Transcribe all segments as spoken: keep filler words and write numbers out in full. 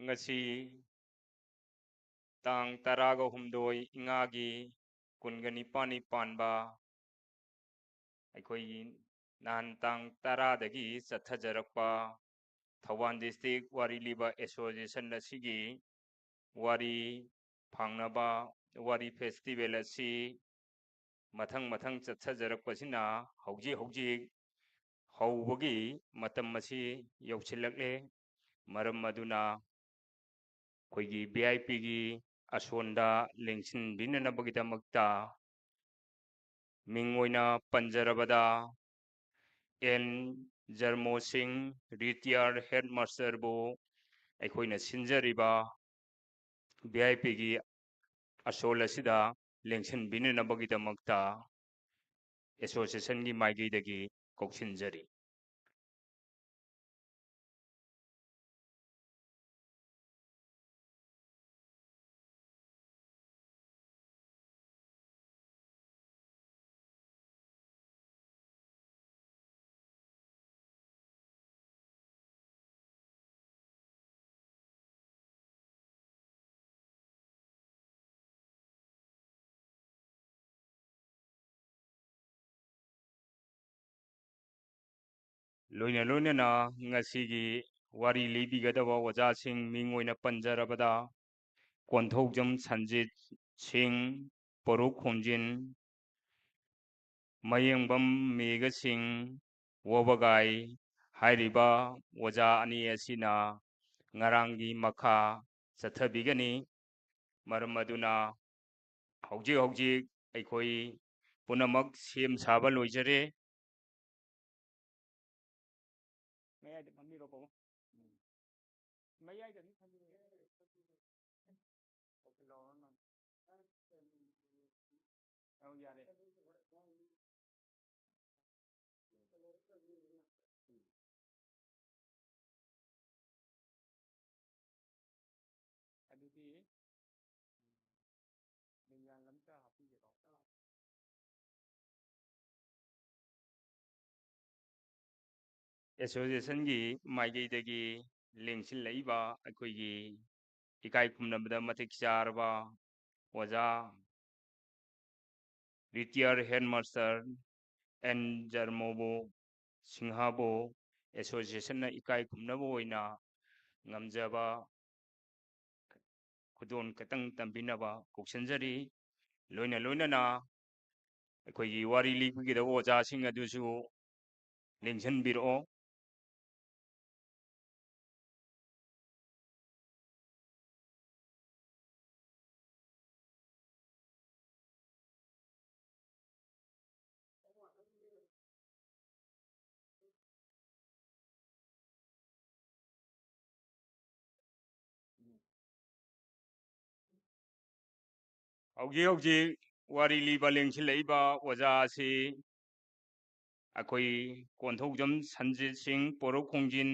ꯉꯁꯤ ꯇꯥꯡ ꯇꯔꯥꯒ ꯍꯨꯝꯗꯣꯏ ꯏꯉꯥꯒꯤ ꯀꯨꯟꯒ ꯅꯤꯄꯥꯜꯅꯤ ꯄꯥꯟꯕ, ꯑꯩꯈꯣꯏꯒꯤ ꯅꯍꯥꯟ ꯇꯥꯡ ꯇꯔꯥꯗꯒꯤ ꯆꯠꯊꯖꯔꯛꯄ ꯊꯧꯕꯥꯜ ꯗꯤꯁꯇ꯭ꯔꯤꯛ ꯋꯥꯔꯤ ꯂꯤꯕ ꯑꯦꯁꯣꯁꯤꯌꯦꯁꯟ ꯑꯁꯤꯒꯤ ꯋꯥꯔꯤ ꯐꯥꯡꯅꯕ ꯋꯥꯔꯤ ꯐꯦꯁꯇꯤꯚꯦꯜ ꯑꯁꯤ ꯃꯊꯪ ꯃꯊꯪ ꯆꯠꯊꯖꯔꯛꯄꯁꯤꯅ ꯍꯧꯖꯤꯛ ꯍꯧꯖꯤꯛ ꯍꯧꯕꯒꯤ ꯃꯇꯝ ꯑꯁꯤ ꯌꯧꯁꯤꯜꯂꯛꯂꯦ꯫ ꯃꯔꯝ ꯑꯗꯨꯅ ꯑꯩꯈꯣꯏꯒꯤ ꯚꯤ ꯑꯥꯏ ꯄꯤꯒꯤ ꯑꯁꯣꯟꯗ ꯂꯦꯡꯁꯤꯟꯕꯤꯅꯅꯕꯒꯤꯗꯃꯛꯇ ꯃꯤꯡ ꯑꯣꯏꯅ ꯄꯟꯖꯔꯕꯗ ꯑꯦꯟ ꯖꯔꯃꯣ ꯁꯤꯡ, ꯔꯤꯇꯤꯌꯥꯔ ꯍꯦꯗ ꯃꯥꯁꯇꯔꯕꯨ ꯑꯩꯈꯣꯏꯅ ꯁꯤꯟꯖꯔꯤꯕ ꯚꯤ ꯑꯥꯏ ꯄꯤꯒꯤ ꯑꯁꯣꯜ ꯑꯁꯤꯗ ꯂꯦꯡꯁꯤꯟꯕꯤꯅꯅꯕꯒꯤꯗꯃꯛꯇ ꯑꯦꯁꯣꯁꯤꯌꯦꯁꯟꯒꯤ ꯃꯥꯏꯀꯩꯗꯒꯤ ꯀꯧꯁꯤꯟꯖꯔꯤ꯫ ꯂꯣꯏꯅ ꯂꯣꯏꯅꯅ ꯉꯁꯤꯒꯤ ꯋꯥꯔꯤ ꯂꯤꯕꯤꯒꯗꯕ ꯑꯣꯖꯥꯁꯤꯡ ꯃꯤꯡ ꯑꯣꯏꯅ ꯄꯟꯖꯔꯕꯗ, ꯀꯣꯟꯊꯧꯖꯝ ꯁꯟꯖꯤꯠ ꯁꯤꯡ, ꯄꯣꯔꯨ ꯈꯣꯝꯖꯤꯟ, ꯃꯌꯦꯡꯕꯝ ꯃꯦꯘ ꯁꯤꯡ, ꯋꯥꯕꯒꯥꯏ ꯍꯥꯏꯔꯤꯕ ꯑꯣꯖꯥ ꯑꯅꯤ ꯑꯁꯤꯅ ꯉꯔꯥꯡꯒꯤ ꯃꯈꯥ ꯆꯠꯊꯕꯤꯒꯅꯤ꯫ ꯃꯔꯝ ꯑꯗꯨꯅ ꯍꯧꯖꯤꯛ ꯍꯧꯖꯤꯛ ꯑꯩꯈꯣꯏ ꯄꯨꯝꯅꯃꯛ ꯁꯦꯝ ꯁꯥꯕ ꯂꯣꯏꯖꯔꯦ꯫ ꯃꯌꯥꯏꯗ ꯐꯝꯕꯤꯔꯣꯀꯣ꯫ ꯃꯌꯥꯏꯗ ꯑꯗꯨꯝ ꯐꯝꯕꯤꯔꯣ꯫ ꯇꯧꯁꯤꯜꯂꯛꯑꯣ ꯅꯪ꯫ ꯑꯧ, ꯌꯥꯔꯦ꯫ ꯑꯗꯨꯗꯤ ꯃꯤꯡꯌꯥꯟ ꯑꯝꯇ ꯍꯥꯞꯄꯤꯒꯦꯔꯣ? ꯑꯦꯁꯣꯁꯤꯌꯦꯁꯟꯒꯤ ꯃꯥꯏꯀꯩꯗꯒꯤ ꯂꯦꯡꯁꯤꯜꯂꯛꯏꯕ ꯑꯩꯈꯣꯏꯒꯤ ꯏꯀꯥꯏ ꯈꯨꯝꯅꯕꯗ ꯃꯇꯤꯛ ꯆꯥꯔꯕ ꯑꯣꯖꯥ, ꯔꯤꯇꯤꯌꯔ ꯍꯦꯗꯃꯥꯁꯇꯔ ꯑꯦꯟ ꯖꯔꯃꯣꯕꯨ ꯁꯤꯡꯍꯕꯨ ꯑꯦꯁꯣꯁꯤꯌꯦꯁꯟꯅ ꯏꯀꯥꯏ ꯈꯨꯝꯅꯕ ꯑꯣꯏꯅ ꯉꯝꯖꯕ ꯈꯨꯗꯣꯜ ꯈꯇꯪ ꯇꯝꯕꯤꯅꯕ ꯀꯧꯁꯤꯟꯖꯔꯤ꯫ ꯂꯣꯏꯅ ꯂꯣꯏꯅꯅ ꯑꯩꯈꯣꯏꯒꯤ ꯋꯥꯔꯤ ꯂꯤꯕꯤꯒꯗꯕ ꯑꯣꯖꯥꯁꯤꯡ ꯑꯗꯨꯁꯨ ꯂꯦꯡꯁꯤꯟꯕꯤꯔꯛꯑꯣ꯫ ꯍꯧꯖꯤꯛ ꯍꯧꯖꯤꯛ ꯋꯥꯔꯤ ꯂꯤꯕ ꯂꯦꯡꯁꯤꯜꯂꯛꯏꯕ ꯑꯣꯖꯥ ꯑꯁꯤ ꯑꯩꯈꯣꯏ ꯀꯣꯟꯊꯧꯖꯝ ꯁꯟꯖꯤꯠ ꯁꯤꯡ, ꯄꯣꯔꯣꯛ ꯈꯣꯡꯖꯤꯟ꯫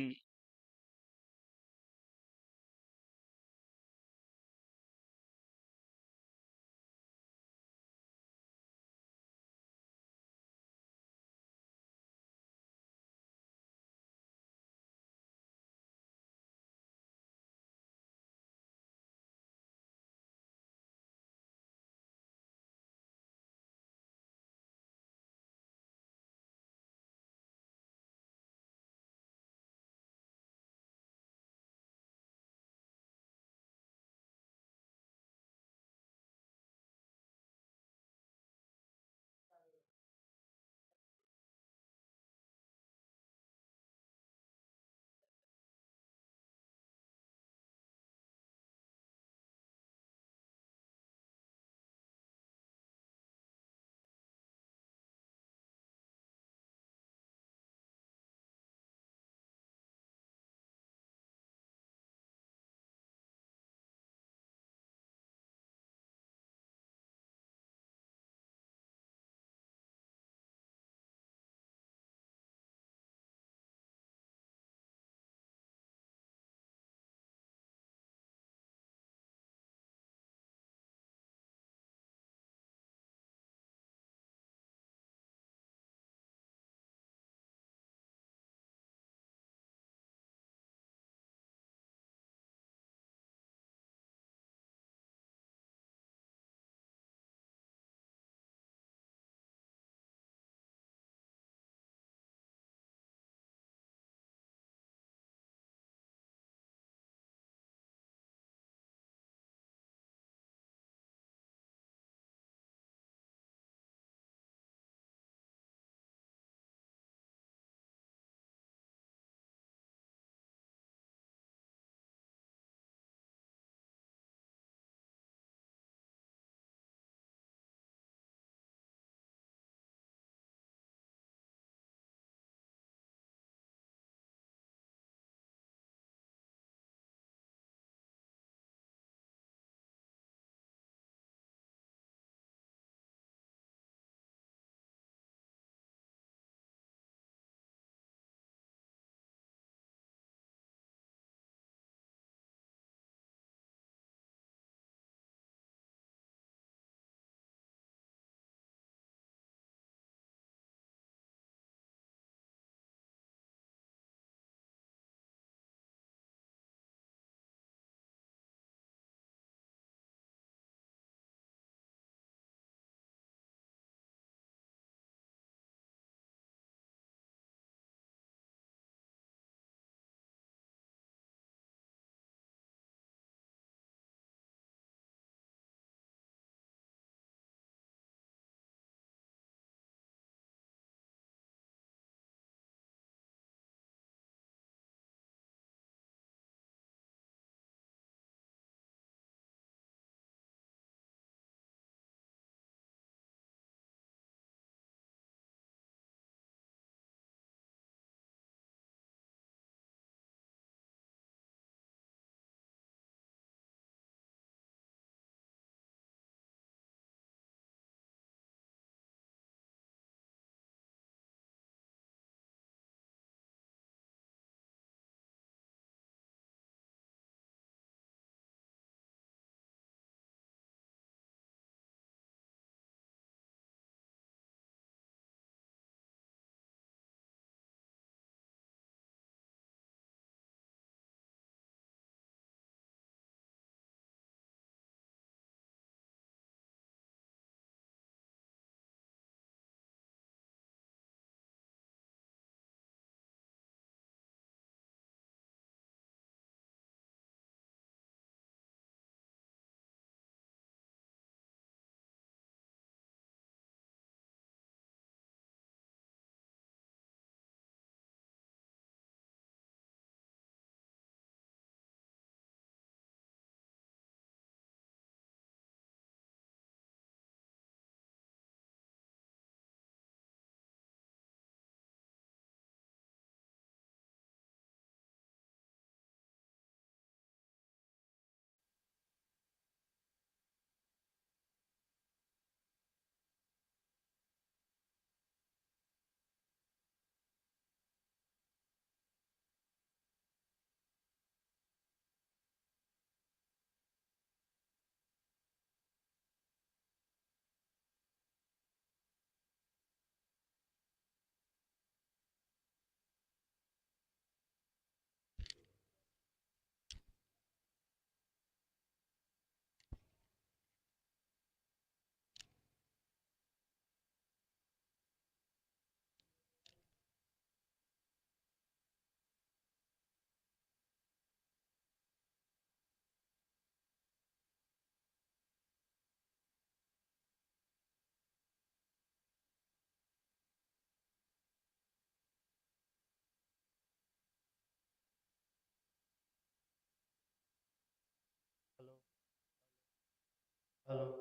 Hello,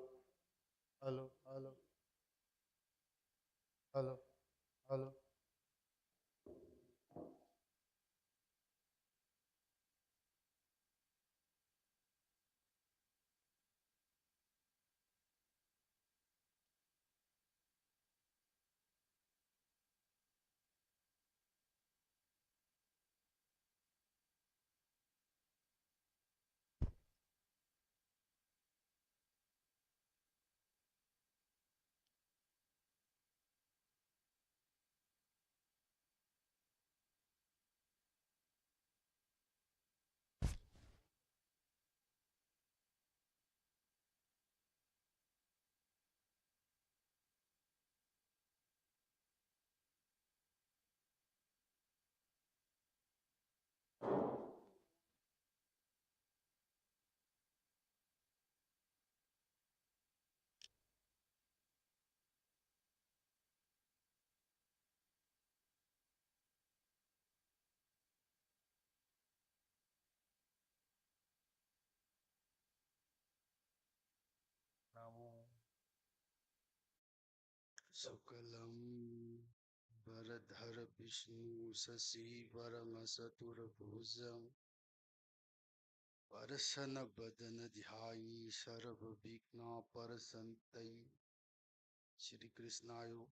hello, hello, hello, hello. Namo. Suklam Varadhara Vishnu Sasi Varama Saturbhujam Prasannavadana Dhyayi Sarvavigna Prasantayi. Shri Krishnayo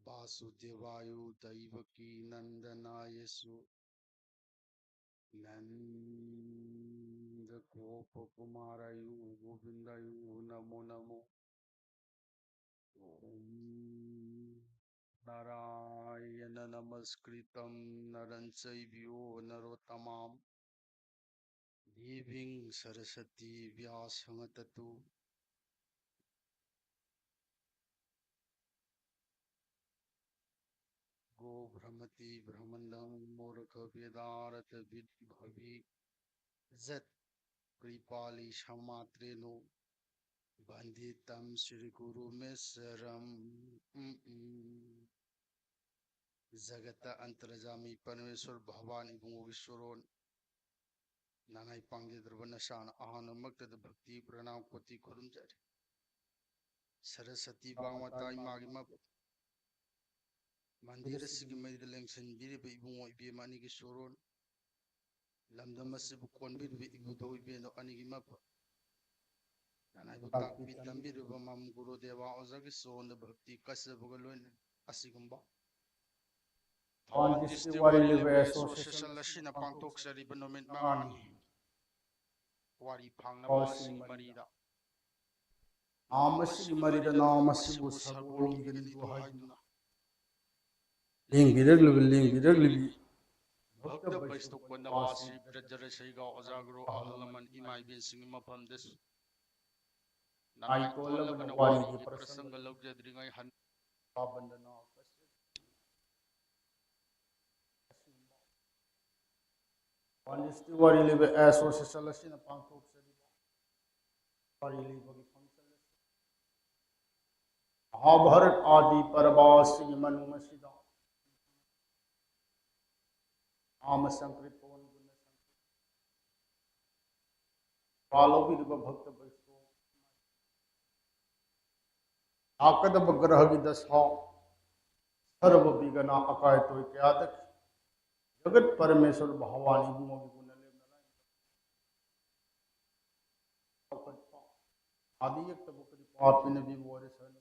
Vasudevaya Devaki Nandanaya Su Nanda Gopa Kumaraya Govindaya Namo Namo. Om Narayana Namaskritam Naranchaiviyo Narottamam Deving Saraswati Vyasam Tato Go Brahmati Brahmandam Murkha Vedartha Vidbhavi Jat Kripali Samatreno Vanditam Shri Guru Mesaram. Mm, mm. Jagata Antarjami Parameswar Bhavan Ibungo Iswaron ꯅꯅꯥꯏ ꯄꯥꯡꯖꯗ꯭ꯔꯕ ꯅꯁꯥꯅ ꯑꯍꯥꯟꯕꯃꯛꯇꯗ ꯚꯛꯇꯤ ꯄ꯭ꯔꯅꯥꯝ ꯀꯣꯇꯤ ꯈꯨꯔꯨꯝꯖꯔꯤ꯫ ꯁꯔꯁꯇꯤ ꯕꯥꯡꯃꯇꯥ ꯏꯃꯥꯒꯤ ꯃꯐꯝ, ꯃꯟꯗꯤꯔ ꯑꯁꯤꯒꯤ ꯃꯩꯗ ꯂꯦꯡꯁꯤꯟꯕꯤꯔꯤꯕ ꯏꯕꯨꯡꯉꯣ ꯏꯕꯦꯝ ꯑꯅꯤꯒꯤ ꯁꯣꯔꯣꯟ, ꯂꯝꯗꯝ ꯑꯁꯤꯕꯨ ꯀꯣꯟꯕꯤꯔꯤꯕ ꯏꯕꯨꯙꯧ ꯏꯕꯦꯟꯗꯣ ꯑꯅꯤꯒꯤ ꯃꯐꯝ, ꯅꯅꯥꯏꯕꯨ ꯇꯥꯛꯄꯤ ꯇꯝꯕꯤꯔꯤꯕ ꯃꯝ ꯒꯨꯔꯨ ꯗꯦꯕ ꯑꯣꯖꯥꯒꯤ ꯁꯣꯔꯣꯟꯗ ꯚꯛꯇꯤ ꯀꯠꯆꯕꯒ ꯂꯣꯏꯅꯅ ꯑꯁꯤꯒꯨꯝꯕ ꯊꯧꯕꯥꯜ ꯗꯤꯁꯇ꯭ꯔꯤꯛ ꯋꯥꯔꯤ ꯂꯤꯕ ꯑꯦꯁꯣꯁꯤꯌꯦꯁꯟ ꯑꯁꯤꯅ ꯄꯥꯡꯊꯣꯛꯆꯔꯤꯕ ꯅꯨꯃꯤꯠ ꯃꯉꯥꯅꯤ ꯋꯥꯔꯤ ꯐꯥꯡꯅꯕ ꯑꯁꯤꯒꯤ ꯃꯔꯤꯗ ꯅꯥꯝ ꯑꯁꯤꯒꯤ ꯃꯔꯤꯗ ꯅꯥꯝ ꯑꯁꯤꯕꯨ ꯁꯒꯣꯜꯒꯤꯒꯅꯤꯗꯨ ꯍꯥꯏꯗꯨꯅ ꯂꯦꯡꯕꯤꯔꯛꯂꯤꯕ, ꯂꯦꯡꯕꯤꯔꯛꯂꯤꯕꯤ ꯚꯛꯇ ꯕꯩꯁꯅꯕ ꯀꯣꯟꯗꯕ ꯑꯁꯤ ꯕ꯭ꯔꯖꯔꯁꯩꯒ ꯑꯣꯖꯥ ꯒꯨꯔꯨ ꯑꯍꯜ ꯂꯃꯟ ꯏꯃꯥ ꯏꯕꯦꯟꯁꯤꯡꯒꯤ ꯃꯐꯝꯗꯁꯨ ꯅꯥꯏ ꯇꯣꯜꯂꯕꯅ ꯋꯥꯔꯤꯒꯤ ꯄ꯭ꯔꯁꯪꯒ ꯂꯧꯖꯗ꯭ꯔꯤꯉꯩ ꯍꯟ ꯄꯥꯕꯟꯗꯅ ꯄꯥꯟꯗꯤꯁꯇꯤ ꯋꯥꯔꯤ ꯂꯤꯕ ꯑꯦꯁꯣꯁꯤꯌꯦꯁꯟ ꯑꯁꯤꯅ ꯄꯥꯡꯊꯣꯛꯆꯔꯤꯕ ꯋꯥꯔꯤ ꯂꯤꯕꯒꯤ ꯐꯪꯁꯟ ꯑꯁꯤ ꯃꯍꯥꯚꯥꯔꯠ ꯑꯥꯗꯤ ꯄꯔꯕꯥ ꯑꯁꯤꯒꯤ ꯃꯅꯨꯡ ꯑꯁꯤꯗ ꯅꯥꯃ ꯁꯪꯀ꯭ꯔꯤꯠ ꯄꯋꯟ ꯒꯨꯅ ꯁꯪꯀ꯭ꯔꯤꯠ ꯂꯧꯕꯤꯔꯤꯕ ꯚꯛꯇ ꯕꯩꯁꯅꯣ ꯂꯥꯛꯀꯗꯕ ꯒ꯭ꯔꯍꯒꯤ ꯗꯁꯥ, ꯁꯔꯕ ꯕꯤꯒꯅ ꯑꯀꯥꯏ ꯑꯇꯣꯏ ꯀꯌꯥꯗꯒꯤ ꯖꯒꯠ ꯄꯔꯃꯦꯁꯣꯔ ꯚꯒꯋꯥꯟ ꯏꯕꯨꯡꯉꯣꯒꯤ ꯒꯨꯅ ꯂꯦꯝꯅ ꯂꯥꯏ ꯆꯥꯎꯈꯠꯄ, ꯑꯥꯗꯤ ꯌꯦꯛꯇꯕ ꯀ꯭ꯔꯤꯄꯥ ꯄꯤꯅꯕꯤꯕ ꯑꯣꯏꯔꯁꯅꯨ꯫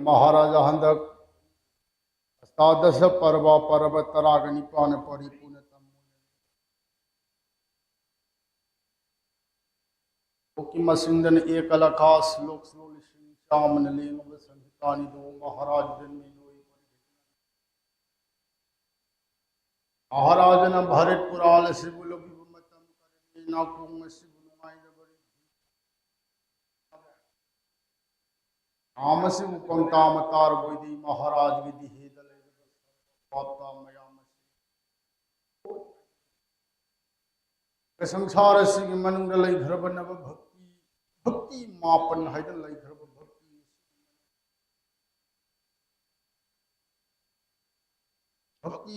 ꯃꯍꯥꯔꯥꯖꯥ ꯍꯟꯗꯛ ꯑꯁꯇꯥꯗꯁ ꯄꯔꯕ, ꯄꯔꯕ ꯇꯔꯥꯒ ꯅꯤꯄꯥꯟ ꯄꯔꯤꯄꯨꯔꯅ ꯇꯝꯃꯨ꯫ ꯄꯣꯛꯀꯤ ꯃꯁꯤꯡꯗꯅ ꯑꯦꯀ ꯂꯥꯈ ꯁ꯭ꯂꯣꯛ, ꯁ꯭ꯂꯣꯛ ꯂꯤꯁꯤꯡ ꯆꯥꯝꯃꯅ ꯂꯦꯡꯉꯕ ꯁꯪꯍꯤꯇꯥꯅꯤꯗꯣ ꯃꯍꯥꯔꯥꯖꯗꯅ ꯃꯤꯂꯣꯏ ꯄꯔꯤꯈꯠꯅ ꯃꯍꯥꯔꯥꯖꯅ ꯚꯥꯔꯠ ꯄꯨꯔꯥꯜ ꯑꯁꯤꯕꯨ ꯂꯧꯕꯤꯕ ꯃꯇꯝ ꯀꯔꯤ ꯅꯥꯀꯣꯡ ꯑꯁꯤꯕꯨ ꯅꯨꯡꯉꯥꯏꯔꯕ ꯅꯥꯝ ꯑꯁꯤꯕꯨ ꯄꯪꯇꯥ ꯑꯃ ꯇꯥꯔꯕꯣꯏꯗꯤ ꯃꯍꯥꯔꯥꯖꯒꯤ ꯗꯤꯍꯦꯗ ꯂꯩꯔꯤꯕ ꯄꯥꯞꯇꯥ ꯃꯌꯥꯝ ꯑꯁꯤ ꯁꯪꯁꯥꯔ ꯑꯁꯤꯒꯤ ꯃꯅꯨꯡꯗ ꯂꯩꯈ꯭ꯔꯕ ꯅꯕ ꯚꯛꯇꯤ, ꯚꯛꯇꯤ ꯃꯥꯄꯟ ꯍꯥꯏꯗꯅ ꯂꯩꯈ꯭ꯔꯕ ꯚꯛꯇꯤ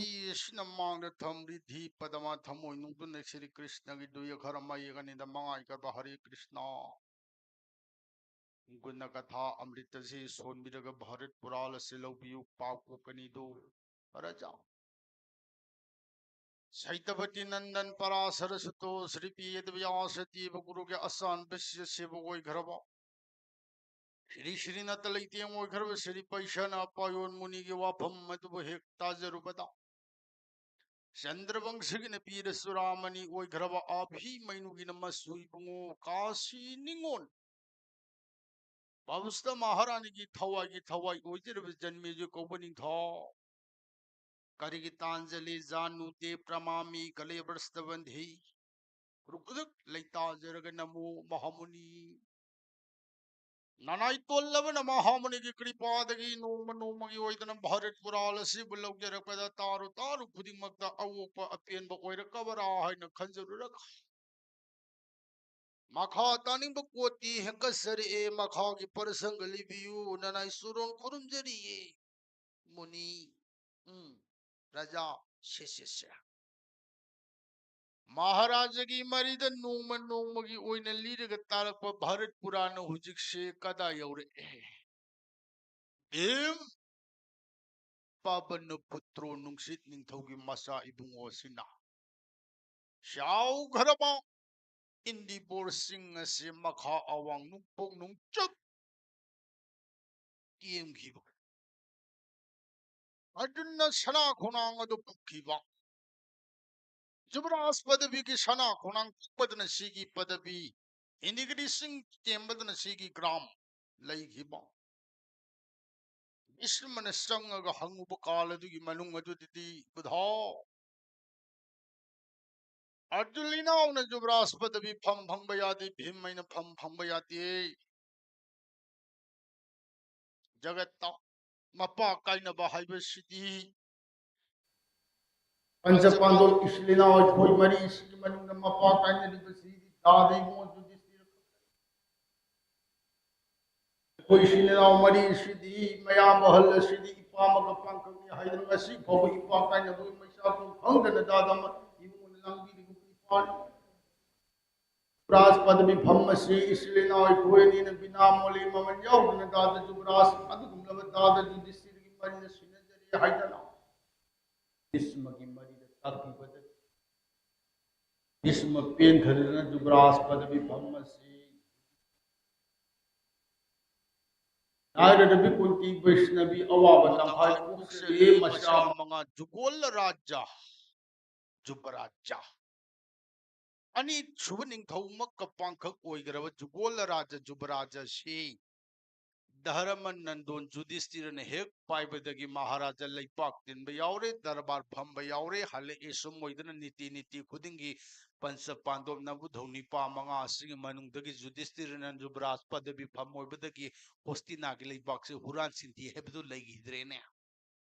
ꯏꯁꯤꯅ ꯃꯥꯡꯗ ꯊꯝꯔꯤ ꯙꯤ ꯄꯗꯃ ꯊꯃꯣꯏ ꯅꯨꯡꯗꯨꯅ ꯁ꯭ꯔꯤ ꯀ꯭ꯔꯤꯁꯅꯒꯤ ꯗꯨꯌ ꯈꯔ ꯃꯌꯦꯛ ꯑꯅꯤꯗ ꯃꯉꯥꯏ ꯀꯔꯕ ꯍꯔꯦ ꯀ꯭ꯔꯤꯁꯅ꯫ ꯒꯨꯅ ꯀꯊꯥ ꯑꯃ꯭ꯔꯤꯇꯁꯤ ꯁꯣꯟꯕꯤꯔꯒ ꯚꯥꯔꯠ ꯄꯨꯔꯥꯜ ꯑꯁꯤ ꯂꯧꯕꯤꯌꯨ꯫ ꯄꯥꯎ ꯀꯣꯛꯀꯅꯤꯗꯨ ꯔꯖꯥ꯫ ꯁꯩꯇꯄꯇꯤ ꯅꯟꯗꯟ ꯄꯔꯥꯁꯔ ꯁꯨꯇꯣ ꯁ꯭ꯔꯤ ꯄꯤꯌꯗ ꯕ꯭ꯌꯥꯁ ꯗꯦꯕ ꯒꯨꯔꯨꯒꯤ ꯑꯁꯥꯟꯕꯁꯤ ꯁꯦꯕ ꯑꯣꯏꯈ꯭ꯔꯕ ꯁ꯭ꯔꯤ ꯁ꯭ꯔꯤꯅꯥꯊ ꯂꯩꯇꯦꯡ ꯑꯣꯏꯈ꯭ꯔꯕ ꯁ꯭ꯔꯤ ꯄꯩꯁꯥꯅ ꯄꯥꯌꯣꯟ ꯃꯨꯅꯤꯒꯤ ꯋꯥꯐꯝ ꯑꯗꯨꯕꯨ ꯍꯦꯛ ꯇꯥꯖꯔꯨꯕꯗ ꯆꯟꯗ꯭ꯔꯕꯪꯁꯤꯒꯤꯅ ꯄꯤꯔ ꯆꯨꯔꯥꯃꯅꯤ ꯑꯣꯏꯈ꯭ꯔꯕ ꯑꯥꯐꯤ ꯃꯩꯅꯨꯒꯤꯅ ꯃꯁꯨ ꯏꯕꯨꯡꯉꯣ ꯀꯥꯁꯤ ꯅꯤꯉꯣꯟ ꯕꯥꯕꯨꯁꯇ ꯃꯍꯥꯔꯥꯅꯤꯒꯤ ꯊꯋꯥꯏꯒꯤ ꯊꯋꯥꯏ ꯑꯣꯏꯖꯔꯕ ꯖꯟꯃꯦꯖꯨ ꯀꯧꯕ ꯅꯤꯡꯊꯧ ꯀꯔꯤꯒꯤ ꯇꯥꯟꯖꯂꯤ ꯖꯥꯅꯨꯗꯦ ꯄ꯭ꯔꯃꯥꯃꯤ ꯀꯂꯦꯕ꯭ꯔꯁꯇꯕꯟꯙꯤ ꯈꯨꯔꯨ ꯈꯨꯗꯛ ꯂꯩꯇꯥꯖꯔꯒ ꯅꯃꯣ ꯃꯍꯥꯃꯨꯅꯤ꯫ ꯅꯅꯥꯏ ꯇꯣꯜꯂꯕꯅ ꯃꯍꯥꯃꯨꯅꯤꯒꯤ ꯀ꯭ꯔꯤꯄꯥꯗꯒꯤ ꯅꯣꯡꯃ ꯅꯣꯡꯃꯒꯤ ꯑꯣꯏꯗꯅ ꯚꯥꯔꯠ ꯄꯨꯔꯥꯜ ꯑꯁꯤꯕꯨ ꯂꯧꯖꯔꯛꯄꯗ ꯇꯥꯔꯨ ꯇꯥꯔꯨ ꯈꯨꯗꯤꯡꯃꯛꯇ ꯑꯋꯣꯛꯄ ꯑꯄꯦꯟꯕ ꯑꯣꯏꯔꯛꯀꯕꯔꯥ ꯍꯥꯏꯅ ꯈꯟꯖꯔꯨꯔꯒ ꯃꯈꯥ ꯇꯥꯅꯤꯡꯕ ꯀꯣꯇꯤ ꯍꯦꯟꯒꯠꯆꯔꯛꯑꯦ꯫ ꯃꯈꯥꯒꯤ ꯄꯔꯁꯪꯒ ꯂꯤꯕꯤꯌꯨ ꯅꯅꯥꯏ ꯆꯨꯔꯣꯟ ꯈꯨꯔꯨꯝꯖꯔꯤꯌꯦ꯫ ꯃꯨꯅꯤ, ꯎꯝ, ꯔꯥꯖꯥ, ꯁꯦ, ꯁꯦ, ꯁꯦ꯫ ꯃꯍꯥꯔꯥꯖꯒꯤ ꯃꯔꯤꯗ ꯅꯣꯡꯃ ꯅꯣꯡꯃꯒꯤ ꯑꯣꯏꯅ ꯂꯤꯔꯒ ꯇꯥꯔꯛꯄ ꯚꯥꯔꯠ ꯄꯨꯔꯥꯅ ꯍꯧꯖꯤꯛꯁꯦ ꯀꯗꯥꯏ ꯌꯧꯔꯛꯑꯦ? ꯚꯤꯝ ꯄꯕꯅ ꯄꯨꯇ꯭ꯔꯣ ꯅꯨꯡꯁꯤꯠ ꯅꯤꯡꯊꯧꯒꯤ ꯃꯆꯥ ꯏꯕꯨꯡꯉꯣ ꯑꯁꯤꯅ ꯆꯥꯎꯈ꯭ꯔꯕ ꯏꯟꯗꯤꯕꯣꯔ ꯆꯤꯡ ꯑꯁꯤ ꯃꯈꯥ ꯑꯋꯥꯡ ꯅꯣꯡꯄꯣꯛ ꯅꯣꯡꯆꯨꯞ ꯇꯦꯝꯈꯤꯕ꯫ ꯑꯔꯖꯨꯟꯅ ꯁꯅꯥ ꯈꯣꯡꯅꯥꯡ ꯑꯗꯨ ꯄꯨꯈꯤꯕ꯫ ꯖꯨꯕꯔꯥꯖ ꯄꯗꯕꯤꯒꯤ ꯁꯅꯥ ꯈꯣꯡꯅꯥꯡ ꯄꯨꯈꯤꯕꯗꯨꯅ ꯁꯤꯒꯤ ꯄꯗꯕꯤ, ꯏꯟꯗꯤꯒꯤꯔꯤ ꯆꯤꯡ ꯇꯦꯝꯕꯗꯨꯅ ꯁꯤꯒꯤ ꯒ꯭ꯔꯥꯝ ꯂꯩꯈꯤꯕ꯫ ꯚꯤꯁ꯭ꯃꯅ ꯆꯪꯉꯒ ꯍꯪꯉꯨꯕ ꯀꯥꯜ ꯑꯗꯨꯒꯤ ꯃꯅꯨꯡ ꯑꯗꯨꯗꯗꯤ ꯕꯨꯙꯥ ꯑꯔꯖꯨꯟ ꯏꯅꯥꯎꯅ ꯖꯨꯕꯔꯥꯖ ꯄꯗꯕꯤ ꯐꯝ ꯐꯪꯕ ꯌꯥꯗꯦ, ꯚꯤꯝ ꯑꯩꯅ ꯐꯝ ꯐꯪꯕ ꯌꯥꯗꯦ꯫ ꯖꯒꯠꯇ ꯃꯄꯥ ꯀꯥꯏꯅꯕ ꯍꯥꯏꯕꯁꯤꯗꯤ ꯄꯟꯆ ꯄꯥꯟꯗꯣꯜ ꯏꯆꯤꯜ ꯏꯅꯥꯎ ꯑꯩꯈꯣꯏ ꯃꯔꯤꯁꯤꯒꯤ ꯃꯅꯨꯡꯗ ꯃꯄꯥ ꯀꯥꯏꯅꯔꯤꯕꯁꯤꯗꯤ ꯇꯥꯗ ꯏꯕꯨꯡꯉꯣ ꯌꯨꯙꯤꯁꯇꯤꯔ꯫ ꯑꯩꯈꯣꯏ ꯏꯆꯤꯜ ꯏꯅꯥꯎ ꯃꯔꯤꯁꯤꯗꯤ ꯃꯌꯥꯝ ꯑꯍꯜ ꯑꯁꯤꯗꯤ ꯏꯄꯥ ꯅꯤꯄꯥ ꯑꯃꯒ ꯄꯥꯡꯈꯛꯅꯤ ꯍꯥꯏꯗꯨꯅ ꯉꯁꯤ ꯐꯥꯎꯕ ꯏꯄꯥ ꯀꯥꯏꯅꯕꯒꯤ ꯃꯩꯁꯥ ꯐꯪꯗꯅ ꯗꯥꯗ ꯑꯃ ꯏꯕꯨꯡꯉꯣꯅ ꯂꯥꯡꯕꯤꯔꯤꯕ ꯀ꯭ꯔꯤꯄꯥꯅꯤ꯫ ꯖꯨꯕꯔꯥꯖ ꯄꯗꯕꯤ ꯐꯝ ꯑꯁꯤ ꯏꯁꯤꯜ ꯏꯅꯥꯎ ꯑꯩꯈꯣꯏ ꯑꯅꯤꯅ ꯕꯤꯅꯥ ꯃꯣꯂꯤ ꯃꯃꯜ ꯌꯥꯎꯗꯅ ꯗꯥꯗ ꯖꯨꯕꯔꯥꯖ ꯑꯗꯨꯒꯨꯝꯂꯕ ꯗꯥꯗ ꯖꯨꯗꯤꯁꯤꯔꯒꯤ ꯃꯔꯤꯅ ꯁꯤꯟꯅꯖꯔꯤ ꯍꯥꯏꯗꯅ ꯏꯁꯃꯒꯤ ꯃꯔꯤꯗ ꯇꯥꯛꯄꯤꯕꯗ ꯏꯁꯃ ꯄꯦꯟꯊꯗꯅ ꯖꯨꯕꯔꯥꯖ ꯄꯗꯕꯤ ꯐꯝ ꯑꯁꯤ ꯂꯥꯏꯔꯔꯕꯤ ꯀꯨꯟꯇꯤ ꯕꯩꯁꯅꯕꯤ ꯑꯋꯥꯕ ꯇꯪꯈꯥꯏ ꯀꯣꯛꯆꯔꯤ ꯃꯆꯥ ꯃꯉꯥ ꯖꯨꯒꯣꯜ ꯔꯥꯖꯥ ꯖꯨꯕꯔꯥꯖꯥ ꯑꯅꯤꯁꯨꯕ ꯅꯤꯡꯊꯧꯃꯛꯀ ꯄꯥꯡꯈꯛ ꯑꯣꯏꯈ꯭ꯔꯕ ꯖꯨꯒꯣꯜ ꯔꯥꯖ ꯖꯨꯕꯔꯥꯖ ꯑꯁꯤ ꯙꯔꯃ ꯅꯟꯗꯣꯟ ꯖꯨꯗꯤꯁꯇꯤꯔꯅ ꯍꯦꯛ ꯄꯥꯏꯕꯗꯒꯤ ꯃꯍꯥꯔꯥꯖꯥ ꯂꯩꯄꯥꯛ ꯇꯤꯟꯕ ꯌꯥꯎꯔꯦ, ꯗꯔꯕꯥꯔ ꯐꯝꯕ ꯌꯥꯎꯔꯦ, ꯍꯜꯂꯛꯑꯦ ꯁꯨꯝ ꯑꯣꯏꯗꯅ ꯅꯤꯇꯤ ꯅꯤꯇꯤ ꯈꯨꯗꯤꯡꯒꯤ ꯄꯟꯆ ꯄꯥꯟꯗꯣꯞ ꯅꯕꯨꯙꯧ ꯅꯤꯄꯥ ꯃꯉꯥ ꯑꯁꯤꯒꯤ ꯃꯅꯨꯡꯗꯒꯤ ꯖꯨꯗꯤꯁꯇꯤꯔꯅ ꯖꯨꯕꯔꯥꯖ ꯄꯗꯕꯤ ꯐꯝ ꯑꯣꯏꯕꯗꯒꯤ ꯍꯣꯁꯇꯤꯅꯥꯒꯤ ꯂꯩꯕꯥꯛꯁꯦ ꯍꯨꯔꯥꯟ ꯆꯤꯟꯊꯤ ꯍꯥꯏꯕꯗꯨ ꯂꯩꯈꯤꯗ꯭ꯔꯦꯅꯦ꯫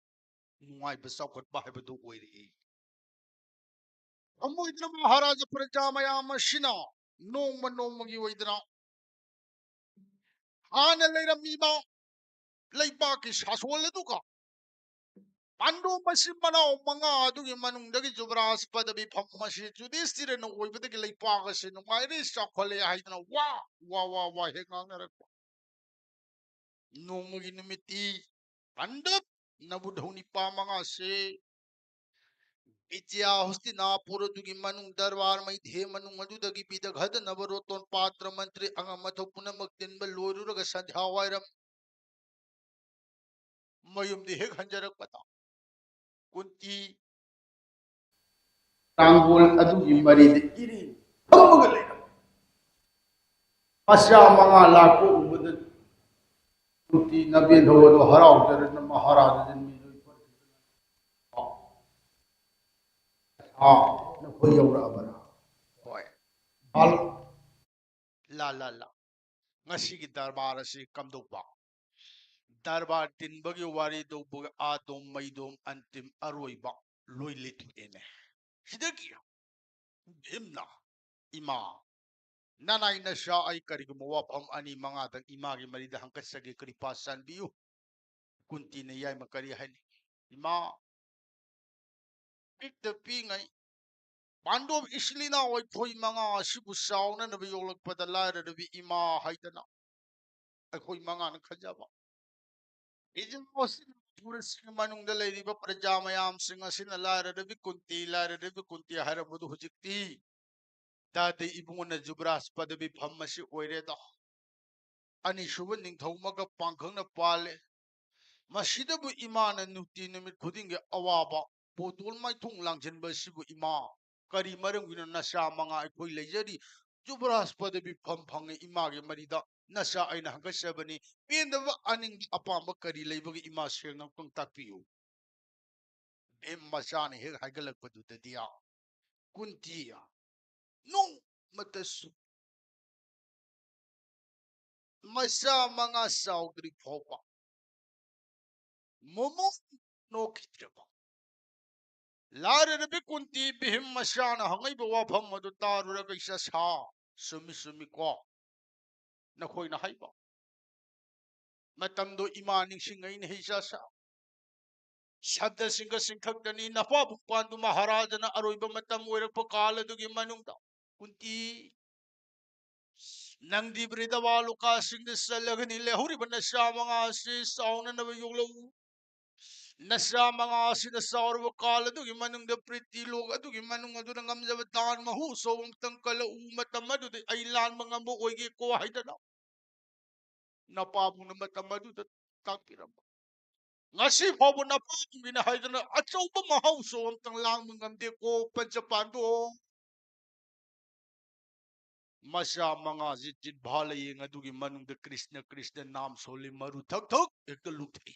ꯅꯨꯡꯉꯥꯏꯕ ꯆꯥꯎꯈꯠꯄ ꯍꯥꯏꯕꯗꯨ ꯑꯣꯏꯔꯛꯏ꯫ ꯑꯃ ꯑꯣꯏꯗꯅ ꯃꯍꯥꯔꯥꯖꯥ ꯄ꯭ꯔꯖꯥ ꯃꯌꯥꯝ ꯑꯁꯤꯅ ꯅꯣꯡꯃ ꯅꯣꯡꯃꯒꯤ ꯑꯣꯏꯗꯅ ꯍꯥꯟꯅ ꯂꯩꯔꯝꯃꯤꯕ ꯂꯩꯕꯥꯛꯀꯤ ꯁꯥꯁꯣꯜ ꯑꯗꯨꯒ ꯄꯥꯟꯗꯣꯞ ꯃꯆꯤꯟ ꯃꯅꯥꯎ ꯃꯉꯥ ꯑꯗꯨꯒꯤ ꯃꯅꯨꯡꯗꯒꯤ ꯖꯨꯕꯔꯥꯖ ꯄꯗꯕꯤ ꯐꯝ ꯑꯁꯤ ꯖꯨꯗꯤꯁꯇꯤꯔꯅ ꯑꯣꯏꯕꯗꯒꯤ ꯂꯩꯄꯥꯛ ꯑꯁꯤ ꯅꯨꯡꯉꯥꯏꯔꯦ, ꯆꯥꯎꯈꯠꯂꯦ ꯍꯥꯏꯗꯅ ꯋꯥ ꯋꯥ ꯋꯥ ꯋꯥ ꯍꯦꯛ ꯉꯥꯡꯅꯔꯛꯄ꯫ ꯅꯣꯡꯃꯒꯤ ꯅꯨꯃꯤꯠꯇꯤ ꯄꯥꯟꯗꯞ ꯅꯕꯨꯙꯧ ꯅꯤꯄꯥ ꯃꯉꯥꯁꯦ ꯕꯤꯖꯌꯥ ꯍꯣꯁꯇꯤꯅꯥꯄꯨꯔ ꯑꯗꯨꯒꯤ ꯃꯅꯨꯡ ꯗꯔꯕꯥꯔ ꯃꯩꯙꯦ ꯃꯅꯨꯡ ꯑꯗꯨꯗꯒꯤ ꯕꯤꯗꯒꯗ ꯅꯕꯔꯣꯇꯣꯟ ꯄꯥꯇ꯭ꯔ ꯃꯟꯇ꯭ꯔꯤ ꯑꯉꯝ ꯑꯊꯧ ꯄꯨꯝꯅꯃꯛ ꯇꯤꯟꯕ ꯂꯣꯏꯔꯨꯔꯒ ꯁꯟꯙ꯭ꯌꯥ ꯋꯥꯏꯔꯝ ꯃꯌꯨꯝꯗ ꯍꯦꯛ ꯍꯟꯖꯔꯛꯄꯗ ꯀꯨꯟꯇꯤ ꯇꯥꯡꯒꯣꯜ ꯑꯗꯨꯒꯤ ꯃꯔꯤꯗ ꯏꯔꯦꯟ ꯐꯝꯃꯒ ꯂꯩꯔꯝꯃꯤ꯫ ꯃꯆꯥ ꯃꯉꯥ ꯂꯥꯛꯄ ꯎꯕꯗ ꯀꯨꯟꯇꯤ ꯅꯕꯦꯟ ꯍꯧ ꯑꯗꯨ ꯍꯔꯥꯎꯖꯔꯅ ꯃꯍꯥꯔꯥꯖꯥꯗ ꯃꯤꯖꯣꯏ ꯄꯔꯈꯤꯗꯅ, "ꯑꯥ, ꯅꯈꯣꯏ ꯌꯧꯔꯛꯑꯕꯔꯥ?" ꯍꯣꯏ꯫ ꯍꯜꯂꯣ꯫ ꯂꯥ ꯂꯥ ꯂꯥ꯫ ꯉꯁꯤꯒꯤ ꯗꯔꯕꯥꯔ ꯑꯁꯤ ꯀꯝꯗꯧꯕ? ꯗꯔꯕꯥꯔ ꯇꯤꯟꯕꯒꯤ ꯋꯥꯔꯤꯗꯨꯕꯨ ꯑꯥꯗꯣꯝ ꯃꯩꯗꯣꯝ ꯑꯟꯇꯤꯝ ꯑꯔꯣꯏꯕ ꯂꯣꯏ ꯂꯤꯊꯣꯛꯑꯦꯅꯦ꯫ ꯁꯤꯗꯒꯤ ꯚꯤꯝꯅ, "ꯏꯃꯥ, ꯅꯅꯥꯏ ꯅꯁꯥ ꯑꯩ ꯀꯔꯤꯒꯨꯝꯕ ꯋꯥꯐꯝ ꯑꯅꯤ ꯃꯉꯥꯗꯪ ꯏꯃꯥꯒꯤ ꯃꯔꯤꯗ ꯍꯪꯀꯠꯆꯒꯦ, ꯀ꯭ꯔꯤꯄꯥ ꯆꯥꯟꯕꯤꯌꯨ꯫ ꯀꯨꯟꯇꯤꯅ ꯌꯥꯏꯃ ꯀꯔꯤ ꯍꯥꯏꯅꯤ? "ꯏꯃꯥ, ꯄꯤꯛꯇ ꯄꯤꯛꯉꯩ ꯄꯥꯟꯗꯣꯞ ꯏꯆꯤꯜ ꯏꯅꯥꯎ ꯑꯩꯈꯣꯏ ꯃꯉꯥ ꯑꯁꯤꯕꯨ ꯆꯥꯎꯅꯅꯕ ꯌꯣꯛꯂꯛꯄꯗ ꯂꯥꯏꯔꯔꯕꯤ ꯏꯃꯥ ꯍꯥꯏꯗꯅ ꯑꯩꯈꯣꯏ ꯃꯉꯥꯅ ꯈꯟꯖꯕ ꯏꯖꯥꯎ ꯑꯁꯤꯒꯤ ꯃꯅꯨꯡꯗ ꯂꯩꯔꯤꯕ ꯄ꯭ꯔꯖꯥ ꯃꯌꯥꯝꯁꯤꯡ ꯑꯁꯤꯅ ꯂꯥꯏꯔꯔꯕꯤ ꯀꯨꯟꯇꯤ, ꯂꯥꯏꯔꯔꯕꯤ ꯀꯨꯟꯇꯤ ꯍꯥꯏꯔꯝꯕꯗꯨ ꯍꯧꯖꯤꯛꯇꯤ ꯗꯥꯗꯤ ꯏꯕꯨꯡꯉꯣꯅ ꯖꯨꯕꯔꯥꯖ ꯄꯗꯕꯤ ꯐꯝ ꯑꯁꯤ ꯑꯣꯏꯔꯦꯗꯣ꯫ ꯑꯅꯤꯁꯨꯕ ꯅꯤꯡꯊꯧꯃꯒ ꯄꯥꯡꯈꯪꯅ ꯄꯥꯜꯂꯦ꯫ ꯃꯁꯤꯗꯕꯨ ꯏꯃꯥꯅ ꯅꯨꯡꯇꯤ ꯅꯨꯃꯤꯠ ꯈꯨꯗꯤꯡꯒꯤ ꯑꯋꯥꯕ ꯄꯣꯇꯣꯜ ꯃꯥꯏꯊꯣꯡ ꯂꯥꯡꯁꯤꯟꯕ ꯑꯁꯤꯕꯨ ꯏꯃꯥ, ꯀꯔꯤ ꯃꯔꯝꯒꯤꯅꯣ ꯅꯆꯥ ꯃꯉꯥ ꯑꯩꯈꯣꯏ ꯂꯩꯖꯔꯤ, ꯖꯨꯕꯔꯥꯖ ꯄꯗꯕꯤ ꯐꯝ ꯐꯪꯉꯦ, ꯏꯃꯥꯒꯤ ꯃꯔꯤꯗ ꯅꯆꯥ ꯑꯩꯅ ꯍꯪꯒꯠꯆꯕꯅꯤ, ꯄꯦꯟꯗꯕ ꯑꯅꯤꯡꯕ ꯑꯄꯥꯝꯕ ꯀꯔꯤ ꯂꯩꯕꯒꯦ ꯏꯃꯥ ꯁꯦꯡꯅ ꯑꯃꯨꯛꯇꯪ ꯇꯥꯛꯄꯤꯌꯨ?" ꯚꯤꯝ ꯃꯆꯥꯅ ꯍꯦꯛ ꯍꯥꯏꯒꯠꯂꯛꯄꯗꯨꯗꯗꯤ ꯀꯨꯟꯇꯤ ꯅꯣꯡꯃꯇꯁꯨ ꯃꯆꯥ ꯃꯉꯥ ꯆꯥꯎꯗ꯭ꯔꯤ ꯐꯥꯎꯕ ꯃꯣꯃꯣ ꯅꯣꯛꯈꯤꯗ꯭ꯔꯕ꯫ ꯂꯥꯏꯔꯔꯕꯤ ꯀꯨꯟꯇꯤ ꯚꯤꯝ ꯃꯆꯥꯅ ꯍꯪꯉꯛꯏꯕ ꯋꯥꯐꯝ ꯑꯗꯨ ꯇꯥꯔꯨꯔꯒ, "ꯏꯆꯥ ꯁꯥ, ꯆꯨꯝꯃꯤ ꯆꯨꯝꯃꯤꯀꯣ ꯅꯈꯣꯏꯅ ꯍꯥꯏꯕ꯫ ꯃꯇꯝꯗꯣ ꯏꯃꯥ ꯅꯤꯡꯁꯤꯡꯉꯩꯅꯦ ꯏꯆꯥ ꯁꯥ꯫ ꯁꯕꯗꯁꯤꯡꯒ ꯆꯤꯡꯊꯛꯇꯅꯤ, ꯅꯄꯥꯕꯨꯡ ꯄꯥꯟꯗꯨ ꯃꯍꯥꯔꯥꯖꯅ ꯑꯔꯣꯏꯕ ꯃꯇꯝ ꯑꯣꯏꯔꯛꯄ ꯀꯥꯜ ꯑꯗꯨꯒꯤ ꯃꯅꯨꯡꯗ ꯀꯨꯟꯇꯤ ꯅꯪꯗꯤ ꯕ꯭ꯔꯤꯗꯕꯥꯂꯣꯀꯥꯁꯤꯡꯗ ꯆꯠꯂꯒꯅꯤ, ꯂꯩꯍꯧꯔꯤꯕ ꯅꯆꯥ ꯃꯉꯥ ꯑꯁꯤ ꯆꯥꯎꯅꯅꯕ ꯌꯣꯛꯂꯛꯎ꯫ ꯅꯆꯥ ꯃꯉꯥ ꯑꯁꯤꯅ ꯆꯥꯎꯔꯕ ꯀꯥꯜ ꯑꯗꯨꯒꯤ ꯃꯅꯨꯡꯗ ꯄ꯭ꯔꯤꯇꯤ ꯂꯣꯛ ꯑꯗꯨꯒꯤ ꯃꯅꯨꯡ ꯑꯗꯨꯗ ꯉꯝꯖꯕ ꯗꯥꯟ ꯃꯍꯨ ꯑꯆꯧꯕ ꯑꯃꯇꯪ ꯀꯜꯂꯛꯎ꯫ ꯃꯇꯝ ꯑꯗꯨꯗ ꯑꯩ ꯂꯥꯟꯕ ꯉꯝꯕ ꯑꯣꯏꯒꯦꯀꯣ" ꯍꯥꯏꯗꯅ ꯅꯄꯥꯕꯨꯡꯅ ꯃꯇꯝ ꯑꯗꯨꯗ ꯇꯥꯛꯄꯤꯔꯝꯕ꯫ ꯉꯁꯤ ꯐꯥꯎꯕ ꯅꯄꯥꯕꯨꯡꯒꯤꯅ ꯍꯥꯏꯗꯅ ꯑꯆꯧꯕ ꯃꯍꯥꯎꯁꯨ ꯑꯝꯇꯪ ꯂꯥꯡꯕ ꯉꯝꯗꯦꯀꯣ ꯄꯟꯆ ꯄꯥꯟꯗꯣ꯫ ꯃꯆꯥ ꯃꯉꯥꯁꯤ ꯆꯤꯠꯚꯥ ꯂꯥꯌꯦꯡ ꯑꯗꯨꯒꯤ ꯃꯅꯨꯡꯗ ꯀ꯭ꯔꯤꯁꯅ ꯀ꯭ꯔꯤꯁꯅ ꯅꯥꯝ ꯁꯣꯜꯂꯤ, ꯃꯔꯨ ꯊꯛ ꯊꯛ ꯍꯦꯛꯇ ꯂꯨꯞꯊꯛꯏ꯫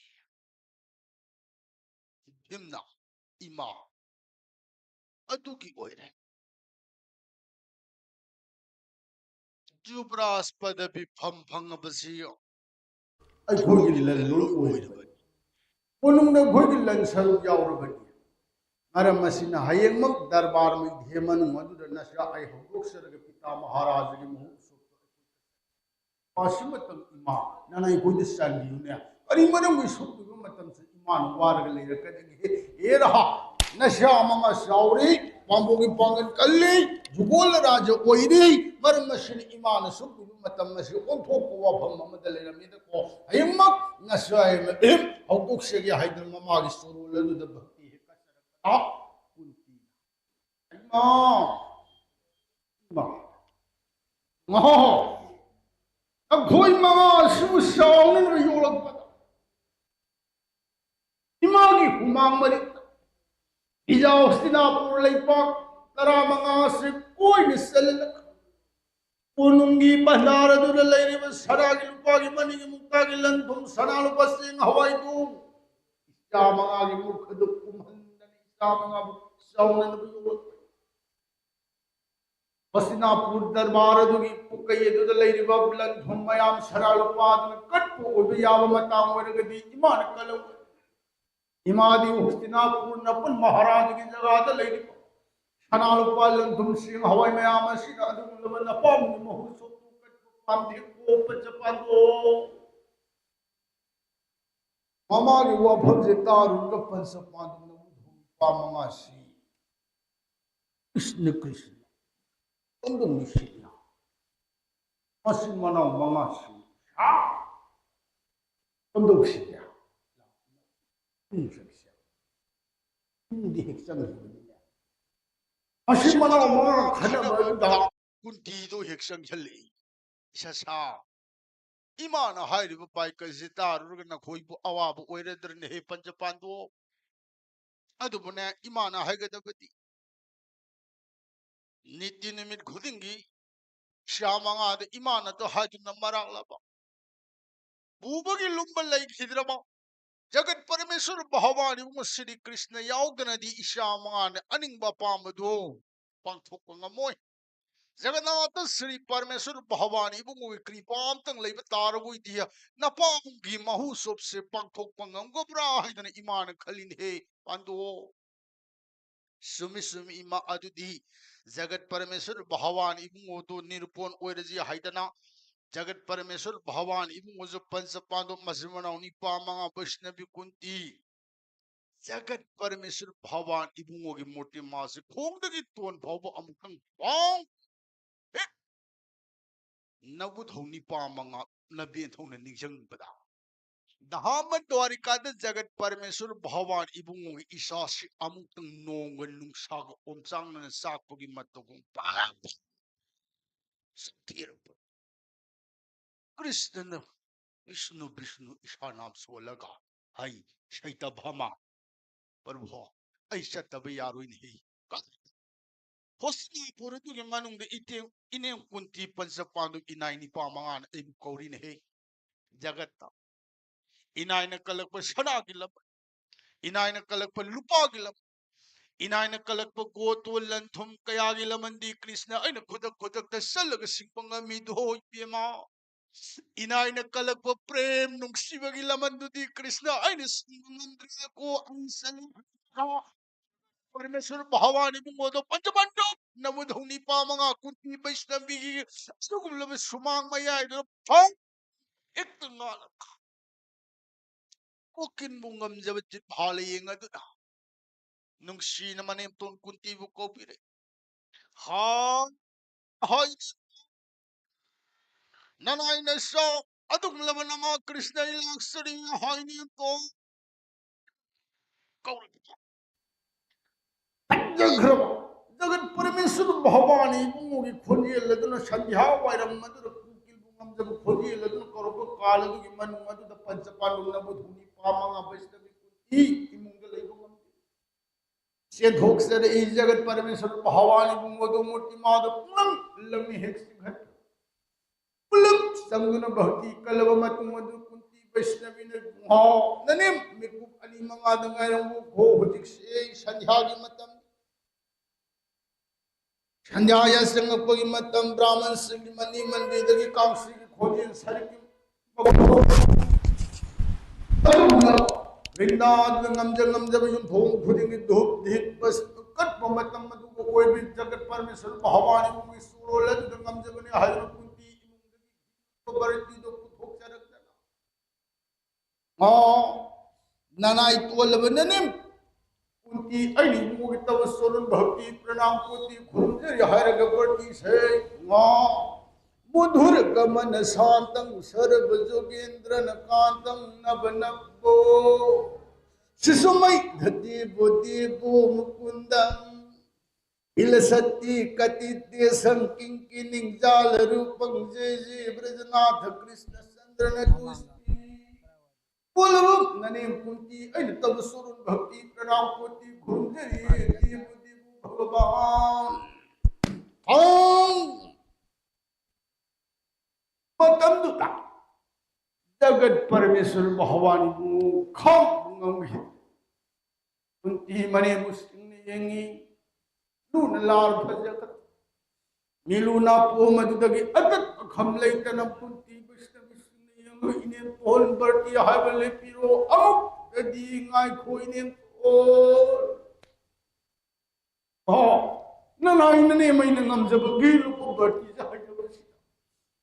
ꯚꯤꯝꯅ ꯏꯃꯥ ꯑꯗꯨꯒꯤ ꯑꯣꯏꯔꯦ꯫ ꯖꯨꯕ꯭ꯔꯥꯖ ꯄꯗꯕꯤ ꯐꯝ ꯐꯪꯉꯕꯁꯤ ꯑꯩꯈꯣꯏꯒꯤ ꯂꯟ ꯂꯣꯏ ꯑꯣꯏꯔꯕꯅꯤ꯫ ꯀꯣꯅꯨꯡꯗ ꯑꯩꯈꯣꯏꯒꯤ ꯂꯟ ꯁꯔꯨꯛ ꯌꯥꯎꯔꯕꯅꯤ꯫ ꯃꯔꯝ ꯑꯁꯤꯅ ꯍꯌꯦꯡꯃꯛ ꯗꯔꯕꯥꯔ ꯃꯤꯡꯊꯦꯝ ꯃꯅꯨꯡ ꯑꯗꯨꯗ ꯅꯆꯥ ꯑꯩ ꯍꯧꯗꯣꯛꯆꯔꯒ ꯄꯤꯇꯥ ꯃꯍꯥꯔꯥꯖꯒꯤ ꯃꯍꯨꯠ ꯁꯣꯛꯄ ꯑꯁꯤꯃꯇꯪ ꯏꯃꯥ ꯅꯪ ꯑꯩꯈꯣꯏꯗ ꯆꯥꯟꯕꯤꯌꯨꯅꯦ꯫ ꯀꯔꯤ ꯃꯔꯝꯒꯤ ꯁꯨꯛ ꯀꯨꯏꯕ ꯃꯇꯝꯁꯤ ꯏꯃꯥꯅ ꯋꯥꯔꯒ ꯂꯩꯔꯛꯀꯗꯒꯦ? ꯑꯦ ꯔꯍꯥ, ꯅꯁꯥ ꯃꯉꯥ ꯆꯥꯎꯔꯤ, ꯄꯥꯝꯕꯣꯝꯒꯤ ꯄꯥꯡꯒꯜ ꯀꯜꯂꯤ, ꯖꯨꯒꯣꯜ ꯔꯥꯖ ꯑꯣꯏꯔꯤ, ꯃꯔꯝ ꯑꯁꯤꯅ ꯏꯃꯥꯅ ꯁꯨꯛ ꯀꯨꯏꯕ ꯃꯇꯝ ꯑꯁꯤ ꯑꯣꯟꯊꯣꯛꯄ ꯋꯥꯐꯝ ꯑꯃꯗ ꯂꯩꯔꯝꯃꯤꯗꯀꯣ꯫ ꯍꯌꯦꯡꯃꯛ ꯅꯁꯥ ꯑꯃ ꯍꯧꯗꯣꯛꯆꯒꯦ ꯍꯥꯏꯗꯨꯅ ꯃꯃꯥꯒꯤ ꯁꯣꯔꯣꯜ ꯑꯗꯨꯗ ꯚꯛꯇꯤ ꯍꯦꯛ ꯀꯠꯆꯔꯛꯄꯗ ꯀꯨꯟꯇꯤꯅ, "ꯏꯃꯥ, ꯏꯃꯥ, ꯉꯥ, ꯅꯈꯣꯏ ꯃꯉꯥꯁꯨ ꯆꯥꯎꯅꯅꯕ ꯌꯣꯛꯂꯛꯄꯗ ꯏꯃꯥꯒꯤ ꯍꯨꯃꯥꯡ ꯃꯔꯤꯛꯇ ꯏꯖꯥ ꯍꯣꯁꯇꯤꯅꯥꯄꯨꯔ ꯂꯩꯄꯥꯛ ꯇꯔꯥꯃꯉꯥ ꯑꯁꯤ ꯀꯣꯏꯅ ꯆꯠꯂꯒ ꯀꯣꯅꯨꯡꯒꯤ ꯚꯟꯗꯥꯔ ꯑꯗꯨꯗ ꯂꯩꯔꯤꯕ ꯁꯅꯥꯒꯤ ꯂꯨꯄꯥꯒꯤ ꯃꯅꯤꯒꯤ ꯃꯨꯛꯇꯥꯒꯤ ꯂꯟ ꯊꯨꯝ ꯁꯅꯥ ꯂꯨꯄꯥ ꯆꯦꯡ ꯍꯋꯥꯏ ꯊꯨꯝ ꯏꯆꯥ ꯃꯉꯥꯒꯤ ꯃꯨꯛ ꯑꯗꯨ ꯀꯨꯝꯍꯟꯗꯅ ꯏꯆꯥ ꯃꯉꯥꯕꯨ ꯆꯥꯎꯅꯅꯕ ꯌꯣꯛꯂꯛꯄꯅꯤ꯫ ꯍꯣꯁꯇꯤꯅꯥꯄꯨꯔ ꯗꯔꯕꯥꯔ ꯑꯗꯨꯒꯤ ꯄꯨꯀꯩ ꯑꯗꯨꯗ ꯂꯩꯔꯤꯕ ꯂꯟ ꯊꯨꯝ ꯃꯌꯥꯝ ꯁꯅꯥ ꯂꯨꯄꯥ ꯑꯗꯨꯅ ꯀꯠꯄ ꯑꯣꯏꯕ ꯌꯥꯕ ꯃꯇꯥꯡ ꯑꯣꯏꯔꯒꯗꯤ ꯏꯃꯥꯅ ꯀꯜꯂꯝꯒꯅꯤ꯫ ꯏꯃꯥꯗꯤ ꯍꯣꯁꯇꯤꯅꯥꯄꯨꯔ ꯅꯄꯨꯟ ꯃꯍꯥꯔꯥꯖꯒꯤ ꯖꯒꯥꯗ ꯂꯩꯔꯤꯕ ꯁꯅꯥ ꯂꯨꯄꯥ ꯂꯟ ꯊꯨꯝ ꯆꯦꯡ ꯍꯋꯥꯏ ꯃꯌꯥꯝ ꯑꯁꯤꯅ ꯑꯗꯨꯒꯨꯝꯂꯕ ꯅꯄꯥꯝꯒꯤ ꯃꯍꯨꯠ ꯁꯣꯛꯇꯨ ꯀꯠꯄ ꯄꯥꯝꯗꯦꯀꯣ ꯄꯟꯆ ꯄꯥꯟꯗꯣ꯫ ꯃꯃꯥꯒꯤ ꯋꯥꯐꯝꯁꯦ ꯇꯥꯔꯨꯔꯒ ꯄꯟꯆ ꯄꯥꯟꯗꯣ ꯅꯄꯥ ꯃꯉꯥꯁꯤ ꯀ꯭ꯔꯤꯁꯅ ꯀ꯭ꯔꯤꯁꯅ ꯀꯝꯗꯧ ꯅꯨꯡꯁꯤꯠꯅ ꯃꯆꯤꯟ ꯃꯅꯥꯎ ꯃꯉꯥꯁꯤ ꯁꯥ ꯀꯝꯗꯧꯁꯤꯒꯦ? ꯄꯨꯡꯁꯦ ꯄꯨꯡꯗꯤ ꯍꯦꯛ ꯆꯪꯈꯤꯕꯅꯤꯅꯦ꯫ ꯃꯆꯤꯟ ꯃꯅꯥꯎ ꯃꯉꯥ ꯈꯟꯅꯕꯗꯨꯗ ꯀꯨꯟꯇꯤꯗꯣ ꯍꯦꯛ ꯆꯪꯁꯤꯜꯂꯛꯏ꯫ ꯏꯁꯥ ꯁꯥ ꯏꯃꯥꯅ ꯍꯥꯏꯔꯤꯕ ꯄꯥꯏꯀꯜꯁꯤ ꯇꯥꯔꯨꯔꯒ ꯅꯈꯣꯏꯕꯨ ꯑꯋꯥꯕ ꯑꯣꯏꯔꯗ꯭ꯔꯅꯦ ꯍꯦ ꯄꯟꯆ ꯄꯥꯟꯗꯣ? ꯑꯗꯨꯕꯨꯅꯦ, ꯏꯃꯥꯅ ꯍꯥꯏꯒꯗꯕꯗꯤ ꯅꯤꯇꯤ ꯅꯨꯃꯤꯠ ꯈꯨꯗꯤꯡꯒꯤ ꯁ꯭ꯌꯥ ꯃꯉꯥꯗ ꯏꯃꯥꯅ ꯑꯗꯨ ꯍꯥꯏꯗꯨꯅ ꯃꯔꯥꯛꯂꯕ ꯄꯨꯕꯒꯤ ꯂꯨꯝꯕ ꯂꯩꯈꯤꯗ꯭ꯔꯕ ꯖꯒꯠ ꯄꯔꯃꯦꯁ꯭ꯋꯔ ꯚꯒꯋꯥꯟ ꯏꯕꯨꯡꯉꯣ ꯁ꯭ꯔꯤ ꯀ꯭ꯔꯤꯁꯅ ꯌꯥꯎꯗꯅꯗꯤ ꯏꯁꯥ ꯃꯉꯥꯅ ꯑꯅꯤꯡꯕ ꯑꯄꯥꯝꯕꯗꯨ ꯄꯥꯡꯊꯣꯛꯄ ꯉꯝꯃꯣꯏ꯫ ꯖꯒꯟꯅꯥꯊ ꯁ꯭ꯔꯤ ꯄꯔꯃꯦꯁ꯭ꯋꯔ ꯚꯒꯋꯥꯟ ꯏꯕꯨꯡꯉꯣꯒꯤ ꯀ꯭ꯔꯤꯄꯥ ꯑꯝꯇꯪ ꯂꯩꯕ ꯇꯥꯔꯕꯣꯏꯗꯤ ꯅꯄꯥꯕꯨꯡꯒꯤ ꯃꯍꯨ ꯁꯣꯞꯁꯦ ꯄꯥꯡꯊꯣꯛꯄ ꯉꯝꯒꯕ꯭ꯔꯥ ꯍꯥꯏꯗꯅ ꯏꯃꯥꯅ ꯈꯜꯂꯤꯅꯦꯍꯦ ꯄꯥꯟꯗꯣ꯫ ꯆꯨꯝꯃꯤ ꯆꯨꯝꯃꯤ ꯏꯃꯥ, ꯑꯗꯨꯗꯤ ꯖꯒꯠ ꯄꯔꯃꯦꯁ꯭ꯋꯔ ꯚꯒꯋꯥꯟ ꯏꯕꯨꯡꯉꯣꯗꯣ ꯅꯤꯔꯨꯄꯣꯟ ꯑꯣꯏꯔꯁꯤ ꯍꯥꯏꯗꯅ ꯖꯒꯠ ꯄꯔꯃꯦꯁꯣꯔ ꯚꯒꯋꯥꯟ ꯏꯕꯨꯡꯉꯣꯁꯨ ꯄꯟꯆ ꯄꯥꯟꯗꯕ ꯃꯆꯤꯟ ꯃꯅꯥꯎ ꯅꯤꯄꯥ ꯃꯉꯥ ꯕꯩꯁꯅꯕꯤ ꯀꯨꯟꯇꯤ꯫ ꯖꯒꯠ ꯄꯔꯃꯦꯁꯣꯔ ꯚꯒꯋꯥꯟ ꯏꯕꯨꯡꯉꯣꯒꯤ ꯃꯨꯔꯇꯤ ꯃꯥꯁꯦ ꯈꯣꯡꯗꯒꯤ ꯇꯣꯟ ꯐꯥꯎꯕ ꯑꯃꯨꯛꯇꯪ ꯄꯥꯎ ꯍꯦꯛ ꯅꯕꯨꯙꯧ ꯅꯤꯄꯥ ꯃꯉꯥ ꯂꯝꯕꯦꯟ ꯊꯧꯅ ꯅꯤꯡꯁꯤꯡꯕꯗ, ꯙꯥꯃ ꯗ꯭ꯋꯥꯔꯤꯀꯥꯗ ꯖꯒꯠ ꯄꯔꯃꯦꯁꯣꯔ ꯚꯒꯋꯥꯟ ꯏꯕꯨꯡꯉꯣꯒꯤ ꯏꯆꯥꯁꯤ ꯑꯃꯨꯛꯇꯪ ꯅꯣꯡꯒ ꯅꯨꯡꯁꯥꯒ ꯑꯣꯝꯆꯥꯡꯅꯅ ꯆꯥꯛꯄꯒꯤ ꯃꯇꯧꯒꯨꯝ ꯄꯥꯛ ꯆꯠꯊꯤꯔꯛꯄ꯫ ꯀ꯭ꯔꯤꯁꯅꯅ ꯕꯤꯁꯅꯨ ꯕꯤꯁꯅꯨ ꯏꯁꯥ ꯅꯥꯝ ꯁꯣꯜꯂꯒ, "ꯍꯩ ꯁꯩꯇꯚꯃꯥ, ꯄ꯭ꯔꯚꯨ, ꯑꯩ ꯆꯠꯇꯕ ꯌꯥꯔꯣꯏꯅꯦꯍꯦ꯫ ꯍꯣꯁꯇꯤꯅꯥꯄꯨꯔ ꯑꯗꯨꯒꯤ ꯃꯅꯨꯡꯗ ꯏꯇꯦꯡ ꯏꯅꯦꯝ ꯀꯨꯟꯇꯤ ꯄꯟꯆ ꯄꯥꯟꯗꯨ ꯏꯅꯥꯏ ꯅꯤꯄꯥ ꯃꯉꯥꯅ ꯑꯩꯕꯨ ꯀꯧꯔꯤꯅꯦꯍꯦ꯫ ꯖꯒꯠꯇ ꯏꯅꯥꯏꯅ ꯀꯜꯂꯛꯄ ꯁꯅꯥꯒꯤ ꯂꯝ, ꯏꯅꯥꯏꯅ ꯀꯜꯂꯛꯄ ꯂꯨꯄꯥꯒꯤ ꯂꯝ, ꯏꯅꯥꯏꯅ ꯀꯜꯂꯛꯄ ꯒꯣꯇꯣ ꯂꯟ ꯊꯨꯝ ꯀꯌꯥꯒꯤ ꯂꯃꯟꯗꯤ ꯀ꯭ꯔꯤꯁꯅ ꯑꯩꯅ ꯈꯨꯗꯛ ꯈꯨꯗꯛꯇ ꯆꯠꯂꯒ ꯁꯤꯡꯕ ꯉꯝꯃꯤꯗꯣ ꯏꯕꯦꯝꯃ꯫ ꯏꯅꯥꯏꯅ ꯀꯜꯂꯛꯄ ꯄ꯭ꯔꯦꯝ ꯅꯨꯡꯁꯤꯕꯒꯤ ꯂꯃꯟꯗꯨꯗꯤ ꯀ꯭ꯔꯤꯁꯅ ꯑꯩꯅ ꯁꯤꯡꯕ ꯉꯝꯗ꯭ꯔꯤꯗꯀꯣ꯫ ꯑꯩ ꯆꯠꯂꯨ ꯄꯔꯃꯦꯁꯣꯔ ꯚꯒꯋꯥꯟ ꯏꯕꯨꯡꯉꯣꯗꯣ ꯄꯟꯆꯄꯥꯟꯗꯕ ꯅꯕꯨꯙꯧ ꯅꯤꯄꯥ ꯃꯉꯥ ꯀꯨꯟꯇꯤ ꯕꯩꯁꯅꯕꯤꯒꯤ ꯑꯗꯨꯒꯨꯝꯂꯕ ꯁꯨꯃꯥꯡ ꯃꯌꯥꯏꯗꯨꯗ ꯐꯥꯎ ꯍꯦꯛꯇ ꯉꯥꯜꯂꯛ꯫ ꯀꯣꯀꯤꯟꯕꯨ ꯉꯝꯖꯕ ꯆꯤꯠ ꯐꯥꯜꯂ ꯌꯦꯡꯉꯗꯨꯅ ꯅꯨꯡꯁꯤꯅ ꯃꯅꯦꯝꯇꯣꯟ ꯀꯨꯟꯇꯤꯕꯨ ꯀꯧꯕꯤꯔꯦ꯫ ꯍꯥ, ꯍꯥꯏ, ꯅꯅꯥꯏ ꯅꯆꯥ ꯑꯗꯨꯒꯨꯝꯂꯕ ꯅꯃꯥ ꯀ꯭ꯔꯤꯁꯅ ꯑꯩ ꯂꯥꯛꯆꯔꯤ ꯍꯥꯏꯅꯦꯀꯣ꯫ ꯀꯧꯔꯛꯄ ꯐꯖꯈ꯭ꯔꯕ ꯖꯒꯠ ꯄꯔꯃꯦꯁꯣꯔ ꯚꯒꯋꯥꯟ ꯏꯕꯨꯡꯉꯣꯒꯤ ꯈꯣꯟꯖꯦꯜ ꯑꯗꯨꯅ ꯁꯟꯙ꯭ꯌꯥ ꯋꯥꯏꯔꯝ ꯑꯗꯨꯗ ꯀꯨꯀꯤꯜꯕꯨ ꯉꯝꯖꯕ ꯈꯣꯟꯖꯦꯜ ꯑꯗꯨꯅ ꯀꯧꯔꯛꯄ ꯀꯥꯜ ꯑꯗꯨꯒꯤ ꯃꯅꯨꯡ ꯑꯗꯨꯗ ꯄꯟꯆ ꯄꯥꯟꯗꯕ ꯅꯕꯨꯙꯧ ꯅꯤꯄꯥ ꯃꯉꯥ ꯕꯩꯁꯅꯕꯤ ꯀꯨꯟꯇꯤ ꯏꯃꯨꯡꯗ ꯂꯩꯕ ꯉꯝꯗꯦ꯫ ꯆꯦꯟꯊꯣꯛꯆꯔꯛꯏ ꯖꯒꯠ ꯄꯔꯃꯦꯁꯣꯔ ꯚꯒꯋꯥꯟ ꯏꯕꯨꯡꯉꯣꯗꯨ ꯃꯨꯔꯇꯤ ꯃꯥꯗ ꯄꯨꯡꯂꯪ ꯂꯪꯉꯤ ꯍꯦꯛ ꯆꯤꯡꯈꯠ꯫ ꯄꯨꯂꯞ ꯆꯪꯗꯨꯅ ꯚꯛꯇꯤ ꯀꯜꯂꯕ ꯃꯇꯨꯡ ꯑꯗꯨ ꯀꯨꯟꯇꯤ ꯕꯩꯁꯅꯕꯤꯅ, "ꯉꯥꯎ, ꯅꯅꯦꯝ ꯃꯤꯀꯨꯞ ꯑꯅꯤ ꯃꯉꯥꯗ ꯉꯥꯏꯔꯝꯃꯨꯀꯣ, ꯍꯧꯖꯤꯛꯁꯦ ꯁꯟꯙ꯭ꯌꯥꯒꯤ ꯃꯇꯝ꯫ ꯁꯟꯙ꯭ꯌꯥ ꯌꯥꯆꯪꯉꯛꯄꯒꯤ ꯃꯇꯝ, ꯕ꯭ꯔꯥꯍꯃꯟꯁꯤꯡꯒꯤ ꯃꯅꯤ ꯃꯟꯗꯤꯔꯗꯒꯤ ꯀꯥꯡꯁꯤꯒꯤ ꯈꯣꯟꯖꯦꯜ ꯁꯔꯤꯛꯀꯤ ꯃꯈꯣꯜ ꯑꯗꯨꯒꯨꯝꯅ ꯔꯤꯟꯗꯥꯗꯨꯗ ꯉꯝꯖ ꯉꯝꯖꯕ ꯌꯨꯝꯊꯣꯡ ꯈꯨꯗꯤꯡꯒꯤ ꯙꯨꯞ ꯙꯤꯞ ꯕꯁ ꯀꯠꯄ ꯃꯇꯝ ꯑꯗꯨꯒ ꯑꯣꯏꯕ ꯖꯒꯠ ꯄꯔꯃꯦꯁꯣꯔ ꯚꯒꯋꯥꯟ ꯏꯕꯨꯡꯒꯤ ꯆꯣꯔꯣꯜ ꯑꯗꯨꯗ ꯉꯝꯖꯕꯅꯤ ꯍꯥꯏꯗꯨꯅ ꯀꯨꯟꯇꯤ ꯏꯃꯨꯡꯗꯒꯤ ꯕꯔꯇꯤꯗꯣ ꯄꯨꯊꯣꯛꯆꯔꯛꯇꯅ꯫ ꯉꯥ ꯅꯅꯥꯏ ꯇꯣꯜꯂꯕ ꯅꯅꯦꯝ ꯀꯨꯟꯇꯤ ꯑꯩꯅ ꯏꯕꯨꯡꯒꯤ ꯇꯧꯕ ꯁꯣꯔꯨꯟ ꯚꯛꯇꯤ ꯄ꯭ꯔꯅꯥꯝ ꯀꯣꯇꯤ ꯈꯨꯔꯨꯝꯖꯔꯤ ꯍꯥꯏꯔꯒ ꯕꯔꯇꯤꯁꯦ ꯉꯥ ꯃꯨꯙꯨꯔ ꯒꯃꯅ ꯁꯥꯟꯇꯪ ꯁꯔꯕ ꯖꯣꯒꯦꯟꯗ꯭ꯔꯅ ꯀꯥꯟꯇꯪ ꯅꯕ ꯅꯕꯣ ꯁꯤꯁꯨꯃꯩ ꯙꯗꯦꯕꯣ ꯗꯦꯕꯣ ꯃꯨꯀꯨꯟꯗꯪ ꯏꯂꯁꯠꯇꯤ ꯀꯇꯤ ꯗꯦꯁꯪ ꯀꯤꯡꯀꯤ ꯅꯤꯡꯖꯥꯂ ꯔꯨꯄꯪ ꯖꯦ ꯖꯦ ꯕ꯭ꯔꯖꯅꯥꯊ ꯀ꯭ꯔꯤꯁꯅ ꯆꯟꯗ꯭ꯔꯅ ꯇꯨꯁꯇꯤ ꯄꯨꯂꯕꯨ ꯅꯅꯦꯝ ꯀꯨꯟꯇꯤ ꯑꯩꯅ ꯇꯧꯕ ꯁꯣꯔꯨꯟ ꯚꯛꯇꯤ ꯄ꯭ꯔꯅꯥꯝ ꯀꯣꯇꯤ ꯈꯨꯔꯨꯝꯖꯔꯤ ꯗꯦꯕꯨ ꯗꯦꯕꯨ ꯚꯒꯕꯥꯟ ꯊꯥꯡ ꯃꯇꯝꯗꯨꯗ ꯖꯒꯠ ꯄꯔꯃꯦꯁ꯭ꯋꯔ ꯚꯒꯋꯥꯟꯕꯨ ꯈꯪꯕ ꯉꯝꯈꯤ꯫ ꯀꯨꯟꯇꯤ ꯃꯅꯦꯝꯕꯨ ꯁꯤꯡꯅ ꯌꯦꯡꯉꯤ꯫ ꯂꯨꯅ ꯂꯥꯔ ꯐꯖꯈ꯭ꯔꯦ꯫ ꯃꯤꯂꯨ ꯅꯥꯄꯣꯝ ꯑꯗꯨꯗꯒꯤ ꯑꯇꯠ ꯑꯈꯝ ꯂꯩꯇꯅ ꯀꯨꯟꯇꯤ ꯕꯩꯁꯅꯕꯤꯁꯤꯡꯅ ꯌꯦꯡꯉꯨ, ꯏꯅꯦꯝ ꯇꯣꯟ ꯕꯔꯇꯤ ꯍꯥꯏꯕ ꯂꯦꯞꯄꯤꯔꯣ, ꯑꯃꯨꯛꯇꯗꯤ ꯉꯥꯏꯈꯣ ꯏꯅꯦꯝ ꯇꯣꯟ꯫ ꯑꯣ, ꯅꯅꯥꯏ ꯅꯅꯦꯝ ꯑꯩꯅ ꯉꯝꯖꯕꯒꯤ ꯂꯨꯄꯥ ꯕꯔꯇꯤꯁꯦ ꯍꯥꯏꯖꯕꯁꯤꯗ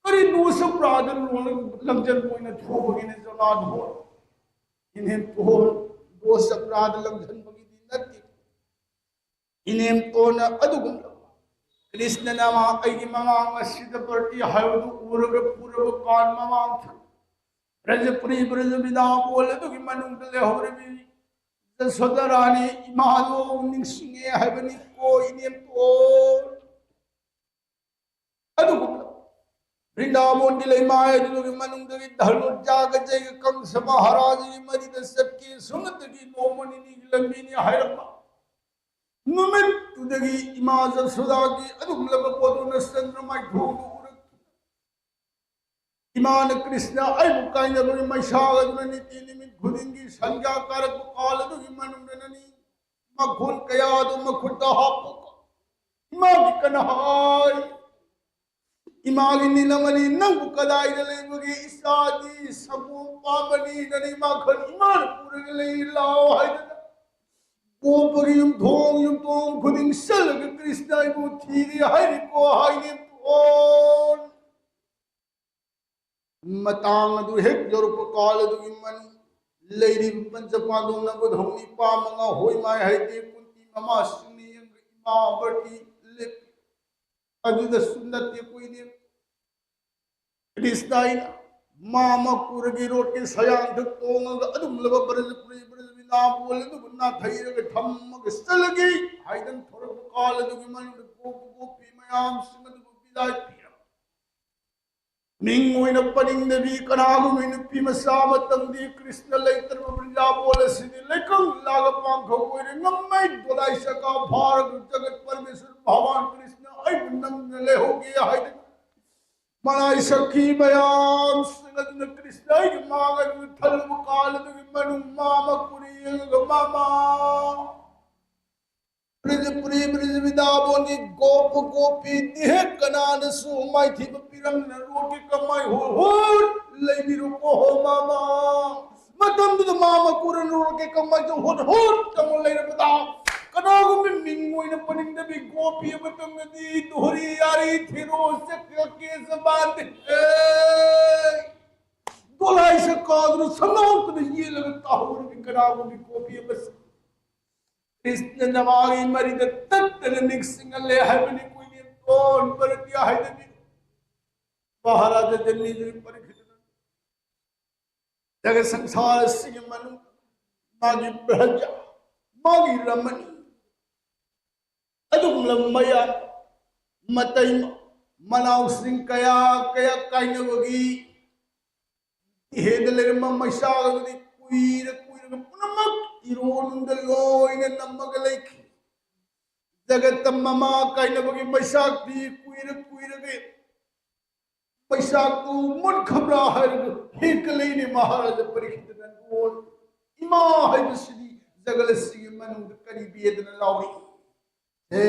ꯀꯔꯤ ꯗꯣꯁ ꯑꯄꯔꯥꯙ ꯂꯣ-, ꯂꯪꯖꯟ ꯑꯣꯏꯅ ꯊꯣꯛꯄꯒꯤꯅꯦ ꯖꯅꯥꯗꯣ? ꯏꯅꯦꯝ ꯇꯣꯟ ꯗꯣꯁ ꯑꯄꯔꯥꯙ ꯂꯪꯖꯟꯕꯒꯤꯗꯤ ꯅꯠꯇꯦ꯫ ꯏꯅꯦꯝ ꯇꯣꯟꯅ ꯑꯗꯨꯒꯨꯝꯂꯕ ꯀ꯭ꯔꯤꯁꯅꯅ ꯃꯥ ꯑꯩꯒꯤ ꯃꯃꯥꯡ ꯑꯁꯤꯗ ꯕꯔꯇꯤ ꯍꯥꯏꯕꯗꯨ ꯎꯔꯒ ꯄꯨꯔꯕ ꯀꯥꯟ ꯃꯃꯥꯡ ꯊꯪ ꯕ꯭ꯔꯖꯄꯨꯔꯤ ꯕ꯭ꯔꯖꯕꯤꯗꯥꯕꯣꯜ ꯑꯗꯨꯒꯤ ꯃꯅꯨꯡꯗ ꯂꯩꯍꯧꯔꯕꯤ ꯖꯁꯣꯗꯥꯔꯥꯅꯤ ꯏꯃꯥꯗꯣ ꯅꯤꯡꯁꯤꯡꯉꯦ ꯍꯥꯏꯕꯅꯤ ꯀꯣ ꯏꯅꯦꯝ ꯇꯣꯟ꯫ ꯑꯗꯨꯒꯨꯝꯅ ꯕ꯭ꯔꯤꯟꯗꯥꯕꯣꯟꯒꯤ ꯂꯩꯃꯥꯏ ꯑꯗꯨꯒꯤ ꯃꯅꯨꯡꯗꯒꯤ ꯙꯅꯨꯖꯥꯒ ꯖꯩꯒ ꯀꯪꯁ ꯃꯍꯥꯔꯥꯖꯒꯤ ꯃꯔꯤꯗ ꯆꯠꯈꯤ꯫ ꯁꯨꯝꯅꯇꯒꯤ ꯅꯣꯡꯃ ꯅꯤꯅꯤꯒꯤ ꯂꯝꯕꯤꯅꯤ ꯍꯥꯏꯔꯝꯕ ꯅꯨꯃꯤꯠꯇꯨꯗꯒꯤ ꯏꯃꯥ ꯖꯁꯣꯗꯥꯒꯤ ꯑꯗꯨꯒꯨꯝꯂꯕ ꯄꯣꯠꯇꯨꯅ ꯆꯟꯗ꯭ꯔ ꯃꯥꯏꯊꯣꯡꯗꯨ ꯎꯔꯛꯈꯤ꯫ ꯏꯃꯥꯅ ꯀ꯭ꯔꯤꯁꯅ ꯑꯩꯕꯨ ꯀꯥꯏꯅꯕꯒꯤ ꯃꯩꯁꯥ ꯑꯗꯨꯅ ꯅꯤꯇꯤ ꯅꯨꯃꯤꯠ ꯈꯨꯗꯤꯡꯒꯤ ꯁꯟꯖꯥ ꯀꯥꯔꯛꯄ ꯀꯥꯜ ꯑꯗꯨꯒꯤ ꯃꯅꯨꯡꯗꯅꯅꯤ ꯃꯈꯣꯟ ꯀꯌꯥ ꯑꯗꯨ ꯃꯈꯨꯠꯇ ꯍꯥꯞꯄꯒ ꯏꯃꯥꯒꯤ ꯀꯟꯅ ꯍꯥꯏ꯫ ꯏꯃꯥꯒꯤ ꯅꯤꯜꯂꯝꯃꯅꯤ ꯅꯪꯕꯨ ꯀꯗꯥꯏꯗ ꯂꯩꯕꯒꯦ? ꯏꯆꯥꯗꯤ ꯁꯪꯒꯣꯝ ꯄꯥꯝꯕꯅꯤ ꯅꯅꯤ ꯃꯥꯈꯜ ꯏꯃꯥꯅ ꯄꯨꯔꯒ ꯂꯩ ꯂꯥꯛꯑꯣ ꯍꯥꯏꯗꯅ ꯄꯣꯛꯄꯒꯤ ꯌꯨꯝꯊꯣꯡ ꯌꯨꯝꯊꯣꯡ ꯈꯨꯗꯤꯡ ꯆꯠꯂꯒ ꯀ꯭ꯔꯤꯁꯅ ꯑꯩꯕꯨ ꯊꯤꯔꯤ ꯍꯥꯏꯔꯤꯀꯣ ꯍꯥꯏꯅꯤ ꯇꯣꯟ꯫ ꯃꯇꯥꯡ ꯑꯗꯨ ꯍꯦꯛ ꯌꯧꯔꯛꯄ ꯀꯥꯟ ꯑꯗꯨꯒꯤ ꯃꯅꯨꯡ ꯂꯩꯔꯤꯕ ꯄꯟꯆ ꯄꯥꯟꯗꯧꯅꯕ ꯍꯧꯅꯤ ꯄꯥ ꯃꯉꯥ ꯍꯣꯏ ꯃꯥꯏ ꯍꯥꯏꯗꯤ ꯀꯨꯟꯇꯤ ꯃꯃꯥꯁꯤꯡꯅ ꯌꯦꯡꯒ ꯏꯃꯥ ꯕꯔꯇꯤ ꯂꯦꯞꯄꯤ꯫ ꯑꯗꯨꯗꯁꯨ ꯅꯠꯇꯦ ꯀꯨꯏꯗꯦ꯫ ꯀ꯭ꯔꯤꯁꯅ ꯑꯩꯅ ꯃꯥ ꯃꯀꯨꯔꯒꯤ ꯔꯣꯠꯀꯤ ꯁꯌꯥꯡꯗ ꯇꯣꯡꯉꯒ ꯑꯗꯨꯝꯂꯕ ꯕ꯭ꯔꯖꯄꯨꯔꯤ ꯕ꯭ꯔꯖꯕꯤꯅꯥꯕꯣꯜ ꯑꯗꯨꯕꯨ ꯅꯥꯊꯩꯔꯒ ꯊꯝꯃꯒ ꯆꯠꯂꯒꯦ ꯍꯥꯏꯗꯅ ꯊꯣꯔꯛꯄ ꯀꯥꯜ ꯑꯗꯨꯒꯤ ꯃꯅꯨꯡꯗ ꯒꯣꯄ ꯒꯣꯄꯤ ꯃꯌꯥꯝꯁꯤꯡ ꯑꯗꯨꯕꯨ ꯕꯤꯗꯥꯏ ꯄꯤꯔꯝ꯫ ꯃꯤꯡ ꯑꯣꯏꯅ ꯄꯟꯅꯤꯡꯗꯕꯤ ꯀꯅꯥꯒꯨꯝꯕꯤ ꯅꯨꯄꯤ ꯃꯆꯥ ꯑꯃꯇꯪꯗꯤ ꯀ꯭ꯔꯤꯁꯅ ꯂꯩꯇ꯭ꯔꯕ ꯕ꯭ꯔꯤꯟꯗꯥꯕꯣꯜ ꯑꯁꯤꯗꯤ ꯂꯩꯀꯪ ꯂꯥꯒ ꯄꯥꯡꯈꯧ ꯑꯣꯏꯅ ꯉꯝꯃꯩ ꯗꯣꯂꯥꯏ ꯁꯀꯥ ꯐꯥꯔꯒ ꯖꯒꯠ ꯄꯔꯃꯦꯁ꯭ꯋꯔ ꯚꯒꯋꯥꯟ ꯀ꯭ꯔꯤꯁꯅ ꯑꯩꯕꯨ ꯅꯝꯗꯨꯅ ꯂꯩꯍꯧꯒꯦ ꯍꯥꯏꯗꯅ ꯃꯅꯥꯏ ꯁꯛꯈꯤ ꯃꯌꯥꯝꯁꯤꯡ ꯑꯗꯨꯅ ꯀ꯭ꯔꯤꯁꯅ ꯑꯩꯒꯤ ꯃꯥꯡ ꯑꯗꯨ ꯊꯜꯂꯨꯕ ꯀꯥꯜ ꯑꯗꯨꯒꯤ ꯃꯅꯨꯡ ꯃꯥ ꯃꯀꯨꯔꯤ ꯌꯦꯡꯉꯒ ꯃꯥꯃ ꯕ꯭ꯔꯤꯖꯄꯨꯔꯤ ꯕ꯭ꯔꯤꯖꯕꯤꯗꯥꯕꯣꯟꯒꯤ ꯒꯣꯄ ꯒꯣꯄꯤꯗꯤ ꯍꯦꯛ ꯀꯅꯥꯅꯁꯨ ꯃꯥꯏꯊꯤꯕ ꯄꯤꯔꯝꯗꯅ ꯔꯣꯠꯀꯤ ꯀꯃꯥꯏ ꯍꯨꯠ ꯍꯨꯠ ꯂꯩꯕꯤꯔꯨꯀꯣ ꯍꯣ ꯃꯥꯃ꯫ ꯃꯇꯝꯗꯨꯗ ꯃꯥꯃ ꯀꯨꯔꯅ ꯔꯣꯠꯀꯤ ꯀꯃꯥꯏꯗ ꯍꯨꯠ ꯍꯨꯠ ꯇꯧꯅ ꯂꯩꯔꯕꯗ ꯀꯅꯥꯒꯨꯝꯕ ꯃꯤꯡ ꯑꯣꯏꯅ ꯄꯟꯅꯤꯡꯗꯕꯤ ꯒꯣꯄꯤ ꯑꯃꯇꯪꯅꯗꯤ ꯗꯣꯍꯔꯤ ꯌꯥꯔꯤ ꯊꯤꯔꯣ ꯆꯠꯀꯦ ꯆꯕꯥꯟꯗꯦ꯫ ꯗꯣꯂꯥꯏ ꯁꯀꯥꯗꯨꯅ ꯁꯅꯥꯎꯇꯅ ꯌꯦꯜꯂꯒ ꯇꯥꯍꯧꯔꯤꯕ ꯀꯅꯥꯒꯨꯝꯕ ꯒꯣꯄꯤ ꯑꯃꯁꯨ ꯀ꯭ꯔꯤꯁꯅ ꯅꯃꯥꯒꯤ ꯃꯔꯤꯗ ꯇꯠꯇꯅ ꯅꯤꯡꯁꯤꯡꯍꯜꯂꯦ ꯍꯥꯏꯕꯅꯤ꯫ ꯀꯨꯏꯅ ꯇꯣꯟꯕꯔꯗꯤ ꯍꯥꯏꯗꯕꯤ ꯃꯍꯥꯔꯥꯖꯥ ꯖꯟꯃꯦꯖꯌ ꯄꯔꯤꯈꯤꯠꯅ ꯖꯒ ꯁꯪꯁꯥꯔ ꯑꯁꯤꯒꯤ ꯃꯅꯨꯡ ꯃꯥꯒꯤ ꯄ꯭ꯔꯖꯥ, ꯃꯥꯒꯤ ꯔꯃꯅꯤ, ꯑꯗꯨꯒꯨꯝꯂꯕ ꯃꯌꯥꯝ ꯃꯇꯩ ꯃꯅꯥꯎꯁꯤꯡ ꯀꯌꯥ ꯀꯌꯥ ꯀꯥꯏꯅꯕꯒꯤ ꯏꯍꯦꯗ ꯂꯩꯔꯝꯕ ꯃꯩꯁꯥ ꯑꯗꯨꯗꯤ ꯀꯨꯏꯔ ꯀꯨꯏꯔꯒ ꯄꯨꯝꯅꯃꯛ ꯏꯔꯣꯟꯗ ꯂꯣꯏꯅ ꯅꯝꯃꯒ ꯂꯩꯈꯤ꯫ ꯖꯒꯠꯇ ꯃꯃꯥ ꯀꯥꯏꯅꯕꯒꯤ ꯃꯩꯁꯥꯛꯇꯤ ꯀꯨꯏꯔ ꯀꯨꯏꯔꯒ ꯃꯩꯁꯥꯛꯇꯨ ꯃꯨꯠꯈ꯭ꯔꯕ꯭ꯔꯥ ꯍꯥꯏꯔꯒ ꯍꯦꯛꯀ ꯂꯩꯅꯦ ꯃꯍꯥꯔꯥꯖꯥ ꯄꯔꯤꯈꯤꯠꯇꯅ ꯂꯣꯟ ꯏꯃꯥ ꯍꯥꯏꯕꯁꯤꯗꯤ ꯖꯒꯠ ꯑꯁꯤꯒꯤ ꯃꯅꯨꯡꯗ ꯀꯔꯤ ꯄꯤꯗꯅ ꯂꯥꯎꯔꯤ? ꯍꯦ,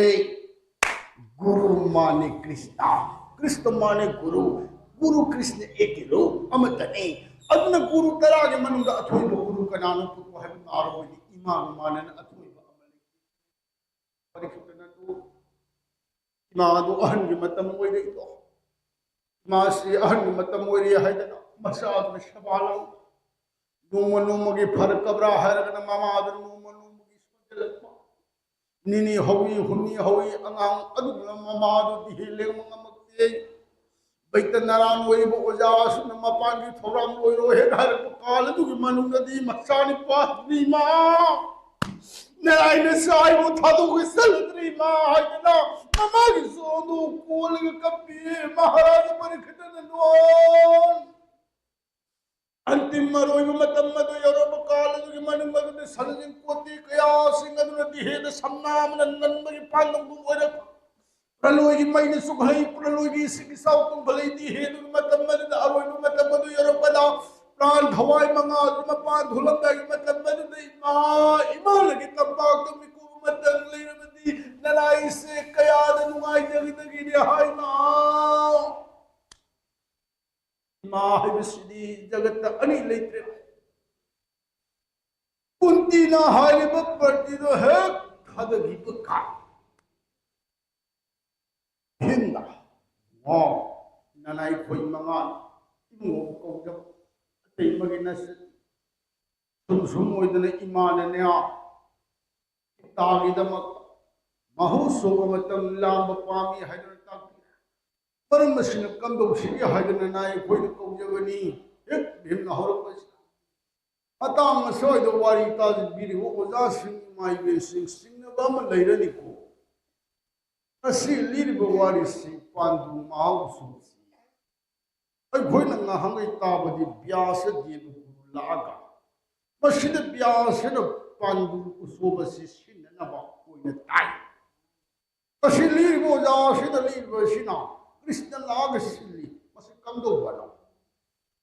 ꯒꯨꯔꯨ ꯃꯥꯅꯦ ꯀ꯭ꯔꯤꯁꯅ, ꯀ꯭ꯔꯤꯁꯅ ꯃꯥꯅꯦ ꯒꯨꯔꯨ, ꯒꯨꯔꯨ ꯀ꯭ꯔꯤꯁꯅ ꯑꯦꯛ ꯍꯦ ꯔꯨꯞ ꯑꯃꯠꯇꯅꯤ꯫ ꯑꯗꯨꯅ ꯒꯨꯔꯨ ꯇꯔꯥꯒꯤ ꯃꯅꯨꯡꯗ ꯑꯊꯣꯏꯕ ꯒꯨꯔꯨ ꯀꯅꯥꯅꯣ ꯄꯨꯊꯣꯛ ꯍꯥꯏꯕ ꯇꯥꯔꯕꯗꯤ ꯏꯃꯥ ꯃꯥꯅꯅ ꯑꯊꯣꯏꯕ ꯑꯃ ꯂꯩ꯫ ꯄꯔꯤꯈꯤꯠꯇꯅ ꯑꯗꯨ ꯏꯃꯥ ꯑꯗꯨ ꯑꯍꯟꯒꯤ ꯃꯇꯝ ꯑꯣꯏꯔꯛꯏꯗꯣ꯫ ꯃꯥꯁꯤ ꯑꯍꯟꯒꯤ ꯃꯇꯝ ꯑꯣꯏꯔꯦ ꯍꯥꯏꯗꯅ ꯃꯆꯥꯗꯨꯅ ꯁꯦꯕꯥ ꯂꯧ꯫ ꯅꯣꯡꯃ ꯅꯣꯡꯃꯒꯤ ꯐꯔꯛꯀꯕ꯭ꯔꯥ ꯍꯥꯏꯔꯒꯅ ꯃꯃꯥꯗꯨ ꯅꯣꯡꯃ ꯅꯣꯡꯃꯒꯤ ꯁꯣꯟꯖꯜꯂꯛꯄ꯫ ꯅꯤꯅꯤ ꯍꯧꯏ, ꯍꯨꯝꯅꯤ ꯍꯧꯏ, ꯑꯉꯥꯡ ꯑꯗꯨꯒꯨꯝꯅ ꯃꯃꯥꯗꯨꯗꯤ ꯍꯦꯛ ꯂꯦꯡꯕ ꯉꯝꯃꯛꯇꯦ꯫ ꯕꯩꯇ ꯅꯔꯥꯟ ꯑꯣꯏꯔꯤꯕ ꯑꯣꯖꯥ ꯑꯁꯨꯝꯅ ꯃꯄꯥꯟꯒꯤ ꯊꯧꯔꯥꯡ ꯂꯣꯏꯔꯣ ꯍꯦꯛ ꯍꯥꯏꯔꯛꯄ ꯀꯥꯜ ꯑꯗꯨꯒꯤ ꯃꯅꯨꯡꯗꯗꯤ ꯃꯆꯥꯅꯨꯄꯥꯗꯨꯅ ꯏꯃꯥ ꯅꯔꯥꯏꯅ ꯆꯥꯏꯕꯨ ꯊꯥꯗꯣꯛꯈꯤ ꯆꯠꯂꯗ꯭ꯔꯦ ꯏꯃꯥ ꯍꯥꯏꯗꯅ ꯃꯃꯥꯒꯤ ꯆꯣꯟꯗꯨ ꯀꯣꯜꯂꯒ ꯀꯞꯄꯤ꯫ ꯃꯍꯥꯔꯥꯖ ꯄꯔꯤꯈꯤꯇꯅ ꯂꯣꯟ ꯑꯟꯇꯤꯝ ꯑꯔꯣꯏꯕ ꯃꯇꯝ ꯑꯗꯨ ꯌꯧꯔꯛꯄ ꯀꯥꯜ ꯑꯗꯨꯒꯤ ꯃꯅꯨꯡ ꯑꯗꯨꯗ ꯁꯟꯖꯤꯟ ꯀꯣꯇꯤ ꯀꯌꯥꯁꯤꯡ ꯑꯗꯨꯅ ꯗꯤꯍꯦꯗ ꯁꯝꯅꯥ ꯑꯃꯅ ꯅꯟꯕꯒꯤ ꯄꯥꯟꯗꯝꯕꯨ ꯑꯣꯏꯔꯛꯄ꯫ ꯄ꯭ꯔꯂꯣꯏꯒꯤ ꯃꯩꯅ ꯆꯨꯞꯍꯜꯂꯤ, ꯄ꯭ꯔꯂꯣꯏꯒꯤ ꯏꯁꯤꯡ ꯏꯆꯥꯎ ꯇꯨꯡꯍꯜꯂꯤ꯫ ꯗꯤꯍꯦꯗꯨꯒꯤ ꯃꯇꯝ ꯑꯗꯨꯗ ꯑꯔꯣꯏꯕ ꯃꯇꯝ ꯑꯗꯨ ꯌꯧꯔꯛꯄꯗ ꯄ꯭ꯔꯥꯟ ꯊꯋꯥꯏ ꯃꯉꯥ ꯑꯗꯨ ꯃꯄꯥꯟ ꯊꯣꯛꯂꯝꯗꯥꯏꯒꯤ ꯃꯇꯝ ꯑꯗꯨꯗ ꯏꯃꯥ, ꯏꯃꯥꯅꯒꯤ ꯇꯝꯄꯥꯛꯇ ꯃꯤꯀꯨꯞ ꯑꯃꯇꯪ ꯂꯩꯔꯕꯗꯤ ꯅꯅꯥꯏꯁꯦ ꯀꯌꯥꯗ ꯅꯨꯡꯉꯥꯏꯖꯒꯗꯒꯦꯅꯦ ꯍꯥꯏ ꯏꯃꯥ꯫ ꯏꯃꯥ ꯍꯥꯏꯕꯁꯤꯗꯤ ꯖꯒꯠꯇ ꯑꯅꯤ ꯂꯩꯇ꯭ꯔꯦ꯫ ꯀꯨꯟꯇꯤꯅ ꯍꯥꯏꯔꯤꯕ ꯄ꯭ꯔꯇꯤꯗꯣ ꯍꯦꯛ ꯊꯥꯗꯈꯤꯕ ꯀꯥꯟ ꯍꯤꯡꯅ ꯋꯥ ꯅꯅꯥꯏ ꯈꯣꯏ ꯃꯉꯥ ꯏꯃꯨꯡ ꯀꯧꯗꯕ ꯑꯇꯩ ꯃꯒꯤ ꯅꯁꯤꯠ ꯁꯨꯝ ꯁꯨꯝ ꯑꯣꯏꯗꯅ ꯏꯃꯥꯅꯅꯦ ꯏꯇꯥꯒꯤꯗꯃꯛ ꯃꯍꯧꯁꯣꯛ ꯑꯃꯇꯪ ꯂꯥꯡꯕ ꯄꯥꯝꯃꯤ ꯍꯥꯏꯗꯨꯅ ꯇꯥꯛꯄꯤ꯫ ꯃꯔꯝ ꯑꯁꯤꯅ ꯀꯝꯗꯧꯁꯤꯒꯦ ꯍꯥꯏꯗꯅ ꯅꯥꯏ ꯑꯩꯈꯣꯏꯅ ꯀꯧꯖꯕꯅꯤ꯫ ꯍꯦꯛ ꯚꯤꯝꯅ ꯍꯧꯔꯛꯄꯁꯤꯗ ꯃꯇꯥꯡ ꯑꯁ꯭ꯋꯥꯏꯗ ꯋꯥꯔꯤ ꯇꯥꯕꯤꯔꯤꯕ ꯑꯣꯖꯥꯁꯤꯡ ꯏꯃꯥ ꯏꯕꯦꯟꯁꯤꯡ ꯆꯤꯡꯅꯕ ꯑꯃ ꯂꯩꯔꯅꯤꯀꯣ꯫ ꯉꯁꯤ ꯂꯤꯔꯤꯕ ꯋꯥꯔꯤꯁꯤ ꯄꯥꯟꯗꯨ ꯃꯍꯥꯎꯁꯨ ꯑꯩꯈꯣꯏꯅ ꯉꯍꯥꯟꯉꯩ ꯇꯥꯕꯗꯤ ꯕ꯭ꯌꯥꯁ ꯗꯦꯕꯒꯨꯔꯨ ꯂꯥꯛꯑꯒ ꯃꯁꯤꯗ ꯕ꯭ꯌꯥꯁꯅ ꯄꯥꯟꯗꯨ ꯎꯁꯣꯞ ꯑꯁꯤ ꯁꯤꯟꯅꯅꯕ ꯑꯣꯏꯅ ꯇꯥꯏ꯫ ꯃꯁꯤ ꯂꯤꯔꯤꯕ ꯑꯣꯖꯥ ꯑꯁꯤꯅ ꯂꯤꯔꯤꯕ ꯑꯁꯤꯅ ꯀ꯭ꯔꯤꯁꯅ ꯂꯥꯛꯑꯒ ꯁꯤꯜꯂꯤ꯫ ꯃꯁꯤ ꯀꯝꯗꯧꯕꯅꯣ?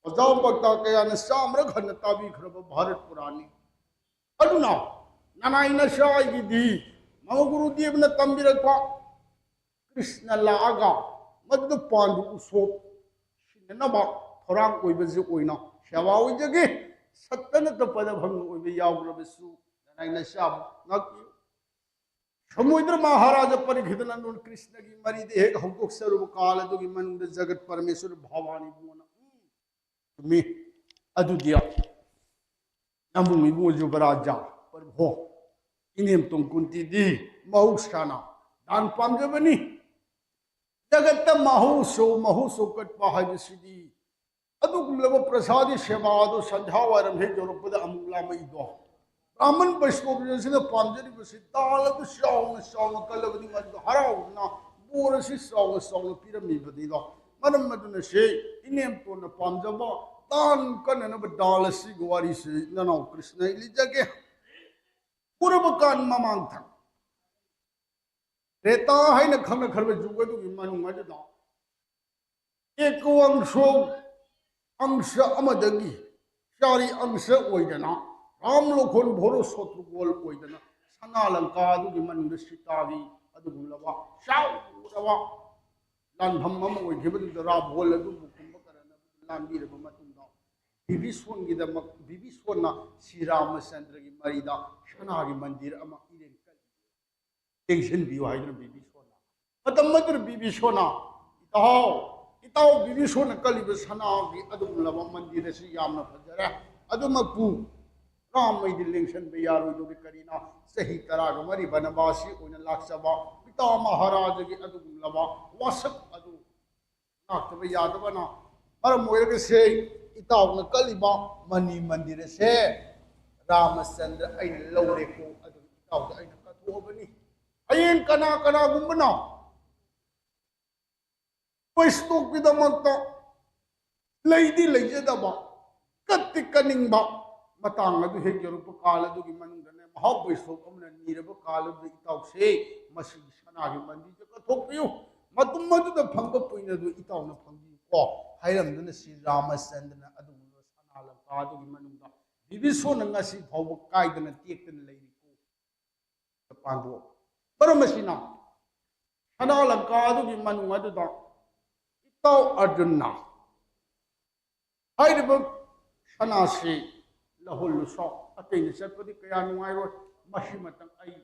ꯑꯣꯖꯥ ꯄꯥꯎꯇꯥꯛ ꯀꯌꯥꯅ ꯆꯥꯝꯃꯔꯛ ꯍꯟꯅ ꯇꯥꯕꯤꯈ꯭ꯔꯕ ꯚꯥꯔꯠ ꯄꯨꯔꯥꯟꯅꯤ꯫ ꯑꯗꯨꯅ ꯅꯅꯥꯏ ꯅꯁꯥꯏꯒꯤꯗꯤ ꯃꯃ ꯒꯨꯔꯨꯗꯦꯕꯅ ꯇꯝꯕꯤꯔꯛꯄ ꯀ꯭ꯔꯤꯁꯅ ꯂꯥꯛꯑꯒ ꯃꯗꯨꯗ ꯄꯥꯟꯕ ꯎꯁꯣꯞ ꯁꯤꯟꯅꯅꯕ ꯊꯧꯔꯥꯡ ꯑꯣꯏꯕꯁꯤ ꯑꯣꯏꯅ ꯁꯦꯕꯥ ꯑꯣꯏꯖꯒꯦ꯫ ꯁꯠꯇ ꯅꯠꯇ ꯄꯗ ꯐꯪꯕ ꯑꯣꯏꯕ ꯌꯥꯎꯈ꯭ꯔꯕꯁꯨ ꯅꯅꯥꯏ ꯅꯁꯥꯕꯨ ꯉꯥꯛꯄꯤꯌꯨ꯫ ꯁꯃꯨꯗ꯭ꯔ ꯃꯍꯥꯔꯥꯖ ꯄꯔꯤꯈꯤꯗꯅ ꯅꯣꯟ ꯀ꯭ꯔꯤꯁꯅꯒꯤ ꯃꯔꯤꯗ ꯍꯦꯛ ꯍꯧꯗꯣꯛꯆꯔꯨꯕ ꯀꯥꯜ ꯑꯗꯨꯒꯤ ꯃꯅꯨꯡꯗ ꯖꯒꯠ ꯄꯔꯃꯦꯁꯣꯔ ꯚꯒꯋꯥꯟ ꯏꯕꯨꯡꯉꯣꯅ, "ꯎꯝ, ꯆꯨꯝꯃꯤ, ꯑꯗꯨꯗꯤ ꯅꯕꯨꯡ ꯏꯕꯨꯡꯉꯣ ꯖꯨꯕꯔꯥꯖꯥ ꯄ꯭ꯔꯚꯣ, ꯏꯅꯦꯝꯇꯣꯟ ꯀꯨꯟꯇꯤꯗꯤ ꯃꯍꯧꯁꯥꯅ ꯗꯥꯟ ꯄꯥꯝꯖꯕꯅꯤ꯫ ꯖꯒꯠꯇ ꯃꯍꯧꯁꯣ, ꯃꯍꯧꯁꯣ ꯀꯠꯄ ꯍꯥꯏꯕꯁꯤꯗꯤ ꯑꯗꯨꯒꯨꯝꯂꯕ ꯄ꯭ꯔꯁꯥꯗꯤ ꯁꯦꯕꯥ ꯑꯗꯨ ꯁꯟꯙ꯭ꯌꯥ ꯋꯥꯏꯔꯝ ꯍꯦꯛ ꯌꯧꯔꯛꯄꯗ ꯑꯃꯨꯛ ꯂꯥꯝꯃꯛꯏꯗꯣ꯫ ꯕ꯭ꯔꯥꯍꯃꯟ ꯕꯩꯁꯅꯣꯞꯁꯤꯡꯁꯤꯅ ꯄꯥꯝꯖꯔꯤꯕꯁꯤ ꯗꯥꯜ ꯑꯗꯨ ꯆꯥꯎꯅ ꯆꯥꯎꯅ ꯀꯜꯂꯕꯗꯤ ꯃꯗꯨꯗ ꯍꯔꯥꯎꯗꯨꯅ ꯕꯣꯔ ꯑꯁꯤ ꯆꯥꯎꯅ ꯆꯥꯎꯅ ꯄꯤꯔꯝꯃꯤꯕꯅꯤꯗꯣ꯫ ꯃꯔꯝ ꯑꯗꯨꯅ ꯁꯤ ꯏꯅꯦꯝꯇꯣꯟꯅ ꯄꯥꯝꯖꯕ ꯗꯥꯟ ꯀꯟꯅꯅꯕ ꯗꯥꯜ ꯑꯁꯤꯒꯤ ꯋꯥꯔꯤꯁꯤ ꯅꯅꯥꯎ ꯀ꯭ꯔꯤꯁꯅ ꯑꯩ ꯂꯤꯖꯒꯦ꯫ ꯄꯨꯔꯕ ꯀꯥꯟ ꯃꯃꯥꯡ ꯊꯪ ꯇ꯭ꯔꯦꯇꯥ ꯍꯥꯏꯅ ꯈꯪꯅꯈ꯭ꯔꯕ ꯖꯨꯒ ꯑꯗꯨꯒꯤ ꯃꯅꯨꯡ ꯑꯗꯨꯗ ꯑꯦꯀ ꯑꯪꯁꯣ, ꯑꯪꯁ ꯑꯃꯗꯒꯤ ꯆꯥꯔꯤ ꯑꯪꯁ ꯑꯣꯏꯗꯅ, ꯔꯥꯝ ꯂꯣꯈꯣꯟ ꯚꯣꯔꯣ ꯁꯣꯇ꯭ꯔꯨꯒꯣꯜ ꯑꯣꯏꯗꯅ, ꯁꯅꯥ ꯂꯪꯀꯥ ꯑꯗꯨꯒꯤ ꯃꯅꯨꯡꯗ ꯁꯤꯇꯥꯒꯤ ꯑꯗꯨꯒꯨꯝꯂꯕ ꯆꯥꯎꯔꯕ ꯂꯥꯟꯐꯝ ꯑꯃ ꯑꯣꯏꯈꯤꯕꯗꯨꯗ ꯔꯥꯕꯣꯜ ꯑꯗꯨꯕꯨ ꯀꯨꯝꯚꯀꯔꯅ ꯂꯥꯟꯕꯤꯔꯕ ꯃꯇꯨꯡꯗ ꯕꯤꯕꯤꯁꯣꯟꯒꯤꯗꯃꯛ, ꯕꯤꯕꯤꯁꯣꯟꯅ ꯁ꯭ꯔꯤ ꯔꯥꯃꯆꯟꯗ꯭ꯔꯒꯤ ꯃꯔꯤꯗ ꯁꯅꯥꯒꯤ ꯃꯟꯗꯤꯔ ꯑꯃ ꯏꯔꯦꯟ ꯀꯜꯂꯤ꯫ ꯂꯦꯡꯁꯤꯟꯕꯤꯌꯨ ꯍꯥꯏꯗꯨꯅ ꯕꯤꯕꯤꯁꯣꯟꯅ, ꯃꯇꯝ ꯑꯗꯨꯗ ꯕꯤꯕꯤꯁꯣꯟꯅ, "ꯏꯇꯥꯎ, ꯏꯇꯥꯎ ꯕꯤꯕꯤꯁꯣꯟꯅ ꯀꯜꯂꯤꯕ ꯁꯅꯥꯒꯤ ꯑꯗꯨꯒꯨꯝꯂꯕ ꯃꯟꯗꯤꯔ ꯑꯁꯤ ꯌꯥꯝꯅ ꯐꯖꯔꯦ, ꯑꯗꯨꯃꯛꯄꯨ ꯔꯥꯝꯃꯩꯗꯤ ꯂꯦꯡꯁꯟꯕ ꯌꯥꯔꯣꯏꯗꯧꯔꯤ꯫ ꯀꯔꯤꯅ ꯆꯍꯤ ꯇꯔꯥꯒ ꯃꯔꯤ ꯕꯅꯕꯥꯁꯤ ꯑꯣꯏꯅ ꯂꯥꯛꯆꯕ ꯄꯤꯇꯥ ꯃꯍꯥꯔꯥꯖꯒꯤ ꯑꯗꯨꯒꯨꯝꯂꯕ ꯋꯥꯁꯛ ꯑꯗꯨ ꯉꯥꯛꯇꯕ ꯌꯥꯗꯕꯅ ꯃꯔꯝ ꯑꯣꯏꯔꯒꯁꯦ ꯏꯇꯥꯎꯅ ꯀꯜꯂꯤꯕ ꯃꯅꯤ ꯃꯟꯗꯤꯔ ꯑꯁꯦ ꯔꯥꯃꯆꯟꯗ꯭ꯔ ꯑꯩꯅ ꯂꯧꯔꯦꯀꯣ, ꯑꯗꯨꯒ ꯏꯇꯥꯎꯗ ꯑꯩꯅ ꯀꯠꯊꯣꯛꯑꯕꯅꯤ꯫ ꯍꯌꯦꯡ ꯀꯅꯥ ꯀꯅꯥꯒꯨꯝꯕꯅ ꯕꯩꯁꯅꯣꯞꯀꯤꯗꯃꯛꯇ ꯂꯩꯗꯤ ꯂꯩꯖꯗꯕ, ꯀꯠꯇꯤ ꯀꯠꯅꯤꯡꯕ ꯃꯇꯥꯡ ꯑꯗꯨ ꯍꯦꯛ ꯌꯧꯔꯛꯄ ꯀꯥꯜ ꯑꯗꯨꯒꯤ ꯃꯅꯨꯡꯗꯅꯦ, ꯃꯍꯥꯎ ꯕꯩꯁꯅꯣꯞ ꯑꯃꯅ ꯅꯤꯔꯕ ꯀꯥꯜ ꯑꯗꯨꯗ ꯏꯇꯥꯎꯁꯦ ꯃꯁꯤꯒꯤ ꯁꯅꯥꯒꯤ ꯃꯟꯗꯤꯔꯁꯦ ꯀꯠꯊꯣꯛꯄꯤꯌꯨ, ꯃꯇꯨꯝ ꯑꯗꯨꯗ ꯐꯪꯕ ꯄꯨꯏꯅ ꯑꯗꯨ ꯏꯇꯥꯎꯅ ꯐꯪꯕꯤꯌꯨꯀꯣ" ꯍꯥꯏꯔꯝꯗꯨꯅ ꯁ꯭ꯔꯤ ꯔꯥꯃꯆꯟꯗ꯭ꯔꯅ ꯑꯗꯨꯒꯨꯝꯂꯕ ꯁꯅꯥ ꯂꯪꯀꯥ ꯑꯗꯨꯒꯤ ꯃꯅꯨꯡꯗ ꯕꯤꯕꯤꯁꯣꯟꯅ ꯉꯁꯤ ꯐꯥꯎꯕ ꯀꯥꯏꯗꯅ ꯇꯦꯛꯇꯅ ꯂꯩꯔꯤꯀꯣ꯫ ꯄꯥꯟꯊꯣꯛ꯫ ꯃꯔꯝ ꯑꯁꯤꯅ ꯁꯅꯥ ꯂꯪꯀꯥ ꯑꯗꯨꯒꯤ ꯃꯅꯨꯡ ꯑꯗꯨꯗ ꯏꯇꯥꯎ ꯑꯔꯖꯨꯟꯅ ꯍꯥꯏꯔꯤꯕ ꯁꯅꯥꯁꯤ ꯂꯧꯍꯜꯂꯨꯁꯣ, ꯑꯇꯩꯅ ꯆꯠꯄꯗꯤ ꯀꯌꯥ ꯅꯨꯡꯉꯥꯏꯔꯣꯏ, ꯃꯁꯤꯃꯇꯪ ꯑꯩ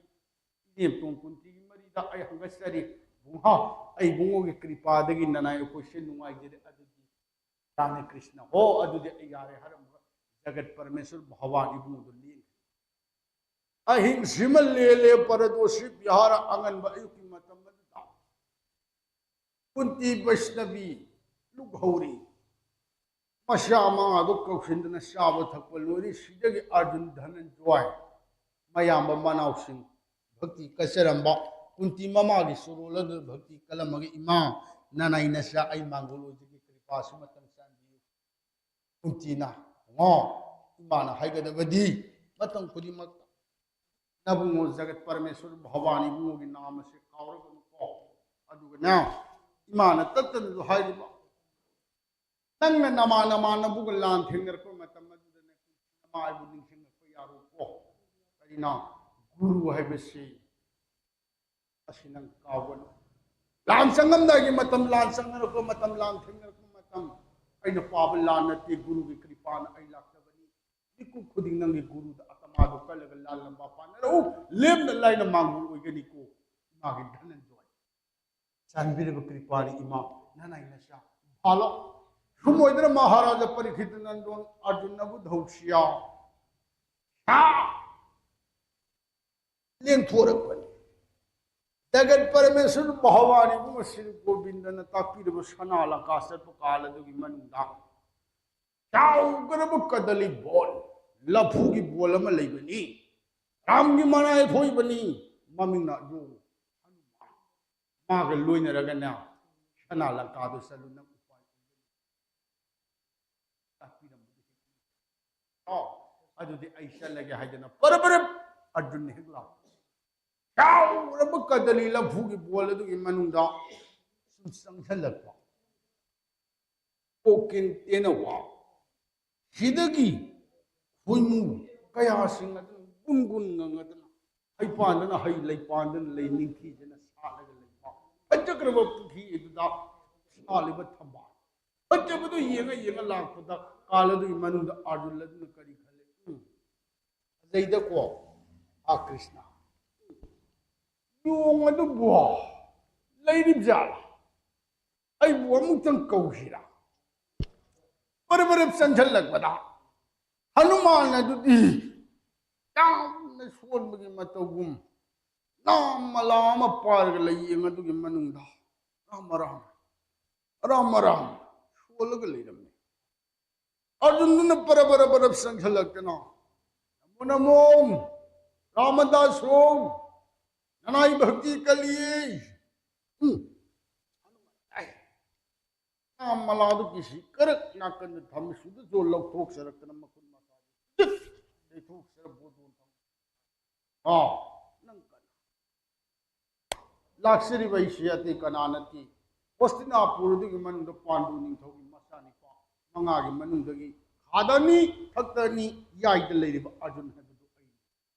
ꯏꯅꯦꯝꯇꯣꯟ ꯀꯨꯟꯇꯤꯒꯤ ꯃꯔꯤꯗ ꯑꯩ ꯍꯪꯒꯠꯆꯔꯤ꯫ ꯕꯨꯡꯍꯥ, ꯑꯩ ꯕꯨꯡꯉꯣꯒꯤ ꯀ꯭ꯔꯤꯄꯥꯗꯒꯤ ꯅꯅꯥꯏ ꯑꯩꯈꯣꯏꯁꯦ ꯅꯨꯡꯉꯥꯏꯖꯔꯦ꯫ ꯑꯗꯨꯗꯤ ꯔꯥꯙꯦ ꯀ꯭ꯔꯤꯁꯅ, "ꯍꯣ, ꯑꯗꯨꯗꯤ ꯑꯩ ꯌꯥꯔꯦ" ꯍꯥꯏꯔꯝꯃꯒ ꯖꯒꯠ ꯄꯔꯃꯦꯁꯣꯔ ꯚꯒꯋꯥꯟ ꯏꯕꯨꯡꯉꯣꯗꯣ ꯂꯦꯡꯈ꯭ꯔꯦ꯫ ꯑꯍꯤꯡꯁꯤꯃ ꯂꯦꯜꯂꯦ ꯄꯔꯗꯣꯁꯤ ꯕꯤꯍꯥꯔ ꯑꯉꯟꯕ ꯑꯌꯨꯛꯀꯤ ꯃꯇꯝ ꯑꯗꯨꯗ꯫ ꯀꯨꯟꯇꯤ ꯕꯩꯁꯅꯕꯤ ꯂꯨꯞꯍꯧꯔꯤ꯫ ꯃꯆꯥ ꯃꯉꯥꯗꯣ ꯀꯧꯁꯤꯟꯗꯅ ꯆꯥꯕ ꯊꯛꯄ ꯂꯣꯏꯔꯤ꯫ ꯁꯤꯗꯒꯤ ꯑꯔꯖꯨꯟ, ꯙꯅꯟꯖꯣꯏ, ꯃꯌꯥꯝꯕ ꯃꯅꯥꯎꯁꯤꯡ ꯚꯛꯇꯤ ꯀꯠꯆꯔꯝꯕ꯫ ꯀꯨꯟꯇꯤ ꯃꯃꯥꯒꯤ ꯁꯣꯔꯣꯜ ꯑꯗꯨ ꯚꯛꯇꯤ ꯀꯜꯂꯝꯃꯒ, "ꯏꯃꯥ, ꯅꯅꯥꯏ ꯅꯆꯥ ꯑꯩ ꯃꯥꯡꯒꯣꯜ ꯑꯣꯏꯖꯒꯦ, ꯀ꯭ꯔꯤꯄꯥꯁꯨ ꯃꯇꯝ ꯆꯥꯟꯕꯤꯌꯨ"꯫ ꯀꯨꯟꯇꯤꯅ, "ꯕꯨꯡꯉꯣ, ꯏꯃꯥꯅ ꯍꯥꯏꯒꯗꯕꯗꯤ ꯃꯇꯝ ꯈꯨꯗꯤꯡꯃꯛꯇ ꯅꯕꯨꯡꯉꯣ ꯖꯒꯠ ꯄꯔꯃꯦꯁꯣꯔ ꯚꯒꯋꯥꯟ ꯏꯕꯨꯡꯉꯣꯒꯤ ꯅꯥꯝ ꯑꯁꯦ ꯀꯥꯎꯔꯒꯅꯨꯀꯣ꯫ ꯑꯗꯨꯒꯅꯦ, ꯏꯃꯥꯅ ꯇꯠꯇꯅꯁꯨ ꯍꯥꯏꯔꯤꯕ, ꯅꯪꯅ ꯅꯃꯥꯟ ꯅꯃꯥꯟꯅꯕꯒ ꯂꯥꯟ ꯊꯦꯡꯅꯔꯛꯄ ꯃꯇꯝ ꯑꯗꯨꯗꯅꯦ, ꯅꯃꯥ ꯑꯩꯕꯨ ꯅꯤꯡꯁꯤꯡꯂꯛꯄ ꯌꯥꯔꯣꯏꯀꯣ꯫ ꯀꯔꯤꯅꯣ? ꯒꯨꯔꯨ ꯍꯥꯏꯕꯁꯤ ꯑꯁꯤ ꯅꯪ ꯀꯥꯎꯒꯅꯨ꯫ ꯂꯥꯟ ꯆꯪꯉꯝꯗꯥꯏꯒꯤ ꯃꯇꯝ, ꯂꯥꯟ ꯆꯪꯅꯔꯛꯄ ꯃꯇꯝ, ꯂꯥꯟ ꯊꯦꯡꯅꯔꯛꯄ ꯃꯇꯝ, ꯑꯩꯅ ꯄꯥꯕ ꯂꯥꯟ ꯅꯠꯇꯦ, ꯒꯨꯔꯨꯒꯤ ꯀ꯭ꯔꯤꯄꯥꯅ ꯑꯩ ꯂꯥꯛꯆꯕꯅꯤ꯫ ꯃꯤꯀꯨꯞ ꯈꯨꯗꯤꯡ ꯅꯪꯒꯤ ꯒꯨꯔꯨꯗ ꯑꯇꯃꯥꯗꯨ ꯀꯜꯂꯒ ꯂꯥꯜꯂꯝꯕ ꯄꯥꯟꯅꯔꯛꯎ꯫ ꯂꯦꯝꯅ ꯂꯥꯏꯅ ꯃꯥꯡꯒꯣꯜ ꯑꯣꯏꯒꯅꯤꯀꯣ, ꯏꯃꯥꯒꯤ ꯙꯅꯟꯖꯣꯏ꯫ ꯆꯥꯟꯕꯤꯔꯕ ꯀ꯭ꯔꯤꯄꯥꯅꯤ ꯏꯃꯥ, ꯅꯅꯥꯏ ꯅꯆꯥ ꯐꯥꯂꯣ꯫ ꯁꯨꯝ ꯑꯣꯏꯗꯅ ꯃꯍꯥꯔꯥꯖꯥ ꯄꯔꯤꯈꯤꯠ ꯅꯟꯗꯣꯟ ꯑꯔꯖꯨꯟꯅꯕꯨ ꯙꯧꯁꯤꯌꯥ ꯁꯥ ꯂꯦꯡꯊꯣꯔꯛꯄꯅꯤ꯫ ꯖꯒꯠ ꯄꯔꯃꯦꯁꯣꯔ ꯚꯒꯋꯥꯟ ꯏꯕꯨꯡꯉꯣ ꯁ꯭ꯔꯤ ꯒꯣꯕꯤꯟꯗꯅ ꯇꯥꯛꯄꯤꯔꯕ ꯁꯅꯥ ꯂꯪꯀꯥ ꯆꯠꯄ ꯀꯥꯜ ꯑꯗꯨꯒꯤ ꯃꯅꯨꯡꯗ ꯆꯥꯎꯈ꯭ꯔꯕ ꯀꯗꯂꯤ ꯕꯣꯜ, ꯂꯐꯨꯒꯤ ꯕꯣꯜ ꯑꯃ ꯂꯩꯕꯅꯤ꯫ ꯔꯥꯝꯒꯤ ꯃꯅꯥꯏ ꯊꯣꯛꯏꯕꯅꯤ꯫ ꯃꯃꯤꯡꯅ ꯌꯣꯡ ꯍꯅꯨꯃꯥꯟ꯫ ꯃꯥꯒ ꯂꯣꯏꯅꯔꯒꯅꯦ, ꯁꯅꯥ ꯂꯪꯀꯥꯗꯨ ꯆꯠꯂꯨ, ꯅꯪ ꯎꯄꯥꯏ ꯂꯩꯒꯅꯤ꯫ ꯇꯥꯛꯄꯤꯔꯝꯕꯗꯨ ꯍꯦꯛ ꯑꯣ, ꯑꯗꯨꯗꯤ ꯑꯩ ꯆꯠꯂꯒꯦ ꯍꯥꯏꯗꯅ ꯄꯔꯞ ꯄꯔꯞ ꯑꯔꯖꯨꯟ ꯍꯦꯛ ꯂꯥꯎ꯫ ꯆꯥꯎꯔꯕ ꯀꯗꯂꯤ ꯂꯐꯨꯒꯤ ꯕꯣꯜ ꯑꯗꯨꯒꯤ ꯃꯅꯨꯡꯗ ꯁꯨꯝ ꯆꯪꯁꯤꯜꯂꯛꯄ꯫ ꯀꯣꯀꯤꯜ ꯇꯦꯅꯋꯥ꯫ ꯁꯤꯗꯒꯤ ꯈꯣꯏꯃꯨ ꯀꯌꯥꯁꯤꯡ ꯑꯗꯨꯅ ꯒꯨꯟ ꯒꯨꯟ ꯉꯪꯉꯗꯅ, ꯍꯩ ꯄꯥꯟꯗꯅ ꯍꯩ, ꯂꯩ ꯄꯥꯟꯗꯅ ꯂꯩ, ꯅꯤꯡꯊꯤꯖꯅ ꯁꯥꯠꯂꯒ ꯂꯩꯕ ꯐꯖꯈ꯭ꯔꯕ ꯄꯨꯈ꯭ꯔꯤ ꯑꯗꯨꯗ ꯁꯥꯠꯂꯤꯕ ꯊꯝꯕꯥꯜ ꯐꯖꯕꯗꯨ ꯌꯦꯡꯉ ꯌꯦꯡꯉ ꯂꯥꯛꯄꯗ, ꯀꯥꯜ ꯑꯗꯨꯒꯤ ꯃꯅꯨꯡꯗ ꯑꯥꯔꯖꯨꯟ ꯑꯗꯨꯅ ꯀꯔꯤ ꯈꯜꯂꯤ? ꯎꯝ, ꯐꯖꯩꯗꯀꯣ, ꯑꯥ ꯀ꯭ꯔꯤꯁꯅ, ꯌꯣꯡ ꯑꯗꯨꯕꯨ ꯂꯩꯔꯤꯕꯖꯥꯠꯂꯥ? ꯑꯩꯕꯨ ꯑꯃꯨꯛꯇꯪ ꯀꯧꯁꯤꯔꯥ? ꯄꯔꯞ ꯄꯔꯞ ꯆꯪꯁꯤꯜꯂꯛꯄꯗ ꯍꯅꯨꯃꯥꯟ ꯑꯗꯨꯗꯤ ꯌꯥꯝꯅ ꯁꯣꯟꯕꯒꯤ ꯃꯇꯧꯒꯨꯝ ꯅꯥꯝ ꯃꯂꯥ ꯑꯃ ꯄꯥꯏꯔꯒ ꯂꯩꯌꯦꯡ ꯑꯗꯨꯒꯤ ꯃꯅꯨꯡꯗ ꯔꯥꯃ ꯔꯥꯝ, ꯔꯥꯃ ꯔꯥꯝ ꯁꯣꯜꯂꯒ ꯂꯩꯔꯝꯃꯤ꯫ ꯑꯔꯖꯨꯟꯗꯨꯅ ꯄꯔꯞ ꯄꯔꯞ ꯄꯔꯞ ꯆꯪꯁꯤꯜꯂꯛꯇꯅ, "ꯅꯃꯣ ꯅꯃꯣ, ꯔꯥꯃꯗꯥꯁ ꯍꯣ, ꯅꯅꯥꯏ ꯚꯛꯇꯤ ꯀꯜꯂꯤꯌꯦ꯫ ꯎꯝ, ꯅꯥꯝ ꯃꯂꯥꯗꯨ ꯀꯤꯁꯤ ꯀꯔꯛ ꯅꯥꯀꯟꯗ ꯊꯝꯃꯤ, ꯁꯨꯗꯁꯨ ꯂꯧꯊꯣꯛꯆꯔꯛꯇꯅ ꯃꯈꯨꯟ ꯃꯁꯥꯗꯨ ꯖꯤꯠ ꯂꯩꯊꯣꯛꯆꯔ ꯕꯣꯗꯣꯟ ꯊꯝꯃꯤ꯫ ꯑꯥ, ꯅꯪ ꯀꯅꯥ? ꯂꯥꯛꯆꯔꯤꯕ ꯑꯩꯁꯤ ꯑꯇꯩ ꯀꯅꯥ ꯅꯠꯇꯦ, ꯍꯣꯁꯇꯤꯅꯥꯄꯨꯔꯗꯨꯒꯤ ꯃꯅꯨꯡꯗ ꯄꯥꯟꯗꯨ ꯅꯤꯡꯊꯧꯒꯤ ꯃꯆꯥꯅꯤꯄꯥ ꯃꯉꯥꯒꯤ ꯃꯅꯨꯡꯗꯒꯤ ꯈꯥꯗ ꯑꯅꯤ, ꯊꯛꯇ ꯑꯅꯤ ꯌꯥꯏꯗ ꯂꯩꯔꯤꯕ ꯑꯔꯖꯨꯟ ꯍꯥꯏꯕꯗꯨ ꯑꯩꯅꯤ꯫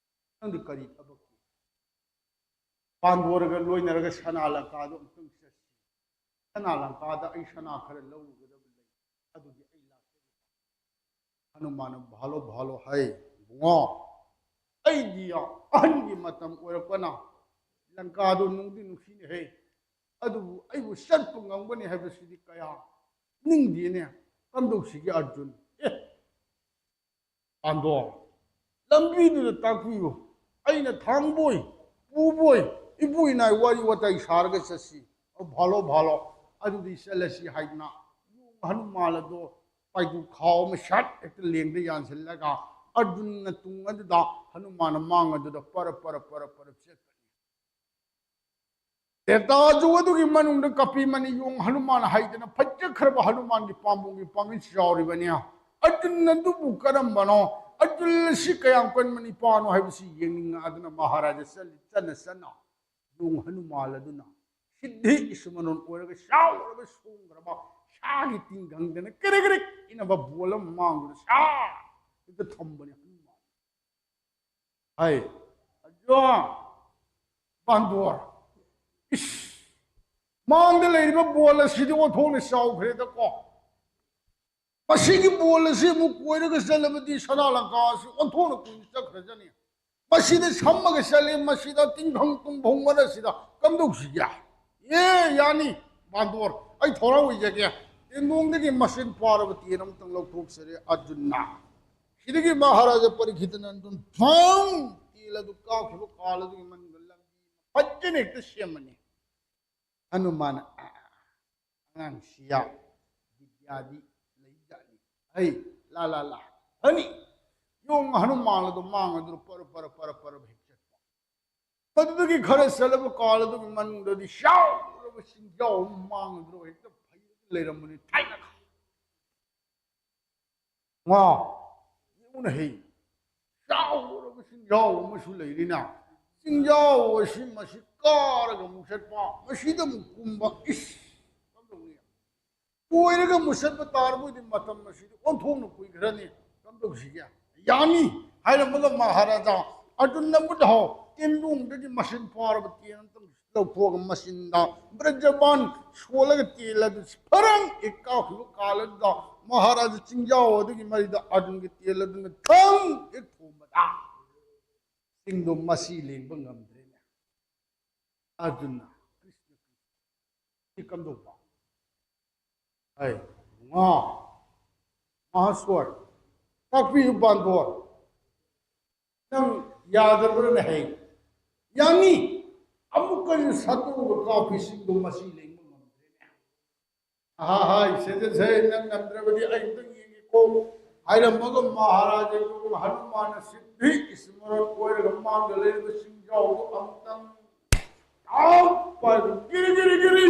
ꯅꯪꯗꯤ ꯀꯔꯤ ꯊꯕꯛꯀꯤ ꯄꯥꯟꯗꯣꯔꯒ ꯂꯣꯏꯅꯔꯒ ꯁꯅꯥ ꯂꯪꯀꯥꯗꯣ ꯑꯃꯨꯛꯇꯪ ꯆꯠꯁꯤ꯫ ꯁꯅꯥ ꯂꯪꯀꯥꯗ ꯑꯩ ꯁꯅꯥ ꯈꯔ ꯂꯧꯔꯨꯒꯗꯕ ꯂꯩ, ꯑꯗꯨꯒꯤ ꯑꯩ ꯂꯥꯛꯆꯔꯤꯕ꯫ ꯍꯅꯨꯃꯥꯟꯅ ꯚꯥꯂꯣ ꯚꯥꯂꯣ ꯍꯥꯏ, ꯏꯕꯨꯡꯉꯣ, ꯑꯩꯗꯤ ꯑꯍꯟꯒꯤ ꯃꯇꯝ ꯑꯣꯏꯔꯛꯄꯅ ꯂꯪꯀꯥꯗꯣ ꯅꯨꯡꯗꯤ ꯅꯨꯡꯁꯤꯅꯦꯍꯦ, ꯑꯗꯨꯕꯨ ꯑꯩꯕꯨ ꯆꯠꯄ ꯉꯝꯒꯅꯤ ꯍꯥꯏꯕꯁꯤꯗꯤ ꯀꯌꯥ ꯅꯤꯡꯗꯦꯅꯦ꯫ ꯀꯝꯗꯧꯁꯤꯒꯦ ꯑꯔꯖꯨꯟ? ꯑꯦ, ꯄꯥꯟꯗꯣ, ꯂꯝꯕꯤꯗꯨꯗ ꯇꯥꯛꯄꯤꯌꯨ꯫ ꯑꯩꯅ ꯊꯥꯡꯕꯣꯏ, ꯄꯨꯕꯣꯏ, ꯏꯕꯨ ꯏꯅꯥꯏ ꯋꯥꯔꯤ ꯋꯥꯇꯥꯏ ꯁꯥꯔꯒ ꯆꯠꯁꯤ꯫ ꯑꯣ, ꯚꯥꯂꯣ, ꯚꯥꯂꯣ, ꯑꯗꯨꯗꯤ ꯆꯠꯂꯁꯤ ꯍꯥꯏꯗꯅ ꯌꯣꯡ ꯍꯅꯨꯃꯥꯟ ꯑꯗꯣ ꯄꯥꯏꯗꯨ ꯈꯥꯎ ꯑꯃ ꯁꯠ ꯍꯦꯛꯇ ꯂꯦꯡꯗ ꯌꯥꯟꯁꯤꯜꯂꯒ ꯑꯔꯖꯨꯟꯅ ꯇꯨꯡ ꯑꯗꯨꯗ, ꯍꯅꯨꯃꯥꯟꯅ ꯃꯥꯡ ꯑꯗꯨꯗ ꯄꯔꯞ ꯄꯔꯞ ꯄꯔꯞ ꯄꯔꯞ ꯆꯠꯄꯅꯤ꯫ ꯇ꯭ꯔꯦꯇꯥꯖꯨ ꯑꯗꯨꯒꯤ ꯃꯅꯨꯡꯗ ꯀꯄꯤ ꯃꯅꯤ ꯌꯣꯡ ꯍꯅꯨꯃꯥꯟ ꯍꯥꯏꯗꯅ ꯐꯖꯈ꯭ꯔꯕ ꯍꯅꯨꯃꯥꯟꯒꯤ ꯄꯥꯝꯕꯣꯝꯒꯤ ꯄꯥꯡꯒꯜ ꯌꯥꯎꯔꯤꯕꯅꯤ꯫ ꯑꯔꯖꯨꯟ ꯑꯗꯨꯕꯨ ꯀꯔꯝꯕꯅꯣ? ꯑꯔꯖꯨꯟ ꯑꯁꯤ ꯀꯌꯥꯝ ꯀꯟꯕ ꯅꯤꯄꯥꯅꯣ ꯍꯥꯏꯕꯁꯤ ꯌꯦꯡꯅꯤꯡꯉꯛꯑꯗꯅ ꯃꯍꯥꯔꯥꯖꯥ ꯆꯠꯂꯤ, ꯆꯠꯅ ꯆꯠꯅ ꯌꯣꯡ ꯍꯅꯨꯃꯥꯟ ꯑꯗꯨꯅ ꯁꯤꯗ꯭ꯙꯤ ꯏꯁꯃꯔꯣꯟ ꯑꯣꯏꯔꯒ ꯆꯥꯎꯔꯕ ꯁꯣꯡꯈ꯭ꯔꯕ ꯁꯥꯒꯤ ꯇꯤꯡꯈꯪꯗꯅ ꯀꯔꯤꯛ ꯀꯔꯤꯛ ꯏꯅꯕ ꯕꯣꯜ ꯑꯃ ꯃꯥꯡꯗꯨꯅ ꯁꯥ ꯍꯦꯛꯇ ꯊꯝꯕꯅꯤ ꯍꯅꯨꯃꯥꯟ꯫ ꯍꯥꯏ, ꯑꯌꯥ, ꯄꯥꯟꯗꯣꯔ, ꯏꯁ, ꯃꯥꯡꯗ ꯂꯩꯔꯤꯕ ꯕꯣꯜ ꯑꯁꯤꯗꯤ ꯑꯣꯟꯊꯣꯛꯅ ꯆꯥꯎꯈ꯭ꯔꯦꯗꯀꯣ꯫ ꯃꯁꯤꯒꯤ ꯕꯣꯜ ꯑꯁꯤ ꯑꯃꯨꯛ ꯀꯣꯏꯔꯒ ꯆꯠꯂꯕꯗꯤ ꯁꯅꯥ ꯂꯪꯀꯥ ꯑꯁꯤ ꯑꯣꯟꯊꯣꯛꯅ ꯀꯨꯏꯅ ꯆꯠꯈ꯭ꯔꯖꯅꯤ꯫ ꯃꯁꯤꯗ ꯁꯝꯃꯒ ꯆꯠꯂꯤ, ꯃꯁꯤꯗ ꯇꯤꯡꯈꯪ ꯇꯨꯡꯐꯧ ꯃꯔꯛꯁꯤꯗ ꯀꯝꯗꯧꯁꯤꯒꯦ? ꯑꯦ, ꯌꯥꯅꯤ, ꯕꯥꯟꯗꯣꯔ, ꯑꯩ ꯊꯧꯔꯥꯡ ꯑꯣꯏꯖꯒꯦ꯫ ꯇꯦꯟꯗꯣꯡꯗꯒꯤ ꯃꯁꯤꯟ ꯄꯥꯔꯕ ꯇꯦꯟ ꯑꯃꯇꯪ ꯂꯧꯊꯣꯛꯆꯔꯦ ꯑꯔꯖꯨꯟꯅ꯫ ꯁꯤꯗꯒꯤ ꯃꯍꯥꯔꯥꯖꯥ ꯄꯔꯤꯈꯤꯇꯅ ꯑꯗꯨꯝ ꯐꯪ ꯇꯦꯟ ꯑꯗꯨ ꯀꯥꯞꯈꯤꯕ ꯀꯥꯜ ꯑꯗꯨꯒꯤ ꯃꯅꯨꯡꯗ ꯂꯝꯕꯤ ꯐꯖꯅ ꯍꯦꯛꯇ ꯁꯦꯝꯃꯅꯤ꯫ ꯍꯅꯨꯃꯥꯟ, ꯑꯉꯥꯡꯁꯤ ꯌꯥꯝ ꯕꯤꯗ꯭ꯌꯥꯗꯤ ꯂꯩꯖꯥꯠꯅꯤ꯫ ꯍꯩ, ꯂꯥ, ꯂꯥ, ꯂꯥ, ꯍꯅꯤ꯫ ꯌꯣꯡ ꯍꯅꯨꯃꯥꯟ ꯑꯗꯨ ꯃꯥꯡꯉꯗꯨꯅ ꯄꯔ, ꯄꯔ, ꯄꯔ, ꯄꯔ ꯍꯦꯛ ꯆꯠꯄ꯫ ꯃꯗꯨꯗꯒꯤ ꯈꯔ ꯆꯠꯂꯕ ꯀꯥꯜ ꯑꯗꯨꯒꯤ ꯃꯅꯨꯡꯗꯗꯤ ꯆꯥꯎꯔꯕ ꯆꯤꯡꯖꯥꯎ ꯑꯃ ꯃꯥꯡꯉꯗꯨꯅ ꯍꯦꯛꯇ ꯐꯩꯔꯒ ꯂꯩꯔꯝꯕꯅꯤ ꯊꯥꯏꯅ꯫ ꯉꯥ, ꯌꯦꯡꯉꯨꯅ ꯍꯦ, ꯆꯥꯎꯔꯕ ꯆꯤꯡꯖꯥꯎ ꯑꯃꯁꯨ ꯂꯩꯔꯤꯅ, ꯆꯤꯡꯖꯥꯎ ꯑꯁꯤ ꯃꯁꯤ ꯀꯥꯔꯒ ꯑꯃꯨꯛ ꯆꯠꯄ, ꯃꯁꯤꯗ ꯑꯃꯨꯛ ꯀꯨꯝꯕ, ꯏꯁ, ꯀꯝꯗꯧꯅꯤ? ꯀꯣꯏꯔꯒ ꯑꯃꯨꯛ ꯆꯠꯄ ꯇꯥꯔꯕꯣꯏꯗꯤ ꯃꯇꯝ ꯑꯁꯤꯗꯤ ꯑꯣꯟꯊꯣꯛꯅ ꯀꯨꯏꯈ꯭ꯔꯅꯤ, ꯀꯝꯗꯧꯁꯤꯒꯦ? ꯌꯥꯅꯤ ꯍꯥꯏꯔꯝꯃꯒ ꯃꯍꯥꯔꯥꯖꯥ ꯑꯔꯖꯨꯟꯅ ꯃꯨꯠ ꯍꯥꯎ ꯇꯦꯟꯗꯣꯡꯗꯒꯤ ꯃꯁꯤꯟ ꯐꯥꯔꯕ ꯇꯦꯟ ꯑꯃꯇꯪ ꯂꯧꯊꯣꯛꯑꯒ ꯃꯆꯤꯟꯗ ꯕ꯭ꯔꯖꯕꯥꯟ ꯁꯣꯜꯂꯒ ꯇꯦꯜ ꯑꯗꯨ ꯐꯔꯪ ꯍꯦꯛ ꯀꯥꯎꯈꯤꯕ ꯀꯥꯜ ꯑꯗꯨꯗ ꯃꯍꯥꯔꯥꯖ ꯆꯤꯡꯖꯥꯎ ꯑꯗꯨꯒꯤ ꯃꯔꯤꯗ ꯑꯔꯖꯨꯟꯒꯤ ꯇꯦꯜ ꯑꯗꯨꯅ ꯊꯪ ꯍꯦꯛ ꯊꯣꯝꯕꯗ ꯆꯤꯡꯗꯣ ꯃꯆꯤ ꯂꯦꯡꯕ ꯉꯝꯗ꯭ꯔꯦꯅꯦ꯫ ꯑꯔꯖꯨꯟꯅ ꯀ꯭ꯔꯤꯁꯅ ꯀꯝꯗꯧꯕ? ꯑꯩ ꯉꯥ ꯃꯍꯥꯁ꯭ꯋꯔ ꯇꯥꯛꯄꯤꯌꯨ ꯕꯥꯟꯗꯣꯔ꯫ ꯅꯪ ꯌꯥꯗꯕ꯭ꯔꯅ ꯍꯥꯏ꯫ ꯌꯥꯅꯤ꯫ ꯑꯃꯨꯛꯀ ꯁꯠꯇꯣꯛꯑꯒ ꯀꯥꯞꯄꯤ ꯆꯤꯡꯗꯣ ꯃꯆꯤ ꯂꯦꯡꯕ ꯉꯝꯗ꯭ꯔꯦꯅꯦ꯫ ꯑꯍꯥ ꯍꯥꯏ, ꯁꯦ, ꯁꯦ, ꯁꯦ, ꯅꯪ ꯉꯝꯗ꯭ꯔꯕꯗꯤ ꯑꯩ ꯑꯝꯇꯪ ꯌꯦꯡꯒꯦꯀꯣ ꯍꯥꯏꯔꯝꯃꯒ ꯃꯍꯥꯔꯥꯖꯥ ꯌꯣꯡ ꯍꯅꯨꯃꯥꯟꯅ ꯁꯤꯗꯤ ꯏꯁꯃꯔꯟ ꯑꯣꯏꯔꯒ ꯃꯥꯡꯗ ꯂꯩꯔꯤꯕ ꯆꯤꯡꯖꯥꯎꯗꯣ ꯑꯃꯨꯛꯇꯪ ꯇꯥꯎ ꯄꯥꯏꯕ ꯒꯤꯔꯤ ꯒꯤꯔꯤ ꯒꯤꯔꯤ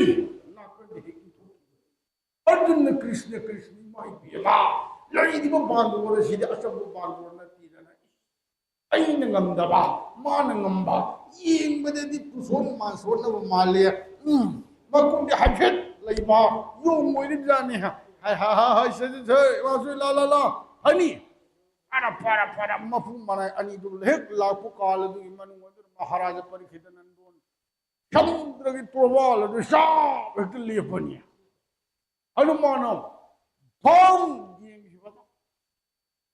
ꯅꯥꯀꯟꯗ ꯍꯦꯛ ꯏꯟꯊꯣꯛꯈꯤꯕ꯫ ꯑꯔꯖꯨꯟꯅ ꯀ꯭ꯔꯤꯁꯅ, ꯀ꯭ꯔꯤꯁꯅ, ꯏꯃꯥ ꯏꯕꯦꯝꯃ, ꯂꯩꯔꯤꯕ ꯕꯥꯟꯗꯣꯔ ꯑꯁꯤꯗꯤ ꯑꯆꯝꯕ ꯕꯥꯟꯗꯣꯔ ꯅꯠꯇꯦꯗꯅ꯫ ꯑꯩꯅ ꯉꯝꯗꯕ, ꯃꯥꯅ ꯉꯝꯕ, ꯌꯦꯡꯕꯗꯗꯤ ꯄꯨꯁꯣꯟ ꯃꯥꯟꯁꯣꯟꯅꯕ ꯃꯥꯜꯂꯦ꯫ ꯎꯝ, ꯃꯀꯣꯛꯇꯤ ꯍꯥꯏꯐꯦꯠ ꯂꯩꯕ ꯌꯣꯡ ꯑꯣꯏꯔꯤꯕꯖꯥꯠꯅꯤ꯫ ꯍꯥꯏ, ꯍꯥꯏ, ꯍꯥꯏ, ꯍꯥꯏ, ꯁꯦ, ꯁꯦ, ꯁꯦ, ꯋꯥꯁꯨ ꯂꯥ, ꯂꯥ, ꯂꯥ, ꯍꯥꯏꯅꯤ꯫ ꯐꯔ, ꯐꯔ, ꯐꯔ, ꯃꯄꯨ ꯃꯔꯥꯏ ꯑꯅꯤꯗꯨ ꯍꯦꯛ ꯂꯥꯛꯄ ꯀꯥꯜ ꯑꯗꯨꯒꯤ ꯃꯅꯨꯡ ꯑꯗꯨꯗ ꯃꯍꯥꯔꯥꯖꯥ ꯄꯔꯤꯈꯤꯇ ꯅꯟꯗꯣꯟ ꯁꯃꯨꯗ꯭ꯔꯒꯤ ꯇꯣꯔꯕꯥꯜ ꯑꯗꯨ ꯆꯥꯎ ꯍꯦꯛꯇ ꯂꯦꯞꯄꯅꯤ꯫ ꯍꯅꯨꯃꯥꯟꯅ ꯐꯝ ꯌꯦꯡꯈꯤꯕꯗ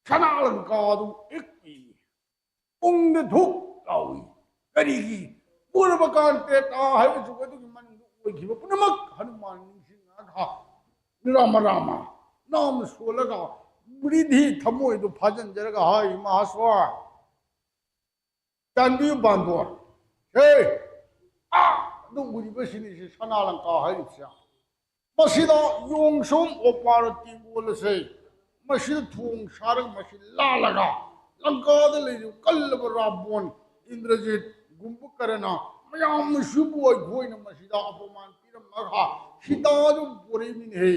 ꯁꯅꯥ ꯂꯪꯀꯥꯗꯨ ꯍꯦꯛ ꯎꯏ꯫ ꯄꯨꯡꯗ ꯙꯨꯛ ꯂꯥꯎꯏ꯫ ꯀꯔꯤꯒꯤ? ꯄꯨꯔꯕ ꯀꯥꯟ ꯇ꯭ꯔꯦꯇꯥ ꯍꯥꯏꯕ ꯖꯨꯒ ꯑꯗꯨꯒꯤ ꯃꯅꯨꯡꯗ ꯑꯣꯏꯈꯤꯕ ꯄꯨꯝꯅꯃꯛ ꯍꯅꯨꯃꯥꯟ ꯅꯤꯡꯁꯤꯡꯉꯒ, "ꯔꯥꯃ ꯔꯥꯃ, ꯅꯥꯝ ꯁꯣꯜꯂꯒ ꯕ꯭ꯔꯤꯙꯤ ꯊꯃꯣꯏꯗꯨ ꯐꯥꯖꯤꯟꯖꯔꯒ ꯍꯥꯏ, ꯃꯍꯥꯁ꯭ꯋꯥ, ꯆꯥꯟꯕꯤꯌꯨ ꯕꯥꯟꯗꯣꯔ꯫ ꯍꯦ, ꯑꯥ, ꯑꯗꯨ ꯎꯔꯤꯕꯁꯤꯅꯤ ꯁꯤ ꯁꯅꯥ ꯂꯪꯀꯥ ꯍꯥꯏꯔꯤꯕꯁꯦ꯫ ꯃꯁꯤꯗ ꯌꯣꯡꯁꯣꯝ ꯑꯣꯄꯥꯔ ꯇꯦꯡꯒꯣꯜ ꯑꯁꯦ ꯃꯁꯤꯗ ꯊꯣꯡ ꯁꯥꯔꯒ ꯃꯁꯤ ꯂꯥꯜꯂꯒ ꯂꯪꯀꯥꯗ ꯂꯩꯔꯤꯕ ꯀꯜꯂꯕ ꯔꯥꯕꯣꯟ, ꯏꯟꯗ꯭ꯔꯖꯤꯠ, ꯒꯨꯝꯕꯀꯔꯅ ꯃꯌꯥꯝ ꯑꯁꯤꯕꯨ ꯑꯩꯈꯣꯏꯅ ꯃꯁꯤꯗ ꯑꯄꯃꯥꯟ ꯄꯤꯔꯝꯃꯒ ꯁꯤꯇꯥꯗꯨ ꯄꯣꯔꯛꯏꯃꯤꯅꯦꯍꯦ꯫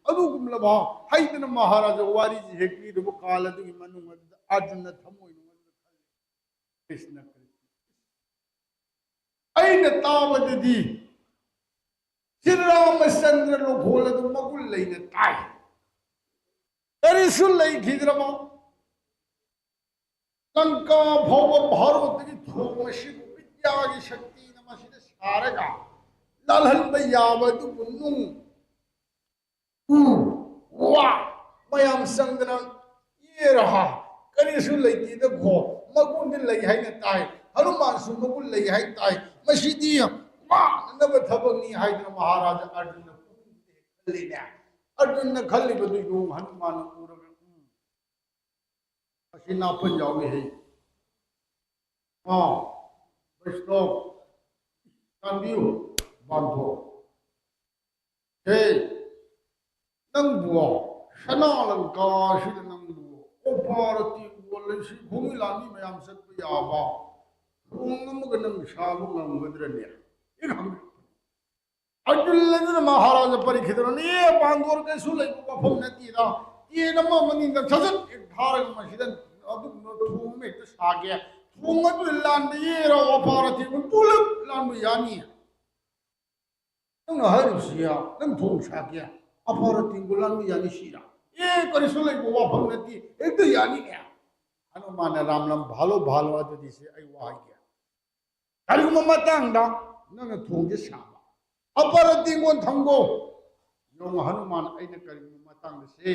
ꯑꯗꯨꯒꯨꯝꯂꯕ ꯍꯩꯗꯅ ꯃꯍꯥꯔꯥꯖ ꯋꯥꯔꯤꯁꯤ ꯍꯦꯛ ꯂꯤꯔꯨꯕ ꯀꯥꯜ ꯑꯗꯨꯒꯤ ꯃꯅꯨꯡ ꯑꯗꯨꯗ ꯑꯔꯖꯨꯟꯅ ꯊꯃꯣꯏꯅꯨꯡ ꯑꯗꯨꯗ ꯈꯜꯂꯤ, "ꯀ꯭ꯔꯤꯁꯅ, ꯀ꯭ꯔꯤꯁꯅ, ꯑꯩꯅ ꯇꯥꯕꯗꯗꯤ ꯁ꯭ꯔꯤ ꯔꯥꯃꯆꯟꯗ꯭ꯔ ꯂꯣꯈꯣꯜ ꯑꯗꯨ ꯃꯒꯨꯟ ꯂꯩꯅ ꯇꯥꯏ꯫ ꯀꯔꯤꯁꯨ ꯂꯩꯈꯤꯗ꯭ꯔꯕ ꯂꯪꯀꯥ ꯐꯥꯎꯕ ꯚꯥꯔꯣꯠꯇꯒꯤ ꯊꯣꯡ ꯑꯁꯤꯕꯨ ꯕꯤꯗ꯭ꯌꯥꯒꯤ ꯁꯛꯇꯤꯅ ꯃꯁꯤꯗ ꯁꯥꯔꯒ ꯂꯥꯜꯍꯟꯕ ꯌꯥꯕ ꯑꯗꯨꯕꯨ ꯅꯨꯡ, ꯎ, ꯋꯥ ꯃꯌꯥꯝ ꯆꯪꯗꯅ ꯌꯦꯔꯥ, ꯀꯔꯤꯁꯨ ꯂꯩꯇꯦꯗꯀꯣ꯫ ꯃꯒꯨꯟꯗꯤ ꯂꯩ ꯍꯥꯏꯅ ꯇꯥꯏ, ꯍꯅꯨꯃꯥꯟꯁꯨ ꯃꯒꯨꯟ ꯂꯩ ꯍꯥꯏ ꯇꯥꯏ꯫ ꯃꯁꯤꯗꯤ ꯋꯥꯅꯅꯕ ꯊꯕꯛꯅꯤ" ꯍꯥꯏꯗꯅ ꯃꯍꯥꯔꯥꯖ ꯑꯔꯖꯨꯟꯅ ꯄꯨꯛꯅꯤꯡꯗ ꯈꯜꯂꯤꯅꯦ꯫ ꯑꯔꯖꯨꯟꯅ ꯈꯜꯂꯤꯕꯗꯨ ꯌꯣꯡ ꯍꯅꯨꯃꯥꯟꯅ ꯎꯔꯒ, "ꯎꯝ, ꯃꯁꯤ ꯅꯥꯄꯟ ꯌꯥꯎꯏ ꯍꯦ꯫ ꯑꯥ, ꯕꯩꯁꯅꯣꯞ, ꯆꯥꯟꯕꯤꯌꯨ, ꯕꯥꯟꯊꯣ꯫ ꯍꯦ, ꯅꯪꯕꯨ ꯁꯅꯥ ꯂꯪꯀꯥ ꯑꯁꯤꯗ ꯅꯪꯕꯨ ꯑꯣꯄꯥꯔ ꯇꯦꯡꯒꯣꯜ ꯂꯩꯁꯤ ꯈꯣꯡꯃꯤ ꯂꯥꯟꯃꯤ ꯃꯌꯥꯝ ꯆꯠꯄ ꯌꯥꯕ ꯊꯣꯡ ꯑꯃꯒ ꯅꯪ ꯁꯥꯕ ꯉꯝꯒꯗ꯭ꯔꯅꯦ?" ꯑꯩꯅ ꯍꯪꯉꯤ꯫ ꯑꯔꯖꯨꯟ ꯑꯗꯨꯅ ꯃꯍꯥꯔꯥꯖ ꯄꯔꯤꯈꯤꯠꯇꯅ, "ꯑꯦ, ꯕꯥꯟꯗꯣꯔ, ꯀꯩꯁꯨ ꯂꯩꯕ ꯋꯥꯐꯝ ꯅꯠꯇꯦꯗ꯫ ꯇꯦꯟ ꯑꯃ ꯃꯅꯤꯡꯗ ꯁꯠ ꯁꯠ ꯍꯦꯛ ꯊꯥꯔꯒ ꯃꯁꯤꯗ ꯑꯗꯨꯒꯨꯝꯕ ꯊꯣꯡ ꯑꯃ ꯍꯦꯛꯇ ꯁꯥꯒꯦ꯫ ꯊꯣꯡ ꯑꯗꯨ ꯂꯥꯟꯕ ꯌꯦꯔ ꯑꯣꯄꯥꯔ ꯇꯦꯡꯒꯣꯜ ꯄꯨꯂꯞ ꯂꯥꯟꯕ ꯌꯥꯅꯤ꯫ ꯅꯪꯅ ꯍꯥꯏꯔꯤꯕꯁꯤ ꯌꯥ, ꯅꯪ ꯊꯣꯡ ꯁꯥꯒꯦ, ꯑꯣꯄꯥꯔ ꯇꯦꯡꯒꯣꯜ ꯂꯥꯟꯕ ꯌꯥꯅꯤ ꯁꯤꯔ? ꯑꯦ, ꯀꯔꯤꯁꯨ ꯂꯩꯕ ꯋꯥꯐꯝ ꯅꯠꯇꯦ, ꯍꯦꯛꯇ ꯌꯥꯅꯤꯅꯦ꯫ ꯍꯅꯨꯃꯥꯟꯅ, "ꯔꯥꯝ ꯂꯝ ꯚꯥꯂꯣ ꯚꯥꯂꯣ ꯑꯗꯨꯗꯤ ꯁꯦ ꯑꯩ ꯋꯥ ꯍꯥꯏꯒꯦ꯫ ꯀꯔꯤꯒꯨꯝꯕ ꯃꯇꯥꯡꯗ ꯅꯪꯅ ꯊꯣꯡꯁꯦ ꯁꯥꯕ, ꯑꯣꯄꯥꯔ ꯇꯦꯡꯒꯣꯜ ꯊꯝꯒꯣ꯫ ꯌꯦꯡꯉꯣ ꯍꯅꯨꯃꯥꯟ, ꯑꯩꯅ ꯀꯔꯤꯒꯨꯝꯕ ꯃꯇꯥꯡꯗ ꯁꯦ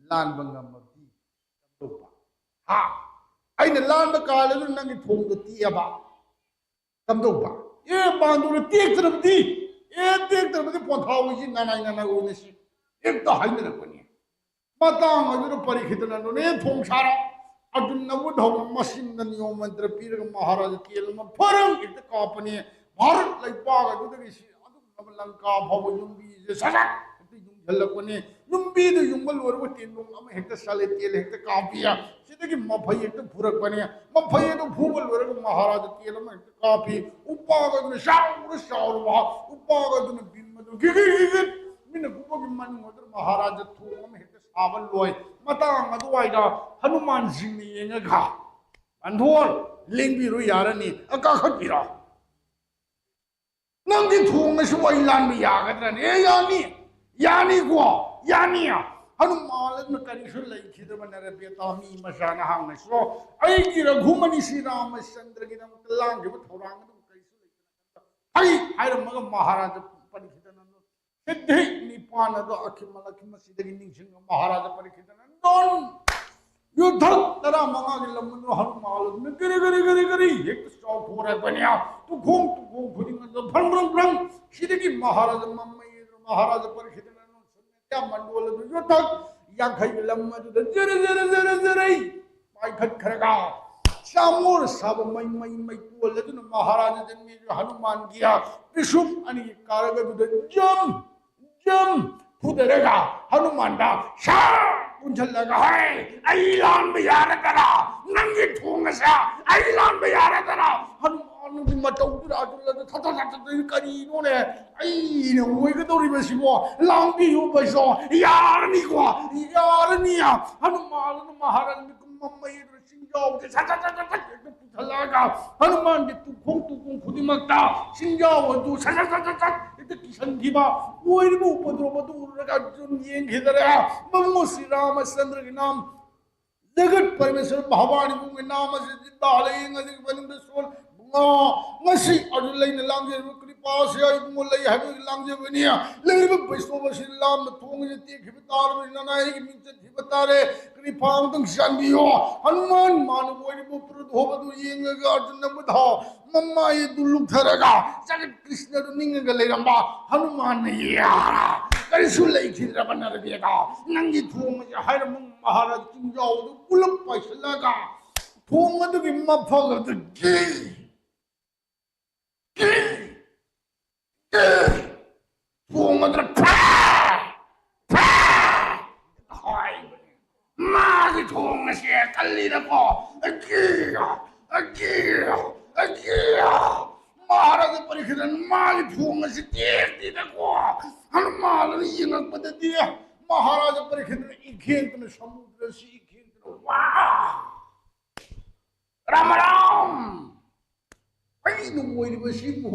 ꯂꯥꯟꯕ ꯉꯝꯃꯕꯗꯤ ꯀꯝꯗꯧꯕ? ꯍꯥ? ꯑꯩꯅ ꯂꯥꯟꯕ ꯀꯥꯜꯂꯁꯨ ꯅꯪꯒꯤ ꯊꯣꯡꯗꯣ ꯇꯦꯛꯑꯕ꯫ ꯀꯝꯗꯧꯕ? ꯑꯦ, ꯄꯥꯟꯗꯨꯅ ꯇꯦꯛꯇ꯭ꯔꯕꯗꯤ, ꯑꯦ, ꯇꯦꯛꯇ꯭ꯔꯕꯗꯤ ꯄꯣꯟꯊꯥ ꯍꯣꯏꯁꯤ ꯅꯥꯅꯥꯏ ꯅꯥꯅꯥꯏ ꯑꯣꯏꯅꯁꯤ ꯍꯦꯛꯇ ꯍꯥꯏꯅꯔꯛꯄꯅꯤ꯫ ꯃꯇꯥꯡ ꯑꯗꯨꯗ ꯄꯔꯤꯈꯤꯇꯅ ꯑꯗꯨꯅꯦ ꯊꯣꯡ ꯁꯥꯔ ꯑꯔꯖꯨꯟꯅꯕꯨ ꯙꯧꯅ ꯃꯁꯤꯡꯗ ꯅꯤꯌꯣꯝ ꯃꯟꯇ꯭ꯔ ꯄꯤꯔꯒ ꯃꯍꯥꯔꯥꯖ ꯇꯦꯜ ꯑꯃ ꯐꯔꯪ ꯍꯦꯛꯇ ꯀꯥꯞꯄꯅꯤ꯫ ꯚꯥꯔꯠ ꯂꯩꯄꯥꯛ ꯑꯗꯨꯗꯒꯤ ꯁꯤ ꯑꯗꯨꯒꯨꯝꯂꯕ ꯂꯪꯀꯥ ꯐꯥꯎꯕ ꯌꯨꯝꯕꯤꯁꯦ ꯁꯠ ꯁꯠ ꯍꯦꯛꯇ ꯌꯨꯡꯁꯤꯜꯂꯛꯄꯅꯤ꯫ ꯌꯨꯝꯕꯤꯗꯨ ꯌꯨꯡꯕ ꯂꯣꯏꯔꯒ ꯇꯦꯟꯗꯣꯡ ꯑꯃ ꯍꯦꯛꯇ ꯁꯥꯜꯂꯦ, ꯇꯦꯜ ꯍꯦꯛꯇ ꯀꯥꯞꯄꯤ꯫ ꯁꯤꯗꯒꯤ ꯃꯐꯩ ꯍꯦꯛꯇ ꯐꯨꯔꯛꯄꯅꯤ꯫ ꯃꯐꯩ ꯑꯗꯨ ꯐꯨꯕ ꯂꯣꯏꯔꯒ ꯃꯍꯥꯔꯥꯖ ꯇꯦꯜ ꯑꯃ ꯍꯦꯛꯇ ꯀꯥꯞꯄꯤ꯫ ꯎꯄꯥꯛ ꯑꯗꯨꯅ ꯆꯥꯎꯔ ꯆꯥꯎꯔꯕ ꯎꯄꯥꯛ ꯑꯗꯨꯅ ꯕꯤꯝ ꯑꯗꯨ ꯒꯤꯒꯤꯠ ꯒꯤꯒꯤꯠ ꯃꯤꯅ ꯐꯨꯕꯒꯤ ꯃꯅꯨꯡ ꯑꯗꯨꯗ ꯃꯍꯥꯔꯥꯖ ꯊꯣꯡ ꯑꯃ ꯍꯦꯛꯇ ꯁꯥꯕ ꯂꯣꯏ꯫ ꯃꯇꯥꯡ ꯑꯗꯨꯋꯥꯏꯗ ꯍꯅꯨꯃꯥꯟꯁꯤꯡꯅ ꯌꯦꯡꯉꯒ, "ꯄꯥꯟꯊꯣꯜ, ꯂꯦꯡꯕꯤꯔꯣ, ꯌꯥꯔꯅꯤ, ꯑ, ꯀꯥꯈꯠꯄꯤꯔꯣ꯫ ꯅꯪꯒꯤ ꯊꯣꯡ ꯑꯁꯤꯕꯨ ꯑꯩ ꯂꯥꯟꯕ ꯌꯥꯒꯗ꯭ꯔꯅꯦ?" "ꯑꯦ, ꯌꯥꯅꯤ, ꯌꯥꯅꯤꯀꯣ, ꯌꯥꯅꯤ"꯫ ꯍꯅꯨꯃꯥꯟ ꯑꯗꯨꯅ ꯀꯔꯤꯁꯨ ꯂꯩꯈꯤꯗꯕ ꯅꯔꯕꯦꯇꯥ ꯃꯤ ꯃꯆꯥꯅ ꯍꯥꯡꯅꯁꯨ, "ꯑꯩꯒꯤ ꯔꯘꯨꯃꯅꯤ ꯁ꯭ꯔꯤ ꯔꯥꯃꯆꯟꯗ꯭ꯔꯒꯤꯗꯃꯛꯇ ꯂꯥꯡꯈꯤꯕ ꯊꯧꯔꯥꯡ ꯑꯗꯨꯕꯨ ꯀꯔꯤꯁꯨ ꯂꯩꯇꯅ ꯍꯩ" ꯍꯥꯏꯔꯝꯃꯒ ꯃꯍꯥꯔꯥꯖ ꯄꯔꯤꯈꯤꯇꯅ ꯁꯤꯗꯤ ꯅꯤꯄꯥꯟ ꯑꯗꯣ ꯑꯈꯤꯃꯜ ꯑꯈꯤꯃꯜ ꯁꯤꯗꯒꯤ ꯅꯤꯡꯁꯤꯡꯉ ꯃꯍꯥꯔꯥꯖ ꯄꯔꯤꯈꯤꯇꯅ ꯗꯣꯟ ꯌꯨꯊꯛ ꯇꯔꯥꯃꯉꯥꯒꯤ ꯂꯝ ꯑꯗꯨ ꯍꯅꯨꯃꯥꯟ ꯑꯗꯨꯅ ꯀꯔꯤ ꯀꯔꯤ ꯀꯔꯤ ꯀꯔꯤ ꯍꯦꯛꯇ ꯆꯥꯎꯊꯣꯔꯛꯄꯅꯤ꯫ ꯇꯨꯈꯣꯡ ꯇꯨꯈꯣꯡ ꯈꯨꯗꯤꯡ ꯑꯗꯨ ꯐ꯭ꯔꯪ ꯐ꯭ꯔꯪ ꯐ꯭ꯔꯪ ꯁꯤꯗꯒꯤ ꯃꯍꯥꯔꯥꯖ ꯃꯃꯩ ꯑꯗꯨꯅ ꯃꯍꯥꯔꯥꯖ ꯄꯔꯤꯈꯤꯇꯅ ꯁꯨꯟꯅꯇ꯭ꯌꯥ ꯃꯟꯗꯣꯜ ꯑꯗꯨ ꯌꯨꯊꯛ ꯌꯥꯡꯈꯩꯒꯤ ꯂꯝ ꯑꯗꯨꯗ ꯖꯔ ꯖꯔ ꯖꯔ ꯖꯔꯩ ꯄꯥꯏꯈꯠꯈ꯭ꯔꯒ ꯆꯥꯃꯣꯔ ꯁꯥꯕ ꯃꯩ ꯃꯩ ꯃꯩꯀꯣꯜ ꯑꯗꯨꯅ ꯃꯍꯥꯔꯥꯖ ꯖꯟꯃꯦꯖ ꯍꯅꯨꯃꯥꯟꯒꯤ ꯄꯤꯁꯨꯝ ꯑꯅꯤꯒꯤ ꯀꯥꯔꯛ ꯑꯗꯨꯗ ꯖꯝ ꯖꯝ ꯐꯨꯗꯔꯒ ꯍꯅꯨꯃꯥꯟꯗ ꯁꯥ ꯀꯨꯟꯁꯜꯂꯒ, "ꯍꯩ, ꯑꯩ ꯂꯥꯟꯕ ꯌꯥꯔꯗꯔꯥ? ꯅꯪꯒꯤ ꯊꯣꯡ ꯑꯁꯦ ꯑꯩ ꯂꯥꯟꯕ ꯌꯥꯔꯗꯔꯥ?" ꯍꯅꯨꯃꯥꯟꯒꯤ ꯃꯇꯧꯗꯨꯗ ꯑꯗꯨꯗ ꯊꯠ ꯊꯠ ꯊꯠ ꯊꯠ, "ꯀꯔꯤꯅꯣꯅꯦ? ꯑꯩꯅ ꯑꯣꯏꯒꯗꯧꯔꯤꯕꯁꯤꯕꯣ? ꯂꯥꯡꯕꯤꯌꯨ ꯕꯩꯁꯣ, ꯌꯥꯔꯅꯤꯀꯣ, ꯌꯥꯔꯅꯤ"꯫ ꯍꯅꯨꯃꯥꯟ ꯃꯍꯥꯔꯥꯖ ꯃꯃꯩ ꯑꯗꯨꯅ ꯁꯤꯡꯖꯥꯎꯁꯦ ꯁꯠ ꯁꯠ ꯁꯠ ꯁꯠ ꯁꯠ ꯍꯦꯛꯇ ꯄꯨꯊꯠꯂꯛꯑꯒ ꯍꯅꯨꯃꯥꯟꯒꯤ ꯇꯨꯈꯣꯡ ꯇꯨꯈꯣꯡ ꯈꯨꯗꯤꯡꯃꯛꯇ ꯁꯤꯡꯖꯥꯎ ꯑꯗꯨ ꯁꯠ ꯁꯠ ꯁꯠ ꯁꯠ ꯁꯠ ꯍꯦꯛꯇ ꯀꯤꯁꯟꯈꯤꯕ꯫ ꯑꯣꯏꯔꯤꯕ ꯎꯄꯗ꯭ꯔꯣꯕ ꯑꯗꯨ ꯎꯔꯨꯔꯒ ꯑꯔꯖꯨꯟ ꯌꯦꯡꯈꯤꯗꯔꯦ꯫ ꯃꯃꯣ ꯁ꯭ꯔꯤ ꯔꯥꯃꯆꯟꯗ꯭ꯔꯒꯤ ꯅꯥꯝ, ꯖꯒꯠ ꯄꯔꯃꯦꯁ꯭ꯋꯔ ꯚꯒꯋꯥꯟ ꯏꯕꯨꯡꯒꯤ ꯅꯥꯝ ꯑꯁꯤ ꯖꯤꯟꯗꯥ ꯂꯩꯌꯦꯡ ꯑꯗꯨꯒꯤ ꯃꯅꯨꯡꯗ ꯁꯣꯜ ꯕꯨꯡꯉꯣ, ꯉꯁꯤ ꯑꯔꯖꯨꯟ ꯂꯩꯅ ꯂꯥꯡꯖꯔꯤꯕ ꯀ꯭ꯔꯤ ꯅꯨꯄꯥꯁꯦ ꯑꯩ ꯏꯕꯨꯡꯉꯣ ꯂꯩ ꯍꯥꯏꯕꯒꯤ ꯂꯥꯡꯖꯕꯅꯤ꯫ ꯂꯩꯔꯤꯕ ꯕꯩꯁꯅꯣꯞ ꯑꯁꯤ ꯂꯥꯝꯅ ꯊꯣꯡꯁꯦ ꯇꯦꯛꯈꯤꯕ ꯇꯥꯔꯕꯅꯤꯅ ꯅꯅꯥꯏ ꯑꯩꯒꯤ ꯃꯤꯡ ꯆꯠꯈꯤꯕ ꯇꯥꯔꯦ꯫ ꯀ꯭ꯔꯤꯄꯥ ꯑꯃꯇꯪ ꯆꯥꯟꯕꯤꯌꯣ꯫ ꯍꯅꯨꯃꯥꯟ ꯃꯥꯅ ꯑꯣꯏꯔꯤꯕ ꯄꯨꯔꯨꯗꯣꯞ ꯑꯗꯨ ꯌꯦꯡꯉꯒ ꯑꯔꯖꯨꯟꯅ ꯃꯗꯥꯎ ꯃꯃꯥꯏ ꯑꯗꯨ ꯂꯨꯞꯊꯔꯒ ꯖꯒꯠ ꯀ꯭ꯔꯤꯁꯅꯗꯨ ꯅꯤꯡꯉꯒ ꯂꯩꯔꯝꯕ ꯍꯅꯨꯃꯥꯟꯅ ꯌꯥꯔ ꯀꯔꯤꯁꯨ ꯂꯩꯈꯤꯗ꯭ꯔꯕ ꯅꯔꯕꯦꯗ ꯅꯪꯒꯤ ꯊꯣꯡ ꯑꯁꯤ ꯍꯥꯏꯔꯝꯕ ꯃꯍꯥꯔꯥꯖ ꯆꯤꯡꯖꯥꯎ ꯑꯗꯨ ꯄꯨꯂꯞ ꯄꯥꯏꯁꯤꯜꯂꯒ ꯊꯣꯡ ꯑꯗꯨꯒꯤ ꯃꯐꯝ ꯑꯗꯨꯒꯤ ꯊꯣꯡ ꯑꯗꯨꯗ ꯐꯥ! ꯐꯥ! ꯍꯥꯏꯕꯅꯤ꯫ ꯃꯥꯒꯤ ꯊꯣꯡ ꯑꯁꯦ ꯀꯜꯂꯤꯗꯀꯣ꯫ ꯑꯀꯤꯌꯥ! ꯑꯀꯤꯌꯥ! ꯑꯀꯤꯌꯥ! ꯃꯍꯥꯔꯥꯖ ꯄꯔꯤꯈꯤꯠꯅ ꯃꯥꯒꯤ ꯊꯣꯡ ꯑꯁꯤ ꯇꯦꯛꯇꯦꯗꯀꯣ꯫ ꯍꯅꯨꯃꯥꯟꯅ ꯌꯦꯡꯉꯛꯄꯗꯗꯤ ꯃꯍꯥꯔꯥꯖ ꯄꯔꯤꯈꯤꯠꯅ ꯏꯈꯦꯟꯇꯅ ꯁꯃꯨꯗ꯭ꯔ ꯑꯁꯤ ꯏꯈꯦꯟꯇꯅ ꯋꯥ! ꯔꯥꯃ ꯔꯥꯝ! ꯑꯩꯅ ꯑꯣꯏꯔꯤꯕꯁꯤꯕꯨ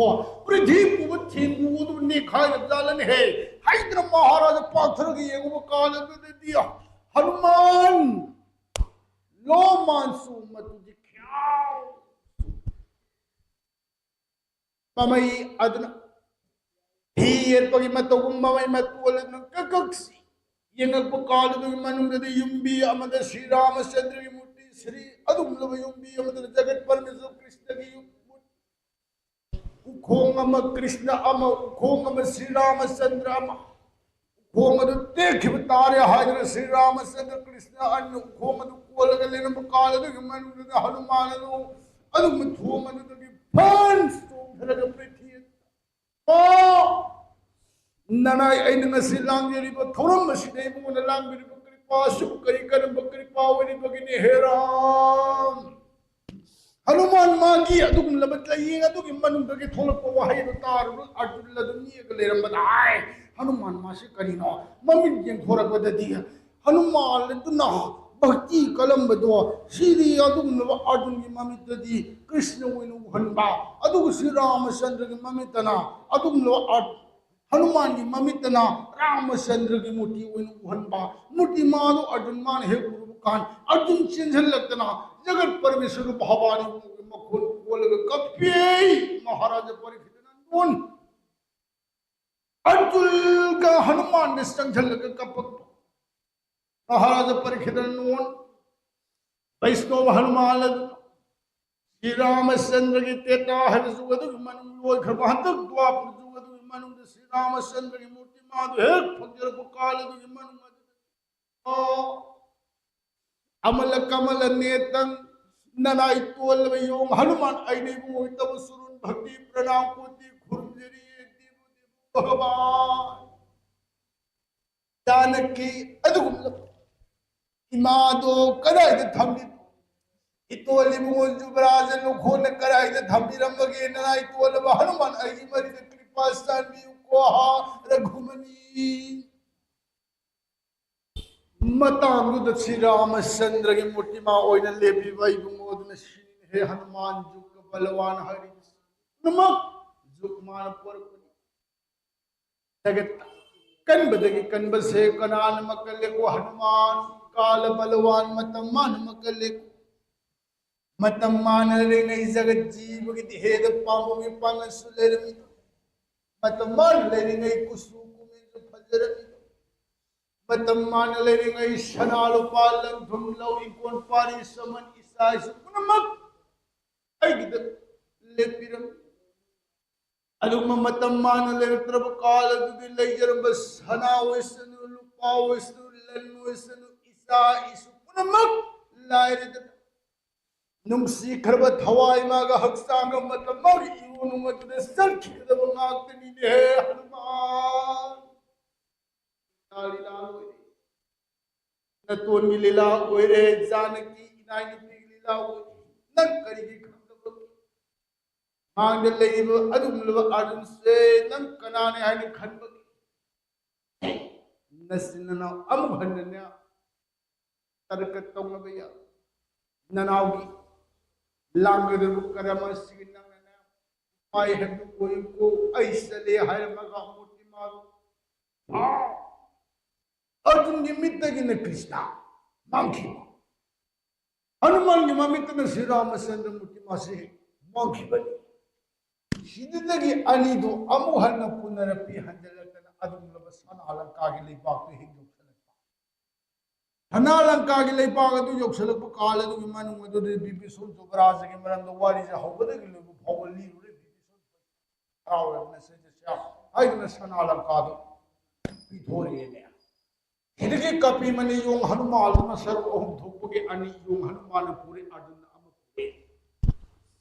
ꯄ꯭ꯔꯤꯊꯤ ꯄꯨꯝꯕ ꯊꯦꯡꯒꯨ ꯑꯗꯨ ꯅꯦꯛꯈꯥꯏꯔ ꯖꯥꯠꯂꯅꯦꯍꯦ ꯍꯥꯏꯗꯅ ꯃꯍꯥꯔꯥꯖ ꯄꯥꯛꯊꯔꯒ ꯌꯦꯡꯉꯨꯕ ꯀꯥꯟꯗ ꯑꯗꯨꯗꯗꯤ ꯍꯅꯨꯃꯥꯟ ꯂꯣ ꯃꯥꯟꯁꯨ ꯃꯇꯨꯗꯤ ꯈ꯭ꯌꯥꯎ ꯃꯃꯩ ꯑꯗꯨꯅ ꯐꯤ ꯌꯦꯠꯄꯒꯤ ꯃꯇꯧꯒꯨꯝ ꯃꯃꯩ ꯃꯇꯣꯜ ꯑꯗꯨꯅ ꯀꯛ ꯀꯛ ꯁꯤ ꯌꯦꯡꯉꯛꯄ ꯀꯥꯟꯗꯨꯒꯤ ꯃꯅꯨꯡꯗꯗꯤ ꯌꯨꯝꯕꯤ ꯑꯃꯗ ꯁ꯭ꯔꯤ ꯔꯥꯃꯆꯟꯗ꯭ꯔꯒꯤ ꯃꯨꯔꯇꯤ ꯁ꯭ꯔꯤ ꯑꯗꯨꯒꯨꯝꯂꯕ ꯌꯨꯝꯕꯤ ꯑꯃꯗ ꯖꯒꯠ ꯄꯔꯃꯦꯁꯣꯔ ꯀ꯭ꯔꯤꯁꯅꯒꯤ ꯌꯨꯝ ꯎꯈꯣꯡ ꯑꯃ ꯀ꯭ꯔꯤꯁꯅ ꯑꯃ ꯎꯈꯣꯡ ꯑꯃ ꯁ꯭ꯔꯤ ꯔꯥꯃꯆꯟꯗ꯭ꯔ ꯑꯃ ꯎꯈꯣꯡ ꯑꯗꯨ ꯇꯦꯛꯈꯤꯕ ꯇꯥꯔꯦ ꯍꯥꯏꯗꯨꯅ ꯁ꯭ꯔꯤ ꯔꯥꯃꯆꯟꯗ꯭ꯔ ꯀ꯭ꯔꯤꯁꯅ ꯑꯅꯤꯅ ꯎꯈꯣꯡ ꯑꯗꯨ ꯀꯣꯜꯂꯒ ꯂꯩꯔꯝꯕ ꯀꯥꯟ ꯑꯗꯨꯒꯤ ꯃꯅꯨꯡꯗꯨꯗ ꯍꯅꯨꯃꯥꯟ ꯑꯗꯨ ꯑꯗꯨꯒꯨꯝꯕ ꯊꯣꯡ ꯑꯗꯨꯗꯒꯤ ꯐꯟ ꯆꯣꯡꯊꯔꯒ ꯄ꯭ꯔꯤꯊꯤ ꯑꯣ! ꯅꯅꯥꯏ ꯑꯩꯅ ꯉꯁꯤ ꯂꯥꯡꯖꯔꯤꯕ ꯊꯧꯔꯝ ꯑꯁꯤꯗ ꯏꯕꯨꯡꯉꯣꯅ ꯂꯥꯡꯕꯤꯔꯤꯕ ꯀ꯭ꯔꯤꯄꯥ ꯑꯁꯤꯕꯨ ꯀꯔꯤ ꯀꯔꯝꯕ ꯀ꯭ꯔꯤꯄꯥ ꯑꯣꯏꯔꯤꯕꯒꯤꯅꯤ ꯍꯦ ꯔꯥꯝ? ꯍꯅꯨꯃꯥꯟ ꯃꯥꯒꯤ ꯑꯗꯨꯒꯨꯝꯂꯕ ꯂꯥꯏꯌꯦꯡ ꯑꯗꯨꯒꯤ ꯃꯅꯨꯡꯗꯒꯤ ꯊꯣꯛꯂꯛꯄ ꯋꯥꯍꯩ ꯑꯗꯨ ꯇꯥꯔꯨꯔ ꯑꯔꯖꯨꯟ ꯑꯗꯨ ꯅꯤꯛꯑꯒ ꯂꯩꯔꯝꯕꯗ ꯍꯥꯏ, ꯍꯅꯨꯃꯥꯟ ꯃꯥꯁꯤ ꯀꯔꯤꯅꯣ? ꯃꯃꯤꯠ ꯌꯦꯡꯊꯣꯔꯛꯄꯗꯗꯤ ꯍꯅꯨꯃꯥꯟ ꯑꯗꯨꯅ ꯚꯛꯇꯤ ꯀꯜꯂꯝꯕꯗꯣ ꯁꯤꯗꯤ ꯑꯗꯨꯒꯨꯝꯂꯕ ꯑꯔꯖꯨꯟꯒꯤ ꯃꯃꯤꯠꯇꯗꯤ ꯀ꯭ꯔꯤꯁꯅ ꯑꯣꯏꯅ ꯎꯍꯟꯕ, ꯑꯗꯨꯒ ꯁ꯭ꯔꯤ ꯔꯥꯃꯆꯟꯗ꯭ꯔꯒꯤ ꯃꯃꯤꯠꯇꯅ ꯑꯗꯨꯒꯨꯝꯂꯕ ꯑꯔ-, ꯍꯅꯨꯃꯥꯟꯒꯤ ꯃꯃꯤꯠꯇꯅ ꯔꯥꯃꯆꯟꯗ꯭ꯔꯒꯤ ꯃꯨꯔꯇꯤ ꯑꯣꯏꯅ ꯎꯍꯟꯕ꯫ ꯃꯨꯔꯇꯤ ꯃꯥꯗꯣ ꯑꯔꯖꯨꯟ ꯃꯥꯅ ꯍꯦꯛ ꯎꯔꯨꯕ ꯀꯥꯟ ꯑꯔꯖꯨꯟ ꯆꯦꯟꯁꯤꯜꯂꯛꯇꯅ ꯖꯒꯠ ꯄꯔꯃꯦꯁꯣꯔ ꯚꯒꯋꯥꯟꯒꯤ ꯃꯈꯣꯟ ꯀꯣꯜꯂꯒ ꯀꯞꯄꯦ꯫ ꯃꯍꯥꯔꯥꯖ ꯄꯔꯤꯈꯤꯠꯅ ꯑꯔꯖꯨꯟꯒ ꯍꯅꯨꯃꯥꯟꯒ ꯆꯪꯁꯤꯜꯂꯒ ꯀꯞꯄꯛꯄ꯫ ꯃꯍꯥꯔꯥꯖ ꯄꯔꯤꯈꯤꯠꯅ ꯅꯣꯟ, ꯕꯩꯁꯅꯣꯕ ꯍꯅꯨꯃꯥꯟ ꯑꯗꯨꯅ ꯁ꯭ꯔꯤ ꯔꯥꯃꯆꯟꯗ꯭ꯔꯒꯤ ꯇ꯭ꯔꯦꯇꯥ ꯍꯥꯏꯕ ꯖꯨꯒ ꯑꯗꯨꯒꯤ ꯃꯅꯨꯡ ꯂꯣꯏꯈ꯭ꯔꯕ, ꯍꯟꯗꯛ ꯗ꯭ꯋꯥꯄꯔ ꯖꯨꯒ ꯑꯗꯨꯒꯤ ꯃꯅꯨꯡꯗ ꯁ꯭ꯔꯤ ꯔꯥꯃꯆꯟꯗ꯭ꯔꯒꯤ ꯃꯨꯔꯇꯤꯃꯥꯗꯨ ꯍꯦꯛ ꯐꯪꯖꯔꯛꯄ ꯀꯥꯜ ꯑꯗꯨꯒꯤ ꯃꯅꯨꯡ ꯑꯗꯨꯗ ꯑꯃꯂ ꯀꯃꯂ ꯅꯦꯇꯪ ꯅꯅꯥꯏ ꯇꯣꯜꯂꯕ ꯌꯣꯡ ꯍꯅꯨꯃꯥꯟ ꯑꯩꯅ ꯏꯕꯨꯡꯉꯣ ꯇꯧꯕ ꯁꯨꯔꯨꯟ ꯚꯛꯇꯤ ꯄ꯭ꯔꯅꯥꯝ ꯀꯣꯇꯤ ꯈꯨꯔꯨꯝꯖꯔꯤ ꯗꯦꯕꯨ ꯗꯦꯕꯨ ꯚꯒꯕꯥꯟ꯫ ꯖꯥꯅꯀꯤ ꯑꯗꯨꯒꯨꯝꯂꯕ ꯏꯃꯥꯗꯣ ꯀꯗꯥꯏꯗ ꯊꯝꯂꯤꯅꯣ? ꯏꯇꯣꯜ ꯏꯕꯨꯡꯉꯣ ꯖꯨꯕꯔꯥꯖ ꯂꯨꯈꯣꯟꯅ ꯀꯗꯥꯏꯗ ꯊꯝꯕꯤꯔꯝꯕꯒꯦ? ꯅꯅꯥꯏ ꯇꯣꯜꯂꯕ ꯍꯅꯨꯃꯥꯟ ꯑꯩꯒꯤ ꯃꯔꯤꯗ ꯀ꯭ꯔꯤꯄꯥ ꯆꯥꯟꯕꯤꯌꯨꯀꯣ ꯍꯥ ꯔꯘꯨꯃꯅꯤ꯫ ꯃꯇꯥꯡꯗꯨꯗ ꯁ꯭ꯔꯤ ꯔꯥꯃꯆꯟꯗ꯭ꯔꯒꯤ ꯃꯨꯔꯇꯤꯃꯥ ꯑꯣꯏꯅ ꯂꯦꯞꯄꯤꯕ ꯏꯕꯨꯡꯉꯣꯗꯨꯅ ꯁꯤꯅꯤꯅꯦꯍꯦ ꯍꯅꯨꯃꯥꯟ ꯖꯨꯒ ꯕꯂꯋꯥꯟ ꯍꯥꯏꯔꯤꯕꯁꯤ꯫ ꯄꯨꯝꯅꯃꯛ ꯖꯨꯒ ꯃꯥꯅ ꯄꯣꯔꯛꯄꯅꯤ꯫ ꯖꯒꯠꯇ ꯀꯟꯕꯗꯒꯤ ꯀꯟꯕꯁꯦ ꯀꯅꯥꯅ ꯃꯀꯜꯂꯦꯀꯣ? ꯍꯅꯨꯃꯥꯟ ꯀꯥꯂ ꯕꯂꯋꯥꯟ ꯃꯇꯝ ꯃꯥꯅ ꯃꯀꯜꯂꯦꯀꯣ꯫ ꯃꯇꯝ ꯃꯥꯅ ꯂꯩꯔꯤꯉꯩ ꯖꯒꯠ ꯖꯤꯕꯒꯤ ꯗꯦꯍꯗ ꯄꯥꯝꯕꯣꯝꯒꯤ ꯄꯥꯡꯒꯜꯁꯨ ꯂꯩꯔꯝꯃꯤꯗꯣ꯫ ꯃꯇꯝ ꯃꯥꯅ ꯂꯩꯔꯤꯉꯩ ꯀꯨꯆꯨ ꯀꯨꯃꯦꯟꯁꯨ ꯐꯖꯔꯝꯃꯤꯗꯣ꯫ ꯃꯇꯝ ꯃꯥꯅ ꯂꯩꯔꯤꯉꯩ ꯁꯅꯥ ꯂꯨꯄꯥ ꯂꯟ ꯊꯨꯝ ꯂꯧ ꯏꯪꯈꯣꯜ ꯄꯥꯔꯤ ꯁꯃꯟ ꯏꯆꯥ ꯏꯁꯨ ꯄꯨꯝꯅꯃꯛ ꯑꯩꯒꯤꯗ ꯂꯦꯞꯄꯤꯔꯝꯃꯤ꯫ ꯑꯗꯨꯒꯨꯝꯕ ꯃꯇꯝ ꯃꯥꯅ ꯂꯩꯔꯛꯇ꯭ꯔꯕ ꯀꯥꯜ ꯑꯗꯨꯗꯤ ꯂꯩꯖꯔꯝꯕ ꯁꯅꯥ ꯑꯣꯏꯁꯅꯨ, ꯂꯨꯄꯥ ꯑꯣꯏꯁꯅꯨ, ꯂꯟ ꯑꯣꯏꯁꯅꯨ, ꯏꯆꯥ ꯏꯁꯨ ꯄꯨꯝꯅꯃꯛ ꯂꯥꯏꯔꯗꯅ ꯅꯨꯡꯁꯤꯈ꯭ꯔꯕ ꯊꯋꯥꯏ ꯃꯥꯒ ꯍꯛꯆꯥꯡꯒ ꯃꯇꯝ ꯃꯥꯒꯤ ꯏꯔꯣꯟꯅꯨꯡ ꯑꯗꯨꯗ ꯆꯠꯈꯤꯒꯗꯕ ꯉꯥꯛꯇꯅꯤꯅꯦ ꯍꯦ ꯍꯅꯨꯃꯥꯟ꯫ ꯂꯤꯂꯥ ꯂꯤꯂꯥ ꯑꯣꯏꯔꯦ꯫ ꯅꯇꯣꯟꯒꯤ ꯂꯤꯂꯥ ꯑꯣꯏꯔꯦ, ꯖꯥꯅꯀꯤ ꯏꯅꯥꯏ ꯅꯨꯄꯤꯒꯤ ꯂꯤꯂꯥ ꯑꯣꯏꯔꯦ꯫ ꯅꯪ ꯀꯔꯤꯒꯤ ꯈꯪꯗꯕꯒꯦ? ꯃꯥꯡꯗ ꯂꯩꯔꯤꯕ ꯑꯗꯨꯒꯨꯝꯂꯕ ꯑꯥꯔꯖꯨꯟꯁꯦ ꯅꯪ ꯀꯅꯥꯅꯦ ꯍꯥꯏꯅ ꯈꯟꯕꯒꯦ? ꯅꯆꯤꯟ ꯅꯅꯥꯎ ꯑꯃꯨꯛ ꯍꯟꯅꯅꯦ ꯇꯔꯀ ꯇꯧꯅꯕ ꯌꯥ-, ꯅꯅꯥꯎꯒꯤ ꯂꯥꯡꯒꯗꯕ ꯀꯔꯝ ꯑꯁꯤꯒꯤ ꯅꯪꯅꯅꯦ ꯎꯄꯥꯏ ꯍꯥꯏꯕꯗꯨ ꯑꯣꯏꯌꯨꯀꯣ꯫ ꯑꯩ ꯆꯠꯂꯦ ꯍꯥꯏꯔꯝꯃꯒ ꯃꯨꯔꯇꯤꯃꯥꯟ, ꯑꯥ, ꯑꯔꯖꯨꯟꯒꯤ ꯃꯤꯠꯇꯒꯤꯅ ꯀ꯭ꯔꯤꯁꯅ ꯃꯥꯡꯈꯤꯕ, ꯍꯅꯨꯃꯥꯟꯒꯤ ꯃꯃꯤꯠꯇꯅ ꯁ꯭ꯔꯤ ꯔꯥꯃꯆꯟꯗ꯭ꯔ ꯃꯨꯔꯇꯤꯃꯥꯁꯤ ꯃꯥꯡꯈꯤꯕꯅꯤ꯫ ꯁꯤꯗꯨꯗꯒꯤ ꯑꯅꯤꯗꯨ ꯑꯃꯨꯛ ꯍꯟꯅ ꯄꯨꯅꯔꯛꯄꯤ ꯍꯟꯖꯤꯜꯂꯛꯇꯅ ꯑꯗꯨꯒꯨꯝꯂꯕ ꯁꯅꯥ ꯂꯪꯀꯥꯒꯤ ꯂꯩꯕꯥꯛꯇꯨ ꯍꯦꯛ ꯌꯧꯁꯤꯜꯂꯛꯄ꯫ ꯁꯅꯥ ꯂꯪꯀꯥꯒꯤ ꯂꯩꯕꯥꯛ ꯑꯗꯨ ꯌꯧꯁꯤꯜꯂꯛꯄ ꯀꯥꯜ ꯑꯗꯨꯒꯤ ꯃꯅꯨꯡ ꯑꯗꯨꯗ ꯕꯤꯕꯤꯁꯣꯟ ꯖꯨꯕꯔꯥꯖꯒꯤ ꯃꯔꯝꯗ ꯋꯥꯔꯤꯁꯦ ꯍꯧꯕꯗꯒꯤ ꯂꯣꯏꯕ ꯐꯥꯎꯕ ꯂꯤꯔꯨꯔꯦ꯫ ꯕꯤꯕꯤꯁꯣꯟ ꯍꯔꯥꯎꯔꯗꯅ ꯁꯦ ꯁꯦ ꯁꯦ ꯍꯥꯏꯗꯨꯅ ꯁꯅꯥ ꯂꯪꯀꯥꯗꯨ ꯄꯤꯊꯣꯔꯛꯑꯦꯅꯦ꯫ ꯁꯤꯗꯒꯤ ꯀꯄꯤꯃꯅꯤ ꯌꯣꯡ ꯍꯅꯨꯃꯥꯟ ꯑꯃ ꯁꯔꯨꯛ ꯑꯍꯨꯝ ꯊꯣꯛꯄꯒꯤ ꯑꯅꯤ ꯌꯣꯡ ꯍꯅꯨꯃꯥꯟꯅ ꯄꯨꯔꯦ, ꯑꯔꯖꯨꯟꯅ ꯑꯃ ꯄꯨꯔꯦ꯫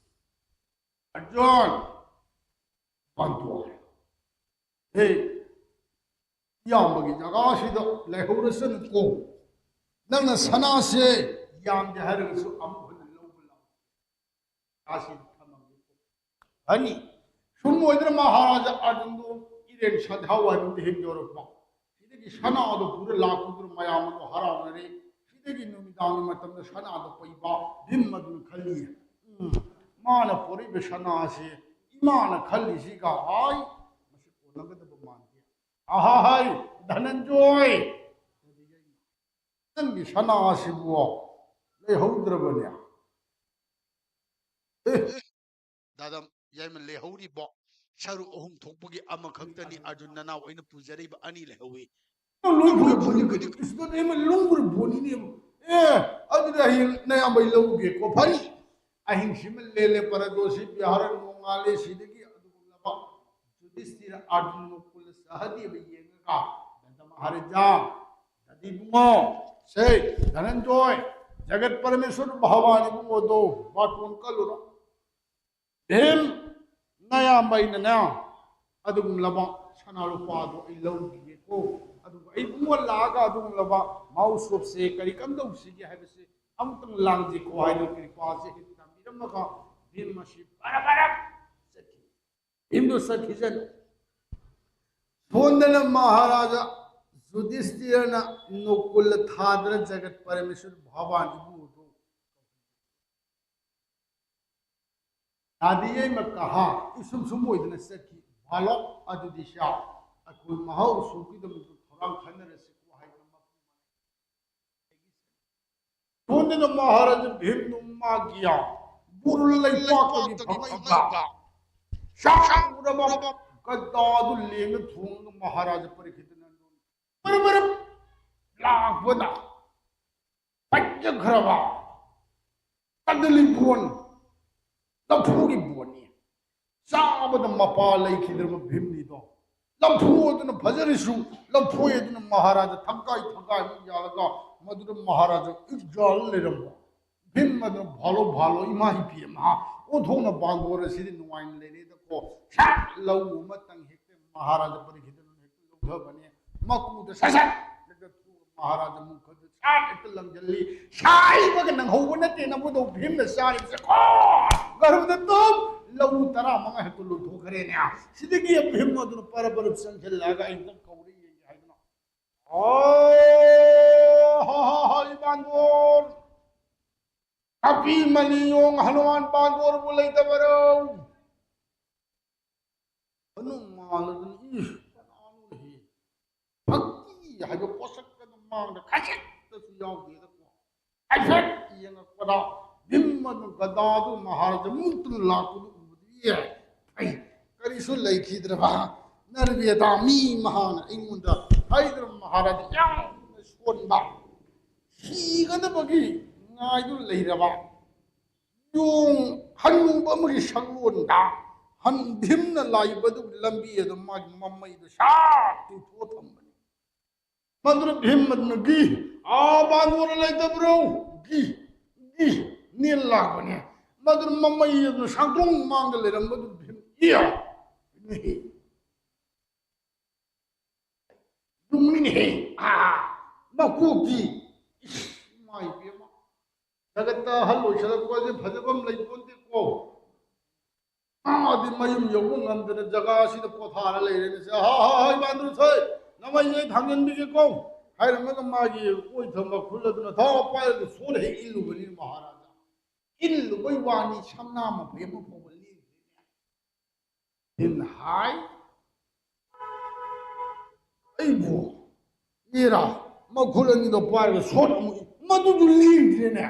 ꯑꯔꯖꯨꯟ, ꯄꯥꯟꯊꯣꯛꯑꯦ꯫ ꯍꯦ, ꯏꯌꯥꯝꯕꯒꯤ ꯖꯒꯥꯁꯤꯗ ꯂꯩꯍꯧꯔꯁꯅꯨꯀꯣ꯫ ꯅꯪꯅ ꯁꯅꯥꯁꯦ ꯌꯥꯝꯗꯦ ꯍꯥꯏꯔꯒꯁꯨ ꯑꯃꯨꯛ ꯍꯟꯅ ꯂꯧꯕ ꯂꯥꯛꯑꯣ꯫ ꯁꯅꯥꯁꯤ ꯊꯝꯃꯝꯒꯦ꯫ ꯑꯅꯤ, ꯁꯨꯝ ꯑꯣꯏꯗꯅ ꯃꯍꯥꯔꯥꯖꯥ ꯑꯔꯖꯨꯟꯗꯨ ꯏꯔꯦꯟ ꯁꯟꯙꯥ ꯋꯥꯏꯔꯝꯗ ꯍꯦꯛ ꯌꯧꯔꯛꯄ꯫ ꯁꯤꯗꯒꯤ ꯁꯅꯥꯗꯣ ꯄꯨꯔ ꯂꯥꯛꯄꯗꯨꯗ ꯃꯌꯥꯝ ꯑꯗꯨ ꯍꯔꯥꯎꯅꯔꯦ꯫ ꯁꯤꯗꯒꯤ ꯅꯨꯃꯤꯗꯥꯡꯒꯤ ꯃꯇꯝꯗ ꯁꯅꯥꯗꯣ ꯄꯩꯕ ꯚꯤꯝ ꯑꯗꯨꯅ ꯈꯜꯂꯤ, "ꯎꯝ, ꯃꯥꯅ ꯄꯣꯔꯛꯏꯕ ꯁꯅꯥꯁꯦ ꯏꯃꯥꯅ ꯈꯜꯂꯤꯁꯤꯒ ꯍꯥꯏ ꯃꯁꯤ ꯀꯣꯟꯅꯒꯗꯕ ꯃꯥꯟꯗꯦ꯫ ꯑꯍꯥ ꯍꯥꯏ, ꯙꯅꯟꯖꯣꯏ, ꯅꯪꯒꯤ ꯁꯅꯥꯁꯤꯕꯨ ꯂꯩꯍꯧꯗ꯭ꯔꯕꯅꯦ?" ꯑꯦ, ꯗꯥꯗꯝ, ꯌꯥꯏꯃ, ꯂꯩꯍꯧꯔꯤꯕꯣ ꯁꯔꯨꯛ ꯑꯍꯨꯝ ꯊꯣꯛꯄꯒꯤ ꯑꯃꯈꯛꯇꯅꯤ꯫ ꯑꯔꯖꯨꯟ ꯅꯅꯥꯎ ꯑꯩꯅ ꯄꯨꯖꯔꯤꯕ ꯑꯅꯤ ꯂꯩꯍꯧꯏ꯫ ꯅꯪ ꯂꯣꯏ ꯐꯨꯒꯠ ꯐꯨꯅꯤ ꯀꯩꯅꯣ? ꯏꯁ, ꯅꯠꯇꯦ, ꯏꯃꯥ, ꯂꯨꯝꯕꯨꯔ ꯐꯨꯅꯤꯅꯦ꯫ ꯑꯦ, ꯑꯗꯨꯗꯤ ꯍꯌꯦꯡ ꯅꯌꯥꯝꯕꯩ ꯂꯧꯒꯦꯀꯣ꯫ ꯐꯅꯤ꯫ ꯑꯍꯤꯡꯁꯤꯃ ꯂꯦꯜꯂꯦ, ꯄꯔꯗꯣꯁꯤ ꯕꯤꯍꯥꯔ ꯅꯣꯡꯉꯥꯜꯂꯦ꯫ ꯁꯤꯗꯒꯤ ꯑꯗꯨꯒꯨꯝꯂꯕ ꯌꯨꯙꯤꯁꯇꯤꯔ, ꯑꯔꯖꯨꯟ, ꯅꯀꯨꯜ, ꯁꯍꯗꯦꯕ ꯌꯦꯡꯉꯒ, ꯅꯟꯗ ꯃꯍꯥꯔꯥꯖꯥ, ꯗꯗꯤ ꯏꯕꯨꯡꯉꯣ, ꯁꯦ, ꯙꯅꯟꯖꯣꯏ, ꯖꯒꯠ ꯄꯔꯃꯦꯁꯣꯔ ꯚꯒꯋꯥꯟ ꯏꯕꯨꯡꯉꯣꯗꯣ ꯕꯥꯇꯣꯟ ꯀꯜꯂꯨꯔꯣ꯫ ꯚꯤꯝ, ꯅꯌꯥꯝꯕ ꯑꯩꯅꯅꯦ ꯑꯗꯨꯒꯨꯝꯂꯕ ꯁꯅꯥ ꯂꯨꯄꯥꯗꯣ ꯑꯩ ꯂꯧꯈꯤꯒꯦꯀꯣ, ꯑꯗꯨꯒ ꯑꯩ ꯏꯕꯨꯡꯉꯣ ꯂꯥꯛꯑꯒ ꯑꯗꯨꯒꯨꯝꯂꯕ ꯃꯍꯣꯠꯁꯣꯞꯁꯦ ꯀꯔꯤ ꯀꯝꯗꯧꯁꯤꯒꯦ ꯍꯥꯏꯕꯁꯦ ꯑꯃꯨꯛꯇꯪ ꯂꯥꯡꯁꯤꯀꯣ ꯍꯥꯏꯗꯅ ꯀ꯭ꯔꯤꯄꯥꯁꯦ ꯍꯦꯛ ꯇꯝꯕꯤꯔꯝꯃꯒ ꯚꯤꯝ ꯑꯁꯤ ꯕꯔ ꯕꯔ ꯆꯠꯈꯤ꯫ ꯚꯤꯝꯗꯣ ꯆꯠꯈꯤꯁꯅꯨ꯫ ꯁꯣꯝꯗꯅ ꯃꯍꯥꯔꯥꯖꯥ ꯌꯨꯙꯤꯁꯇꯤꯔꯅ ꯅꯣꯀꯨꯜ ꯊꯥꯗꯅ ꯖꯒꯠ ꯄꯔꯃꯦꯁꯣꯔ ꯚꯒꯋꯥꯟ ꯏꯕꯨꯡꯉꯣꯗꯣ ꯅꯥꯗꯤꯌꯩꯃ ꯀꯍꯥ ꯏꯁꯨꯝ ꯁꯨꯝ ꯑꯣꯏꯗꯅ ꯆꯠꯈꯤ꯫ ꯚꯥꯂꯣꯛ ꯑꯗꯨꯗꯤ ꯁꯥ ꯑꯩꯈꯣꯏ ꯃꯍꯥꯎ ꯁꯣꯛꯈꯤꯗꯃꯛꯇ ꯊꯧꯔꯥꯡ ꯈꯟꯅꯔꯁꯤꯀꯣ ꯍꯥꯏꯗꯅ ꯃꯄꯨ ꯁꯣꯝꯗꯅ ꯃꯍꯥꯔꯥꯖꯥ ꯚꯤꯝꯗꯨ ꯃꯥꯒꯤꯌꯥ ꯕꯨꯔ ꯂꯩꯄꯥꯛꯇꯒꯤ ꯐꯪꯉꯛꯏꯕ ꯁꯥꯡꯈ꯭ꯔꯕ ꯒꯗꯥꯗꯨ ꯂꯦꯡꯅ ꯊꯣꯡꯉꯒ ꯃꯍꯥꯔꯥꯖꯥ ꯄꯔꯤꯈꯤꯠꯇꯅ ꯕꯔ ꯕꯔ ꯂꯥꯛꯄꯗ ꯄꯟꯖꯈ꯭ꯔꯕ ꯀꯗꯂꯤ ꯕꯣꯟ, ꯂꯐꯨꯒꯤ ꯕꯣꯟꯅꯤ꯫ ꯆꯥꯕꯗ ꯃꯄꯥ ꯂꯩꯈꯤꯗ꯭ꯔꯕ ꯚꯤꯝꯅꯤꯗꯣ꯫ ꯂꯐꯨ ꯑꯗꯨꯅ ꯐꯖꯔꯁꯨ, ꯂꯐꯣꯏ ꯑꯗꯨꯅ ꯃꯍꯥꯔꯥꯖꯥ ꯊꯛꯀꯥꯏ ꯊꯛꯀꯥꯏ ꯑꯃꯨꯛ ꯌꯥꯜꯂꯒ ꯃꯗꯨꯗ ꯃꯍꯥꯔꯥꯖꯥ ꯏꯛ ꯌꯥꯜ ꯂꯩꯔꯝꯕ꯫ ꯚꯤꯝ ꯑꯗꯨꯅ ꯚꯥꯂꯣ ꯚꯥꯂꯣ, ꯏꯃꯥ ꯏꯄꯦꯝꯃ, ꯑꯣꯟꯊꯣꯛꯅ ꯕꯥꯟꯗꯣꯔ ꯑꯁꯤꯗꯤ ꯅꯨꯡꯉꯥꯏꯅ ꯂꯩꯔꯦꯗꯀꯣ꯫ ꯁꯠ ꯂꯧ ꯑꯃꯇꯪ ꯍꯦꯛꯇ ꯃꯍꯥꯔꯥꯖꯥ ꯄꯔꯤꯈꯤꯠꯇꯅ ꯍꯦꯛꯇ ꯂꯧꯊꯕꯅꯦ꯫ ꯃꯀꯨꯗ ꯁꯠ ꯁꯠ ꯍꯦꯛꯇ ꯊꯨꯔ ꯃꯍꯥꯔꯥꯖꯥ ꯃꯨꯈꯗ ꯁꯠ ꯍꯦꯛꯇ ꯂꯪꯁꯤꯜꯂꯤ꯫ ꯁꯥꯏꯕꯒ ꯅꯪꯍꯧꯕ ꯅꯠꯇꯦ ꯅꯕꯨꯗꯧ ꯚꯤꯝꯅ ꯆꯥꯔꯤꯕꯁꯦ ꯀꯣ꯫ ꯒꯔꯨꯗ ꯇꯨꯝ ꯂꯧ ꯇꯔꯥꯃꯉꯥ ꯍꯦꯛꯇ ꯂꯣꯏꯊꯣꯛꯈ꯭ꯔꯦꯅꯦ꯫ ꯁꯤꯗꯒꯤ ꯚꯤꯝ ꯑꯗꯨꯅ ꯄꯔꯞ ꯄꯔꯞ ꯆꯪꯁꯤꯜꯂꯛꯑꯒ ꯑꯩ ꯑꯝꯇꯪ ꯀꯧꯔ ꯌꯦꯡꯒꯦ ꯍꯥꯏꯗꯅ꯫ ꯑꯣ, ꯍꯣ, ꯍꯣ, ꯍꯣ, ꯏ ꯕꯥꯟꯗꯣꯔ꯫ ꯀꯥꯄꯤ ꯃꯂꯤ ꯌꯣꯡ ꯍꯅꯨꯃꯥꯟ ꯕꯥꯟꯗꯣꯔꯕꯨ ꯂꯩꯇꯕꯔꯣ? ꯍꯅꯨꯃꯥꯟ ꯑꯗꯨꯅ, ꯏ, ꯀꯅꯥꯅꯣꯅꯦꯍꯦ? ꯚꯛꯇꯤ ꯍꯥꯏꯕ ꯄꯣꯠꯁꯛ ꯑꯗꯨ ꯃꯥꯡꯗ ꯈꯖꯤꯛꯇꯁꯨ ꯌꯥꯎꯗꯦꯗꯀꯣ꯫ ꯍꯥꯏꯐꯦꯠ ꯌꯦꯡꯉꯛꯄꯗ ꯚꯤꯝ ꯑꯗꯨ ꯒꯗꯥꯗꯨ ꯃꯍꯥꯔꯥꯖꯥ ꯃꯨꯛꯇꯨꯅ ꯂꯥꯛꯄꯗꯨ ꯎꯕꯗꯤ, ꯑꯦ, ꯑꯩ ꯀꯔꯤꯁꯨ ꯂꯩꯈꯤꯗ꯭ꯔꯕ ꯅꯔꯕꯦꯗꯥ ꯃꯤ ꯃꯍꯥꯛꯅ ꯑꯩꯉꯣꯟꯗ ꯍꯥꯏꯗ꯭ꯔꯕ ꯃꯍꯥꯔꯥꯖꯥ ꯌꯥꯝꯅ ꯁꯣꯟꯕ, ꯁꯤꯒꯗꯕꯒꯤ ꯉꯥꯏꯗꯨꯅ ꯂꯩꯔꯕ ꯌꯣꯡ ꯍꯅꯨꯕ ꯑꯃꯒꯤ ꯁꯛꯂꯣꯟꯗ ꯍꯟ-, ꯚꯤꯝꯅ ꯂꯥꯛꯏꯕꯗꯨ ꯂꯝꯕꯤ ꯑꯗꯨ ꯃꯥꯒꯤ ꯃꯃꯩꯗꯨ ꯁꯥꯠ ꯇꯤꯡꯊꯣꯛꯑ ꯊꯝꯕꯅꯤ꯫ ꯃꯗꯨꯅ ꯚꯤꯝ ꯑꯗꯨꯅ ꯒꯤ, "ꯑꯥ, ꯕꯥꯟꯗꯣꯔ ꯂꯩꯇꯕ꯭ꯔꯣ? ꯒꯤ, ꯒꯤ" ꯅꯦ ꯂꯥꯛꯄꯅꯦ꯫ ꯃꯗꯨꯅ ꯃꯃꯩ ꯑꯗꯨꯅ ꯁꯥꯡꯗꯣꯡ ꯃꯥꯡꯗ ꯂꯩꯔꯝꯕꯗꯨ ꯚꯤꯝ, "ꯏꯌꯥ! ꯏꯃꯦꯍꯦ! ꯌꯨꯝꯅꯤꯅꯦꯍꯦ! ꯑꯥ, ꯃꯀꯣꯛꯇꯤ! ꯏꯁ, ꯏꯃꯥ ꯏꯕꯦꯝꯃ! ꯖꯒꯠꯇ ꯑꯍꯜ ꯑꯣꯏꯁꯜꯂꯛꯄꯁꯦ ꯐꯖꯕ ꯑꯃ ꯂꯩ ꯄꯣꯟꯇꯦꯀꯣ"꯫ ꯃꯥꯗꯤ ꯃꯌꯨꯝ ꯌꯧꯕ ꯉꯝꯗꯅ ꯖꯒꯥ ꯑꯁꯤꯗ ꯄꯣꯊꯥꯔ ꯂꯩꯔꯦꯅꯦ꯫ ꯁꯦ, "ꯍꯥ, ꯍꯥ, ꯍꯥ, ꯏꯃꯥꯟꯗꯨ ꯊꯣꯏ, ꯅꯃꯩꯁꯦ ꯑꯩ ꯊꯥꯡꯖꯟꯕꯤꯒꯦꯀꯣ" ꯍꯥꯏꯔꯝꯃꯒ ꯃꯥꯒꯤ ꯑꯣꯏ ꯊꯝꯕ ꯈꯨꯜ ꯑꯗꯨꯅ ꯊꯥꯎ ꯄꯥꯏꯔꯒ ꯁꯣꯟꯅ ꯍꯦꯛ ꯏꯜꯂꯨꯕꯅꯤ ꯃꯍꯥꯔꯥꯖꯥ꯫ ꯏꯜꯂꯨꯕꯩ ꯋꯥꯅꯤ, ꯁꯝꯅꯥ ꯃꯄꯩ ꯑꯃ ꯐꯥꯎꯕ ꯂꯦꯡꯗ꯭ꯔꯦꯅꯦ꯫ ꯏꯟ ꯍꯥꯏ, "ꯑꯩꯕꯨ ꯏꯔꯥ?" ꯃꯈꯨꯜ ꯑꯅꯤꯗꯣ ꯄꯥꯏꯔꯒ ꯁꯣꯠ ꯑꯃꯨꯛ ꯏ-, ꯃꯗꯨꯗꯨ ꯂꯦꯡꯗ꯭ꯔꯦꯅꯦ꯫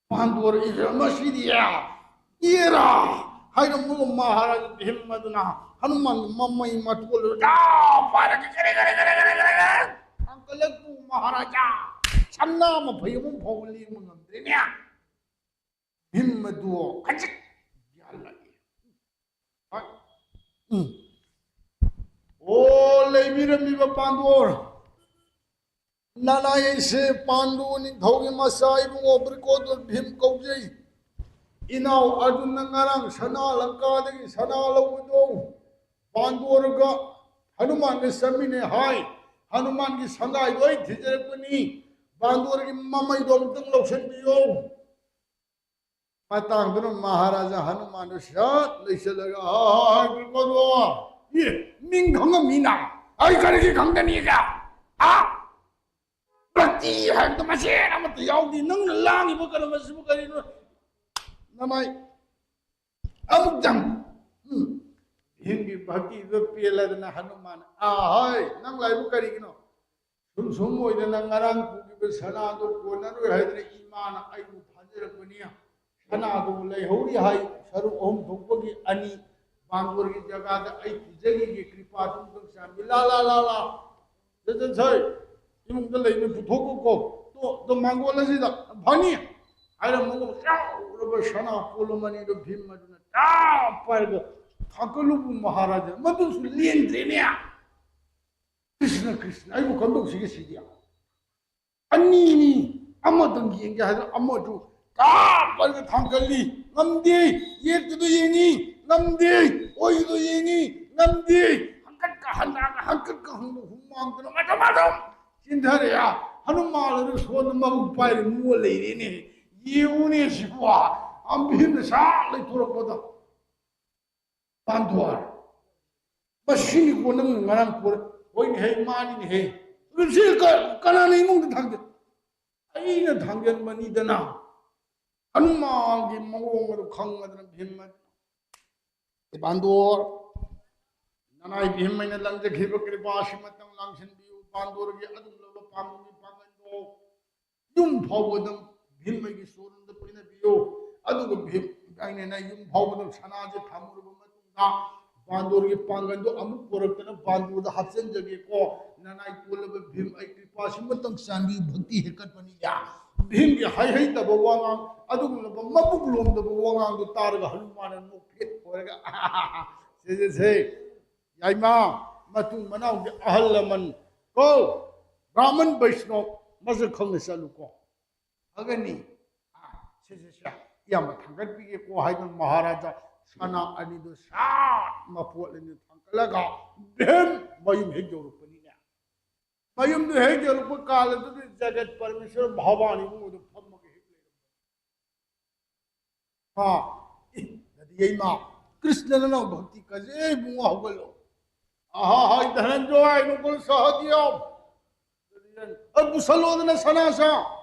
ꯍꯟꯗꯣꯔꯛꯏꯁꯦ ꯃꯁꯤꯗꯤ, "ꯏꯔꯥ?" ꯍꯥꯏꯅ ꯃꯨꯂꯨꯝ ꯃꯍꯥꯔꯥꯖ ꯚꯤꯝ ꯑꯗꯨꯅ ꯍꯅꯨꯃꯥꯟꯒꯤ ꯃꯃꯩ ꯃꯇꯣꯜꯗꯨ ꯆꯥꯎ ꯄꯥꯏꯔꯒ ꯒꯔꯦ ꯒꯔꯦ ꯒꯔꯦ ꯒꯔꯦ ꯒꯔꯦ ꯒꯔꯦ ꯊꯥꯡꯒꯠꯂꯛꯄꯨ ꯃꯍꯥꯔꯥꯖꯥ ꯁꯅꯥ ꯃꯐꯩ ꯑꯃ ꯐꯥꯎꯕ ꯂꯦꯡꯕ ꯉꯝꯗ꯭ꯔꯦꯅꯦ꯫ ꯚꯤꯝ ꯑꯗꯨ ꯈꯖꯤꯛ ꯒ꯭ꯌꯥꯟ ꯂꯥꯛꯏ꯫ ꯍꯣꯏ꯫ ꯎꯝ꯫ ꯑꯣ, ꯂꯩꯕꯤꯔꯝꯃꯤꯕ ꯄꯥꯟꯗꯣꯔ꯫ ꯅꯅꯥꯏ ꯑꯩꯁꯦ ꯄꯥꯟꯗꯨ ꯅꯤꯡꯊꯧꯒꯤ ꯃꯆꯥ ꯏꯕꯨꯡꯉꯣ ꯕ꯭ꯔꯤꯀꯣꯗꯣꯔ ꯚꯤꯝ ꯀꯧꯖꯩ꯫ ꯏꯅꯥꯎ ꯑꯔꯖꯨꯟꯅ ꯉꯔꯥꯡ ꯁꯅꯥ ꯂꯪꯀꯥꯗꯒꯤ ꯁꯅꯥ ꯂꯧꯕꯗꯣ ꯄꯥꯟꯗꯣꯔꯒ ꯍꯅꯨꯃꯥꯟꯒ ꯆꯠꯃꯤꯟꯅꯩ ꯍꯥꯏ꯫ ꯍꯅꯨꯃꯥꯟꯒꯤ ꯁꯪꯒꯥꯏꯗꯣ ꯑꯩ ꯊꯤꯖꯔꯛꯄꯅꯤ꯫ ꯄꯥꯟꯗꯣꯔꯒꯤ ꯃꯃꯩꯗꯣ ꯑꯃꯨꯛꯇꯪ ꯂꯧꯁꯤꯟꯕꯤꯌꯨ꯫ ꯃꯇꯥꯡꯗꯨꯅ ꯃꯍꯥꯔꯥꯖꯥ ꯍꯅꯨꯃꯥꯟꯗꯨ ꯁꯠ ꯂꯩꯁꯤꯜꯂꯒ, "ꯍꯥꯏ, ꯕ꯭ꯔꯤꯀꯣꯗꯣꯔ, ꯑꯦ, ꯃꯤꯡ ꯈꯪꯉꯝꯃꯤꯅ? ꯑꯩ ꯀꯔꯤꯒꯤ ꯈꯪꯗꯅꯤꯒ? ꯍꯥ? ꯚꯛꯇꯤ ꯍꯥꯏꯕꯗꯣ ꯃꯆꯦꯠ ꯑꯃꯠꯇ ꯌꯥꯎꯗꯦ꯫ ꯅꯪꯅ ꯂꯥꯡꯉꯤꯕ ꯀꯔꯝꯕꯁꯤꯕꯨ ꯀꯔꯤꯅꯣ? ꯅꯃꯥꯏ ꯑꯃꯨꯛꯇꯪ, ꯎꯝ, ꯚꯤꯝꯒꯤ ꯚꯛꯇꯤꯗꯨ ꯄꯦꯜꯂꯗꯅ ꯍꯅꯨꯃꯥꯟ, ꯑꯥ, ꯍꯣꯏ, ꯅꯪ ꯂꯥꯛꯏꯕ ꯀꯔꯤꯒꯤꯅꯣ? ꯁꯨꯝ ꯁꯨꯝ ꯑꯣꯏꯗꯅ ꯉꯔꯥꯡ ꯄꯨꯈꯤꯕ ꯁꯅꯥꯗꯣ ꯀꯣꯟꯅꯔꯣꯏ ꯍꯥꯏꯗꯅ ꯏꯃꯥꯅ ꯑꯩꯕꯨ ꯊꯥꯖꯔꯛꯄꯅꯤ꯫ ꯁꯅꯥꯗꯨ ꯂꯩꯍꯧꯔꯤ ꯍꯥꯏ, ꯁꯔꯨꯛ ꯑꯍꯨꯝ ꯊꯣꯛꯄꯒꯤ ꯑꯅꯤ ꯄꯥꯟꯗꯣꯔꯒꯤ ꯖꯒꯥꯗ ꯑꯩ ꯄꯤꯖꯈꯤꯒꯦ, ꯀ꯭ꯔꯤꯄꯥꯗꯨ ꯑꯃꯈꯛ ꯆꯥꯕꯤ꯫ ꯂꯥ, ꯂꯥ, ꯂꯥ, ꯂꯥ꯫ ꯆꯠ, ꯆꯠ, ꯁꯥꯏ꯫ ꯏꯃꯨꯡꯗ ꯂꯩꯕ ꯄꯨꯊꯣꯛꯈꯣꯀꯣ꯫ ꯇꯣ, ꯇꯣ, ꯃꯥꯡꯒꯣꯜ ꯑꯁꯤꯗ ꯐꯅꯤ ꯍꯥꯏꯔꯝꯃꯒ ꯆꯥꯎꯔꯕ ꯁꯅꯥ ꯀꯣꯂꯨꯝ ꯑꯅꯤꯗꯨ ꯚꯤꯝ ꯑꯗꯨꯅ ꯇꯥꯞ ꯄꯥꯏꯔꯒ ꯊꯥꯡꯀꯠꯂꯨꯕꯨ ꯃꯍꯥꯔꯥꯖꯥ ꯃꯗꯨꯁꯨ ꯂꯦꯡꯗ꯭ꯔꯦꯅꯦ꯫ ꯀ꯭ꯔꯤꯁꯅ, ꯀ꯭ꯔꯤꯁꯅ, ꯑꯩꯕꯨ ꯀꯝꯗꯧꯁꯤꯒꯦ ꯁꯤꯗꯤ? ꯑꯅꯤꯅꯤ, ꯑꯃꯗꯪ ꯌꯦꯡꯒꯦ ꯍꯥꯏꯗꯅ ꯑꯃꯁꯨ ꯇꯥꯞ ꯄꯥꯏꯔꯒ ꯊꯥꯡꯒꯠꯂꯤ꯫ ꯉꯝꯗꯦ꯫ ꯌꯦꯠꯇꯨꯗ ꯌꯦꯡꯉꯤ꯫ ꯉꯝꯗꯦ꯫ ꯑꯣꯏꯗꯨꯗ ꯌꯦꯡꯉꯤ꯫ ꯉꯝꯗꯦ꯫ ꯍꯪꯀꯠꯀ ꯍꯟꯗꯥꯒ ꯍꯪꯀꯠꯀ ꯍꯟꯗ ꯍꯨꯃꯥꯡꯗꯨꯅ ꯃꯇꯝ ꯑꯗꯨꯝ ꯆꯦꯟꯊꯔꯛꯑꯦ꯫ ꯍꯅꯨꯃꯥꯟ ꯑꯗꯨ ꯁꯣꯟꯗ ꯃꯕꯨꯛ ꯄꯥꯏꯔ ꯅꯣꯛꯑ ꯂꯩꯔꯦꯅꯦ꯫ ꯌꯦꯡꯉꯨꯅꯦ ꯁꯤꯕꯨ꯫ ꯑꯝꯕꯤꯝꯅ ꯁꯥ ꯂꯩꯊꯣꯔꯛꯄꯗ꯫ ꯄꯥꯟꯗꯣꯔ꯫ ꯃꯁꯤꯅꯤꯀꯣ ꯅꯪꯅ ꯉꯔꯥꯡ ꯄꯨꯔ-, ꯍꯣꯏꯅꯦꯍꯦ, ꯃꯥꯅꯤꯅꯦꯍꯦ꯫ ꯑꯗꯨ ꯁꯤ ꯀ-, ꯀꯅꯥꯅ ꯏꯃꯨꯡꯗ ꯊꯥꯡꯖ-, ꯑꯩꯅ ꯊꯥꯡꯖꯟꯕꯅꯤꯗꯅ꯫ ꯍꯅꯨꯃꯥꯟꯒꯤ ꯃꯑꯣꯡ ꯑꯗꯨ ꯈꯪꯉꯗꯅ ꯚꯤꯝ ꯑꯗꯨꯅ, "ꯏ ꯄꯥꯟꯗꯣꯔ, ꯅꯅꯥꯏ ꯚꯤꯝ ꯑꯩꯅ ꯂꯪꯖꯈꯤꯕ ꯀ꯭ꯔꯤꯄꯥꯁꯤꯃꯇꯪ ꯂꯥꯡꯁꯤꯟꯕꯤꯌꯨ꯫ ꯄꯥꯟꯗꯣꯔꯒꯤ ꯑꯗꯨꯝꯂꯕ ꯄꯥꯝꯕꯒꯤ ꯄꯥꯡꯒꯜꯗꯣ ꯌꯨꯝ ꯐꯥꯎꯕꯗꯪ ꯚꯤꯝ ꯑꯩꯒꯤ ꯁꯣꯔꯨꯝꯗ ꯄꯤꯅꯕꯤꯌꯨ꯫" ꯑꯗꯨꯒ ꯚꯤꯝ ꯑꯩꯅ ꯅꯌꯨꯝ ꯐꯥꯎꯕꯗ ꯁꯅꯥꯁꯦ ꯊꯝꯃꯨꯔꯕ ꯃꯇꯨꯡꯗ ꯕꯥꯟꯗꯣꯔꯒꯤ ꯄꯥꯡꯒꯜꯗꯣ ꯑꯃꯨꯛ ꯄꯨꯔꯛꯇꯅ ꯕꯥꯟꯗꯣꯔꯗ ꯍꯥꯞꯆꯤꯟꯖꯒꯦꯀꯣ꯫ ꯅꯅꯥꯏ ꯇꯣꯜꯂꯕ ꯚꯤꯝ, ꯑꯩ ꯀ꯭ꯔꯤꯄꯥꯁꯤꯃꯇꯪ ꯆꯥꯟꯕꯤꯌꯨ, ꯚꯛꯇꯤ ꯍꯦꯟꯀꯠꯄꯅꯤꯅ꯫ ꯚꯤꯝꯒꯤ ꯍꯩꯍꯩꯇꯕ ꯋꯥꯉꯥꯡ, ꯑꯗꯨꯒꯨꯝꯂꯕ ꯃꯕꯨꯛ ꯂꯣꯝꯗꯕ ꯋꯥꯉꯥꯡꯗꯣ ꯇꯥꯔꯒ ꯍꯅꯨꯃꯥꯟꯅ ꯅꯣꯛꯐꯦꯠ ꯑꯣꯏꯔꯒ, "ꯁꯦ, ꯁꯦ, ꯁꯦ, ꯌꯥꯏꯃ, ꯃꯇꯨꯡ ꯃꯅꯥꯎꯒꯤ ꯑꯍꯜ ꯂꯃꯟ ꯀꯣ, ꯕ꯭ꯔꯥꯍꯃꯟ ꯕꯩꯁꯅꯣꯞ ꯃꯁꯛ ꯈꯪꯅ ꯆꯠꯂꯨꯀꯣ꯫ ꯐꯒꯅꯤ꯫ ꯑꯥ, ꯁꯦ, ꯁꯦ, ꯁꯦ, ꯏꯌꯥꯝꯕ ꯊꯥꯡꯒꯠꯄꯤꯒꯦꯀꯣ" ꯍꯥꯏꯗꯨꯅ ꯃꯍꯥꯔꯥꯖꯥ ꯁꯅꯥ ꯑꯅꯤꯗꯨ ꯁꯥꯠ ꯃꯄꯣꯠ ꯑꯅꯤ ꯊꯥꯡꯒꯠꯂꯒ ꯚꯤꯝ ꯃꯌꯨꯝ ꯍꯦꯛ ꯌꯧꯔꯛꯄꯅꯤꯅꯦ꯫ ꯃꯌꯨꯝꯗꯨ ꯍꯦꯛ ꯌꯧꯔꯛꯄ ꯀꯥꯟꯗꯨꯗ ꯖꯒꯠ ꯄꯔꯃꯦꯁꯣꯔ ꯚꯒꯋꯥꯟ ꯏꯕꯨꯡꯉꯣꯗꯨ ꯐꯝꯃꯒ ꯍꯦꯛ ꯂꯩꯔꯝꯕ꯫ ꯍꯥ? ꯑꯦ, ꯑꯗꯨꯗꯤ ꯏꯃꯥ, ꯀ꯭ꯔꯤꯁꯅ ꯅꯅꯥꯎ ꯚꯛꯇꯤ ꯀꯖꯩ ꯏꯕꯨꯡꯉꯣ, ꯍꯧꯒꯠꯂꯣ꯫ ꯑꯍꯥ, ꯍꯥꯏ ꯙꯅꯟꯖꯣꯏ, ꯅꯣꯡꯒꯣꯜ ꯁꯍꯗꯦꯕ꯫ ꯑꯗꯨꯗꯤ ꯑꯩ ꯄꯨꯁꯜꯂꯣꯗꯅ ꯁꯅꯥꯁꯥ,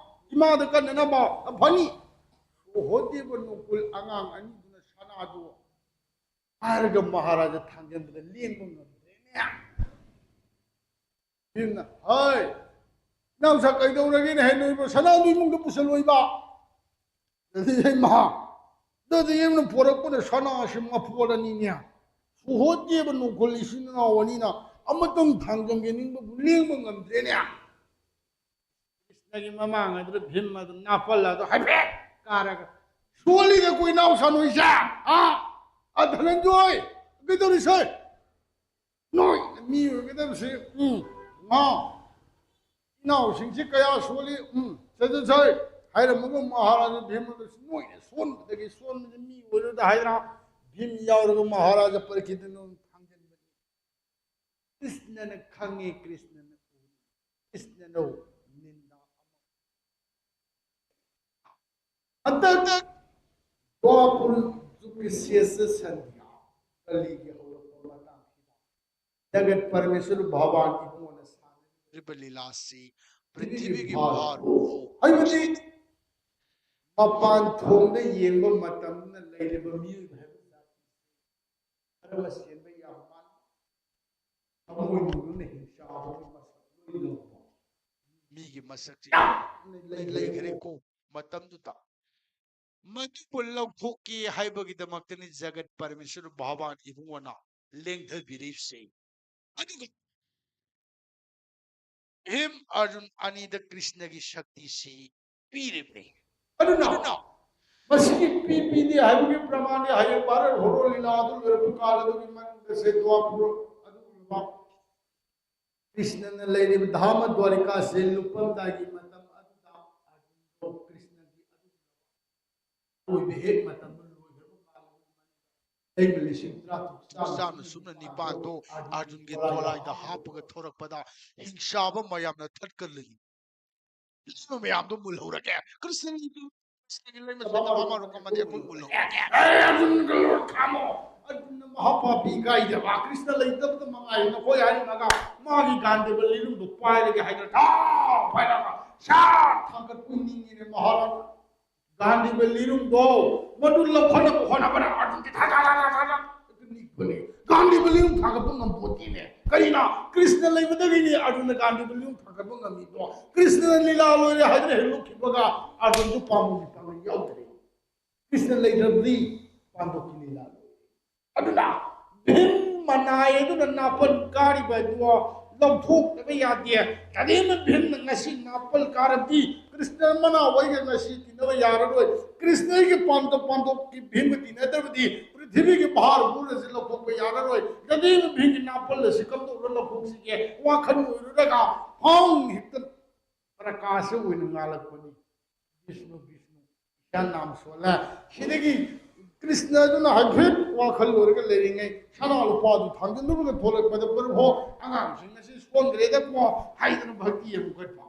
ꯏꯃꯥꯗ ꯀꯟꯅꯅꯕ, ꯐꯅꯤ꯫ ꯁꯣꯍꯗꯦꯕ ꯅꯣꯡꯒꯣꯜ ꯑꯉꯥꯡ ꯑꯅꯤꯗꯨꯅ ꯁꯅꯥꯗꯨ ꯍꯥꯏꯔꯒ ꯃꯍꯥꯔꯥꯖꯥ ꯊꯥꯡꯖꯟꯕꯗ ꯂꯦꯡꯕ ꯉꯝꯗ꯭ꯔꯦꯅꯦ꯫ ꯚꯤꯝꯅ, "ꯍꯥꯏ, ꯏꯅꯥꯎꯁꯥ ꯀꯩꯗꯧꯔꯒꯦꯅꯦ ꯍꯥꯏ ꯅꯣꯏꯕ? ꯁꯅꯥꯗꯨ ꯏꯃꯨꯡꯗ ꯄꯨꯁꯜꯂꯣꯏꯕ?" ꯑꯗꯨꯗꯤ ꯏꯃꯥ, ꯑꯗꯨꯗꯤ ꯏꯃꯨꯡꯅ ꯄꯣꯔꯛꯄꯅ ꯁꯅꯥꯁꯤ ꯃꯄꯣꯠ ꯑꯅꯤꯅꯦ꯫ ꯁꯨꯍꯣꯗꯦꯕ ꯅꯣꯡꯈꯣꯜ ꯏꯆꯤꯟ ꯏꯅꯥꯎ ꯑꯅꯤꯅ ꯑꯃꯇꯪ ꯊꯥꯡꯖꯟꯒꯦ ꯅꯤꯡꯕꯕꯨ ꯂꯦꯡꯕ ꯉꯝꯗ꯭ꯔꯦꯅꯦ꯫ ꯀ꯭ꯔꯤꯁꯅꯒꯤ ꯃꯃꯥꯡ ꯑꯗꯨꯗ ꯚꯤꯝ ꯑꯗꯨ ꯅꯥꯄꯜ ꯑꯗꯨ ꯍꯥꯏꯐꯦꯠ ꯀꯥꯔꯒ, "ꯁꯣꯜꯂꯤꯗ ꯑꯩꯈꯣꯏ ꯏꯅꯥꯎꯁꯥ ꯅꯣꯏꯁꯦ, ꯍꯥ? ꯑ, ꯙꯅꯟꯖꯣꯏ, ꯀꯩꯗꯧꯔꯤꯁꯦ? ꯅꯣꯏ ꯃꯤ ꯑꯣꯏꯒꯗꯕꯁꯦ, ꯎꯝ, ꯉꯥ, ꯏꯅꯥꯎꯁꯤꯡꯁꯤ ꯀꯌꯥ ꯁꯣꯜꯂꯤ, ꯎꯝ, ꯁꯦ, ꯁꯦ, ꯁꯦ," ꯍꯥꯏꯔꯝꯃꯒ ꯃꯍꯥꯔꯥꯖꯥ ꯚꯤꯝ ꯑꯗꯨ ꯅꯣꯏꯅ ꯁꯣꯟꯕꯗꯒꯤ ꯁꯣꯟꯕꯗ ꯃꯤ ꯑꯣꯏꯔꯣꯏꯗ ꯍꯥꯏꯗꯅ ꯚꯤꯝ ꯌꯥꯎꯔꯒ ꯃꯍꯥꯔꯥꯖꯥ ꯄꯔꯤꯈꯤꯠꯇ ꯊꯥꯡꯖꯟꯕꯅꯤ꯫ ꯀ꯭ꯔꯤꯁꯅꯅ ꯈꯪꯉꯤ, ꯀ꯭ꯔꯤꯁꯅꯅ ꯎꯏ, ꯀ꯭ꯔꯤꯁꯅꯅ ꯅꯤꯟꯗ ꯑꯃ꯫ ꯍꯟꯗꯛ ꯗ꯭ꯋꯥꯄꯨꯔ ꯖꯨꯒꯀꯤ ꯁꯦꯁ ꯁꯟꯙ꯭ꯌꯥ, ꯀꯂꯤꯒꯤ ꯍꯧꯔꯛꯄ ꯃꯇꯥꯡꯁꯤꯗ ꯖꯒꯠ ꯄꯔꯃꯦꯁꯣꯔ ꯚꯒꯋꯥꯟ ꯏꯕꯨꯡꯉꯣꯅ ꯁꯥꯟꯅꯔꯤꯕ ꯂꯤꯂꯥꯁꯤ ꯄ꯭ꯔꯤꯊꯤꯕꯤꯒꯤ ꯚꯥꯔ ꯍꯥꯏꯕꯗꯤ ꯃꯄꯥꯟ ꯊꯣꯡꯗ ꯌꯦꯡꯕ ꯃꯇꯝꯗ ꯂꯩꯔꯤꯕ ꯃꯤꯑꯣꯏꯕ ꯍꯥꯏꯕ ꯖꯥꯇꯤ ꯈꯔ ꯃꯁꯦꯟꯗ ꯌꯥꯝ ꯃꯥꯟꯅ ꯊꯃꯣꯏ ꯅꯨꯡꯗꯨꯅ ꯍꯤꯡꯆꯥꯕꯒꯤ ꯃꯁꯛ ꯂꯣꯏ ꯂꯧꯕ ꯃꯤꯒꯤ ꯃꯁꯛꯁꯦ ꯌꯥꯝꯅ ꯂꯩꯈ꯭ꯔꯦꯀꯣ ꯃꯇꯝꯗꯨꯗ꯫ ꯃꯗꯨꯕꯨ ꯂꯧꯊꯣꯛꯀꯦ ꯍꯥꯏꯕꯒꯤꯗꯃꯛꯇꯅꯤ ꯖꯒꯠ ꯄꯔꯃꯦꯁ꯭ꯋꯔ ꯚꯒꯋꯥꯟ ꯏꯕꯨꯡꯉꯣꯅ ꯂꯦꯡꯊꯕꯤꯔꯤꯕꯁꯦ꯫ ꯑꯗꯨꯒ ꯚꯤꯝ ꯑꯔꯖꯨꯟ ꯑꯅꯤꯗ ꯀ꯭ꯔꯤꯁꯅꯒꯤ ꯁꯛꯇꯤꯁꯤ ꯄꯤꯔꯤꯕꯅꯤ꯫ ꯑꯗꯨꯅ ꯃꯁꯤꯒꯤ ꯄꯤ ꯄꯤꯗꯦ ꯍꯥꯏꯕꯒꯤ ꯄ꯭ꯔꯃꯥꯟꯗꯤ ꯍꯌꯦꯡ ꯚꯥꯔꯠ ꯍꯣꯔꯣ ꯂꯤꯂꯥ ꯑꯗꯨ ꯂꯣꯏꯔꯛꯄ ꯀꯥꯟ ꯑꯗꯨꯒꯤ ꯃꯅꯨꯡꯗ ꯁꯦ ꯗ꯭ꯋꯥꯄꯨꯔ ꯑꯗꯨꯒꯨꯝꯂꯕ ꯀ꯭ꯔꯤꯁꯅꯅ ꯂꯩꯔꯤꯕ ꯙꯥꯃ ꯗ꯭ꯋꯥꯔꯤꯀꯥꯁꯦ ꯂꯨꯞꯄꯝꯗꯥꯏꯒꯤ ꯃꯇꯝ ꯑꯗꯨꯗ ꯑꯔꯖꯨꯟꯗꯣ ꯀ꯭ꯔꯤꯁꯅꯒꯤ ꯑꯔꯣꯏꯕ ꯍꯦꯛ ꯃꯇꯝꯗ ꯂꯣꯏꯈ꯭ꯔꯕ ꯀꯥꯟꯗ ꯂꯩꯕ ꯂꯤꯁꯤꯡ ꯇꯔꯥ ꯇꯔꯨꯛ ꯆꯥꯝꯃ ꯁꯨꯞꯅ ꯅꯤꯄꯥꯟꯗꯣ ꯑꯔꯖꯨꯟꯒꯤ ꯗꯣꯂꯥꯏꯗ ꯍꯥꯞꯄꯒ ꯊꯣꯔꯛꯄꯗ ꯍꯤꯡꯁꯥꯕ ꯃꯌꯥꯝꯅ ꯊꯠꯀꯠꯂꯤ꯫ ꯀ꯭ꯔꯤꯁꯅ ꯃꯌꯥꯝꯗꯣ ꯃꯨꯜꯍꯧꯔꯒꯦ꯫ ꯀ꯭ꯔꯤꯁꯅꯒꯤ ꯀ꯭ꯔꯤꯁꯅꯒꯤ ꯂꯩꯃ ꯁꯣꯏꯗꯕ ꯑꯃꯔꯣꯝ ꯑꯃꯗꯤ ꯑꯩꯈꯣꯏ ꯃꯨꯜꯍꯧꯔꯒꯦ꯫ ꯑꯦ, ꯑꯔꯖꯨꯟꯒ ꯂꯣꯏ ꯈꯥꯝꯃꯣ꯫ ꯑꯔꯖꯨꯟꯅ ꯃꯍꯥꯄꯥꯄꯤ ꯀꯥꯏꯗꯕ ꯀ꯭ꯔꯤꯁꯅ ꯂꯩꯇꯕꯗ ꯃꯉꯥꯏ ꯅꯈꯣꯏ ꯍꯥꯏꯔꯝꯃꯒ ꯃꯥꯒꯤ ꯒꯥꯟꯙꯤꯕ ꯂꯤꯔꯨꯝꯗꯣ ꯄꯥꯏꯔꯒꯦ ꯍꯥꯏꯗꯅ ꯊꯥꯎ ꯄꯥꯏꯔꯒ ꯁꯥ ꯊꯥꯡꯒꯠꯄ ꯅꯤꯡꯉꯤꯅꯦ ꯃꯍꯥꯔꯥꯖ꯫ ꯒꯥꯟꯙꯤꯕ ꯂꯤꯔꯨꯝꯗꯣ ꯃꯗꯨ ꯂꯧꯈꯠꯅꯕ ꯍꯣꯠꯅꯕꯗ ꯑꯔꯖꯨꯟꯗꯤ ꯊꯥ ꯊꯥ ꯊꯥ ꯊꯥ ꯊꯥ ꯅꯤꯛꯄꯅꯦ꯫ ꯒꯥꯟꯙꯤꯕ ꯂꯤꯔꯨꯝ ꯊꯥꯡꯒꯠꯄ ꯉꯝꯄꯣꯠꯇꯦꯅꯦ꯫ ꯀꯔꯤꯅ? ꯀ꯭ꯔꯤꯁꯅ ꯂꯩꯕꯗꯒꯤꯅꯦ ꯑꯔꯖꯨꯟꯅ ꯒꯥꯟꯙꯤꯕ ꯂꯤꯔꯨꯝ ꯊꯥꯡꯒꯠꯄ ꯉꯝꯃꯤꯗꯣ꯫ ꯀ꯭ꯔꯤꯁꯅꯅ ꯂꯤꯂꯥ ꯂꯣꯏꯔꯦ ꯍꯥꯏꯗꯅ ꯍꯦꯛ ꯂꯨꯞꯈꯤꯕꯒ ꯑꯔꯖꯨꯟꯁꯨ ꯄꯥꯝꯕꯣꯝꯒꯤ ꯄꯥꯡꯒꯜ ꯌꯥꯎꯗ꯭ꯔꯦ꯫ ꯀ꯭ꯔꯤꯁꯅ ꯂꯩꯇ꯭ꯔꯕꯗꯤ ꯄꯥꯟꯊꯣꯛꯈꯤ ꯂꯤꯂꯥ꯫ ꯑꯗꯨꯅ ꯚꯤꯝ ꯃꯅꯥꯏ ꯑꯗꯨꯅ ꯅꯥꯄꯜ ꯀꯥꯔꯤꯕ ꯑꯗꯨ ꯂꯧꯊꯣꯛꯇꯕ ꯌꯥꯗꯦ꯫ ꯀꯔꯤꯒꯨꯝꯕ ꯚꯤꯝꯅ ꯉꯁꯤ ꯅꯥꯄꯜ ꯀꯥꯔꯕꯗꯤ ꯀ꯭ꯔꯤꯁꯅ ꯃꯅꯥꯎ ꯑꯩꯒ ꯉꯁꯤ ꯇꯤꯟꯅꯕ ꯌꯥꯔꯔꯣꯏ꯫ ꯀ꯭ꯔꯤꯁꯅꯒꯤ ꯄꯥꯟꯗꯣꯞ ꯄꯥꯟꯗꯣꯞꯀꯤ ꯚꯤꯝꯒ ꯇꯤꯟꯅꯗ꯭ꯔꯕꯗꯤ ꯄ꯭ꯔꯤꯊꯤꯕꯤꯒꯤ ꯚꯥꯔ ꯄꯨꯔꯁꯤ ꯂꯧꯊꯣꯛꯄ ꯌꯥꯔꯔꯣꯏ꯫ ꯀꯔꯤꯒꯨꯝꯕ ꯚꯤꯝꯒꯤ ꯅꯥꯄꯜ ꯑꯁꯤ ꯀꯝꯗꯧꯔ ꯂꯧꯊꯣꯛꯁꯤꯒꯦ ꯋꯥꯈꯜ ꯑꯣꯏꯔꯨꯔꯒ ꯐꯥꯎ ꯍꯦꯛꯇ ꯄ꯭ꯔꯀꯥꯁ ꯑꯣꯏꯅ ꯉꯥꯜꯂꯛꯄꯅꯤ꯫ ꯕꯤꯁꯅꯨ, ꯕꯤꯁꯅꯨ, ꯏꯁꯥ ꯅꯥꯝ ꯁꯣꯜꯂꯦ꯫ ꯁꯤꯗꯒꯤ ꯀ꯭ꯔꯤꯁꯅꯗꯨꯅ ꯍꯥꯏꯐꯦꯠ ꯋꯥꯈꯜ ꯂꯣꯏꯔꯒ ꯂꯩꯔꯤꯉꯩ ꯁꯅꯥ ꯂꯨꯄꯥꯗꯨ ꯊꯥꯡꯖꯤꯟꯅꯕꯒ ꯊꯣꯛꯂꯛꯄꯗ ꯄ꯭ꯔꯚꯨ ꯑꯉꯥꯡꯁꯤꯡ ꯑꯁꯤ ꯁꯣꯟꯈ꯭ꯔꯦꯗꯀꯣ ꯍꯥꯏꯗꯅ ꯚꯛꯇꯤ ꯑꯃꯨꯛ ꯀꯠꯄ꯫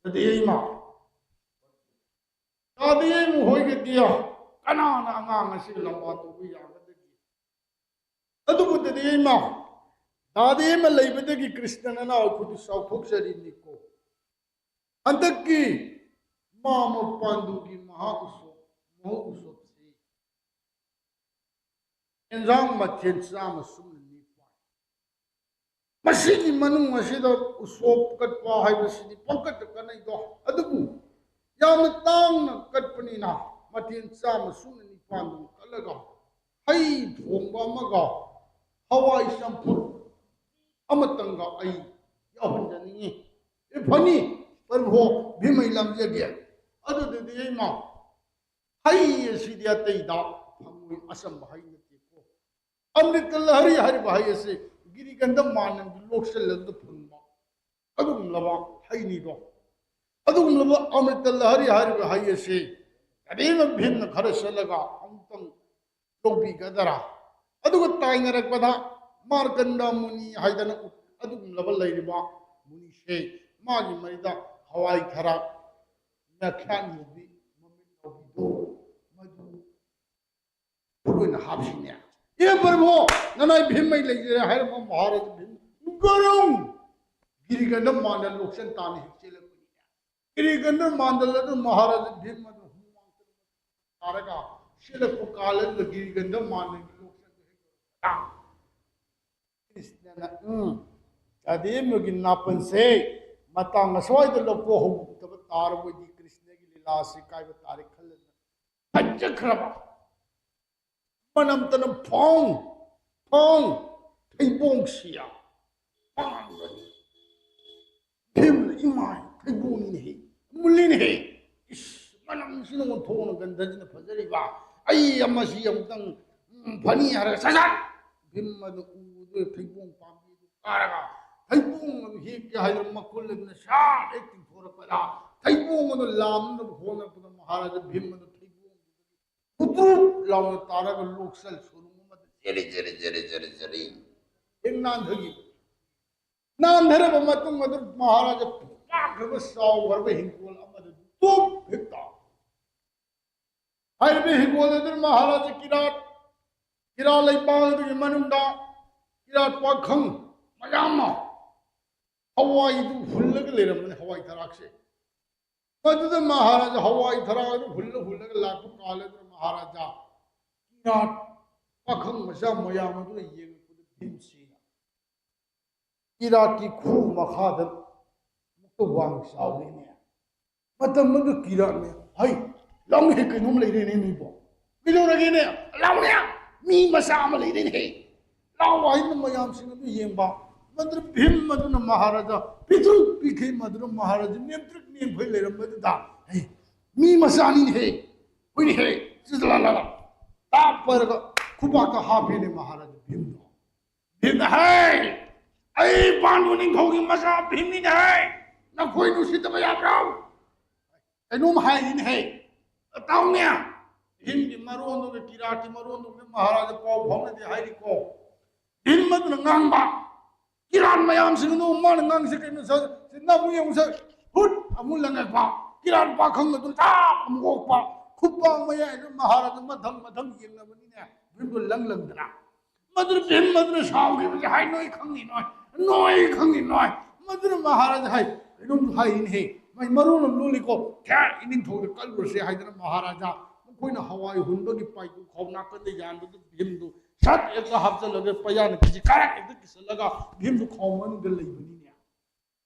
ꯑꯗꯩ ꯏꯃꯥ ꯇꯥꯗꯦ ꯃꯈꯣꯏꯒꯗꯤ ꯀꯅꯥꯅ ꯑꯉꯥꯡ ꯑꯁꯤ ꯂꯝꯕꯥ ꯇꯧꯕ ꯌꯥꯒꯗꯒꯦ? ꯑꯗꯨꯕꯨ ꯗꯥꯗꯤ ꯏꯃꯥ, ꯗꯥꯗꯤ ꯑꯃ ꯂꯩꯕꯗꯒꯤ ꯀ꯭ꯔꯤꯁꯅ ꯅꯅꯥꯎ ꯑꯩꯈꯣꯏꯗꯤ ꯆꯥꯎꯊꯣꯛꯆꯔꯤꯅꯤꯀꯣ꯫ ꯍꯟꯗꯛꯀꯤ ꯃꯥ ꯃꯄꯥꯟꯗꯨꯒꯤ ꯃꯍꯥ ꯎꯁꯣꯞ, ꯃꯍꯣ ꯎꯁꯣꯞꯁꯤ ꯑꯦꯟꯖꯥꯡ ꯃꯊꯦꯜ ꯆꯥꯝꯃ ꯁꯨꯞꯅ ꯅꯤꯄꯥꯟ꯫ ꯃꯁꯤꯒꯤ ꯃꯅꯨꯡ ꯑꯁꯤꯗ ꯎꯁꯣꯞ ꯀꯠꯄ ꯍꯥꯏꯕꯁꯤꯗꯤ ꯄꯪꯀꯠꯇ ꯀꯠꯅꯩꯗꯣ꯫ ꯑꯗꯨꯕꯨ ꯌꯥꯝꯅ ꯇꯥꯡꯅ ꯀꯠꯄꯅꯤꯅ ꯃꯊꯦꯜ ꯆꯥꯝꯃ ꯁꯨꯞꯅ ꯅꯤꯄꯥꯟꯗꯨ ꯀꯠꯂꯒ ꯍꯩ ꯊꯣꯡꯕ ꯑꯃꯒ ꯍꯋꯥꯏ ꯆꯝꯐꯨꯠ ꯑꯃꯇꯪꯒ ꯑꯩ ꯌꯥꯎꯍꯟꯖꯅꯤꯡꯉꯤ꯫ ꯑꯦ, ꯐꯅꯤ, ꯄ꯭ꯔꯚꯨ, ꯚꯤꯝ ꯑꯩ ꯂꯥꯝꯖꯒꯦ꯫ ꯑꯗꯨꯗꯨꯗꯤ ꯏꯃꯥ, ꯍꯩ ꯑꯁꯤꯗꯤ ꯑꯇꯩꯗ ꯐꯪꯉꯣꯏ, ꯑꯆꯝꯕ ꯍꯩ ꯅꯠꯇꯦꯀꯣ꯫ ꯑꯃ꯭ꯔꯤꯇ ꯂꯍꯔꯤ ꯍꯥꯏꯔꯤꯕ ꯍꯩ ꯑꯁꯤ ꯒꯤꯔꯤꯒꯟꯙ ꯃꯥꯟꯅꯒꯤ ꯂꯣꯛꯁꯜ ꯑꯗꯨꯗ ꯐꯪꯕ ꯑꯗꯨꯒꯨꯝꯂꯕ ꯍꯩꯅꯤꯗꯣ꯫ ꯑꯗꯨꯒꯨꯝꯂꯕ ꯑꯃ꯭ꯔꯤꯇ ꯂꯍꯔꯤ ꯍꯥꯏꯔꯤꯕ ꯍꯩ ꯑꯁꯤ ꯀꯔꯤꯅ ꯚꯤꯝꯅ ꯈꯔ ꯆꯠꯂꯒ ꯑꯃꯨꯛꯇꯪ ꯂꯧꯕꯤꯒꯗꯔꯥ? ꯑꯗꯨꯒ ꯇꯥꯏꯅꯔꯛꯄꯗ ꯃꯥꯔꯀꯟꯗ ꯃꯨꯅꯤ ꯍꯥꯏꯗꯅ ꯑꯗꯨꯒꯨꯝꯂꯕ ꯂꯩꯔꯤꯕ ꯃꯨꯅꯤꯁꯦ, ꯃꯥꯒꯤ ꯃꯔꯤꯗ ꯍꯋꯥꯏ ꯊꯔꯥꯛ ꯃꯈ꯭ꯌꯥꯠ ꯃꯨꯕꯤ ꯃꯃꯤꯠ ꯂꯧꯕꯤꯗꯣ, ꯃꯗꯨ ꯐꯨꯠ ꯑꯣꯏꯅ ꯍꯥꯞꯁꯤꯅꯦ꯫ ꯑꯦ ꯄ꯭ꯔꯚꯨ, ꯅꯅꯥꯏ ꯚꯤꯝ ꯑꯩ ꯂꯩꯖꯔꯦ ꯍꯥꯏꯔꯝꯕ ꯃꯍꯥꯔꯥꯖ ꯚꯤꯝ ꯒꯔꯨꯡ ꯒꯤꯔꯤꯒꯟꯙ ꯃꯥꯟꯗ ꯂꯣꯛꯁꯟ ꯇꯥꯅ ꯍꯦꯛ ꯆꯦꯜꯂꯛꯄꯅꯤꯅꯦ꯫ ꯒꯤꯔꯤꯒꯟꯙ ꯃꯥꯟꯗ ꯑꯗꯨ ꯃꯍꯥꯔꯥꯖ ꯚꯤꯝ ꯑꯗꯨ ꯍꯨꯃꯥꯡ ꯇꯥꯔꯒ ꯆꯦꯜꯂꯛꯄ ꯀꯥꯟꯗ ꯒꯤꯔꯤꯒꯟꯙ ꯃꯥꯟꯗꯒꯤ ꯂꯣꯛꯁꯟꯗꯨ ꯍꯦꯛ ꯇꯧꯔꯛꯄꯗ ꯀ꯭ꯔꯤꯁꯅꯅ, ꯎꯝ, ꯆꯥꯗꯦꯝꯕꯒꯤ ꯅꯥꯄꯟꯁꯦ ꯃꯇꯥꯡ ꯑꯁ꯭ꯋꯥꯏꯗ ꯂꯧꯊꯣꯛꯍꯧꯗꯕ ꯇꯥꯔꯕꯗꯤ ꯀ꯭ꯔꯤꯁꯅꯒꯤ ꯂꯤꯂꯥꯁꯤ ꯀꯥꯏꯕ ꯇꯥꯔꯦ ꯈꯜꯂꯗꯨꯅ ꯐꯖꯈ꯭ꯔꯕ ꯃꯅꯝꯇꯅ ꯐꯣꯡ ꯐꯣꯡ ꯊꯩꯕꯣꯡꯁꯤꯌꯥ ꯄꯥꯡꯕꯅꯤ꯫ ꯚꯤꯝꯅ, "ꯏꯃꯥꯏ, ꯊꯩꯕꯣꯡꯅꯤꯅꯦꯍꯦ, ꯃꯨꯜꯂꯤꯅꯦꯍꯦ꯫ ꯏꯁ, ꯃꯅꯝꯁꯤꯅ ꯑꯣꯟꯊꯣꯛꯅ ꯒꯟꯙꯁꯤꯅ ꯐꯖꯔꯤꯕ꯫ ꯑꯩ ꯑꯃꯁꯤ ꯑꯃꯨꯛꯇꯪ, ꯎꯝ, ꯐꯅꯤ" ꯍꯥꯏꯔꯒ ꯁꯠ ꯁꯠ ꯚꯤꯝ ꯑꯗꯨ ꯎꯕꯗꯨ ꯊꯩꯕꯣꯡ ꯄꯥꯝꯕꯤꯗꯨ ꯀꯥꯔꯒ ꯊꯩꯕꯣꯡ ꯑꯗꯨ ꯍꯦꯛꯀꯦ ꯍꯥꯏꯗꯨꯅ ꯃꯈꯨꯜ ꯑꯗꯨꯅ ꯁꯥꯠ ꯍꯦꯛ ꯇꯤꯡꯊꯣꯔꯛꯄꯗ ꯊꯩꯕꯣꯡ ꯑꯗꯨ ꯂꯥꯝꯅꯕ ꯍꯣꯠꯅꯔꯛꯄꯗ ꯃꯍꯥꯔꯥꯖ ꯚꯤꯝ ꯑꯗꯨ ꯊꯩꯕꯣꯡ ꯍꯨꯇ꯭ꯔꯨꯞ ꯂꯥꯎꯅ ꯇꯥꯔꯒ ꯂꯣꯛꯁꯜ ꯁꯣꯔꯨꯡ ꯑꯃꯗ Jerry, Jerry, Jerry, Jerry, Jerry ꯍꯦꯛ ꯅꯥꯟꯊꯈꯤ꯫ ꯅꯥꯟꯊꯔꯕ ꯃꯇꯨꯡ ꯑꯗꯨ ꯃꯍꯥꯔꯥꯖ ꯄꯥꯛꯈ꯭ꯔꯕ ꯆꯥꯎꯈ꯭ꯔꯕ ꯍꯤꯡꯈꯣꯜ ꯑꯃꯗ ꯇꯨꯞ ꯍꯦꯛ ꯇꯥ꯫ ꯍꯥꯏꯔꯤꯕ ꯍꯤꯡꯈꯣꯜ ꯑꯗꯨ ꯃꯍꯥꯔꯥꯖ ꯀꯤꯔꯥꯠ, ꯀꯤꯔꯥꯠ ꯂꯩꯄꯥꯛ ꯑꯗꯨꯒꯤ ꯃꯅꯨꯡꯗ ꯀꯤꯔꯥꯠ ꯄꯥꯈꯪ ꯃꯌꯥꯝ ꯑꯃ ꯍꯋꯥꯏꯗꯨ ꯍꯨꯜꯂꯒ ꯂꯩꯔꯝꯕꯅꯤ, ꯍꯋꯥꯏ ꯊꯔꯥꯛꯁꯦ꯫ ꯃꯗꯨꯗ ꯃꯍꯥꯔꯥꯖ ꯍꯋꯥꯏ ꯊꯔꯥꯛ ꯑꯗꯨ ꯍꯨꯜꯂ ꯍꯨꯜꯂꯒ ꯂꯥꯛꯄ ꯀꯥꯟꯗ ꯃꯍꯥꯔꯥꯖ ꯀꯤꯔꯥꯠ ꯄꯥꯈꯪ ꯃꯆꯥ ꯃꯌꯥꯝ ꯑꯗꯨꯅ ꯌꯦꯡꯉꯛꯄꯗ ꯚꯤꯝꯁꯦꯅ ꯀꯤꯔꯥꯠꯀꯤ ꯈꯨ ꯃꯈꯥꯗ ꯃꯨꯛꯇ ꯋꯥꯡ ꯆꯥꯎꯔꯦꯅꯦ꯫ ꯃꯇꯝ ꯑꯗꯨ ꯀꯤꯔꯥꯠꯅꯦ꯫ ꯍꯩ, ꯂꯥꯎꯅꯦ, ꯀꯩꯅꯣꯝ ꯂꯩꯔꯦꯅꯦ ꯃꯤꯕꯣ꯫ ꯀꯩꯗꯧꯔꯒꯦꯅꯦ? ꯂꯥꯎꯅꯦ, ꯃꯤ ꯃꯆꯥ ꯑꯃ ꯂꯩꯔꯦꯅꯦ꯫ ꯂꯥꯎ ꯍꯥꯏꯗꯅ ꯃꯌꯥꯝꯁꯤꯡ ꯑꯗꯨ ꯌꯦꯡꯕ꯫ ꯃꯗꯨꯗ ꯚꯤꯝ ꯑꯗꯨꯅ ꯃꯍꯥꯔꯥꯖꯥ ꯄꯤꯛꯇ꯭ꯔꯨ ꯄꯤꯛꯈꯩ, ꯃꯗꯨꯗ ꯃꯍꯥꯔꯥꯖꯥ ꯅꯦꯝꯇ꯭ꯔꯤꯛ ꯅꯦꯝꯈꯩ ꯂꯩꯔꯝꯕꯗꯨꯗ, ꯍꯩ, ꯃꯤ ꯃꯆꯥꯅꯤꯅꯦꯍꯦ, ꯍꯣꯏꯅꯦꯍꯦ, ꯆꯤꯗꯂꯥꯂꯥꯂꯥ꯫ ꯇꯥꯞ ꯄꯥꯏꯔꯒ ꯈꯨꯕꯥꯛꯇ ꯍꯥꯞꯄꯦꯅꯦ ꯃꯍꯥꯔꯥꯖꯥ ꯚꯤꯝꯗꯣ꯫ ꯚꯤꯝꯅ, "ꯍꯦ, ꯑꯩ ꯄꯥꯟꯗꯨ ꯅꯤꯡꯊꯧꯒꯤ ꯃꯆꯥ ꯚꯤꯝꯅꯤꯅꯦꯍꯦ, ꯅꯈꯣꯏ ꯅꯨꯡꯁꯤꯗꯕ ꯌꯥꯕ꯭ꯔꯣ?" ꯀꯩꯅꯣꯝ ꯍꯥꯏꯔꯤꯅꯦꯍꯦ꯫ ꯇꯥꯎꯅꯦ, ꯚꯤꯝꯒꯤ ꯃꯔꯣꯟꯗꯨꯒ ꯀꯤꯔꯥꯠꯀꯤ ꯃꯔꯣꯟꯗꯨꯒ ꯃꯍꯥꯔꯥꯖꯥ ꯄꯥꯎ ꯐꯥꯎꯅꯗꯦ ꯍꯥꯏꯔꯤꯀꯣ꯫ ꯚꯤꯝ ꯑꯗꯨꯅ ꯉꯥꯡꯕ, ꯀꯤꯔꯥꯠ ꯃꯌꯥꯝꯁꯤꯡ ꯑꯗꯨ ꯃꯥꯅ ꯉꯥꯡꯉꯤꯁꯦ ꯀꯩꯅꯣ ꯁꯥꯔ? ꯁꯤ ꯅꯪ ꯑꯃꯨꯛ ꯌꯦꯡꯉꯨ ꯁꯥꯔ, ꯍꯨꯠ ꯑꯃꯨꯛ ꯂꯪꯉꯛꯄ, ꯀꯤꯔꯥꯠ ꯄꯥꯈꯪ ꯑꯗꯨ ꯇꯥꯞ ꯑꯃꯨꯛ ꯑꯣꯛꯄ, ꯈꯨꯄꯥꯡ ꯃꯌꯥꯏꯗ ꯃꯍꯥꯔꯥꯖꯥ ꯃꯊꯪ ꯃꯊꯪ ꯌꯦꯡꯅꯕꯅꯤꯅꯦ, ꯚꯤꯝꯗꯣ ꯂꯪ ꯂꯪꯗꯅ꯫ ꯃꯗꯨꯅ ꯚꯤꯝ ꯑꯗꯨꯅ ꯁꯥꯎꯈꯤꯕꯁꯦ ꯍꯥꯏ, "ꯅꯣꯏ ꯈꯪꯉꯤ ꯅꯣꯏ, ꯅꯣꯏ ꯈꯪꯉꯤ ꯅꯣꯏ"꯫ ꯃꯗꯨꯅ ꯃꯍꯥꯔꯥꯖꯥ ꯍꯥꯏ, ꯀꯩꯅꯣꯝꯁꯨ ꯍꯥꯏꯔꯤꯅꯦꯍꯦ, ꯃꯥꯏ ꯃꯔꯣꯟ ꯑꯃ ꯂꯣꯜꯂꯤꯀꯣ, "ꯈꯦ, ꯏꯅꯤꯡꯊꯧꯗ ꯀꯜꯂꯨꯔꯁꯦ" ꯍꯥꯏꯗꯅ ꯃꯍꯥꯔꯥꯖꯥ ꯃꯈꯣꯏꯅ ꯍꯋꯥꯏ ꯍꯨꯟꯕꯒꯤ ꯄꯥꯏꯗꯨ ꯈꯥꯎ ꯅꯥꯀꯟꯗ ꯌꯥꯟꯕꯗꯨ ꯚꯤꯝꯗꯨ ꯁꯠ ꯍꯦꯛꯇ ꯍꯥꯞꯆꯜꯂꯒ ꯄꯌꯥꯅ ꯀꯤꯁꯤ ꯀꯥꯔꯛ ꯍꯦꯛꯇ ꯀꯤꯁꯜꯂꯒ ꯚꯤꯝꯗꯨ ꯈꯥꯎ ꯃꯅꯨꯡꯗ ꯂꯩꯕꯅꯤꯅꯦ꯫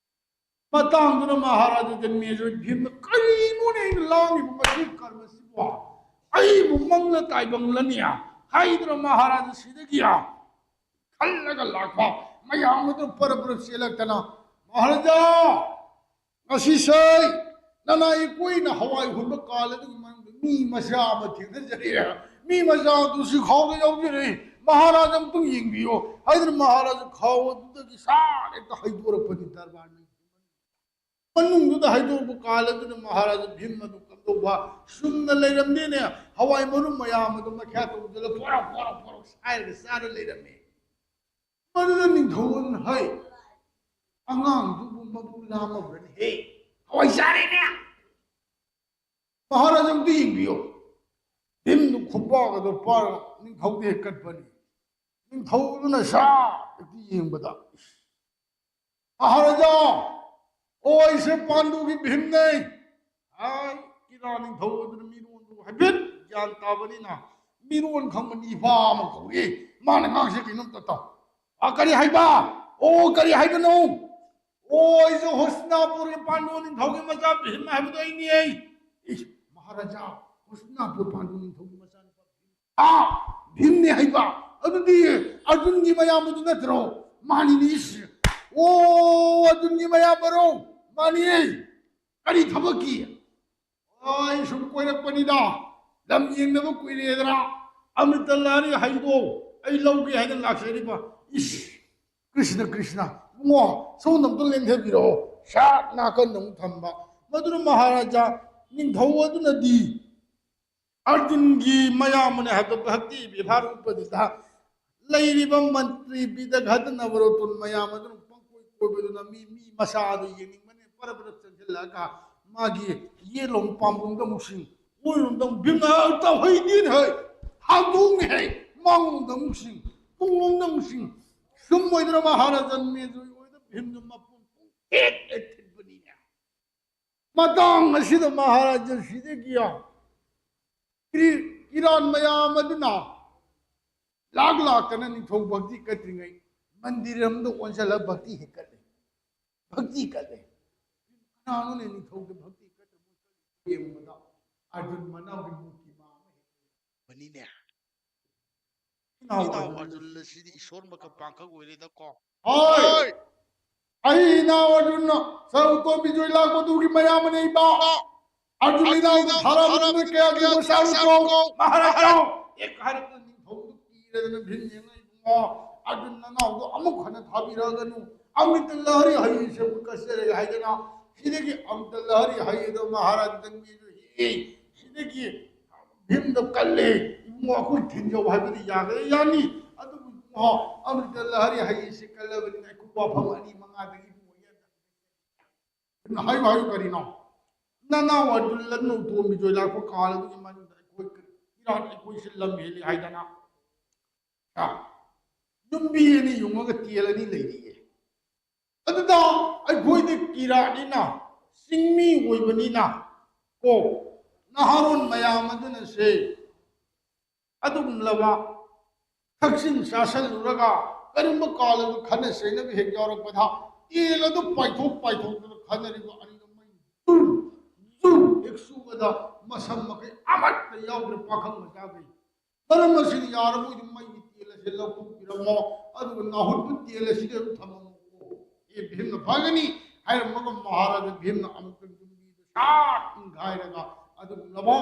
ꯃꯇꯥꯡꯗꯨꯗ ꯃꯍꯥꯔꯥꯖꯥ ꯖꯟꯃꯦꯖꯣꯏ ꯚꯤꯝꯅ, "ꯀꯔꯤꯅꯣꯅꯦ ꯑꯩꯅ ꯂꯥꯡꯉꯤꯕ ꯃꯁꯤ ꯀꯔꯃꯁꯤꯕꯣ? ꯑꯩꯕꯨ ꯃꯪꯂ ꯇꯥꯏꯕꯪꯂꯅꯦ?" ꯍꯥꯏꯗꯅ ꯃꯍꯥꯔꯥꯖꯥ ꯁꯤꯗꯒꯤ ꯈꯜꯂꯒ ꯂꯥꯛꯄ ꯃꯌꯥꯝ ꯑꯗꯨ ꯄꯔꯞ ꯄꯔꯞ ꯆꯦꯜꯂꯛꯇꯅ, "ꯃꯍꯥꯔꯥꯖꯥ, ꯉꯁꯤꯁꯦ ꯅꯅꯥꯏ ꯑꯩꯈꯣꯏꯅ ꯍꯋꯥꯏ ꯍꯨꯟꯕ ꯀꯥꯜ ꯑꯗꯨꯒꯤ ꯃꯅꯨꯡꯗ ꯃꯤ ꯃꯆꯥ ꯑꯃ ꯊꯦꯡꯅꯖꯔꯦ꯫ ꯃꯤ ꯃꯆꯥ ꯑꯗꯨ ꯁꯤ ꯈꯥꯎꯗ ꯌꯥꯎꯖꯔꯦ꯫ ꯃꯍꯥꯔꯥꯖꯥ ꯑꯃꯨꯛꯇꯪ ꯌꯦꯡꯕꯤꯌꯨ" ꯍꯥꯏꯗꯅ ꯃꯍꯥꯔꯥꯖꯥ ꯈꯥꯎ ꯑꯗꯨꯗꯒꯤ ꯁꯥꯠ ꯍꯦꯛꯇ ꯍꯩꯗꯣꯔꯛꯄꯅꯤ ꯗꯔꯕꯥꯔ ꯃꯅꯨꯡꯗꯨꯗ ꯍꯩꯗꯣꯛꯄ ꯀꯥꯟ ꯑꯗꯨꯗ ꯃꯍꯥꯔꯥꯖꯥ ꯚꯤꯝ ꯑꯗꯨ ꯀꯝꯗꯧꯕ ꯆꯨꯝꯅ ꯂꯩꯔꯝꯗꯦꯅꯦ꯫ ꯍꯋꯥꯏ ꯃꯔꯨꯝ ꯃꯌꯥꯝ ꯑꯗꯨ ꯃꯈ꯭ꯌꯥ ꯇꯧꯗꯅ ꯄꯣꯔꯣꯛ ꯄꯣꯔꯣꯛ ꯄꯣꯔꯣꯛ ꯁꯥꯏꯔꯒ ꯆꯥꯔ ꯂꯩꯔꯝꯃꯦ꯫ ꯃꯗꯨꯗ ꯅꯤꯡꯊꯧ ꯑꯗꯨꯅ, "ꯍꯩ, ꯑꯉꯥꯡꯗꯨꯕꯨ ꯃꯕꯨ ꯂꯥꯝꯃꯕ꯭ꯔꯅꯦꯍꯦ? ꯍꯋꯥꯏ ꯆꯥꯔꯦꯅꯦ!" ꯃꯍꯥꯔꯥꯖꯥ ꯑꯝꯇ ꯌꯦꯡꯕꯤꯌꯨ꯫ ꯚꯤꯝꯗꯨ ꯈꯨꯄꯥꯛ ꯑꯗꯨ ꯄꯥꯏꯔꯒ ꯅꯤꯡꯊꯧꯗ ꯍꯦꯛ ꯀꯠꯄꯅꯤ꯫ ꯅꯤꯡꯊꯧꯗꯨꯅ ꯁꯥ ꯍꯦꯛꯇ ꯌꯦꯡꯕꯗ, "ꯃꯍꯥꯔꯥꯖꯥ, ꯑꯣ, ꯑꯩꯁꯦ ꯄꯥꯟꯗꯨꯒꯤ ꯚꯤꯝꯅꯦ"꯫ ꯍꯥꯏ, ꯀꯤꯔꯥꯠ ꯅꯤꯡꯊꯧ ꯑꯗꯨꯅ ꯃꯤꯔꯣꯟꯗꯨ ꯍꯥꯏꯐꯦꯠ ꯒ꯭ꯌꯥꯟ ꯇꯥꯕꯅꯤꯅ ꯃꯤꯔꯣꯟ ꯈꯪꯕ ꯅꯤꯄꯥ ꯑꯃ ꯀꯧꯏ꯫ ꯃꯥꯅ ꯉꯥꯡꯁꯦ ꯀꯩꯅꯣꯝꯇ ꯇꯧ꯫ "ꯑ, ꯀꯔꯤ ꯍꯥꯏꯕ? ꯑꯣ, ꯀꯔꯤ ꯍꯥꯏꯕꯅꯣ?" ꯑꯣ, ꯑꯩꯁꯨ ꯍꯨꯁꯅꯥꯄꯨꯔꯒꯤ ꯄꯥꯟꯗꯨ ꯅꯤꯡꯊꯧꯒꯤ ꯃꯆꯥ ꯚꯤꯝ ꯍꯥꯏꯕꯗꯣ ꯑꯩꯅꯦ꯫ ꯏꯁ, ꯃꯍꯥꯔꯥꯖꯥ, ꯍꯨꯁꯅꯥꯄꯨꯔ ꯄꯥꯟꯗꯨ ꯅꯤꯡꯊꯧꯒꯤ ꯃꯆꯥꯅꯨꯄꯥ ꯚꯤꯝ꯫ ꯑꯥ, ꯚꯤꯝꯅꯦ ꯍꯥꯏꯕ꯫ ꯑꯗꯨꯗꯤ ꯑꯔꯖꯨꯟꯒꯤ ꯃꯌꯥꯝꯕꯗꯨ ꯅꯠꯇ꯭ꯔꯣ? ꯃꯥꯅꯤꯅꯦ, ꯏꯁ꯫ ꯑꯣ, ꯑꯔꯖꯨꯟꯒꯤ ꯃꯌꯥꯝꯕꯔꯣ? ꯃꯥꯅꯤꯌꯦ꯫ ꯀꯔꯤ ꯊꯕꯛꯀꯤ? ꯑꯩ ꯁꯨꯝ ꯀꯣꯏꯔꯛꯄꯅꯤꯗ, ꯂꯝ ꯌꯦꯡꯗꯕ ꯀꯨꯏꯔꯦꯗꯅ꯫ ꯑꯃ꯭ꯔꯤꯇ ꯂꯍꯔꯤ ꯍꯩꯗꯣ ꯑꯩ ꯂꯧꯒꯦ ꯍꯥꯏꯅ ꯂꯥꯛꯆꯔꯤꯕ꯫ ꯏꯁ, ꯀ꯭ꯔꯤꯁꯅ, ꯀ꯭ꯔꯤꯁꯅ, ꯏꯕꯨꯡꯉꯣ, ꯁꯣꯝꯗ ꯑꯝꯇ ꯂꯦꯡꯊꯕꯤꯔꯛꯑꯣ꯫ ꯁꯥꯠ ꯅꯥꯀꯟꯗ ꯑꯃꯨꯛ ꯊꯝꯕ꯫ ꯃꯗꯨꯅ ꯃꯍꯥꯔꯥꯖꯥ, ꯅꯤꯡꯊꯧ ꯑꯗꯨꯅꯗꯤ ꯑꯔꯖꯨꯟꯒꯤ ꯃꯌꯥꯝꯕꯅꯦ ꯍꯥꯏꯕꯗ ꯚꯛꯇꯤ ꯕꯦꯕꯥꯔ ꯎꯠꯄꯗꯨꯗ ꯂꯩꯔꯤꯕ ꯃꯟꯇ꯭ꯔꯤ ꯕꯤꯗꯒꯍꯗ ꯅꯕꯔꯣꯇꯨꯟ ꯃꯌꯥꯝ ꯑꯗꯨꯅ ꯄꯪꯀꯣꯏ ꯀꯣꯏꯕꯗꯨꯅ ꯃꯤ, ꯃꯤ ꯃꯁꯥꯗꯨ ꯌꯦꯡꯅꯤꯡꯕꯅꯦ ꯄꯔꯞ ꯄꯔꯞ ꯆꯪꯁꯤꯜꯂꯛꯑꯒ ꯃꯥꯒꯤ ꯌꯦꯠꯂꯣꯝ ꯄꯥꯝꯕꯣꯝꯗ ꯑꯃꯨꯛꯁꯤꯡ, ꯑꯣꯏꯔꯣꯝꯗ ꯑꯃꯨꯛ ꯚꯤꯝꯅ ꯇꯧꯍꯩꯗꯦꯅꯦ ꯍꯩ, ꯍꯥꯡꯗꯣꯛꯅꯦ ꯍꯩ, ꯃꯥꯡꯂꯣꯝꯗ ꯑꯃꯨꯛꯁꯤꯡ, ꯇꯨꯡꯂꯣꯝꯗ ꯑꯃꯨꯛꯁꯤꯡ꯫ ꯁꯨꯝ ꯑꯣꯏꯗꯅ ꯃꯍꯥꯔꯥꯖꯟ ꯃꯦꯖꯣꯏ ꯑꯣꯏꯗ ꯚꯤꯝꯗꯨ ꯃꯄꯨꯝ ꯄꯨꯡ ꯊꯦꯠ ꯍꯦꯛ ꯊꯤꯠꯄꯅꯤꯅꯦ꯫ ꯃꯇꯥꯡ ꯑꯁꯤꯗ ꯃꯍꯥꯔꯥꯖꯥ ꯁꯤꯗꯒꯤ ꯀ꯭ꯔꯤ-, ꯀꯤꯔꯥꯠ ꯃꯌꯥꯝ ꯑꯗꯨꯅ ꯂꯥꯛ ꯂꯥꯛꯇꯅ ꯅꯤꯡꯊꯧ ꯚꯛꯇꯤ ꯀꯠꯇ꯭ꯔꯤꯉꯩ ꯃꯟꯗꯤꯔ ꯑꯃꯗ ꯑꯣꯟꯁꯤꯜꯂꯒ ꯚꯛꯇꯤ ꯍꯦꯛ ꯀꯠꯂꯦ꯫ ꯚꯛꯇꯤ ꯀꯠꯂꯦ꯫ ꯀꯅꯥꯅꯣꯅꯦ ꯅꯤꯡꯊꯧꯗ ꯚꯛꯇꯤ ꯀꯠꯇ꯭ꯔꯤꯕ? ꯌꯦꯡꯕꯗ ꯑꯔꯖꯨꯟ ꯃꯅꯥꯎꯒꯤ ꯃꯨꯔꯇꯤ ꯃꯥ ꯑꯃ ꯍꯦꯛ ꯂꯩꯕꯅꯤꯅꯦ꯫ ꯏꯅꯥꯎ ꯏꯅꯥꯎ ꯑꯔꯖꯨꯟ ꯑꯔꯖꯨꯟ ꯑꯁꯤꯗꯤ ꯏꯁꯣꯔ ꯃꯀ ꯄꯥꯡꯈꯛ ꯑꯣꯏꯔꯦꯗꯀꯣ꯫ ꯍꯣꯏ꯫ ꯍꯣꯏ꯫ ꯑꯩ ꯏꯅꯥꯎ ꯑꯔꯖꯨꯟꯅ ꯁꯔꯨꯛꯇꯣ ꯕꯤꯖꯣꯏ ꯂꯥꯛꯄꯗꯨꯒꯤ ꯃꯌꯥꯝ ꯑꯃꯅ ꯏꯄꯥ ꯑꯔꯖꯨꯟ ꯏꯅꯥꯎꯗ ꯊꯥꯔꯛꯄꯗꯨꯅ ꯀꯌꯥꯒꯤ ꯃꯆꯥ ꯂꯨꯀꯣ ꯃꯍꯥꯔꯥꯖꯥ꯫ ꯍꯦꯛ ꯍꯥꯏꯔꯛꯄꯗ ꯅꯤꯡꯊꯧꯗꯨ ꯀꯤꯔꯗꯅ ꯚꯤꯝ ꯌꯦꯡꯉ, ꯏꯕꯨꯡꯉꯣ, ꯑꯔꯖꯨꯟ ꯅꯅꯥꯎꯗꯣ ꯑꯃꯨꯛ ꯍꯟꯅ ꯊꯥꯕꯤꯔꯛꯑꯒꯅꯨ꯫ ꯑꯃ꯭ꯔꯤꯇ ꯂꯍꯔꯤ ꯍꯩꯁꯦ ꯑꯃꯨꯛ ꯀꯠꯆꯔꯒꯦ ꯍꯥꯏꯗꯅ ꯁꯤꯗꯒꯤ ꯑꯃ꯭ꯔꯤꯇ ꯂꯍꯔꯤ ꯍꯩꯗꯣ ꯃꯍꯥꯔꯥꯖꯥ ꯆꯪꯕꯤꯔ ꯍꯦ, ꯁꯤꯗꯒꯤ ꯚꯤꯝꯗꯣ ꯀꯜꯂꯦ, ꯏꯕꯨꯡꯉꯣ, ꯑꯩꯈꯣꯏ ꯊꯤꯟꯖꯧ ꯍꯥꯏꯕꯗꯤ ꯌꯥꯒꯗ꯭ꯔꯥ? ꯌꯥꯅꯤ꯫ ꯑꯗꯨꯕꯨ ꯏꯕꯨꯡꯉꯣ, ꯑꯃ꯭ꯔꯤꯇ ꯂꯍꯔꯤ ꯍꯩꯁꯦ ꯀꯜꯂꯕꯅꯤꯅ ꯑꯩꯈꯣꯏ ꯋꯥꯐꯝ ꯑꯅꯤ ꯃꯉꯥꯗꯒꯤ ꯏꯕꯨꯡꯉꯣ ꯌꯥꯗ-, ꯍꯥꯏꯌꯨ, ꯍꯥꯏꯌꯨ, ꯀꯔꯤꯅꯣ? ꯅꯅꯥꯎ ꯑꯗꯨ ꯂꯟꯅꯧ ꯇꯣꯝꯕꯤ ꯖꯣꯏ ꯂꯥꯛꯄ ꯀꯥꯜ ꯑꯗꯨꯒꯤ ꯃꯅꯨꯡꯗ ꯑꯩꯈꯣꯏ ꯏꯔꯥꯠ ꯑꯩꯈꯣꯏꯁꯦ ꯂꯝ ꯍꯦꯜꯂꯤ ꯍꯥꯏꯗꯅ꯫ ꯑ, ꯌꯨꯝꯕꯤ ꯑꯅꯤ ꯌꯨꯡꯉꯒ ꯇꯦꯜ ꯑꯅꯤ ꯂꯩꯔꯤꯌꯦ꯫ ꯑꯗꯨꯗ ꯑꯩꯈꯣꯏꯗꯤ ꯀꯤꯔꯥꯠꯅꯤꯅ, ꯆꯤꯡꯃꯤ ꯑꯣꯏꯕꯅꯤꯅ, ꯀꯣ, ꯅꯍꯥꯔꯣꯟ ꯃꯌꯥꯝ ꯑꯗꯨꯅꯁꯦ ꯑꯗꯨꯒꯨꯝꯂꯕ ꯊꯛꯆꯤꯟ ꯆꯥꯁꯜꯂꯨꯔꯒ ꯀꯔꯤꯒꯨꯝꯕ ꯀꯥꯜ ꯑꯗꯨ ꯈꯠꯅ ꯆꯩꯅꯕ ꯍꯦꯛ ꯌꯥꯎꯔꯛꯄꯗ ꯇꯦꯜ ꯑꯗꯨ ꯄꯥꯏꯊꯣꯛ ꯄꯥꯏꯊꯣꯛꯇꯅ ꯈꯟꯅꯔꯤꯕ ꯑꯅꯤꯗꯨ ꯃꯩ ꯖꯨ ꯖꯨ ꯍꯦꯛ ꯁꯨꯕꯗ ꯃꯁꯝ ꯃꯈꯩ ꯑꯃꯠꯇ ꯌꯥꯎꯗ꯭ꯔꯦ ꯄꯥꯈꯪ ꯃꯆꯥꯈꯩ꯫ ꯃꯔꯝ ꯑꯁꯤꯅ ꯌꯥꯔꯕꯣꯏꯗꯤ ꯃꯩꯒꯤ ꯇꯦꯜ ꯑꯁꯤ ꯂꯧꯊꯣꯛꯄꯤꯔꯝꯃꯣ, ꯑꯗꯨꯒ ꯅꯥꯍꯨꯠꯄ ꯇꯦꯜ ꯑꯁꯤꯗ ꯑꯗꯨꯝ ꯊꯝꯃꯝꯃꯣ꯫ ꯑꯦ, ꯚꯤꯝꯅ ꯐꯒꯅꯤ ꯍꯥꯏꯔꯝꯃꯒ ꯃꯍꯥꯔꯥꯖꯥ ꯚꯤꯝꯅ ꯑꯃꯨꯛꯇꯪ ꯌꯨꯝꯕꯤꯗ ꯁꯥꯠ ꯏꯪꯈꯥꯏꯔꯒ ꯑꯗꯨꯒꯨꯝꯂꯕ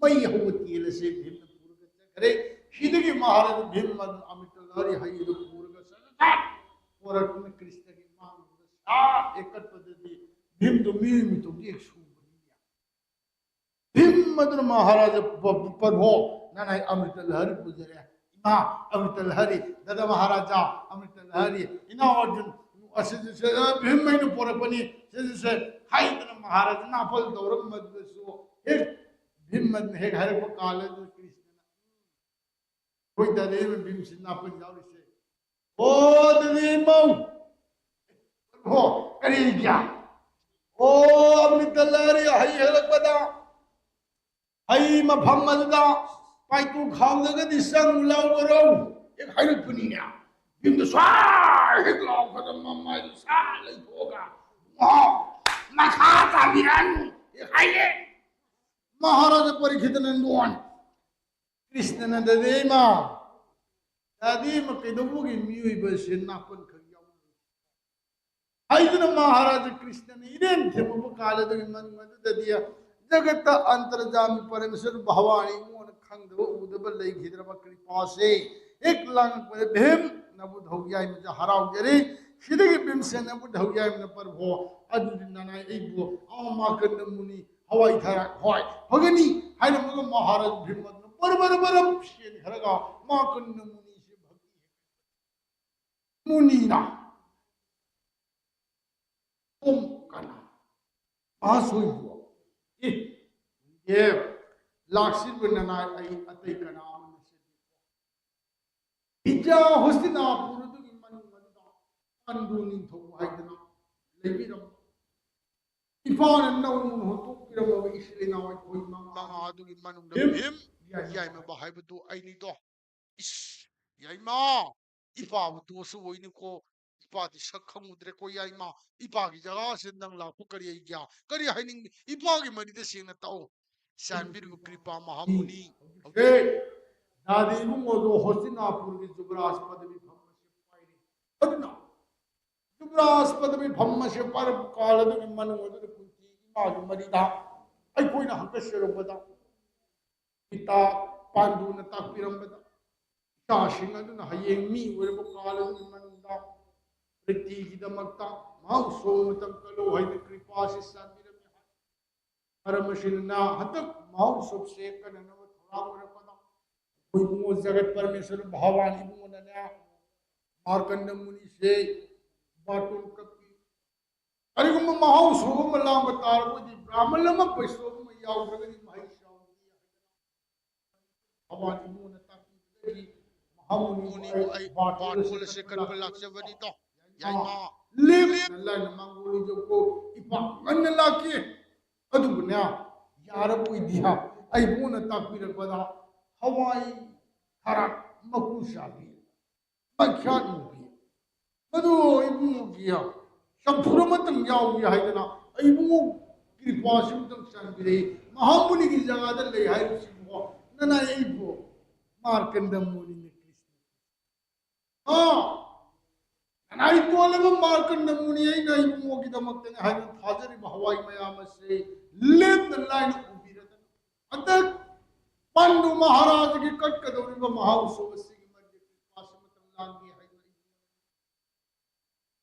ꯃꯩ ꯍꯧꯕ ꯇꯦꯜ ꯑꯁꯤ ꯚꯤꯝꯅ ꯄꯨꯔꯒ ꯆꯠꯈ꯭ꯔꯦ꯫ ꯁꯤꯗꯒꯤ ꯃꯍꯥꯔꯥꯖꯥ ꯚꯤꯝ ꯑꯗꯨ ꯑꯃ꯭ꯔꯤꯇ ꯂꯍꯔꯤ ꯍꯩ ꯑꯗꯨ ꯄꯨꯔꯒ ꯁꯠ ꯁꯠ ꯄꯣꯔꯛꯇꯨꯅ ꯀ꯭ꯔꯤꯁꯅꯒꯤ ꯃꯥꯡꯗꯨꯗ ꯁꯥꯠ ꯍꯦꯛ ꯀꯠꯄꯗꯗꯤ ꯚꯤꯝꯗꯨ ꯃꯤꯑꯣꯏ ꯃꯤꯊꯨꯞꯇ ꯍꯦꯛ ꯁꯨꯕꯅꯤ꯫ ꯚꯤꯝ ꯑꯗꯨꯅ ꯃꯍꯥꯔꯥꯖꯥ ꯄ-, ꯄ꯭ꯔꯚꯣ, ꯅꯅꯥꯏ ꯑꯃ꯭ꯔꯤꯇ ꯂꯍꯔꯤ ꯄꯨꯖꯔꯦ꯫ ꯏꯃꯥ ꯑꯃ꯭ꯔꯤꯇ ꯂꯍꯔꯤ, ꯗꯥꯗꯥ ꯃꯍꯥꯔꯥꯖꯥ ꯑꯃ꯭ꯔꯤꯇ ꯂꯍꯔꯤ, ꯏꯅꯥꯎ ꯑꯔꯖꯨꯟ, ꯑꯁꯤꯗꯁꯨ, ꯑ, ꯚꯤꯝ ꯑꯩꯅ ꯄꯣꯔꯛꯄꯅꯤ, ꯁꯤꯗꯁꯨ ꯍꯥꯏꯗꯅ ꯃꯍꯥꯔꯥꯖꯥ ꯅꯥꯄꯜ ꯇꯧꯔꯝꯕꯗꯨꯗꯁꯨ ꯍꯦꯛ ꯚꯤꯝ ꯑꯗꯨꯅ ꯍꯦꯛ ꯍꯥꯏꯔꯛꯄ ꯀꯥꯟꯗ ꯀ꯭ꯔꯤꯁꯅꯅ ꯑꯩꯈꯣꯏ ꯗꯥꯗꯥ ꯏꯕꯦꯝ ꯚꯤꯝꯁꯤ ꯅꯥꯄꯜ ꯌꯥꯎꯔꯤꯁꯦ꯫ ꯑꯣ, ꯗꯥꯗꯥ ꯏꯃꯧ! ꯑꯣ, ꯀꯔꯤꯒꯤ? ꯑꯣ, ꯑꯃ꯭ꯔꯤꯇ ꯂꯍꯔꯤ ꯍꯩ ꯍꯦꯜꯂꯛꯄꯗ ꯍꯩ ꯃꯐꯝ ꯑꯗꯨꯗ ꯄꯥꯏꯇꯨ ꯈꯥꯎꯗꯒꯗꯤ ꯆꯪꯉꯨ ꯂꯥꯎꯕꯔꯣ? ꯍꯦꯛ ꯍꯥꯏꯔꯛꯄꯅꯤꯅꯦ꯫ ꯚꯤꯝꯗꯨ ꯁ꯭ꯋꯥꯏ ꯍꯦꯛ ꯂꯥꯎꯕꯗ ꯃꯃꯥꯏꯗꯨ ꯁꯥ ꯂꯩꯊꯣꯛꯑꯒ, "ꯑꯣ, ꯃꯈꯥ ꯇꯥꯕꯤꯔꯛꯑꯅꯨ" ꯍꯦꯛ ꯍꯥꯏꯌꯦ꯫ ꯃꯍꯥꯔꯥꯖꯥ ꯄꯔꯤꯈꯤꯠꯅ ꯅꯣꯟ꯫ ꯀ꯭ꯔꯤꯁꯅꯅ, "ꯗꯥꯗꯥ ꯏꯃꯥ, ꯗꯥꯗꯥ ꯏꯃꯥ, ꯀꯩꯗꯧꯕꯒꯤ ꯃꯤꯑꯣꯏꯕꯁꯦ ꯅꯥꯄꯜ ꯈꯛ ꯌꯥꯎꯅ?" ꯍꯥꯏꯗꯨꯅ ꯃꯍꯥꯔꯥꯖꯥ ꯀ꯭ꯔꯤꯁꯅꯅ ꯏꯔꯦꯟ ꯊꯦꯝꯃꯨꯕ ꯀꯥꯂꯗꯨꯒꯤ ꯃꯅꯨꯡ ꯑꯗꯨꯗꯗꯤ ꯖꯒꯠꯇ ꯑꯟꯇꯔꯖꯥꯃꯤ ꯄꯔꯃꯦꯁ꯭ꯋꯔ ꯚꯒꯋꯥꯟ ꯏꯕꯨꯡꯉꯣꯅ ꯈꯪꯗꯕ ꯎꯗꯕ ꯂꯩꯈꯤꯗ꯭ꯔꯕ ꯀ꯭ꯔꯤꯄꯥꯁꯦ ꯍꯦꯛ ꯂꯥꯡꯉꯛꯄꯗ ꯚꯤꯝ ꯅꯕꯨꯙꯧ ꯌꯥꯏꯃꯁꯦ ꯍꯔꯥꯎꯖꯔꯦ꯫ ꯁꯤꯗꯒꯤ ꯚꯤꯝꯁꯦ ꯅꯕꯨꯙꯧ ꯌꯥꯏꯃꯅ ꯄ꯭ꯔꯚꯣ ꯑꯗꯨꯗꯤ ꯅꯅꯥꯏ ꯑꯩꯕꯨ ꯑꯥ ꯃꯥꯀꯟꯗ ꯃꯨꯅꯤ ꯍꯋꯥꯏ ꯊꯔꯥꯛ ꯍꯣꯏ ꯐꯒꯅꯤ ꯍꯥꯏꯔꯝꯃꯒ ꯃꯍꯥꯔꯥꯖ ꯚꯤꯝ ꯑꯗꯨꯅ ꯕꯔ ꯕꯔ ꯕꯔ ꯆꯦꯟꯈ꯭ꯔꯒ ꯃꯥꯀꯟꯗ ꯃꯨꯅꯤꯁꯦ ꯚꯛꯇꯤ ꯃꯨꯅꯤꯅ ꯄꯨꯝ ꯀꯅꯥ? ꯃꯍꯥꯁꯣꯏꯕꯨ꯫ ꯑꯦ, ꯑꯦ, ꯂꯥꯛꯁꯤꯟꯕ ꯅꯅꯥꯏ ꯑꯩ ꯑꯇꯩ ꯀꯅꯥ ꯑꯃ ꯅꯠꯆꯗꯦꯀꯣ꯫ ꯏꯆꯥ ꯍꯣꯁꯇꯤꯅꯥꯄꯨꯔ ꯑꯗꯨꯒꯤ ꯃꯅꯨꯡ ꯑꯗꯨꯗ ꯄꯥꯟꯗꯨ ꯅꯤꯡꯊꯧ ꯍꯥꯏꯗꯅ ꯂꯩꯕꯤꯔꯝꯕ꯫ ꯏꯄꯥꯅ ꯅꯧꯅ ꯍꯨꯟꯗꯣꯛꯄꯤꯔꯝꯃꯕ ꯏꯆꯤꯜ ꯏꯅꯥꯎ ꯑꯩꯈꯣꯏ ꯃꯉꯥ ꯑꯗꯨꯒꯤ ꯃꯅꯨꯡꯗ ꯚꯤꯝ, ꯚꯤꯝ, ꯌꯥꯏꯃ ꯌꯥꯏꯃꯕ ꯍꯥꯏꯕꯗꯨ ꯑꯩꯅꯤꯗꯣ꯫ ꯏꯁ, ꯌꯥꯏꯃ, ꯏꯄꯥꯕꯨ ꯇꯣꯁꯨ ꯑꯣꯏꯅꯤꯀꯣ, ꯏꯄꯥꯗꯤ ꯁꯛ ꯈꯪꯉꯨꯗ꯭ꯔꯦꯀꯣ ꯌꯥꯏꯃ, ꯏꯄꯥꯒꯤ ꯖꯒꯥꯁꯤꯗ ꯅꯪ ꯂꯥꯛꯄ ꯀꯔꯤ ꯑꯩꯒ꯭ꯌꯥ, ꯀꯔꯤ ꯍꯥꯏꯅꯤꯡꯕ? ꯏꯄꯥꯒꯤ ꯃꯔꯤꯗ ꯁꯦꯡꯅ ꯇꯥꯛꯑꯣ꯫ ꯆꯥꯟꯕꯤꯔꯤꯕ ꯀ꯭ꯔꯤꯄꯥ ꯃꯍꯥꯃꯨꯅꯤ꯫ ꯍꯧꯖꯤꯛꯁꯦ ꯗꯥꯗꯤ ꯏꯕꯨꯡꯉꯣꯗꯣ ꯍꯣꯁꯇꯤꯅꯥꯄꯨꯔꯒꯤ ꯖꯨꯕꯔꯥꯖ ꯄꯗꯕꯤ ꯐꯝꯕꯁꯦ ꯄꯥꯏꯔꯤ꯫ ꯑꯗꯨꯅ ꯖꯨꯕꯔꯥꯖ ꯄꯗꯕꯤ ꯐꯝꯕꯁꯦ ꯄꯥꯏꯔꯛꯄ ꯀꯥꯟ ꯑꯗꯨꯒꯤ ꯃꯅꯨꯡ ꯑꯗꯨꯗ ꯀꯨꯟꯇꯤ ꯏꯃꯥꯒꯤ ꯃꯔꯤꯗ ꯑꯩꯈꯣꯏꯅ ꯍꯪꯀꯠꯆꯔꯨꯕꯗ ꯄꯤꯇꯥ ꯄꯥꯟꯗꯨꯅ ꯇꯥꯛꯄꯤꯔꯝꯕꯗ ꯏꯆꯥꯁꯤꯡ ꯑꯗꯨꯅ ꯍꯌꯦꯡ ꯃꯤ ꯑꯣꯏꯔꯕ ꯀꯥꯟ ꯑꯗꯨꯒꯤ ꯃꯅꯨꯡꯗ ꯄ꯭ꯔꯤꯇꯤꯒꯤꯗꯃꯛꯇ ꯃꯍꯥꯎꯁꯣ ꯃꯇꯝ ꯀꯜꯂꯣ ꯍꯥꯏꯅ ꯀ꯭ꯔꯤꯄꯥꯁꯤ ꯆꯥꯟꯕꯤꯔꯝꯃꯤ ꯍꯥꯏ꯫ ꯃꯔꯝ ꯑꯁꯤꯅ ꯍꯟꯗꯛ ꯃꯍꯥꯎꯁꯣꯞꯁꯦ ꯀꯟꯅꯅꯕ ꯊꯧꯔꯥꯡ ꯑꯣꯏꯔꯛꯄꯗ ꯑꯩꯈꯣꯏ ꯏꯕꯨꯡꯉꯣ ꯖꯒꯠ ꯄꯔꯃꯦꯁꯣꯔ ꯚꯒꯋꯥꯟ ꯏꯕꯨꯡꯉꯣꯅꯅꯦ ꯃꯥꯔꯀꯟꯗ ꯃꯨꯅꯤꯁꯦ ꯕꯥꯇꯣꯟ ꯀꯛꯄꯤ꯫ ꯀꯔꯤꯒꯨꯝꯕ ꯃꯍꯥꯎꯁꯣ ꯑꯃ ꯂꯥꯡꯕ ꯇꯥꯔꯕꯗꯤ ꯕ꯭ꯔꯥꯍꯃꯟ ꯑꯃ ꯕꯩꯁꯅꯕ ꯑꯃ ꯌꯥꯎꯗ꯭ꯔꯒꯗꯤ ꯃꯍꯩ ꯆꯥꯎꯗꯦ ꯍꯥꯏꯗꯅ ꯊꯧꯕꯥꯜ ꯏꯕꯨꯡꯉꯣꯅ ꯇꯥꯛꯄꯤꯕꯗꯒꯤ ꯃꯍꯥꯃꯨꯅꯤꯕꯨ ꯃꯨꯅꯤꯕꯨ ꯑꯩ ꯑꯩ ꯕꯥꯇꯣꯜ ꯕꯥꯇꯣꯜ ꯑꯁꯤ ꯑꯁꯤ ꯀꯠꯄ ꯀꯠꯄ ꯂꯥꯛꯆꯕꯅꯤ꯫ ꯇꯣ꯫ ꯌꯥꯏꯃ꯫ ꯂꯦꯝꯅ ꯂꯥꯏꯅ ꯃꯥꯡꯒꯣꯜ ꯏꯖꯧꯀꯣ ꯏꯄꯥ ꯉꯟꯅ ꯂꯥꯛꯀꯦ꯫ ꯑꯗꯨꯕꯨꯅꯦ, ꯌꯥꯔꯕꯣꯏꯗꯤ ꯍꯥ, ꯑꯩ ꯏꯕꯨꯡꯉꯣꯅ ꯇꯥꯛꯄꯤꯔꯛꯄꯗ ꯍꯋꯥꯏ ꯊꯔꯥꯛ ꯃꯀꯨ ꯆꯥꯕꯤ, ꯃꯩꯈ꯭ꯌꯥꯠ ꯃꯨꯕꯤ, ꯃꯗꯨ ꯏꯕꯨꯡꯉꯣꯒꯤ ꯆꯝꯐꯨꯠ ꯑꯃꯇꯪ ꯌꯥꯎꯏ ꯍꯥꯏꯗꯅ ꯑꯩ ꯏꯕꯨꯡꯉꯣ ꯀ꯭ꯔꯤꯄꯥꯁꯤ ꯑꯃꯇꯪ ꯆꯥꯟꯕꯤꯔꯛꯏ꯫ ꯃꯍꯥꯃꯨꯅꯤꯒꯤ ꯖꯒꯥꯗ ꯂꯩ ꯍꯥꯏꯔꯤꯁꯤꯕꯨ ꯅꯅꯥꯏ ꯑꯩꯕꯨ ꯃꯥꯔꯀꯟꯗ ꯃꯨꯅꯤꯅ ꯀ꯭ꯔꯤꯁꯅ ꯑꯥ, ꯅꯅꯥꯏ ꯀꯣꯜꯂꯕ ꯃꯥꯔꯀꯟꯗ ꯃꯨꯅꯤ ꯑꯩꯅ ꯏꯕꯨꯡꯉꯣꯒꯤꯗꯃꯛꯇꯅꯤ ꯍꯥꯏꯅ ꯊꯥꯖꯔꯤꯕ ꯍꯋꯥꯏ ꯃꯌꯥꯝ ꯑꯁꯤ ꯂꯦꯝꯅ ꯂꯥꯏꯅ ꯎꯕꯤꯔꯗꯅ ꯍꯟꯗꯛ ꯄꯟꯗꯨ ꯃꯍꯥꯔꯥꯖꯒꯤ ꯀꯠꯀꯗꯧꯔꯤꯕ ꯃꯍꯥꯎꯁꯣ ꯑꯁꯤꯒꯤ ꯃꯔꯛꯇ ꯀ꯭ꯔꯤꯄꯥꯁꯤ ꯃꯇꯝ ꯂꯥꯡꯒꯦ ꯍꯥꯏꯅ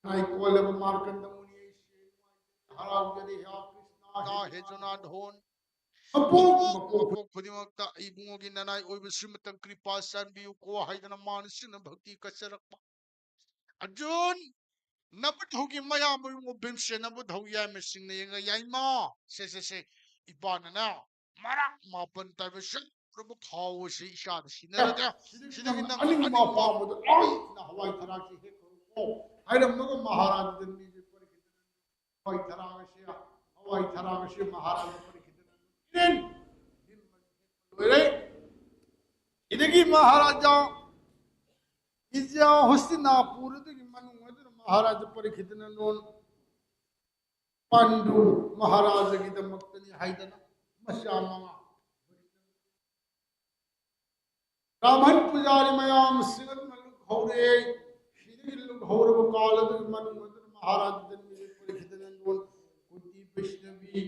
ꯅꯥꯏ ꯀꯣꯜꯂꯕ ꯃꯥꯔꯀꯟꯗ ꯃꯨꯅꯤ ꯑꯩꯁꯦ ꯍꯔꯥꯎꯖꯔꯤ꯫ ꯍꯦ ꯀ꯭ꯔꯤꯁꯅ, ꯍꯦ ꯖꯣꯅꯥꯊꯣꯟ, ꯃꯄꯣꯛ ꯃꯄꯣꯛ ꯃꯄꯣꯛ ꯈꯨꯗꯤꯡꯃꯛꯇ ꯏꯕꯨꯡꯉꯣꯒꯤ ꯅꯅꯥꯏ ꯑꯣꯏꯕ ꯁ꯭ꯔꯤꯃꯇꯝ ꯀ꯭ꯔꯤꯄꯥ ꯆꯥꯟꯕꯤꯌꯨꯀꯣ ꯍꯥꯏꯗꯅ ꯃꯥꯅ ꯁꯤꯡꯅ ꯚꯛꯇꯤ ꯀꯠꯆꯔꯛꯄ꯫ ꯑꯔꯖꯨꯟ, ꯅꯕꯨꯙꯧꯒꯤ ꯃꯌꯥꯝꯕ ꯏꯕꯨꯡꯉꯣ ꯚꯤꯝꯁꯦꯟ ꯅꯕꯨꯙꯧ ꯌꯥꯏꯃꯁꯤꯡꯅ ꯌꯦꯡꯉ ꯌꯥꯏꯃ, ꯁꯦ ꯁꯦ ꯁꯦ, ꯏꯄꯥꯅꯅꯦ ꯃꯔꯥꯛ ꯃꯥꯄꯟ ꯇꯥꯏꯕ ꯁꯛ ꯄꯨꯝꯅꯃꯛ ꯊꯥꯎ ꯑꯁꯤ ꯏꯆꯥꯗ ꯁꯤꯟꯅꯔꯒ ꯁꯤꯗꯒꯤ ꯅꯪ ꯑꯅꯤꯡꯕ ꯑꯄꯥꯝꯕꯗꯣ ꯂꯣꯏꯅ ꯍꯋꯥꯏ ꯊꯔꯥꯛꯁꯤ ꯍꯦꯛꯈ꯭ꯔꯣꯀꯣ ꯍꯥꯏꯔꯝꯃꯒ ꯃꯍꯥꯔꯥꯖꯗ ꯃꯤꯁꯦ ꯄꯔꯤꯈꯤꯗꯅ ꯍꯋꯥꯏ ꯊꯔꯥꯛ ꯑꯁꯤ ꯍꯋꯥꯏ ꯊꯔꯥꯛ ꯑꯁꯤ ꯃꯍꯥꯔꯥꯖ ꯄꯔꯤꯈꯤꯗꯅ ꯂꯣꯏꯔꯦ꯫ ꯁꯤꯗꯒꯤ ꯃꯍꯥꯔꯥꯖꯥ ꯏꯖꯥ ꯍꯣꯁꯇꯤꯅꯥꯄꯨꯔꯗꯒꯤ ꯃꯅꯨꯡ ꯑꯗꯨꯅ ꯃꯍꯥꯔꯥꯖ ꯄꯔꯤꯈꯤꯠꯅ ꯂꯣꯟ ꯄꯥꯟꯗꯨ ꯃꯍꯥꯔꯥꯖꯒꯤꯗꯃꯛꯇꯅꯤ ꯍꯥꯏꯗꯅ ꯃꯆꯥ ꯃꯉꯥ ꯕ꯭ꯔꯥꯍꯃꯟ ꯄꯨꯖꯥꯔꯤ ꯃꯌꯥꯝꯁꯤꯡ ꯑꯗꯨꯅ ꯂꯨꯞꯍꯧꯔꯦ꯫ ꯁꯤꯗꯒꯤ ꯂꯨꯞꯍꯧꯔꯕ ꯀꯥꯜ ꯑꯗꯨꯒꯤ ꯃꯅꯨꯡ ꯑꯗꯨꯗ ꯃꯍꯥꯔꯥꯖ ꯖꯟꯃꯦꯖꯌ ꯄꯔꯤꯈꯤꯠꯅ ꯂꯣꯟ ꯀꯨꯟꯇꯤ ꯕꯩꯁꯅꯕꯤ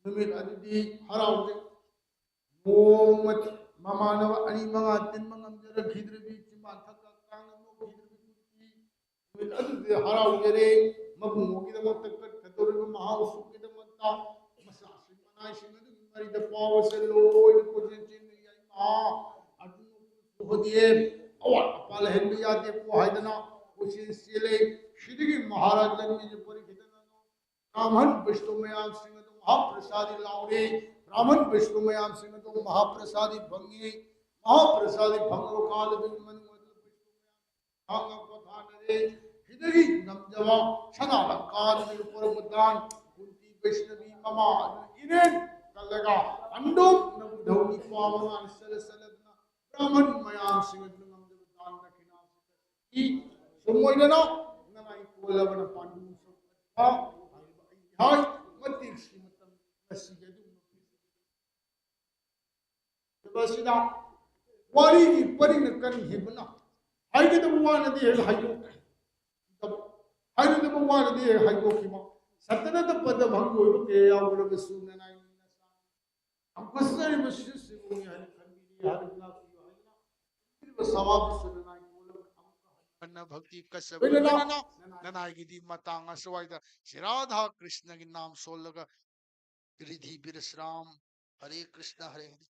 ꯅꯨꯃꯤꯠ ꯑꯗꯨꯗꯤ ꯍꯔꯥꯎꯖꯩ꯫ ꯅꯣꯡꯃ ꯃꯃꯥꯟꯅꯕ ꯑꯅꯤ ꯃꯉꯥ ꯇꯤꯟꯕ ꯉꯝꯖꯔꯛꯈꯤꯗ꯭ꯔꯕꯤ, ꯆꯤꯝꯕꯥꯟ ꯊꯛꯀ ꯀꯥꯡꯅ ꯅꯣꯛꯈꯤꯗ꯭ꯔꯕꯤ ꯀꯨꯟꯇꯤ ꯅꯨꯃꯤꯠ ꯑꯗꯨꯗꯤ ꯍꯔꯥꯎꯖꯔꯦ꯫ ꯃꯕꯨꯡꯉꯣꯒꯤꯗꯃꯛꯇ ꯀꯠꯀꯗꯧꯔꯤꯕ ꯃꯍꯥꯎꯁꯨꯒꯤꯗꯃꯛꯇ ꯃꯆꯥꯁꯤꯡ ꯃꯅꯥꯏꯁꯤꯡ ꯑꯗꯨꯒꯤ ꯃꯔꯤꯗ ꯄꯥꯎ ꯑꯁꯦ ꯂꯣꯏꯅ ꯀꯣꯏꯆꯦꯟ ꯆꯦꯟꯗꯨꯅ ꯌꯥꯏꯃ ꯑꯗꯨ ꯍꯣꯗꯤꯌꯦ ꯑꯋꯥꯠ ꯑꯄꯥ ꯂꯩꯍꯟꯕ ꯌꯥꯗꯦꯀꯣ ꯍꯥꯏꯗꯅ ꯀꯣꯏꯆꯦꯟ ꯆꯦꯜꯂꯦ꯫ ꯁꯤꯗꯒꯤ ꯃꯍꯥꯔꯥꯖ ꯖꯟꯃꯦꯖꯌ ꯄꯔꯤꯈꯤꯠꯅ ꯕ꯭ꯔꯥꯍꯃꯟ ꯕꯩꯁꯅꯕ ꯃꯌꯥꯝꯁꯤꯡ ꯑꯗꯨ ꯃꯍꯥꯄ꯭ꯔꯁꯥꯗꯤ ꯂꯥꯎꯔꯦ꯫ ꯕ꯭ꯔꯥꯍꯃꯟ ꯕꯩꯁꯅꯕ ꯃꯌꯥꯝꯁꯤꯡ ꯑꯗꯨ ꯃꯍꯥꯄ꯭ꯔꯁꯥꯗꯤ ꯐꯪꯉꯤ꯫ ꯃꯍꯥꯄ꯭ꯔꯁꯥꯗꯤ ꯐꯪꯂꯕ ꯀꯥꯟꯗꯗꯤ ꯃꯅꯨꯡ ꯑꯗꯨ ꯕꯩꯁꯅꯕ ꯃꯌꯥꯝ ꯊꯥꯡꯒ ꯄꯣꯊꯥꯅꯔꯦ꯫ ꯁꯤꯗꯒꯤ ꯉꯝꯖꯕ ꯁꯅꯥ ꯂꯪꯀꯥꯗꯒꯤ ꯄꯨꯔꯛꯄ ꯗꯥꯟ ꯀꯨꯟꯇꯤ ꯕꯩꯁꯅꯕꯤ ꯃꯃꯥ ꯑꯗꯨ ꯏꯔꯦꯟ ꯀꯜꯂꯒ ꯑꯟꯗꯣꯝ ꯅꯕꯨꯙꯧ ꯅꯤꯄꯥ ꯃꯉꯥꯅ ꯆꯠꯂ ꯆꯠꯂꯗꯨꯅ ꯕ꯭ꯔꯥꯍꯃꯟ ꯃꯌꯥꯝꯁꯤꯡ ꯑꯗꯨꯅ ꯉꯝꯖꯕ ꯗꯥꯟ ꯗꯈꯤꯅꯥꯁꯤꯡ ꯁꯨꯝ ꯑꯣꯏꯗꯅ ꯅꯅꯥꯏ ꯀꯣꯜꯂꯕꯅ ꯄꯥꯟꯗꯨ ꯁꯣꯛꯄ ꯍꯥꯏꯔꯤꯕ ꯑꯩ ꯍꯥꯏ ꯃꯇꯤꯛ ꯁꯤ ꯃꯇꯝ ꯉꯁꯤꯒꯤ ꯑꯗꯨꯒꯨꯝꯕ ꯐꯦꯁꯇꯤꯚꯦꯜ ꯑꯁꯤꯗ ꯋꯥꯔꯤꯒꯤ ꯄꯔꯤꯡꯅ ꯀꯔꯤ ꯍꯦꯟꯕꯅ ꯍꯥꯏꯒꯗꯕ ꯋꯥꯅꯗꯤ ꯍꯦꯛ ꯍꯥꯏꯗꯣꯛꯈꯤ꯫ ꯍꯥꯏꯒꯗꯕ ꯋꯥꯅꯗꯤ ꯍꯦꯛ ꯍꯥꯏꯗꯣꯛꯈꯤꯕ ꯁꯠꯇꯅꯠꯇ ꯄꯗ ꯚꯪꯒ ꯑꯣꯏꯕ ꯀꯌꯥ ꯌꯥꯎꯔꯕꯁꯨ ꯅꯅꯥꯏ ꯌꯥꯝ ꯀꯠꯆꯔꯤꯕ ꯁꯤꯗ ꯁꯤꯕꯨꯡꯅꯤ ꯍꯥꯏꯅ ꯈꯟꯕꯤꯔꯤ ꯍꯥꯏꯅ ꯉꯥꯛꯄꯤꯌꯨ ꯍꯥꯏꯗꯨꯅ ꯄꯤꯔꯤꯕ ꯁꯋꯥꯕꯨꯁꯨ ꯅꯅꯥꯏ ꯀꯣꯜꯂꯒ ꯑꯃꯨꯛꯀ ꯍꯟꯅ ꯚꯛꯇꯤ ꯀꯠꯆꯕ ꯂꯣꯏꯅꯅ ꯂꯣꯏꯅꯅ ꯅꯅꯥꯏ ꯅꯅꯥꯏꯒꯤꯗꯤ ꯃꯇꯥꯡ ꯑꯁ꯭ꯋꯥꯏꯗ ꯁꯤ ꯔꯥꯙꯥ ꯀ꯭ꯔꯤꯁꯅꯒꯤ ꯅꯥꯝ ꯁꯣꯜꯂꯒ ꯔꯤꯙꯤ ꯕꯤꯔꯁ꯭ꯔꯥꯝ ꯍꯔꯦ ꯀ꯭ꯔꯤꯁꯅ ꯍꯔꯦ ꯍꯔꯦ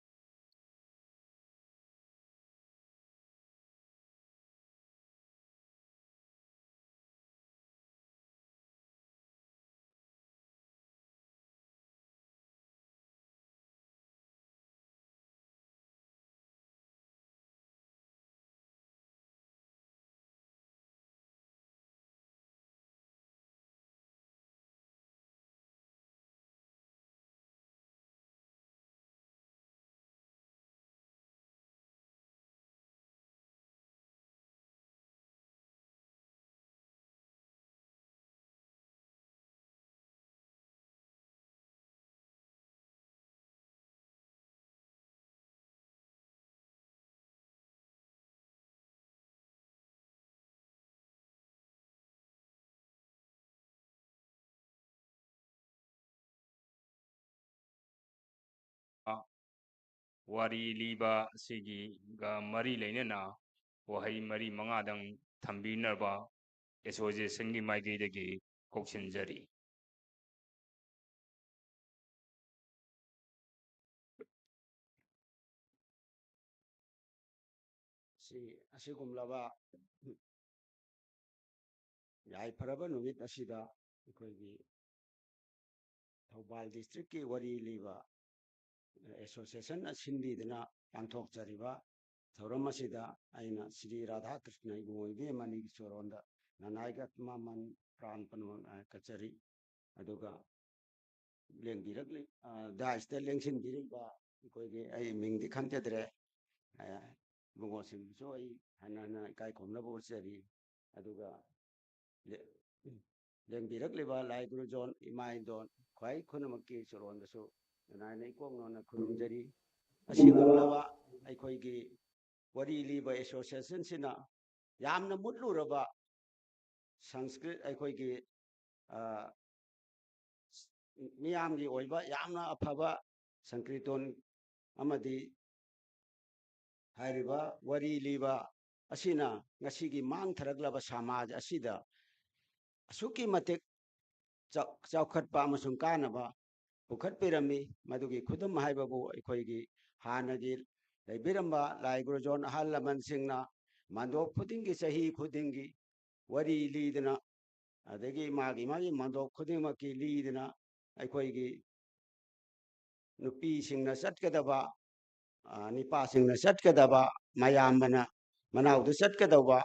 ꯋꯥꯔꯤ ꯂꯤꯕ ꯑꯁꯤꯒꯤꯒ ꯃꯔꯤ ꯂꯩꯅꯅ ꯋꯥꯍꯩ ꯃꯔꯤ ꯃꯉꯥꯗꯪ ꯊꯝꯕꯤꯅꯕ ꯑꯦꯁꯣꯁꯤꯌꯦꯁꯟꯒꯤ ꯃꯥꯏꯀꯩꯗꯒꯤ ꯀꯧꯁꯤꯟꯖꯔꯤ꯫ ꯁꯤ ꯑꯁꯤꯒꯨꯝꯂꯕ ꯌꯥꯏꯐꯔꯕ ꯅꯨꯃꯤꯠ ꯑꯁꯤꯗ ꯑꯩꯈꯣꯏꯒꯤ ꯊꯧꯕꯥꯜ ꯗꯤꯁꯇ꯭ꯔꯤꯛꯀꯤ ꯋꯥꯔꯤ ꯂꯤꯕ ꯑꯦꯁꯣꯁꯤꯌꯦꯁꯟꯅ ꯁꯤꯟꯕꯤꯗꯨꯅ ꯄꯥꯡꯊꯣꯛꯆꯔꯤꯕ ꯊꯧꯔꯝ ꯑꯁꯤꯗ ꯑꯩꯅ ꯁ꯭ꯔꯤ ꯔꯥꯙꯥꯀ꯭ꯔꯤꯁꯅ ꯏꯕꯨꯡꯉꯣ ꯏꯕꯦꯝꯃꯅꯤꯒꯤ ꯆꯣꯔꯣꯟꯗ ꯅꯅꯥꯏꯒ ꯃꯃꯟ ꯄ꯭ꯔꯥꯟ ꯄꯅꯣ ꯀꯠꯆꯔꯤ꯫ ꯑꯗꯨꯒ ꯂꯦꯡꯕꯤꯔꯛꯂꯤ ꯗꯥꯏꯁꯇ ꯂꯦꯡꯁꯤꯟꯕꯤꯔꯤꯕ ꯑꯩꯈꯣꯏꯒꯤ, ꯑꯩ ꯃꯤꯡꯗꯤ ꯈꯟꯖꯗ꯭ꯔꯦ, ꯏꯕꯨꯡꯉꯣꯁꯤꯡꯕꯨꯁꯨ ꯑꯩ ꯍꯟꯅ ꯍꯟꯅ ꯏꯀꯥꯏ ꯈꯨꯝꯅꯕ ꯎꯠꯆꯔꯤ꯫ ꯑꯗꯨꯒ ꯂꯦꯡꯕꯤꯔꯛꯂꯤꯕ ꯂꯥꯏ ꯒꯨꯔꯨꯖꯣꯟ ꯏꯃꯥ ꯏꯟꯗꯣꯟ ꯈ꯭ꯋꯥꯏ ꯈꯨꯅꯃꯛꯀꯤ ꯆꯨꯔꯣꯟꯗꯁꯨ ꯅꯅꯥꯏꯅ ꯏꯀꯣꯛ ꯅꯣꯟꯅ ꯈꯨꯔꯨꯝꯖꯔꯤ꯫ ꯑꯁꯤꯒꯨꯝꯂꯕ ꯑꯩꯈꯣꯏꯒꯤ ꯋꯥꯔꯤ ꯂꯤꯕ ꯑꯦꯁꯣꯁꯤꯌꯦꯁꯟꯁꯤꯅ ꯌꯥꯝꯅ ꯃꯨꯠꯂꯨꯔꯕ ꯁꯪꯁꯀ꯭ꯔꯤꯠ ꯑꯩꯈꯣꯏꯒꯤ ꯃꯤꯌꯥꯝꯒꯤ ꯑꯣꯏꯕ ꯌꯥꯝꯅ ꯑꯐꯕ ꯁꯪꯀ꯭ꯔꯤꯇꯣꯟ ꯑꯃꯗꯤ ꯍꯥꯏꯔꯤꯕ ꯋꯥꯔꯤ ꯂꯤꯕ ꯑꯁꯤꯅ ꯉꯁꯤꯒꯤ ꯃꯥꯡꯊꯔꯛꯂꯕ ꯁꯃꯥꯖ ꯑꯁꯤꯗ ꯑꯁꯨꯛꯀꯤ ꯃꯇꯤꯛ ꯆꯥꯎꯈꯠꯄ ꯑꯃꯁꯨꯡ ꯀꯥꯟꯅꯕ ꯄꯨꯈꯠꯄꯤꯔꯝꯃꯤ꯫ ꯃꯗꯨꯒꯤ ꯈꯨꯗꯝ ꯍꯥꯏꯕꯕꯨ ꯑꯩꯈꯣꯏꯒꯤ ꯍꯥꯟꯅꯒꯤ ꯂꯩꯕꯤꯔꯝꯕ ꯂꯥꯏ ꯒꯨꯔꯨꯖꯣꯟ ꯑꯍꯜ ꯂꯃꯟꯁꯤꯡꯅ ꯃꯟꯗꯣꯞ ꯈꯨꯗꯤꯡꯒꯤ, ꯆꯍꯤ ꯈꯨꯗꯤꯡꯒꯤ ꯋꯥꯔꯤ ꯂꯤꯗꯅ, ꯑꯗꯒꯤ ꯃꯥꯒꯤ ꯃꯥꯒꯤ ꯃꯟꯗꯣꯞ ꯈꯨꯗꯤꯡꯃꯛꯀꯤ ꯂꯤꯗꯅ ꯑꯩꯈꯣꯏꯒꯤ ꯅꯨꯄꯤꯁꯤꯡꯅ ꯆꯠꯀꯗꯕ, ꯅꯤꯄꯥꯁꯤꯡꯅ ꯆꯠꯀꯗꯕ, ꯃꯌꯥꯝꯕꯅ ꯃꯅꯥꯎꯗ ꯆꯠꯀꯗꯧꯕ,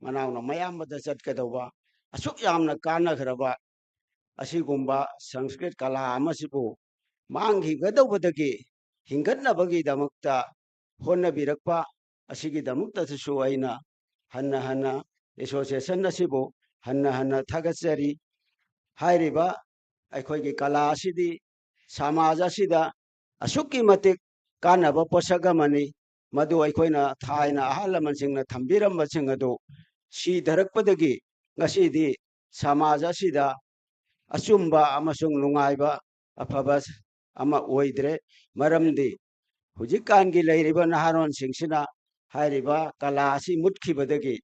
ꯃꯅꯥꯎꯅ ꯃꯌꯥꯝꯕꯗ ꯆꯠꯀꯗꯧꯕ, ꯑꯁꯨꯛ ꯌꯥꯝꯅ ꯀꯥꯟꯅꯈ꯭ꯔꯕ ꯑꯁꯤꯒꯨꯝꯕ ꯁꯪꯁꯀ꯭ꯔꯤꯠ ꯀꯂꯥ ꯑꯃꯁꯤꯕꯨ ꯃꯥꯡꯈꯤꯒꯗꯧꯕꯗꯒꯤ ꯍꯤꯡꯒꯠꯅꯕꯒꯤꯗꯃꯛꯇ ꯍꯣꯠꯅꯕꯤꯔꯛꯄ ꯑꯁꯤꯒꯤꯗꯃꯛꯇꯁꯨ ꯑꯩꯅ ꯍꯟꯅ ꯍꯟꯅ ꯑꯦꯁꯣꯁꯤꯌꯦꯁꯟ ꯑꯁꯤꯕꯨ ꯍꯟꯅ ꯍꯟꯅ ꯊꯥꯒꯠꯆꯔꯤ꯫ ꯍꯥꯏꯔꯤꯕ ꯑꯩꯈꯣꯏꯒꯤ ꯀꯂꯥ ꯑꯁꯤꯗꯤ ꯁꯃꯥꯖ ꯑꯁꯤꯗ ꯑꯁꯨꯛꯀꯤ ꯃꯇꯤꯛ ꯀꯥꯟꯅꯕ ꯄꯣꯠꯁꯛ ꯑꯃꯅꯤ꯫ ꯃꯗꯨ ꯑꯩꯈꯣꯏꯅ ꯊꯥꯏꯅ ꯑꯍꯜ ꯂꯃꯟꯁꯤꯡꯅ ꯊꯝꯕꯤꯔꯝꯕꯁꯤꯡ ꯑꯗꯨ ꯁꯤꯊꯔꯛꯄꯗꯒꯤ ꯉꯁꯤꯗꯤ ꯁꯃꯥꯖ ꯑꯁꯤꯗ ꯑꯆꯨꯝꯕ ꯑꯃꯁꯨꯡ ꯅꯨꯡꯉꯥꯏꯕ, ꯑꯐꯕ ꯑꯃ ꯑꯣꯏꯗ꯭ꯔꯦ꯫ ꯃꯔꯝꯗꯤ ꯍꯧꯖꯤꯛꯀꯥꯟꯒꯤ ꯂꯩꯔꯤꯕ ꯅꯍꯥꯔꯣꯟꯁꯤꯡꯁꯤꯅ ꯍꯥꯏꯔꯤꯕ ꯀꯂꯥ ꯑꯁꯤ ꯃꯨꯠꯈꯤꯕꯗꯒꯤ,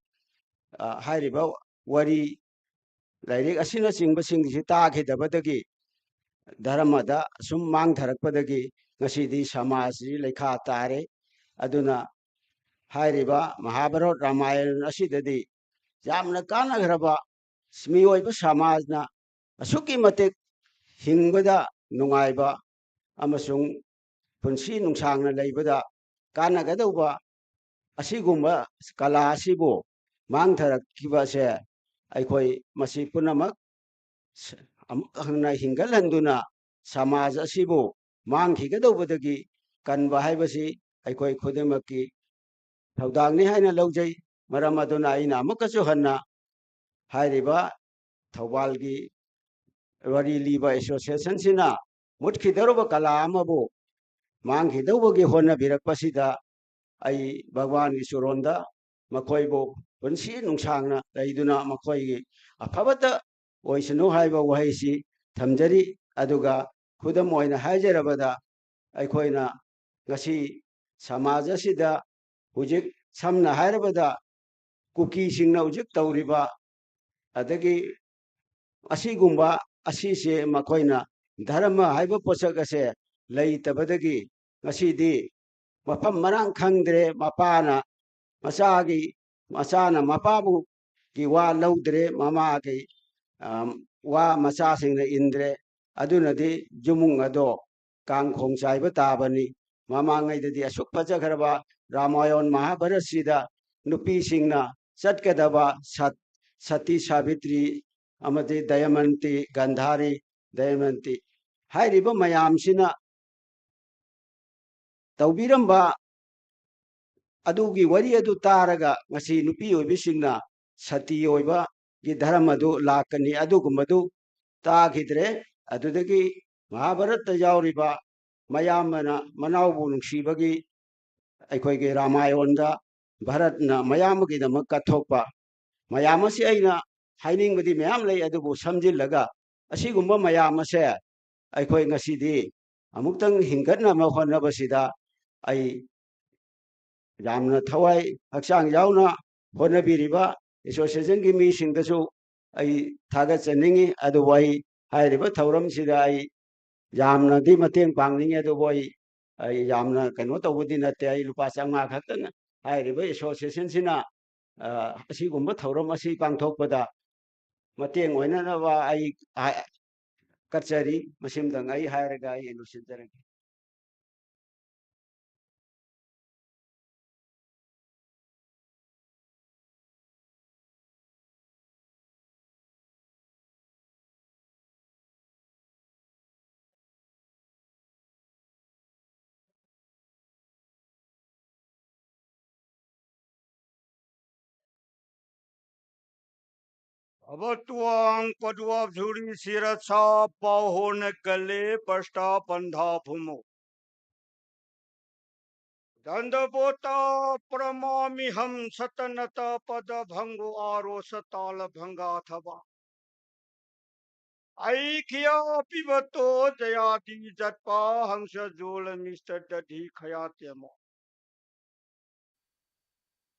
ꯑ, ꯍꯥꯏꯔꯤꯕ ꯋꯥꯔꯤ, ꯂꯥꯏꯔꯤꯛ ꯑꯁꯤꯅꯆꯤꯡꯕꯁꯤꯡꯁꯤ ꯇꯥꯈꯤꯗꯕꯗꯒꯤ, ꯙꯔꯃꯗ ꯑꯁꯨꯝ ꯃꯥꯡꯊꯔꯛꯄꯗꯒꯤ ꯉꯁꯤꯗꯤ ꯁꯃꯥꯖꯁꯤ ꯂꯩꯈꯥ ꯇꯥꯔꯦ꯫ ꯑꯗꯨꯅ ꯍꯥꯏꯔꯤꯕ ꯃꯍꯥꯚꯥꯔꯠ ꯔꯥꯃꯥꯌꯟ ꯑꯁꯤꯗꯗꯤ ꯌꯥꯝꯅ ꯀꯥꯟꯅꯈ꯭ꯔꯕ, ꯃꯤꯑꯣꯏꯕ ꯁꯃꯥꯖꯅ ꯑꯁꯨꯛꯀꯤ ꯃꯇꯤꯛ ꯍꯤꯡꯕꯗ ꯅꯨꯡꯉꯥꯏꯕ ꯑꯃꯁꯨꯡ ꯄꯨꯟꯁꯤ ꯅꯨꯡꯁꯥꯡꯅ ꯂꯩꯕꯗ ꯀꯥꯟꯅꯒꯗꯧꯕ ꯑꯁꯤꯒꯨꯝꯕ ꯀꯂꯥ ꯑꯁꯤꯕꯨ ꯃꯥꯡꯊꯔꯛꯈꯤꯕ ꯑꯁꯦ ꯑꯩꯈꯣꯏ ꯃꯁꯤ ꯄꯨꯝꯅꯃꯛ ꯁ-, ꯑꯃꯨꯛ ꯍꯟꯅ ꯍꯤꯡꯒꯠꯍꯟꯗꯨꯅ ꯁꯃꯥꯖ ꯑꯁꯤꯕꯨ ꯃꯥꯡꯈꯤꯒꯗꯧꯕꯗꯒꯤ ꯀꯟꯕ ꯍꯥꯏꯕꯁꯤ ꯑꯩꯈꯣꯏ ꯈꯨꯗꯤꯡꯃꯛꯀꯤ ꯊꯧꯗꯥꯡꯅꯤ ꯍꯥꯏꯅ ꯂꯧꯖꯩ꯫ ꯃꯔꯝ ꯑꯗꯨꯅ ꯑꯩꯅ ꯑꯃꯨꯛꯀꯁꯨ ꯍꯟꯅ ꯍꯥꯏꯔꯤꯕ ꯊꯧꯕꯥꯜꯒꯤ ꯋꯥꯔꯤ ꯂꯤꯕ ꯑꯦꯁꯣꯁꯤꯌꯦꯁꯟꯁꯤꯅ ꯃꯨꯠꯈꯤꯗꯧꯔꯕ ꯀꯂꯥ ꯑꯃꯕꯨ ꯃꯥꯡꯈꯤꯗꯧꯕꯒꯤ ꯍꯣꯠꯅꯕꯤꯔꯛꯄꯁꯤꯗ ꯑꯩ ꯚꯒꯋꯥꯟꯒꯤ ꯆꯨꯔꯣꯟꯗ ꯃꯈꯣꯏꯕꯨ ꯄꯨꯟꯁꯤ ꯅꯨꯡꯁꯥꯡꯅ ꯂꯩꯗꯨꯅ ꯃꯈꯣꯏꯒꯤ ꯑꯐꯕꯇ ꯑꯣꯏꯁꯅꯨ ꯍꯥꯏꯕ ꯋꯥꯍꯩꯁꯤ ꯊꯝꯖꯔꯤ꯫ ꯑꯗꯨꯒ ꯈꯨꯗꯝ ꯑꯣꯏꯅ ꯍꯥꯏꯖꯔꯕꯗ, ꯑꯩꯈꯣꯏꯅ ꯉꯁꯤ ꯁꯃꯥꯖ ꯑꯁꯤꯗ ꯍꯧꯖꯤꯛ ꯁꯝꯅ ꯍꯥꯏꯔꯕꯗ ꯀꯨꯀꯤꯁꯤꯡꯅ ꯍꯧꯖꯤꯛ ꯇꯧꯔꯤꯕ, ꯑꯗꯒꯤ ꯑꯁꯤꯒꯨꯝꯕ ꯑꯁꯤꯁꯦ ꯃꯈꯣꯏꯅ ꯙꯔꯃ ꯍꯥꯏꯕ ꯄꯣꯠꯁꯛ ꯑꯁꯦ ꯂꯩꯇꯕꯗꯒꯤ ꯉꯁꯤꯗꯤ ꯃꯐꯝ ꯃꯔꯥꯡ ꯈꯪꯗ꯭ꯔꯦ꯫ ꯃꯄꯥꯅ ꯃꯆꯥꯒꯤ, ꯃꯆꯥꯅ ꯃꯄꯥꯕꯨꯒꯤ ꯋꯥ ꯂꯧꯗ꯭ꯔꯦ, ꯃꯃꯥꯒꯤ, ꯑ, ꯋꯥ ꯃꯆꯥꯁꯤꯡꯅ ꯏꯟꯗ꯭ꯔꯦ꯫ ꯑꯗꯨꯅꯗꯤ ꯌꯨꯃꯨꯡ ꯑꯗꯣ ꯀꯥꯡꯈꯣꯡ ꯆꯥꯏꯕ ꯇꯥꯕꯅꯤ꯫ ꯃꯃꯥꯡꯉꯩꯗꯗꯤ ꯑꯁꯨꯛ ꯐꯖꯈ꯭ꯔꯕ ꯔꯥꯃꯥꯌꯟ ꯃꯍꯥꯚꯥꯔꯠꯁꯤꯗ ꯅꯨꯄꯤꯁꯤꯡꯅ ꯆꯠꯀꯗꯕ ꯁꯠ-, ꯁꯇꯤ ꯁꯥꯕꯤꯇ꯭ꯔꯤ ꯑꯃꯗꯤ ꯗꯌꯃꯟꯇꯤ, ꯒꯟꯙꯥꯔꯤ, ꯗꯌꯃꯟꯇꯤ ꯍꯥꯏꯔꯤꯕ ꯃꯌꯥꯝꯁꯤꯅ ꯇꯧꯕꯤꯔꯝꯕ ꯑꯗꯨꯒꯤ ꯋꯥꯔꯤ ꯑꯗꯨ ꯇꯥꯔꯒ ꯉꯁꯤ ꯅꯨꯄꯤ ꯑꯣꯏꯕꯤꯁꯤꯡꯅ ꯁꯇꯤ ꯑꯣꯏꯕꯒꯤ ꯙꯔꯃ ꯑꯗꯨ ꯂꯥꯛꯀꯅꯤ꯫ ꯑꯗꯨꯒꯨꯝꯕꯗꯨ ꯇꯥꯈꯤꯗ꯭ꯔꯦ꯫ ꯑꯗꯨꯗꯒꯤ ꯃꯍꯥꯚꯥꯔꯠꯇ ꯌꯥꯎꯔꯤꯕ ꯃꯌꯥꯝꯕꯅ ꯃꯅꯥꯎꯕꯨ ꯅꯨꯡꯁꯤꯕꯒꯤ ꯑꯩꯈꯣꯏꯒꯤ ꯔꯥꯃꯥꯌꯟꯗ ꯚꯥꯔꯠꯅ ꯃꯌꯥꯝꯕꯒꯤꯗꯃꯛ ꯀꯠꯊꯣꯛꯄ ꯃꯌꯥꯝ ꯑꯁꯤ ꯑꯩꯅ ꯍꯥꯏꯅꯤꯡꯕꯗꯤ ꯃꯌꯥꯝ ꯂꯩ, ꯑꯗꯨꯕꯨ ꯁꯝꯖꯤꯜꯂꯒ ꯑꯁꯤꯒꯨꯝꯕ ꯃꯌꯥꯝ ꯑꯁꯦ ꯑꯩꯈꯣꯏ ꯉꯁꯤꯗꯤ ꯑꯃꯨꯛꯇꯪ ꯍꯤꯡꯒꯠꯅꯕ ꯍꯣꯠꯅꯕꯁꯤꯗ ꯑꯩ ꯌꯥꯝꯅ ꯊꯋꯥꯏ ꯍꯛꯆꯥꯡ ꯌꯥꯎꯅ ꯍꯣꯠꯅꯕꯤꯔꯤꯕ ꯑꯦꯁꯣꯁꯤꯌꯦꯁꯟꯒꯤ ꯃꯤꯁꯤꯡꯗꯁꯨ ꯑꯩ ꯊꯥꯒꯠꯆꯅꯤꯡꯏ꯫ ꯑꯗꯨꯕꯨ ꯑꯩ ꯍꯥꯏꯔꯤꯕ ꯊꯧꯔꯝꯁꯤꯗ ꯑꯩ ꯌꯥꯝꯅꯗꯤ ꯃꯇꯦꯡ ꯄꯥꯡꯅꯤꯡꯉꯤ, ꯑꯗꯨꯕꯨ ꯑꯩ, ꯑꯩ ꯌꯥꯝꯅ ꯀꯩꯅꯣ ꯇꯧꯕꯗꯤ ꯅꯠꯇꯦ꯫ ꯑꯩ ꯂꯨꯄꯥ ꯆꯥꯝꯃꯉꯥ ꯈꯛꯇꯅ ꯍꯥꯏꯔꯤꯕ ꯑꯦꯁꯣꯁꯤꯌꯦꯁꯟꯁꯤꯅ, ꯑ, ꯑꯁꯤꯒꯨꯝꯕ ꯊꯧꯔꯝ ꯑꯁꯤ ꯄꯥꯡꯊꯣꯛꯄꯗ ꯃꯇꯦꯡ ꯑꯣꯏꯅꯅꯕ ꯑꯩ ꯍꯥꯏ-, ꯀꯠꯆꯔꯤ꯫ ꯃꯁꯤꯃꯇꯪ ꯑꯩ ꯍꯥꯏꯔꯒ ꯑꯩ ꯂꯣꯏꯁꯤꯟꯖꯔꯒꯦ꯫ अवत्वां पद्वाब्जूरि शिरसा बाहोन गले पृष्ठा बंधा भूमौ। दंडवता प्रणमाम्यहं सतनत पदभंगो आरोस ताल भंगाथवा। ꯑꯩ ꯈꯤꯌꯥ ꯄꯤꯕꯇꯣ ꯖꯌꯥꯗꯤ ꯖꯠꯄꯥ ꯍꯪꯁ ꯖꯣꯂ ꯃꯤꯁꯇ ꯗꯙꯤ ꯈꯌꯥ ꯇꯦꯃꯣ꯫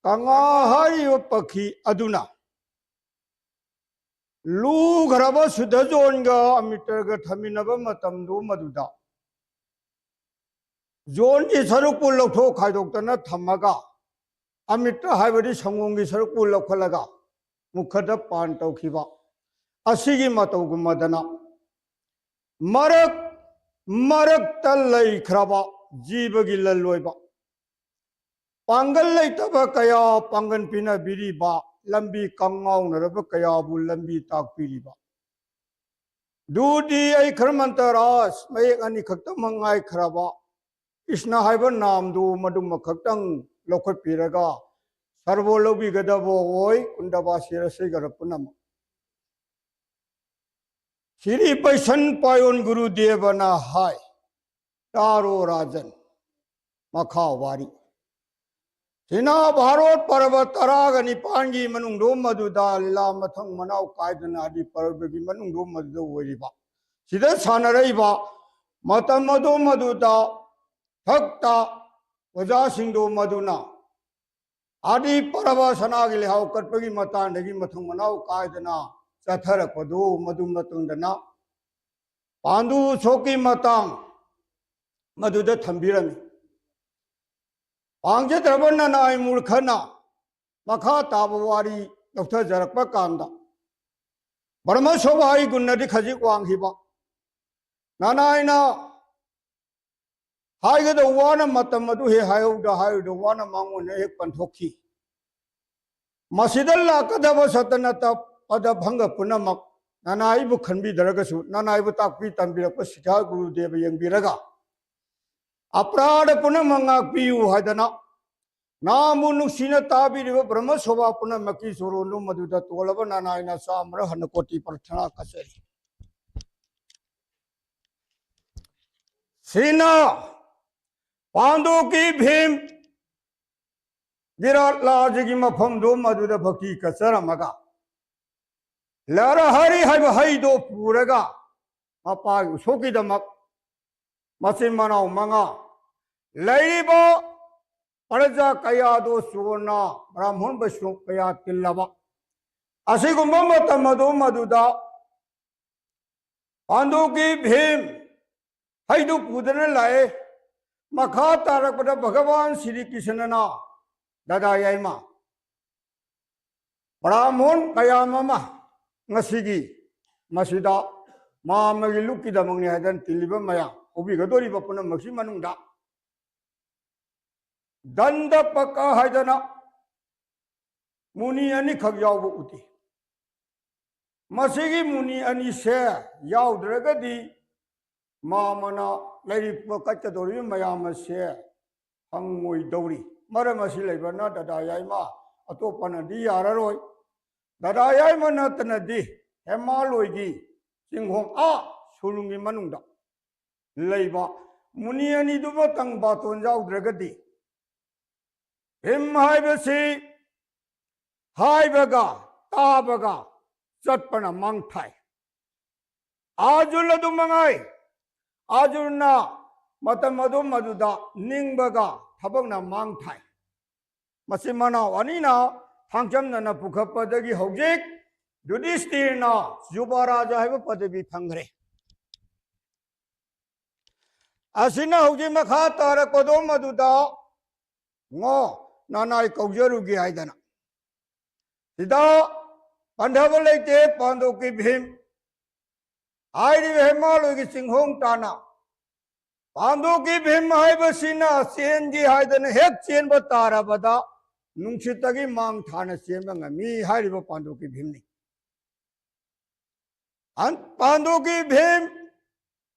ꯀꯪꯂꯥ ꯍꯥꯏꯔꯤꯕ ꯄꯥꯈꯤ ꯑꯗꯨꯅ ꯂꯨꯈ꯭ꯔꯕ ꯁꯨꯗ ꯖꯣꯟꯒ ꯑꯃꯤꯇꯔꯒ ꯊꯝꯃꯤꯟꯅꯕ ꯃꯇꯝꯗꯨ ꯃꯗꯨꯗ ꯖꯣꯟꯒꯤ ꯁꯔꯨꯛꯄꯨ ꯂꯧꯊꯣꯛ ꯈꯥꯏꯗꯣꯛꯇꯅ ꯊꯝꯃꯒ ꯑꯃꯤꯇ ꯍꯥꯏꯕꯗꯤ ꯁꯪꯒꯣꯝꯒꯤ ꯁꯔꯨꯛꯄꯨ ꯂꯧꯈꯠꯂꯒ ꯃꯨꯈꯗ ꯄꯥꯟ ꯇꯧꯈꯤꯕ ꯑꯁꯤꯒꯤ ꯃꯇꯧꯒꯨꯝꯕꯗꯅ ꯃꯔꯛ ꯃꯔꯛꯇ ꯂꯩꯈ꯭ꯔꯕ ꯖꯤꯕꯒꯤ ꯂꯜꯂꯣꯏꯕ ꯄꯥꯡꯒꯜ ꯂꯩꯇꯕ ꯀꯌꯥ ꯄꯥꯡꯒꯜ ꯄꯤꯅꯕꯤꯔꯤꯕ, ꯂꯝꯕꯤ ꯀꯪꯉꯥꯎꯅꯔꯕ ꯀꯌꯥꯕꯨ ꯂꯝꯕꯤ ꯇꯥꯛꯄꯤꯔꯤꯕ꯫ ꯗꯨꯗꯤ ꯑꯩ ꯈꯔꯃꯟꯇ ꯔꯥꯁ ꯃꯌꯦꯛ ꯑꯅꯤ ꯈꯛꯇꯃꯛ ꯉꯥꯏꯈ꯭ꯔꯕ ꯀ꯭ꯔꯤꯁꯅ ꯍꯥꯏꯕ ꯅꯥꯝꯗꯨ ꯃꯗꯨꯃ ꯈꯛꯇꯪ ꯂꯧꯈꯠꯄꯤꯔꯒ ꯁꯔꯕꯣ ꯂꯧꯕꯤꯒꯗꯕ ꯑꯣꯏ ꯀꯨꯟꯗꯕꯥꯁꯤ ꯔꯁꯩꯒꯔ ꯄꯨꯝꯅꯃꯛ꯫ ꯁꯤꯔꯤ ꯄꯩꯁꯟ ꯄꯥꯌꯣꯟ ꯒꯨꯔꯨꯗꯦꯕꯅ ꯍꯥꯏ, "ꯇꯥꯔꯣ ꯔꯥꯖꯟ, ꯃꯈꯥ ꯋꯥꯔꯤ꯫ ꯁꯤꯅ ꯚꯥꯔꯣꯠ ꯄꯔꯕ ꯇꯔꯥꯒ ꯅꯤꯄꯥꯟꯒꯤ ꯃꯅꯨꯡꯗꯣ ꯃꯗꯨꯗ ꯂꯤꯂꯥ ꯃꯊꯪ ꯃꯅꯥꯎ ꯀꯥꯏꯗꯅ ꯑꯗꯤ ꯄꯔꯕꯒꯤ ꯃꯅꯨꯡꯗꯣ ꯃꯗꯨꯗ ꯑꯣꯏꯔꯤꯕ, ꯁꯤꯗ ꯁꯥꯟꯅꯔꯛꯏꯕ ꯃꯇꯝ ꯑꯗꯣ ꯃꯗꯨꯗ ꯊꯛꯇ ꯑꯣꯖꯥꯁꯤꯡꯗꯨ ꯃꯗꯨꯅ ꯑꯥꯗꯤ ꯄꯔꯕ ꯁꯅꯥꯒꯤ ꯂꯩꯍꯥꯎ ꯀꯠꯄꯒꯤ ꯃꯇꯥꯡꯗꯒꯤ ꯃꯊꯪ ꯃꯅꯥꯎ ꯀꯥꯏꯗꯅ ꯆꯠꯊꯔꯛꯄꯗꯨ ꯃꯗꯨ ꯃꯇꯨꯡꯗꯅ ꯄꯥꯟꯗꯨ ꯎꯁꯣꯞꯀꯤ ꯃꯇꯥꯡ ꯃꯗꯨꯗ ꯊꯝꯕꯤꯔꯝꯃꯤ꯫ ꯄꯥꯡꯖꯗ꯭ꯔꯕ ꯅꯅꯥꯏ ꯃꯨꯔꯈꯅ ꯃꯈꯥ ꯇꯥꯕ ꯋꯥꯔꯤ ꯂꯧꯊꯖꯔꯛꯄ ꯀꯥꯟꯗ ꯕ꯭ꯔꯍ꯭ꯃ ꯁꯣꯚꯥꯒꯤ ꯒꯨꯟꯅꯗꯤ ꯈꯖꯤꯛ ꯋꯥꯡꯈꯤꯕ ꯅꯅꯥꯏꯅ ꯍꯥꯏꯒꯗꯧ ꯋꯥꯅ ꯃꯇꯝ ꯑꯗꯨ ꯍꯦꯛ ꯍꯥꯏꯍꯧꯗ ꯍꯥꯏꯔꯨꯗ ꯋꯥꯅ ꯃꯉꯣꯟꯗ ꯍꯦꯛ ꯄꯟꯊꯣꯛꯈꯤ꯫ ꯃꯁꯤꯗ ꯂꯥꯛꯀꯗꯕ ꯁꯇꯅꯠꯇ ꯄꯗ ꯚꯪꯒ ꯄꯨꯝꯅꯃꯛ ꯅꯅꯥꯏꯕꯨ ꯈꯟꯕꯤꯗ꯭ꯔꯒꯁꯨ, ꯅꯅꯥꯏꯕꯨ ꯇꯥꯛꯄꯤ ꯇꯝꯕꯤꯔꯛꯄ ꯁꯤꯈꯥ ꯒꯨꯔꯨꯗꯦꯕ ꯌꯦꯡꯕꯤꯔꯒ ꯑꯄꯔꯥꯙ ꯄꯨꯝꯅꯃꯛ ꯉꯥꯛꯄꯤꯌꯨ ꯍꯥꯏꯗꯅ ꯅꯥꯝꯕꯨ ꯅꯨꯡꯁꯤꯅ ꯇꯥꯕꯤꯔꯤꯕ ꯕ꯭ꯔꯍ꯭ꯃ ꯁꯣꯚꯥ ꯄꯨꯝꯅꯃꯛꯀꯤ ꯁꯣꯔꯣꯟꯗꯨ ꯃꯗꯨꯗ ꯇꯣꯜꯂꯕ ꯅꯅꯥꯏꯅ ꯆꯥꯝꯃꯔ ꯍꯟꯅ ꯀꯣꯇꯤ ꯄ꯭ꯔꯊꯅꯥ ꯀꯠꯆꯔꯤ꯫ ꯁꯤꯅ ꯄꯥꯟꯗꯨꯀꯤ ꯚꯤꯝ ꯕꯤꯔꯥꯠ ꯂꯥꯖꯒꯤ ꯃꯐꯝꯗꯨ ꯃꯗꯨꯗ ꯚꯛꯇꯤ ꯀꯠꯆꯔꯝꯃꯒ ꯂꯔꯍꯔꯤ ꯍꯥꯏꯕ ꯍꯩꯗꯣ ꯄꯨꯔꯒ ꯃꯄꯥꯒꯤ ꯎꯁꯣꯞꯀꯤꯗꯃꯛ ꯃꯆꯤꯟ ꯃꯅꯥꯎ ꯃꯉꯥ ꯂꯩꯔꯤꯕ ꯄ꯭ꯔꯖꯥ ꯀꯌꯥꯗꯣ ꯆꯣꯟꯅ ꯕ꯭ꯔꯥꯍꯃꯣꯟ ꯕꯩꯁꯅꯣ ꯀꯌꯥ ꯇꯤꯜꯂꯕ ꯑꯁꯤꯒꯨꯝꯕ ꯃꯇꯝ ꯑꯗꯨ ꯃꯗꯨꯗ ꯄꯥꯟꯗꯨꯀꯤ ꯚꯤꯝ ꯍꯩꯗꯨ ꯄꯨꯗꯨꯅ ꯂꯥꯛꯑꯦ꯫ ꯃꯈꯥ ꯇꯥꯔꯛꯄꯗ ꯚꯒꯋꯥꯟ ꯁ꯭ꯔꯤ ꯀ꯭ꯔꯤꯁꯅꯅ ꯗꯗꯥ ꯌꯥꯏꯃ ꯕ꯭ꯔꯥꯍꯃꯣꯟ ꯃꯌꯥꯝ ꯑꯃ ꯉꯁꯤꯒꯤ ꯃꯁꯤꯗ ꯃꯥꯃꯒꯤ ꯂꯨꯞꯀꯤꯗꯃꯛꯅꯤ ꯍꯥꯏꯗꯅ ꯇꯤꯜꯂꯤꯕ ꯃꯌꯥꯝ ꯍꯧꯕꯤꯒꯗꯧꯔꯤꯕ ꯄꯨꯝꯅꯃꯛꯁꯤ ꯃꯅꯨꯡꯗ ꯗꯟꯗ ꯄꯛꯀ ꯍꯥꯏꯗꯅ ꯃꯨꯅꯤ ꯑꯅꯤꯈꯛ ꯌꯥꯎꯕ ꯎꯠꯂꯤ꯫ ꯃꯁꯤꯒꯤ ꯃꯨꯅꯤ ꯑꯅꯤꯁꯦ ꯌꯥꯎꯗ꯭ꯔꯒꯗꯤ ꯃꯥꯃꯅ ꯂꯩꯔꯤꯕ ꯀꯠꯀꯗꯧꯔꯤꯕ ꯃꯌꯥꯝ ꯑꯁꯦ ꯐꯪꯉꯣꯏꯗꯧꯔꯤ꯫ ꯃꯔꯝ ꯑꯁꯤ ꯂꯩꯕꯅ ꯗꯗꯥ ꯌꯥꯏꯃ ꯑꯇꯣꯞꯄꯅꯗꯤ ꯌꯥꯔꯔꯣꯏ꯫ ꯗꯗꯥ ꯌꯥꯏꯃ ꯅꯠꯇꯅꯗꯤ ꯍꯦꯃꯥꯂꯣꯏꯒꯤ ꯆꯤꯡꯈꯣꯡ ꯑꯥ ꯁꯨꯔꯨꯡꯒꯤ ꯃꯅꯨꯡꯗ ꯂꯩꯕ ꯃꯨꯅꯤ ꯑꯅꯤꯗꯨꯃꯇꯪ ꯕꯥꯇꯣꯟ ꯌꯥꯎꯗ꯭ꯔꯒꯗꯤ ꯚꯤꯝ ꯍꯥꯏꯕꯁꯤ ꯍꯥꯏꯕꯒ ꯇꯥꯕꯒ ꯆꯠꯄꯅ ꯃꯥꯡ ꯊꯥꯏ꯫ ꯑꯥꯔꯖꯨꯟ ꯑꯗꯨ ꯃꯉꯥꯏ꯫ ꯑꯥꯔꯖꯨꯟꯅ ꯃꯇꯝ ꯑꯗꯨ ꯃꯗꯨꯗ ꯅꯤꯡꯕꯒ ꯊꯕꯛꯅ ꯃꯥꯡ ꯊꯥꯏ꯫ ꯃꯆꯤꯟ ꯃꯅꯥꯎ ꯑꯅꯤꯅ ꯊꯥꯡꯆꯝꯅꯅ ꯄꯨꯈꯠꯄꯗꯒꯤ ꯍꯧꯖꯤꯛ ꯌꯨꯙꯤꯁꯇꯤꯔꯅ ꯌꯨꯕꯔꯥꯖ ꯍꯥꯏꯕ ꯄꯗꯕꯤ ꯐꯪꯈ꯭ꯔꯦ꯫ ꯑꯁꯤꯅ ꯍꯧꯖꯤꯛ ꯃꯈꯥ ꯇꯥꯔꯛꯄꯗꯣ ꯃꯗꯨꯗ ꯉꯣ ꯅꯅꯥꯏ ꯀꯧꯖꯔꯨꯒꯦ ꯍꯥꯏꯗꯅ ꯁꯤꯗ ꯄꯟꯊꯕ ꯂꯩꯇꯦ꯫ ꯄꯥꯟꯗꯣꯞꯀꯤ ꯚꯤꯝ ꯍꯥꯏꯔꯤꯕ ꯍꯦꯃꯥꯂꯣꯏꯒꯤ ꯆꯤꯡꯈꯣꯡ ꯇꯥꯅ ꯄꯥꯟꯗꯣꯞꯀꯤ ꯚꯤꯝ ꯍꯥꯏꯕꯁꯤꯅ ꯆꯦꯟꯒꯦ ꯍꯥꯏꯗꯅ ꯍꯦꯛ ꯆꯦꯟꯕ ꯇꯥꯔꯕꯗ ꯅꯨꯡꯁꯤꯠꯇꯒꯤ ꯃꯥꯡ ꯊꯥꯅ ꯆꯦꯟꯕ ꯉꯝꯃꯤ ꯍꯥꯏꯔꯤꯕ ꯄꯥꯟꯗꯣꯞꯀꯤ ꯚꯤꯝꯅꯤ꯫ ꯑꯟ-, ꯄꯥꯟꯗꯣꯞꯀꯤ ꯚꯤꯝ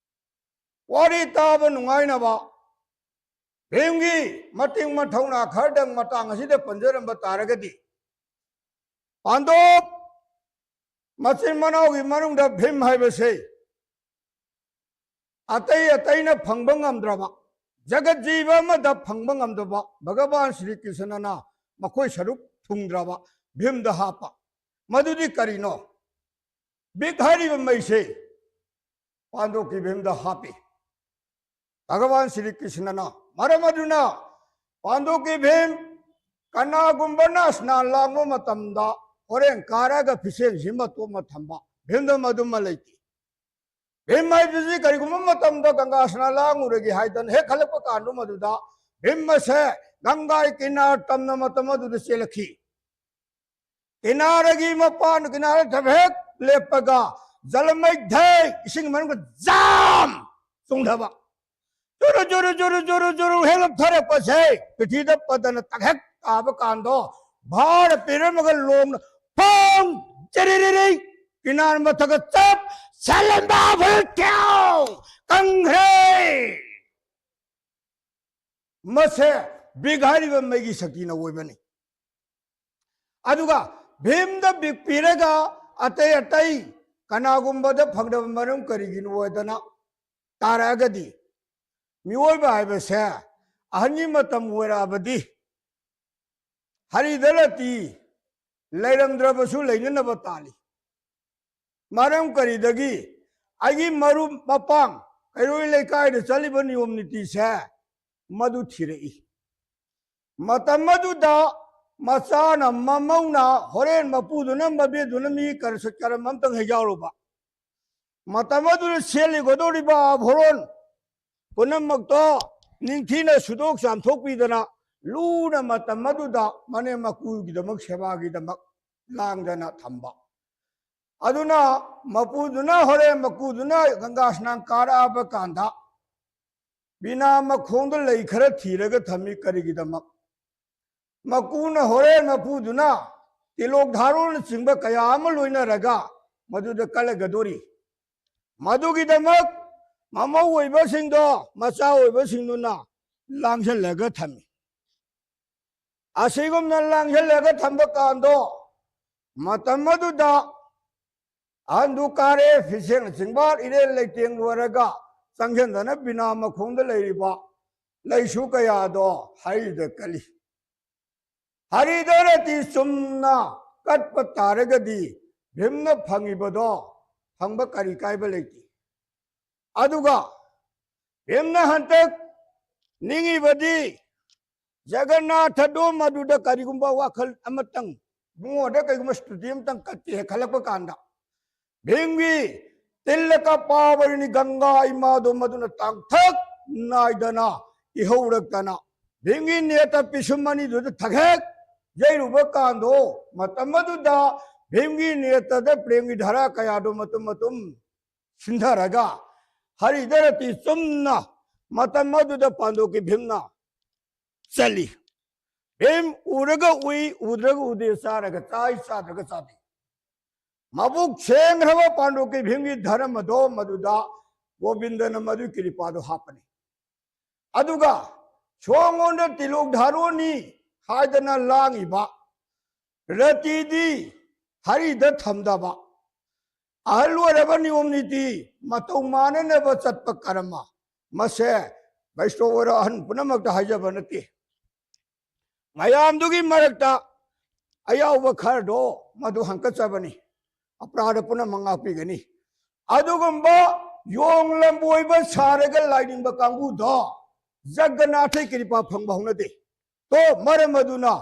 ꯋꯥꯔꯤ ꯇꯥꯕ ꯅꯨꯡꯉꯥꯏꯅꯕ ꯚꯤꯝꯒꯤ ꯃꯇꯤꯡ ꯃꯊꯧꯅꯥ ꯈꯔꯗꯪ ꯃꯇꯥꯡ ꯑꯁꯤꯗ ꯄꯟꯖꯔꯝꯕ ꯇꯥꯔꯒꯗꯤ, ꯄꯥꯟꯗꯣꯞ ꯃꯆꯤꯟ ꯃꯅꯥꯎꯒꯤ ꯃꯅꯨꯡꯗ ꯚꯤꯝ ꯍꯥꯏꯕꯁꯦ ꯑꯇꯩ ꯑꯇꯩꯅ ꯐꯪꯕ ꯉꯝꯗ꯭ꯔꯕ, ꯖꯒꯠ ꯖꯤꯕ ꯑꯃꯗ ꯐꯪꯕ ꯉꯝꯗꯕ ꯚꯒꯕꯥꯟ ꯁ꯭ꯔꯤ ꯀ꯭ꯔꯤꯁꯅꯅ ꯃꯈꯣꯏ ꯁꯔꯨꯛ ꯊꯨꯡꯗ꯭ꯔꯕ ꯚꯤꯝꯗ ꯍꯥꯞꯄ꯫ ꯃꯗꯨꯗꯤ ꯀꯔꯤꯅꯣ? ꯕꯤꯛ ꯍꯥꯏꯔꯤꯕ ꯃꯩꯁꯦ ꯄꯥꯟꯗꯣꯞꯀꯤ ꯚꯤꯝꯗ ꯍꯥꯞꯄꯤ ꯚꯒꯕꯥꯟ ꯁ꯭ꯔꯤ ꯀ꯭ꯔꯤꯁꯅꯅ꯫ ꯃꯔꯝ ꯑꯗꯨꯅ ꯄꯥꯟꯗꯣꯞꯀꯤ ꯚꯤꯝ ꯀꯅꯥꯒꯨꯝꯕꯅ ꯁ꯭ꯅꯥꯟ ꯂꯥꯡꯕ ꯃꯇꯝꯗ ꯍꯣꯔꯦꯟ ꯀꯥꯔꯒ ꯐꯤꯁꯦꯟꯁꯤꯃ ꯇꯣꯞꯅ ꯊꯝꯕ, ꯚꯤꯝꯗ ꯃꯗꯨꯃ ꯂꯩꯇꯦ꯫ ꯚꯤꯝ ꯍꯥꯏꯕꯁꯤ ꯀꯔꯤꯒꯨꯝꯕ ꯃꯇꯝꯗ ꯒꯪꯒꯥ ꯁ꯭ꯅꯥꯟ ꯂꯥꯡꯉꯨꯔꯒꯦ ꯍꯥꯏꯗꯅ ꯍꯦꯛ ꯈꯜꯂꯛꯄ ꯀꯥꯟꯗꯨ ꯃꯗꯨꯗ ꯚꯤꯝ ꯑꯁꯦ ꯒꯪꯒꯥꯒꯤ ꯀꯤꯅꯥꯔ ꯇꯝꯅ ꯃꯇꯝ ꯑꯗꯨꯗ ꯆꯦꯜꯂꯛꯈꯤ꯫ ꯀꯤꯅꯥꯔꯒꯤ ꯃꯄꯥꯟ, ꯀꯤꯅꯥꯔ ꯍꯦꯛ ꯂꯦꯞꯄꯒ ꯖꯂꯃꯩꯙꯩ ꯏꯁꯤꯡ ꯃꯅꯨꯡꯗ ꯖꯥꯝ ꯆꯣꯡꯊꯕ꯫ ꯖꯨꯔꯨ, ꯖꯨꯔꯨ, ꯖꯨꯔꯨ, ꯖꯨꯔꯨ, ꯖꯨꯔꯨ ꯍꯦꯛ ꯂꯨꯞꯊꯔꯛꯄꯁꯦ ꯄ꯭ꯔꯤꯊꯤꯕꯤꯗ ꯄꯗꯅ ꯇꯛ ꯍꯦꯛ ꯇꯥꯕ ꯀꯥꯟꯗꯣ ꯚꯥꯔ ꯄꯤꯔꯝꯃꯒ ꯂꯣꯡꯅ ꯐꯣꯡ ꯆꯦꯔꯤꯔꯤꯔꯤ ꯀꯤꯅꯥꯔ ꯃꯊꯛꯇ ꯆꯞ ꯁꯦꯂꯦꯟꯕꯥ ꯐꯨꯜ ꯊ꯭ꯌꯥꯎ ꯀꯪꯈ꯭ꯔꯦ꯫ ꯃꯁꯦ ꯕꯤꯛ ꯍꯥꯏꯔꯤꯕ ꯃꯩꯒꯤ ꯁꯛꯇꯤꯅ ꯑꯣꯏꯕꯅꯤ꯫ ꯑꯗꯨꯒ ꯚꯤꯝꯗ ꯕꯤꯛ ꯄꯤꯔꯒ ꯑꯇꯩ ꯑꯇꯩ ꯀꯅꯥꯒꯨꯝꯕꯗ ꯐꯪꯗꯕ ꯃꯔꯝ ꯀꯔꯤꯒꯤꯅꯣ ꯍꯥꯏꯗꯅ ꯇꯥꯔꯛꯑꯒꯗꯤ, ꯃꯤꯑꯣꯏꯕ ꯍꯥꯏꯕꯁꯦ ꯑꯍꯟꯒꯤ ꯃꯇꯝ ꯑꯣꯏꯔꯛꯑꯕꯗꯤ ꯍꯔꯤꯗ ꯂꯇꯤ ꯂꯩꯔꯝꯗ꯭ꯔꯕꯁꯨ ꯂꯩꯅꯅꯕ ꯇꯥꯜꯂꯤ꯫ ꯃꯔꯝ ꯀꯔꯤꯗꯒꯤ? ꯑꯩꯒꯤ ꯃꯔꯨꯞ ꯃꯄꯥꯡ ꯀꯩꯔꯣꯏ ꯂꯩꯀꯥꯏꯗ ꯆꯠꯂꯤꯕ ꯅꯤꯌꯣꯝ ꯅꯤꯇꯤꯁꯦ ꯃꯗꯨ ꯊꯤꯔꯛꯏ꯫ ꯃꯇꯝ ꯑꯗꯨꯗ ꯃꯆꯥꯅ, ꯃꯃꯧꯅ ꯍꯣꯔꯦꯟ ꯃꯄꯨꯗꯨꯅ, ꯃꯕꯦꯗꯨꯅ ꯃꯤ ꯀꯔ-, ꯀꯔꯝ ꯑꯝꯇꯪ ꯍꯦꯛ ꯌꯥꯎꯔꯨꯕ꯫ ꯃꯇꯝ ꯑꯗꯨꯗ ꯁꯦꯠꯂꯤꯒꯗꯧꯔꯤꯕ ꯑꯥꯚꯣꯔꯣꯟ ꯄꯨꯝꯅꯃꯛꯇꯣ ꯅꯤꯡꯊꯤꯅ ꯁꯨꯗꯣꯛ ꯆꯥꯝꯊꯣꯛꯄꯤꯗꯅ, ꯂꯨꯅ ꯃꯇꯝ ꯑꯗꯨꯗ ꯃꯅꯦꯝ ꯃꯀꯨꯒꯤꯗꯃꯛ, ꯁꯦꯕꯥꯒꯤꯗꯃꯛ ꯂꯥꯡꯗꯅ ꯊꯝꯕ꯫ ꯑꯗꯨꯅ ꯃꯄꯨꯗꯨꯅ ꯍꯣꯔꯦꯟ ꯃꯀꯨꯗꯨꯅ ꯒꯪꯒꯥ ꯁ꯭ꯅꯥꯟ ꯀꯥꯔꯛꯑꯕ ꯀꯥꯟꯗ ꯕꯤꯅꯥ ꯃꯈꯣꯡꯗ ꯂꯩ ꯈꯔ ꯊꯤꯔꯒ ꯊꯝꯃꯤ꯫ ꯀꯔꯤꯒꯤꯗꯃꯛ? ꯃꯀꯨꯅ ꯍꯣꯔꯦꯟ ꯃꯄꯨꯗꯨꯅ ꯇꯤꯂꯣꯛ ꯙꯥꯔꯣꯅꯆꯤꯡꯕ ꯀꯌꯥ ꯑꯃ ꯂꯣꯏꯅꯔꯒ ꯃꯗꯨꯗ ꯀꯠꯂꯒꯗꯣꯔꯤ꯫ ꯃꯗꯨꯒꯤꯗꯃꯛ ꯃꯃꯧ ꯑꯣꯏꯕꯁꯤꯡꯗꯣ, ꯃꯆꯥ ꯑꯣꯏꯕꯁꯤꯡꯗꯨꯅ ꯂꯥꯡꯁꯤꯜꯂꯒ ꯊꯝꯃꯤ꯫ ꯑꯁꯤꯒꯨꯝꯅ ꯂꯥꯡꯁꯤꯜꯂꯒ ꯊꯝꯕ ꯀꯥꯟꯗꯣ, ꯃꯇꯝ ꯑꯗꯨꯗ ꯑꯍꯟꯗꯨ ꯀꯥꯔꯦ, ꯐꯤꯁꯦꯡꯅꯆꯤꯡꯕ ꯏꯔꯦꯟ ꯂꯩꯇꯦꯡ ꯂꯣꯏꯔꯒ ꯆꯪꯁꯤꯟꯗꯅ ꯕꯤꯅꯥ ꯃꯈꯣꯡꯗ ꯂꯩꯔꯤꯕ ꯂꯩꯁꯨ ꯀꯌꯥꯗꯣ ꯍꯔꯤꯗ ꯀꯜꯂꯤ꯫ ꯍꯔꯤꯗ ꯔꯇꯤ ꯆꯨꯝꯅ ꯀꯠꯄ ꯇꯥꯔꯒꯗꯤ ꯚꯤꯝꯅ ꯐꯪꯉꯤꯕꯗꯣ ꯐꯪꯕ ꯀꯔꯤ ꯀꯥꯏꯕ ꯂꯩꯇꯦ꯫ ꯑꯗꯨꯒ ꯚꯤꯝꯅ ꯍꯟꯇꯛ ꯅꯤꯡꯉꯤꯕꯗꯤ ꯖꯒꯟꯅꯥꯊꯗꯣ ꯃꯗꯨꯗ ꯀꯔꯤꯒꯨꯝꯕ ꯋꯥꯈꯜ ꯑꯃꯇꯪ, ꯃꯉꯣꯟꯗ ꯀꯔꯤꯒꯨꯝꯕ ꯁ꯭ꯇꯨꯗꯤ ꯑꯃꯇꯪ ꯀꯠꯀꯦ ꯈꯜꯂꯛꯄ ꯀꯥꯟꯗ, ꯚꯤꯝꯒꯤ ꯇꯤꯜꯂꯀ ꯄꯥꯕꯔꯤꯅꯤ ꯒꯪꯒꯥ ꯏꯃꯥꯗꯣ ꯃꯗꯨꯅ ꯇꯥꯡꯊꯛ ꯅꯥꯏꯗꯅ ꯏꯍꯧꯔꯛꯇꯅ, ꯚꯤꯝꯒꯤ ꯅꯦꯇ ꯄꯤꯁꯨꯝ ꯑꯅꯤꯗꯨꯗ ꯊꯛꯍꯦꯛ ꯌꯩꯔꯨꯕ ꯀꯥꯟꯗꯣ, ꯃꯇꯝ ꯑꯗꯨꯗ ꯚꯤꯝꯒꯤ ꯅꯦꯇꯗ ꯄ꯭ꯔꯦꯝꯒꯤ ꯙꯥꯔꯥ ꯀꯌꯥꯗꯣ ꯃꯇꯨꯝ ꯃꯇꯨꯝ ꯁꯤꯟꯊꯔꯒ ꯍꯔꯤꯗ ꯔꯇꯤ ꯆꯨꯝꯅ ꯃꯇꯝ ꯑꯗꯨꯗ ꯄꯥꯟꯗꯣꯛꯈꯤ ꯚꯤꯝꯅ ꯆꯠꯂꯤ꯫ ꯚꯤꯝ ꯎꯔꯒ ꯎꯏ, ꯎꯗ꯭ꯔꯒ ꯎꯗꯦ, ꯆꯥꯔꯒ ꯆꯥꯏ, ꯆꯥꯗ꯭ꯔꯒ ꯆꯥꯗꯦ꯫ ꯃꯕꯨꯛ ꯁꯦꯡꯈ꯭ꯔꯕ ꯄꯥꯟꯗꯣꯛꯈꯤ ꯚꯤꯝꯒꯤ ꯙꯔꯃꯗꯣ ꯃꯗꯨꯗ ꯒꯣꯕꯤꯟꯗꯅ ꯃꯗꯨꯒꯤ ꯀ꯭ꯔꯤꯄꯥꯗꯣ ꯍꯥꯞꯄꯅꯤ꯫ ꯑꯗꯨꯒ ꯁꯣꯉꯣꯟꯗ ꯇꯤꯂꯣꯛ ꯙꯥꯔꯣꯅꯤ ꯍꯥꯏꯗꯅ ꯂꯥꯡꯉꯤꯕ ꯔꯇꯤꯗꯤ ꯍꯔꯤꯗ ꯊꯝꯗꯕ, ꯑꯍꯜ ꯑꯣꯏꯔꯕ ꯅꯤꯌꯣꯝ ꯅꯤꯇꯤ ꯃꯇꯧ ꯃꯥꯟꯅꯅꯕ ꯆꯠꯄ ꯀꯔꯃ, ꯃꯁꯦ ꯕꯩꯁꯅꯣ ꯑꯣꯏꯔꯣ ꯑꯍꯟ ꯄꯨꯝꯅꯃꯛꯇ ꯍꯥꯏꯖꯕ ꯅꯠꯇꯦ꯫ ꯃꯌꯥꯝꯗꯨꯒꯤ ꯃꯔꯛꯇ ꯑꯌꯥꯎꯕ ꯈꯔꯗꯣ ꯃꯗꯨ ꯍꯪꯀꯠꯆꯕꯅꯤ, ꯑꯄꯔꯥꯙ ꯄꯨꯝꯅꯃꯛ ꯉꯥꯛꯄꯤꯒꯅꯤ꯫ ꯑꯗꯨꯒꯨꯝꯕ ꯌꯣꯡ ꯂꯝꯕꯣꯏꯕ ꯁꯥꯔꯒ ꯂꯥꯏꯅꯤꯡꯕ ꯀꯥꯡꯕꯨꯗꯣ ꯖꯒꯟꯅꯥꯊꯒꯤ ꯀ꯭ꯔꯤꯄꯥ ꯐꯪꯕ ꯍꯧꯅꯗꯦ꯫ ꯑꯣ, ꯃꯔꯝ ꯑꯗꯨꯅ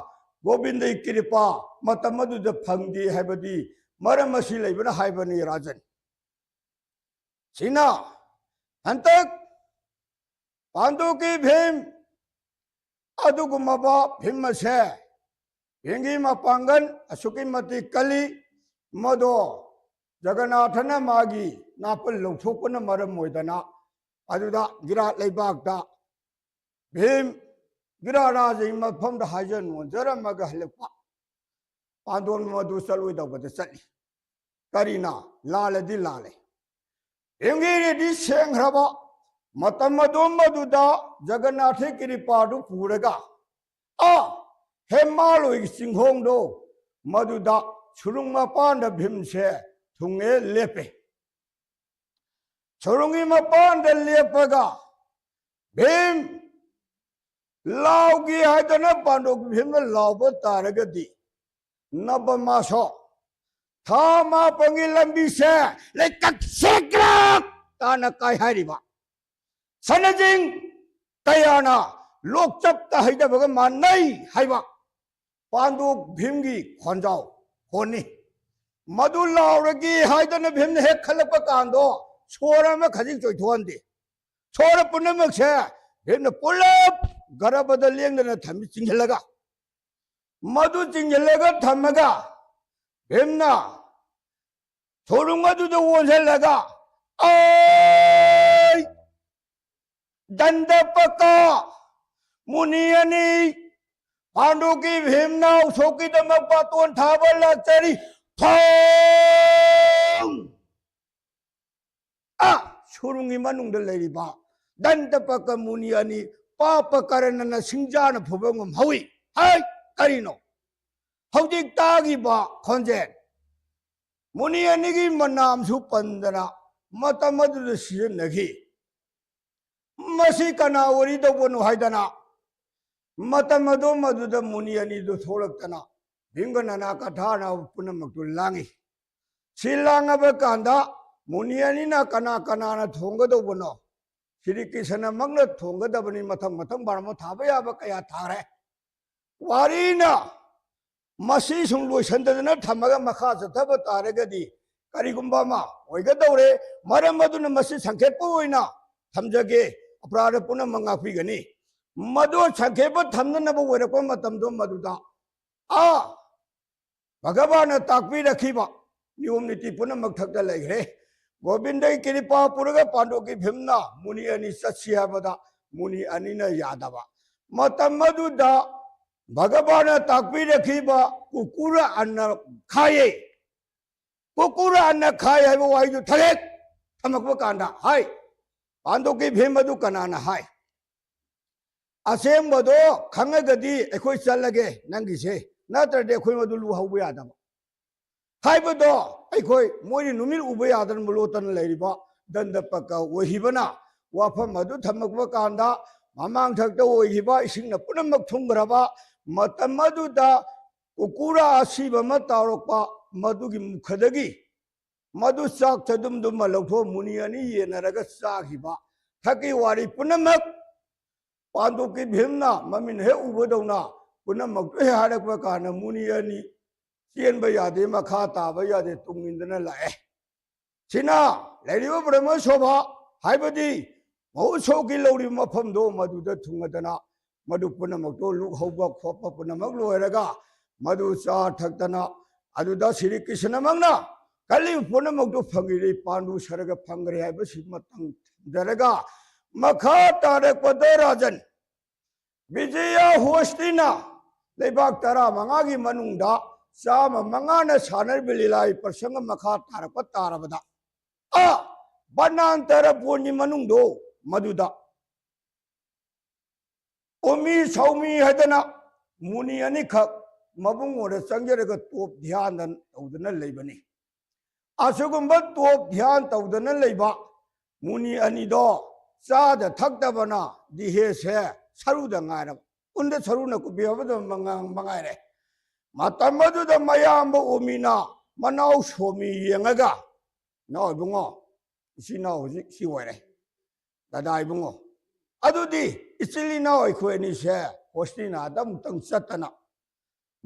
ꯒꯣꯕꯤꯟꯗꯒꯤ ꯀ꯭ꯔꯤꯄꯥ ꯃꯇꯝ ꯑꯗꯨꯗ ꯐꯪꯗꯦ ꯍꯥꯏꯕꯗꯤ ꯃꯔꯝ ꯑꯁꯤ ꯂꯩꯕꯅ ꯍꯥꯏꯕꯅꯤ, ꯔꯥꯖꯟ꯫ ꯁꯤꯅ ꯍꯟꯇꯛ ꯄꯥꯟꯗꯨꯒꯤ ꯚꯤꯝ ꯑꯗꯨꯒꯨꯝꯂꯕ ꯚꯤꯝ ꯑꯁꯦ ꯚꯤꯝꯒꯤ ꯃꯄꯥꯡꯒꯜ ꯑꯁꯨꯛꯀꯤ ꯃꯇꯤꯛ ꯀꯜꯂꯤ, ꯃꯗꯣ ꯖꯒꯟꯅꯥꯊꯅ ꯃꯥꯒꯤ ꯅꯥꯄꯜ ꯂꯧꯊꯣꯛꯄꯅ ꯃꯔꯝ ꯑꯣꯏꯗꯅ ꯑꯗꯨꯗ ꯒꯤꯔꯥꯠ ꯂꯩꯕꯥꯛꯇ ꯚꯤꯝ ꯒꯤꯔꯥꯠ ꯔꯥꯖꯒꯤ ꯃꯐꯝꯗ ꯍꯥꯏꯖ ꯅꯣꯟꯖꯔꯝꯃꯒ ꯍꯜꯂꯛꯄ꯫ ꯄꯥꯟꯗꯣꯟ ꯃꯗꯨ ꯆꯠꯂꯣꯏꯗꯧꯕꯗ ꯆꯠꯂꯤ꯫ ꯀꯔꯤꯅ? ꯂꯥꯜꯂꯗꯤ ꯂꯥꯜꯂꯦ꯫ ꯚꯤꯝꯒꯤꯔꯤꯗꯤ ꯁꯦꯡꯈ꯭ꯔꯕ꯫ ꯃꯇꯝ ꯑꯗꯨ ꯃꯗꯨꯗ ꯖꯒꯟꯅꯥꯊ ꯀ꯭ꯔꯤꯄꯥꯗꯨ ꯄꯨꯔꯒ ꯑꯥ ꯍꯦꯃꯥꯂꯣꯏꯒꯤ ꯆꯤꯡꯈꯣꯡꯗꯣ ꯃꯗꯨꯗ ꯁꯨꯔꯨꯡ ꯃꯄꯥꯟꯗ ꯚꯤꯝꯁꯦ ꯊꯨꯡꯉꯦ ꯂꯦꯞꯄꯦ꯫ ꯁꯨꯔꯨꯡꯒꯤ ꯃꯄꯥꯟꯗ ꯂꯦꯞꯄꯒ ꯚꯤꯝ ꯂꯥꯎꯒꯦ ꯍꯥꯏꯗꯅ ꯄꯥꯟꯗꯨ ꯚꯤꯝꯅ ꯂꯥꯎꯕ ꯇꯥꯔꯒꯗꯤ ꯅꯕꯃꯥꯁꯣ ꯊꯥ ꯃꯥꯄꯟꯒꯤ ꯂꯝꯕꯤꯁꯦ ꯂꯩꯀꯛ ꯁꯦꯛꯂꯛ ꯇꯥꯅ ꯀꯥꯏ ꯍꯥꯏꯔꯤꯕ ꯁꯅꯖꯤꯡ ꯀꯌꯥꯅ ꯂꯣꯛꯆꯞꯇ ꯍꯩꯗꯕꯒ ꯃꯥꯟꯅꯩ ꯍꯥꯏꯕ ꯄꯥꯟꯗꯨ ꯚꯤꯝꯒꯤ ꯈꯣꯟꯖꯥꯎ ꯍꯣꯟꯅꯤ꯫ ꯃꯗꯨ ꯂꯥꯎꯔꯒꯦ ꯍꯥꯏꯗꯅ ꯚꯤꯝꯅ ꯍꯦꯛ ꯈꯜꯂꯛꯄ ꯀꯥꯟꯗꯣ ꯁꯣꯔ ꯑꯃ ꯈꯖꯤꯛ ꯆꯣꯏꯊꯣꯛꯍꯟꯗꯦ꯫ ꯁꯣꯔ ꯄꯨꯝꯅꯃꯛꯁꯦ ꯚꯤꯝꯅ ꯄꯨꯂꯞ ꯒꯔꯚꯗ ꯂꯦꯡꯗꯅ ꯊꯝꯃꯤ, ꯆꯤꯡꯁꯤꯜꯂꯒ꯫ ꯃꯗꯨ ꯆꯤꯡꯁꯤꯜꯂꯒ ꯊꯝꯃꯒ ꯚꯤꯝꯅ ꯁꯣꯔꯨꯡ ꯑꯗꯨꯗ ꯑꯣꯟꯁꯤꯜꯂꯒ, "ꯑꯩ ꯗꯟꯗꯄꯀ ꯃꯨꯅꯤ ꯑꯅꯤ ꯄꯥꯟꯗꯨꯒꯤ ꯚꯤꯝꯅ ꯎꯁꯣꯞꯀꯤꯗꯃꯛ ꯕꯥꯇꯣꯟ ꯊꯥꯕ ꯂꯥꯛꯆꯔꯤ꯫ ꯊꯣꯡ!" ꯑꯥ, ꯁꯨꯔꯨꯡꯒꯤ ꯃꯅꯨꯡꯗ ꯂꯩꯔꯤꯕ ꯗꯟꯗꯄꯀ ꯃꯨꯅꯤ ꯑꯅꯤ ꯄꯥꯄ ꯀꯔꯅꯅ ꯁꯤꯡꯖꯥꯅ ꯐꯨꯕ ꯉꯝꯍꯧꯏ꯫ ꯍꯥꯏ, ꯀꯔꯤꯅꯣ? ꯍꯧꯖꯤꯛ ꯇꯥꯈꯤꯕ ꯈꯣꯟꯖꯦꯜ ꯃꯨꯅꯤ ꯑꯅꯤꯒꯤ ꯃꯅꯥꯝꯁꯨ ꯄꯟꯗꯅ ꯃꯇꯝ ꯑꯗꯨꯗ ꯁꯤꯖꯤꯟꯅꯈꯤ꯫ ꯃꯁꯤ ꯀꯅꯥ ꯑꯣꯏꯔꯤꯗꯧꯕꯅꯣ ꯍꯥꯏꯗꯅ ꯃꯇꯝ ꯑꯗꯨ ꯃꯗꯨꯗ ꯃꯨꯅꯤ ꯑꯅꯤꯗꯨ ꯊꯣꯛꯂꯛꯇꯅ ꯚꯤꯝꯒ ꯅꯅꯥ ꯀꯊꯥꯅ ꯄꯨꯝꯅꯃꯛꯇꯨ ꯂꯥꯡꯉꯤ꯫ ꯁꯤ ꯂꯥꯡꯉꯕ ꯀꯥꯟꯗ ꯃꯨꯅꯤ ꯑꯅꯤꯅ ꯀꯅꯥ ꯀꯅꯥꯅ ꯊꯣꯡꯒꯗꯧꯕꯅꯣ? ꯁ꯭ꯔꯤ ꯀ꯭ꯔꯤꯁꯅꯃꯛꯅ ꯊꯣꯡꯒꯗꯕꯅꯤ꯫ ꯃꯊꯪ ꯃꯊꯪ ꯕꯥꯔꯃꯣ ꯊꯥꯕ ꯌꯥꯕ ꯀꯌꯥ ꯊꯥꯔꯦ꯫ ꯋꯥꯔꯤꯅ ꯃꯁꯤ ꯁꯨꯝ ꯂꯣꯏꯁꯤꯟꯗꯗꯅ ꯊꯝꯃꯒ ꯃꯈꯥ ꯆꯠꯊꯕ ꯇꯥꯔꯒꯗꯤ ꯀꯔꯤꯒꯨꯝꯕ ꯑꯃ ꯑꯣꯏꯒꯗꯧꯔꯦ꯫ ꯃꯔꯝ ꯑꯗꯨꯅ ꯃꯁꯤ ꯁꯪꯈꯦꯠꯄ ꯑꯣꯏꯅ ꯊꯝꯖꯒꯦ꯫ ꯑꯄꯔꯥꯙ ꯄꯨꯝꯅꯃꯛ ꯉꯥꯛꯄꯤꯒꯅꯤ꯫ ꯃꯗꯨ ꯁꯪꯈꯦꯠꯄ ꯊꯝꯅꯅꯕ ꯑꯣꯏꯔꯛꯄ ꯃꯇꯝꯗꯣ ꯃꯗꯨꯗ ꯑꯥ ꯚꯒꯕꯥꯟꯅ ꯇꯥꯛꯄꯤꯔꯛꯈꯤꯕ ꯅꯤꯌꯣꯝ ꯅꯤꯇꯤ ꯄꯨꯝꯅꯃꯛ ꯊꯛꯇ ꯂꯩꯈ꯭ꯔꯦ꯫ ꯒꯣꯕꯤꯟꯗꯒꯤ ꯀ꯭ꯔꯤꯄꯥ ꯄꯨꯔꯒ ꯄꯥꯟꯗꯨꯀꯤ ꯚꯤꯝꯅ ꯃꯨꯅꯤ ꯑꯅꯤ ꯆꯠꯁꯤ ꯍꯥꯏꯕꯗ ꯃꯨꯅꯤ ꯑꯅꯤꯅ ꯌꯥꯗꯕ꯫ ꯃꯇꯝ ꯑꯗꯨꯗ ꯚꯒꯕꯥꯟꯅ ꯇꯥꯛꯄꯤꯔꯛꯈꯤꯕ ꯀꯨꯀꯨꯔ ꯑꯟꯅ ꯈꯥꯏꯌꯦ꯫ ꯀꯨꯀꯨꯔ ꯑꯟꯅ ꯈꯥꯏ ꯍꯥꯏꯕ ꯋꯥꯍꯩꯗꯨ ꯊꯔꯦꯛ ꯊꯝꯃꯛꯄ ꯀꯥꯟꯗ ꯍꯥꯏ, ꯄꯥꯟꯗꯨꯀꯤ ꯚꯤꯝ ꯑꯗꯨ ꯀꯅꯥꯅ ꯍꯥꯏ? ꯑꯁꯦꯡꯕꯗꯣ ꯈꯪꯉꯒꯗꯤ ꯑꯩꯈꯣꯏ ꯆꯠꯂꯒꯦ ꯅꯪꯒꯤꯁꯦ, ꯅꯠꯇ꯭ꯔꯗꯤ ꯑꯩꯈꯣꯏ ꯃꯗꯨ ꯂꯨꯍꯧꯕ ꯌꯥꯗꯕ ꯍꯥꯏꯕꯗꯣ꯫ ꯑꯩꯈꯣꯏ ꯃꯣꯏꯅ ꯅꯨꯃꯤꯠ ꯎꯕ ꯌꯥꯗꯅ ꯂꯣꯠꯇꯅ ꯂꯩꯔꯤꯕ ꯗꯟꯗ ꯄꯛꯀ ꯑꯣꯏꯈꯤꯕꯅ ꯋꯥꯐꯝ ꯑꯗꯨ ꯊꯝꯃꯛꯄ ꯀꯥꯟꯗ ꯃꯃꯥꯡꯊꯛꯇ ꯑꯣꯏꯈꯤꯕ ꯏꯁꯤꯡꯅ ꯄꯨꯝꯅꯃꯛ ꯊꯨꯝꯈ꯭ꯔꯕ ꯃꯇꯝ ꯑꯗꯨꯗ ꯀꯨꯀꯨꯔꯥ ꯑꯁꯤꯕ ꯑꯃ ꯇꯥꯎꯔꯛꯄ, ꯃꯗꯨꯒꯤ ꯃꯨꯈꯗꯒꯤ ꯃꯗꯨ ꯆꯥꯛ ꯆꯗꯨꯝꯗꯨꯃ ꯂꯧꯊꯣꯛ ꯃꯨꯅꯤ ꯑꯅꯤ ꯌꯦꯟꯅꯔꯒ ꯆꯥꯈꯤꯕ, ꯊꯛꯀꯤ ꯋꯥꯔꯤ ꯄꯨꯝꯅꯃꯛ ꯄꯥꯟꯗꯨꯀꯤ ꯚꯤꯝꯅ ꯃꯃꯤꯟ ꯍꯦꯛ ꯎꯕꯗꯧꯅ ꯄꯨꯝꯅꯃꯛꯇꯨ ꯍꯦꯛ ꯍꯥꯏꯔꯛꯄ ꯀꯥꯟꯗ ꯃꯨꯅꯤ ꯑꯅꯤ ꯆꯦꯟꯕ ꯌꯥꯗꯦ, ꯃꯈꯥ ꯇꯥꯕ ꯌꯥꯗꯦ, ꯇꯨꯡ ꯏꯟꯗꯨꯅ ꯂꯥꯛꯑꯦ꯫ ꯁꯤꯅ ꯂꯩꯔꯤꯕ ꯕ꯭ꯔꯍ꯭ꯃ ꯁꯣꯚꯥ ꯍꯥꯏꯕꯗꯤ ꯃꯍꯣꯠꯁꯣꯛꯀꯤ ꯂꯧꯔꯤꯕ ꯃꯐꯝꯗꯣ ꯃꯗꯨꯗ ꯊꯨꯡꯉꯗꯅ ꯃꯗꯨ ꯄꯨꯝꯅꯃꯛꯇꯣ ꯂꯨꯍꯧꯕ ꯈꯣꯠꯄ ꯄꯨꯝꯅꯃꯛ ꯂꯣꯏꯔꯒ ꯃꯗꯨ ꯆꯥ ꯊꯛꯇꯅ ꯑꯗꯨꯗ ꯁ꯭ꯔꯤ ꯀ꯭ꯔꯤꯁꯅꯃꯛꯅ ꯈꯜꯂꯤꯕ ꯄꯨꯝꯅꯃꯛꯇꯨ ꯐꯪꯈ꯭ꯔꯦ, ꯄꯥꯟꯗꯨ ꯁꯔꯒ ꯐꯪꯈ꯭ꯔꯦ ꯍꯥꯏꯕꯁꯤ ꯃꯇꯝ ꯊꯝꯖꯔꯒ ꯃꯈꯥ ꯇꯥꯔꯛꯄꯗ ꯔꯥꯖꯟ ꯕꯤꯖꯌ ꯍꯣꯁꯇꯤꯅ ꯂꯩꯕꯥꯛ ꯇꯔꯥꯃꯉꯥꯒꯤ ꯃꯅꯨꯡꯗ ꯆꯥꯝꯃ ꯃꯉꯥꯅ ꯁꯥꯟꯅꯔꯤꯕ ꯂꯤꯂꯥꯒꯤ ꯄ꯭ꯔꯁꯪꯒ ꯃꯈꯥ ꯇꯥꯔꯛꯄ ꯇꯥꯔꯕꯗ ꯑ ꯕꯅꯥꯟꯇꯔ ꯄꯣꯟꯒꯤ ꯃꯅꯨꯡꯗꯣ ꯃꯗꯨꯗ ꯎꯃꯤ ꯁꯥꯎꯃꯤ ꯍꯥꯏꯗꯅ ꯃꯨꯅꯤ ꯑꯅꯤꯈꯛ ꯃꯕꯨꯡ ꯑꯣꯏꯅ ꯆꯪꯖꯔꯒ ꯇꯣꯞ ꯙ꯭ꯌꯥꯟꯗ ꯇꯧꯗꯨꯅ ꯂꯩꯕꯅꯤ꯫ ꯑꯁꯤꯒꯨꯝꯕ ꯇꯣꯞ ꯙ꯭ꯌꯥꯟ ꯇꯧꯗꯅ ꯂꯩꯕ ꯃꯨꯅꯤ ꯑꯅꯤꯗꯣ ꯆꯥꯗ ꯊꯛꯇꯕꯅ ꯗꯤꯍꯦꯁꯦ ꯁꯔꯨꯗ ꯉꯥꯏꯔꯕ, ꯎꯟꯗ ꯁꯔꯨꯅ ꯀꯨꯞꯄꯤ ꯍꯥꯏꯕꯗ ꯃꯉꯥ-, ꯃꯉꯥꯏꯔꯦ꯫ ꯃꯇꯝ ꯑꯗꯨꯗ ꯃꯌꯥꯝꯕ ꯎꯃꯤꯅ ꯃꯅꯥꯎ ꯁꯣꯃꯤ ꯌꯦꯡꯉꯒ, "ꯏꯅꯥꯎ ꯏꯕꯨꯡꯉꯣ, ꯏꯆꯤꯟ ꯏꯅꯥꯎ ꯍꯧꯖꯤꯛ ꯁꯤ ꯑꯣꯏꯔꯦ, ꯗꯗꯥ ꯏꯕꯨꯡꯉꯣ, ꯑꯗꯨꯗꯤ ꯏꯆꯤꯜ ꯏꯅꯥꯎ ꯑꯩꯈꯣꯏ ꯑꯅꯤꯁꯦ ꯍꯣꯁꯇꯤꯅꯥꯗ ꯑꯃꯨꯛꯇꯪ ꯆꯠꯇꯅ,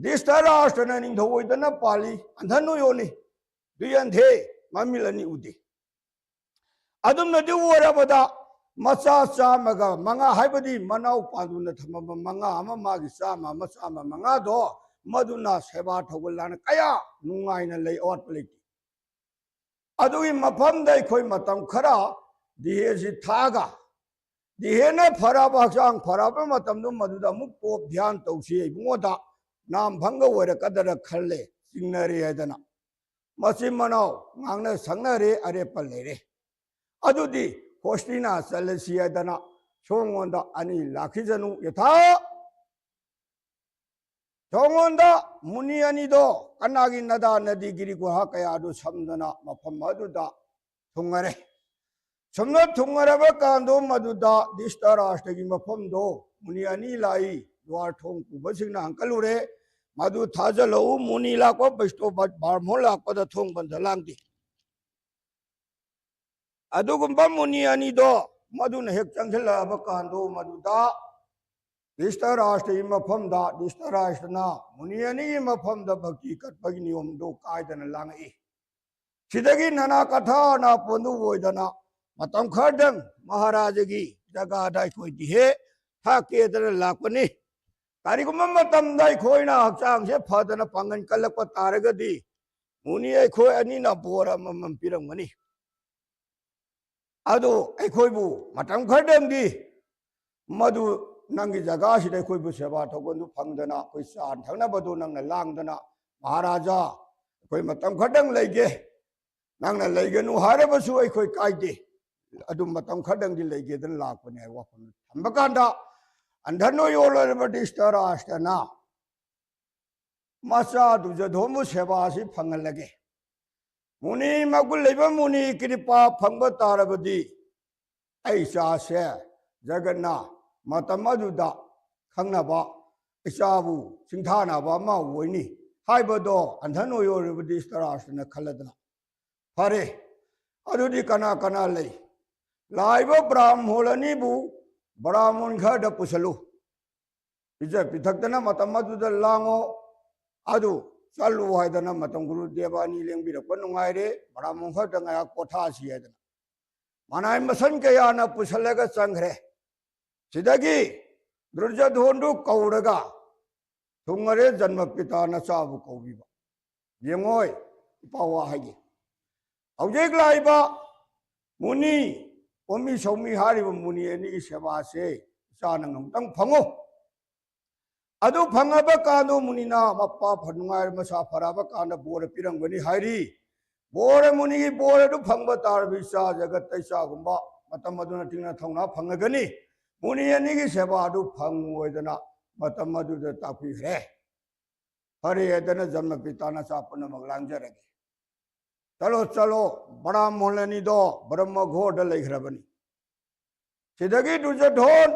ꯙ꯭ꯔꯤꯇꯔꯥꯁ꯭ꯇ꯭ꯔꯅ ꯅꯤꯡꯊꯧ ꯑꯣꯏꯗꯅ ꯄꯥꯜꯂꯤ, ꯑꯟꯙꯅꯣꯌꯣꯅꯤ, ꯗꯨꯌꯟꯙꯦ, ꯃꯃꯤꯜ ꯑꯅꯤ ꯎꯗꯦ꯫ ꯑꯗꯨꯝꯅꯗꯤ ꯑꯣꯏꯔꯕꯗ ꯃꯆꯥ ꯆꯥꯝꯃꯒ ꯃꯉꯥ, ꯍꯥꯏꯕꯗꯤ ꯃꯅꯥꯎ ꯄꯥꯟꯗꯨꯅ ꯊꯝꯃꯕ ꯃꯉꯥ ꯑꯃ, ꯃꯥꯒꯤ ꯆꯥꯝꯃ ꯑꯃ, ꯆꯥꯝꯃ ꯃꯉꯥꯗꯣ, ꯃꯗꯨꯅ ꯁꯦꯕꯥ ꯊꯧꯒꯜ ꯂꯥꯟꯅ ꯀꯌꯥ ꯅꯨꯡꯉꯥꯏꯅ ꯂꯩ, ꯑꯋꯥꯠꯄ ꯂꯩꯇꯦ꯫ ꯑꯗꯨꯒꯤ ꯃꯐꯝꯗ ꯑꯩꯈꯣꯏ ꯃꯇꯝ ꯈꯔ ꯗꯤꯍꯦꯁꯤ ꯊꯥꯛꯑꯒ, ꯗꯤꯍꯦꯅ ꯐꯔꯕ, ꯍꯛꯆꯥꯡ ꯐꯔꯕ ꯃꯇꯝꯗꯨ ꯃꯗꯨꯗ ꯑꯃꯨꯛ ꯄꯣꯞ ꯙ꯭ꯌꯥꯟ ꯇꯧꯁꯤ, ꯏꯕꯨꯡꯉꯣꯗ ꯅꯥꯝ ꯐꯪꯒ ꯑꯣꯏꯔꯛꯀꯗ꯭ꯔꯥ ꯈꯜꯂꯦ, ꯆꯤꯡꯅꯔꯦ ꯍꯥꯏꯗꯅ꯫ ꯃꯆꯤꯟ ꯃꯅꯥꯎ ꯉꯥꯡꯅ ꯁꯛꯅꯔꯦ, ꯑꯔꯦꯞꯄ ꯂꯩꯔꯦ꯫ ꯑꯗꯨꯗꯤ ꯍꯣꯁꯇꯤꯅꯥ ꯆꯠꯂꯁꯤ ꯍꯥꯏꯗꯅ ꯁꯣꯝꯉꯣꯟꯗ ꯑꯅꯤ ꯂꯥꯛꯈꯤꯁꯅꯨ, ꯌꯊꯥ ꯁꯣꯝꯉꯣꯟꯗ ꯃꯨꯅꯤ ꯑꯅꯤꯗꯣ ꯀꯅꯥꯒꯤ ꯅꯗꯥ ꯅꯗꯤꯒꯤꯔꯤ ꯒꯨꯍꯥ ꯀꯌꯥꯗꯨ ꯁꯝꯗꯅ ꯃꯐꯝ ꯑꯗꯨꯗ ꯊꯨꯡꯉꯔꯦ꯫ ꯁꯨꯝꯅ ꯊꯨꯡꯉꯔꯕ ꯀꯥꯟꯗꯣ ꯃꯗꯨꯗ ꯙ꯭ꯔꯤꯇꯔꯥꯁ꯭ꯇ꯭ꯔꯒꯤ ꯃꯐꯝꯗꯣ ꯃꯨꯅꯤ ꯑꯅꯤ ꯂꯥꯛꯏ, ꯗ꯭ꯋꯥꯔ ꯊꯣꯡ ꯄꯨꯕꯁꯤꯡꯅ ꯍꯪꯀꯠꯂꯨꯔꯦ꯫ ꯃꯗꯨ ꯊꯥꯖꯜꯂꯛꯎ, ꯃꯨꯅꯤ ꯂꯥꯛꯄ ꯕꯩꯁ꯭ꯅꯣꯄ ꯕꯥꯃꯣꯟ ꯂꯥꯛꯄꯗ ꯊꯣꯡ ꯕꯟꯗ ꯂꯥꯡꯗꯦ꯫ ꯑꯗꯨꯒꯨꯝꯕ ꯃꯨꯅꯤ ꯑꯅꯤꯗꯣ ꯃꯗꯨꯅ ꯍꯦꯛ ꯆꯪꯁꯤꯜꯂꯛꯑꯕ ꯀꯥꯟꯗꯣ ꯃꯗꯨꯗ ꯙ꯭ꯔꯤꯇꯔꯥꯁ꯭ꯇ꯭ꯔꯒꯤ ꯃꯐꯝꯗ ꯙ꯭ꯔꯤꯇꯔꯥꯁ꯭ꯇ꯭ꯔꯅ ꯃꯨꯅꯤ ꯑꯅꯤꯒꯤ ꯃꯐꯝꯗ ꯚꯛꯇꯤ ꯀꯠꯄꯒꯤ ꯅꯤꯌꯣꯝꯗꯣ ꯀꯥꯏꯗꯅ ꯂꯥꯡꯉꯛꯏ꯫ ꯁꯤꯗꯒꯤ ꯅꯅꯥ ꯀꯊꯥ ꯅꯥꯄꯣꯟꯗꯨ ꯑꯣꯏꯗꯅ ꯃꯇꯝ ꯈꯔꯗꯪ ꯃꯍꯥꯔꯥꯖꯒꯤ ꯖꯒꯥꯗ ꯑꯩꯈꯣꯏ ꯗꯤꯍꯦ ꯊꯥꯛꯀꯦꯗꯅ ꯂꯥꯛꯄꯅꯤ꯫ ꯀꯔꯤꯒꯨꯝꯕ ꯃꯇꯝꯗ ꯑꯩꯈꯣꯏꯅ ꯍꯛꯆꯥꯡꯁꯦ ꯐꯗꯅ ꯄꯥꯡꯒꯜ ꯀꯜꯂꯛꯄ ꯇꯥꯔꯒꯗꯤ ꯃꯨꯅꯤ ꯑꯩꯈꯣꯏ ꯑꯅꯤꯅ ꯕꯣꯔ ꯑꯃꯃꯝ ꯄꯤꯔꯝꯒꯅꯤ꯫ ꯑꯗꯨ ꯑꯩꯈꯣꯏꯕꯨ ꯃꯇꯝ ꯈꯔꯗꯪꯗꯤ ꯃꯗꯨ ꯅꯪꯒꯤ ꯖꯒꯥꯁꯤꯗ ꯑꯩꯈꯣꯏꯕꯨ ꯁꯦꯕꯥ ꯊꯧꯒꯜꯗꯨ ꯐꯪꯗꯅ ꯑꯩꯈꯣꯏ ꯆꯥ ꯊꯛꯅꯕꯗꯨ ꯅꯪꯅ ꯂꯥꯡꯗꯅ, ꯃꯍꯥꯔꯥꯖꯥ, ꯑꯩꯈꯣꯏ ꯃꯇꯝ ꯈꯔꯗꯪ ꯂꯩꯒꯦ, ꯅꯪꯅ ꯂꯩꯒꯅꯨ ꯍꯥꯏꯔꯕꯁꯨ ꯑꯩꯈꯣꯏ ꯀꯥꯏꯗꯦ, ꯑꯗꯨ ꯃꯇꯝ ꯈꯔꯗꯪꯗꯤ ꯂꯩꯒꯦꯗꯅ ꯂꯥꯛꯄꯅꯦ ꯍꯥꯏꯕ ꯋꯥꯐꯝꯗꯨ ꯊꯝꯕ ꯀꯥꯟꯗ, ꯑꯟꯙꯅꯣꯌꯣ ꯑꯣꯏꯔꯕ ꯙ꯭ꯔꯤꯇꯔꯥꯁ꯭ꯇ꯭ꯔꯅ ꯃꯆꯥ ꯗꯨꯖꯣꯙꯣꯟꯕꯨ ꯁꯦꯕꯥ ꯑꯁꯤ ꯐꯪꯍꯜꯂꯒꯦ, ꯃꯨꯅꯤ ꯃꯒꯨꯟ ꯂꯩꯕ ꯃꯨꯅꯤ ꯀ꯭ꯔꯤꯄꯥ ꯐꯪꯕ ꯇꯥꯔꯕꯗꯤ ꯑꯩ ꯏꯆꯥꯁꯦ ꯖꯒꯠꯅ ꯃꯇꯝ ꯑꯗꯨꯗ ꯈꯪꯅꯕ, ꯏꯆꯥꯕꯨ ꯁꯤꯡꯊꯥꯅꯕ ꯑꯃ ꯑꯣꯏꯅꯤ ꯍꯥꯏꯕꯗꯣ ꯑꯟꯙꯅꯣꯌꯣ ꯑꯣꯏꯔꯕ ꯙ꯭ꯔꯤꯇꯔꯥꯁ꯭ꯇ꯭ꯔꯅ ꯈꯜꯂꯗꯅ, ꯐꯔꯦ, ꯑꯗꯨꯗꯤ ꯀꯅꯥ ꯀꯅꯥ ꯂꯩ? ꯂꯥꯛꯏꯕ ꯕ꯭ꯔꯥꯍꯃꯣꯟ ꯑꯅꯤꯕꯨ ꯕ꯭ꯔꯥꯍꯃꯨꯟ ꯈꯔꯗ ꯄꯨꯁꯜꯂꯨ, ꯄꯤꯖ ꯄꯤꯊꯛꯇꯅ ꯃꯇꯝ ꯑꯗꯨꯗ ꯂꯥꯡꯉꯣ, ꯑꯗꯨ ꯆꯠꯂꯨ ꯍꯥꯏꯗꯅ ꯃꯇꯝ ꯒꯨꯔꯨꯗꯦꯕ ꯑꯅꯤ ꯂꯦꯡꯕꯤꯔꯛꯄ ꯅꯨꯡꯉꯥꯏꯔꯦ꯫ ꯕ꯭ꯔꯥꯍꯃꯨꯟ ꯈꯔꯗ ꯉꯥꯏꯍꯥꯛ ꯄꯣꯊꯥꯁꯤ ꯍꯥꯏꯗꯅ ꯃꯅꯥꯏ ꯃꯁꯟ ꯀꯌꯥꯅ ꯄꯨꯁꯜꯂꯒ ꯆꯪꯈ꯭ꯔꯦ꯫ ꯁꯤꯗꯒꯤ ꯗꯨꯔꯖꯣꯙꯣꯟꯗꯨ ꯀꯧꯔꯒ ꯊꯨꯡꯉꯔꯦ ꯖꯟꯃ ꯄꯤꯇꯥ ꯅꯆꯥꯕꯨ ꯀꯧꯕꯤꯕ꯫ ꯌꯦꯡꯉꯣꯏ, ꯏꯄꯥ ꯋꯥ ꯍꯥꯏꯒꯦ꯫ ꯍꯧꯖꯤꯛ ꯂꯥꯛꯏꯕ ꯃꯨꯅꯤ, ꯑꯣꯃꯤ ꯁꯧꯃꯤ ꯍꯥꯏꯔꯤꯕ ꯃꯨꯅꯤ ꯑꯅꯤꯒꯤ ꯁꯦꯕꯥꯁꯦ ꯏꯆꯥ ꯅꯪ ꯑꯃꯨꯛꯇꯪ ꯐꯪꯉꯨ꯫ ꯑꯗꯨ ꯐꯪꯉꯕ ꯀꯥꯟꯗ ꯃꯨꯅꯤꯅ ꯃꯄꯥ ꯐ-, ꯅꯨꯡꯉꯥꯏꯔ ꯃꯁꯥ ꯐꯔꯛꯑꯕ ꯀꯥꯟꯗ ꯕꯣꯔ ꯄꯤꯔꯝꯒꯅꯤ ꯍꯥꯏꯔꯤ꯫ ꯕꯣꯔ, ꯃꯨꯅꯤꯒꯤ ꯕꯣꯔ ꯑꯗꯨ ꯐꯪꯕ ꯇꯥꯔꯕ ꯏꯆꯥ ꯖꯒꯠꯇ ꯏꯆꯥꯒꯨꯝꯕ ꯃꯇꯝ ꯑꯗꯨꯅ ꯊꯤꯡꯅ ꯊꯧꯅꯥ ꯐꯪꯉꯒꯅꯤ꯫ ꯃꯨꯅꯤ ꯑꯅꯤꯒꯤ ꯁꯦꯕꯥ ꯑꯗꯨ ꯐꯪꯉꯣꯏꯗꯅ ꯃꯇꯝ ꯑꯗꯨꯗ ꯇꯥꯛꯄꯤꯈ꯭ꯔꯦ꯫ ꯐꯔꯦ ꯍꯥꯏꯗꯅ ꯖꯟꯃ ꯄꯤꯇꯥ ꯅꯆꯥ ꯄꯨꯝꯅꯃꯛ ꯂꯥꯡꯖꯔꯒꯦ꯫ ꯆꯠꯂꯣ, ꯆꯠꯂꯣ, ꯕ꯭ꯔꯥꯍꯃꯣꯟ ꯑꯅꯤꯗꯣ ꯕ꯭ꯔꯍ꯭ꯃ ꯘꯣꯔꯗ ꯂꯩꯈ꯭ꯔꯕꯅꯤ꯫ ꯁꯤꯗꯒꯤ ꯗꯨꯔꯖꯣꯙꯣꯟ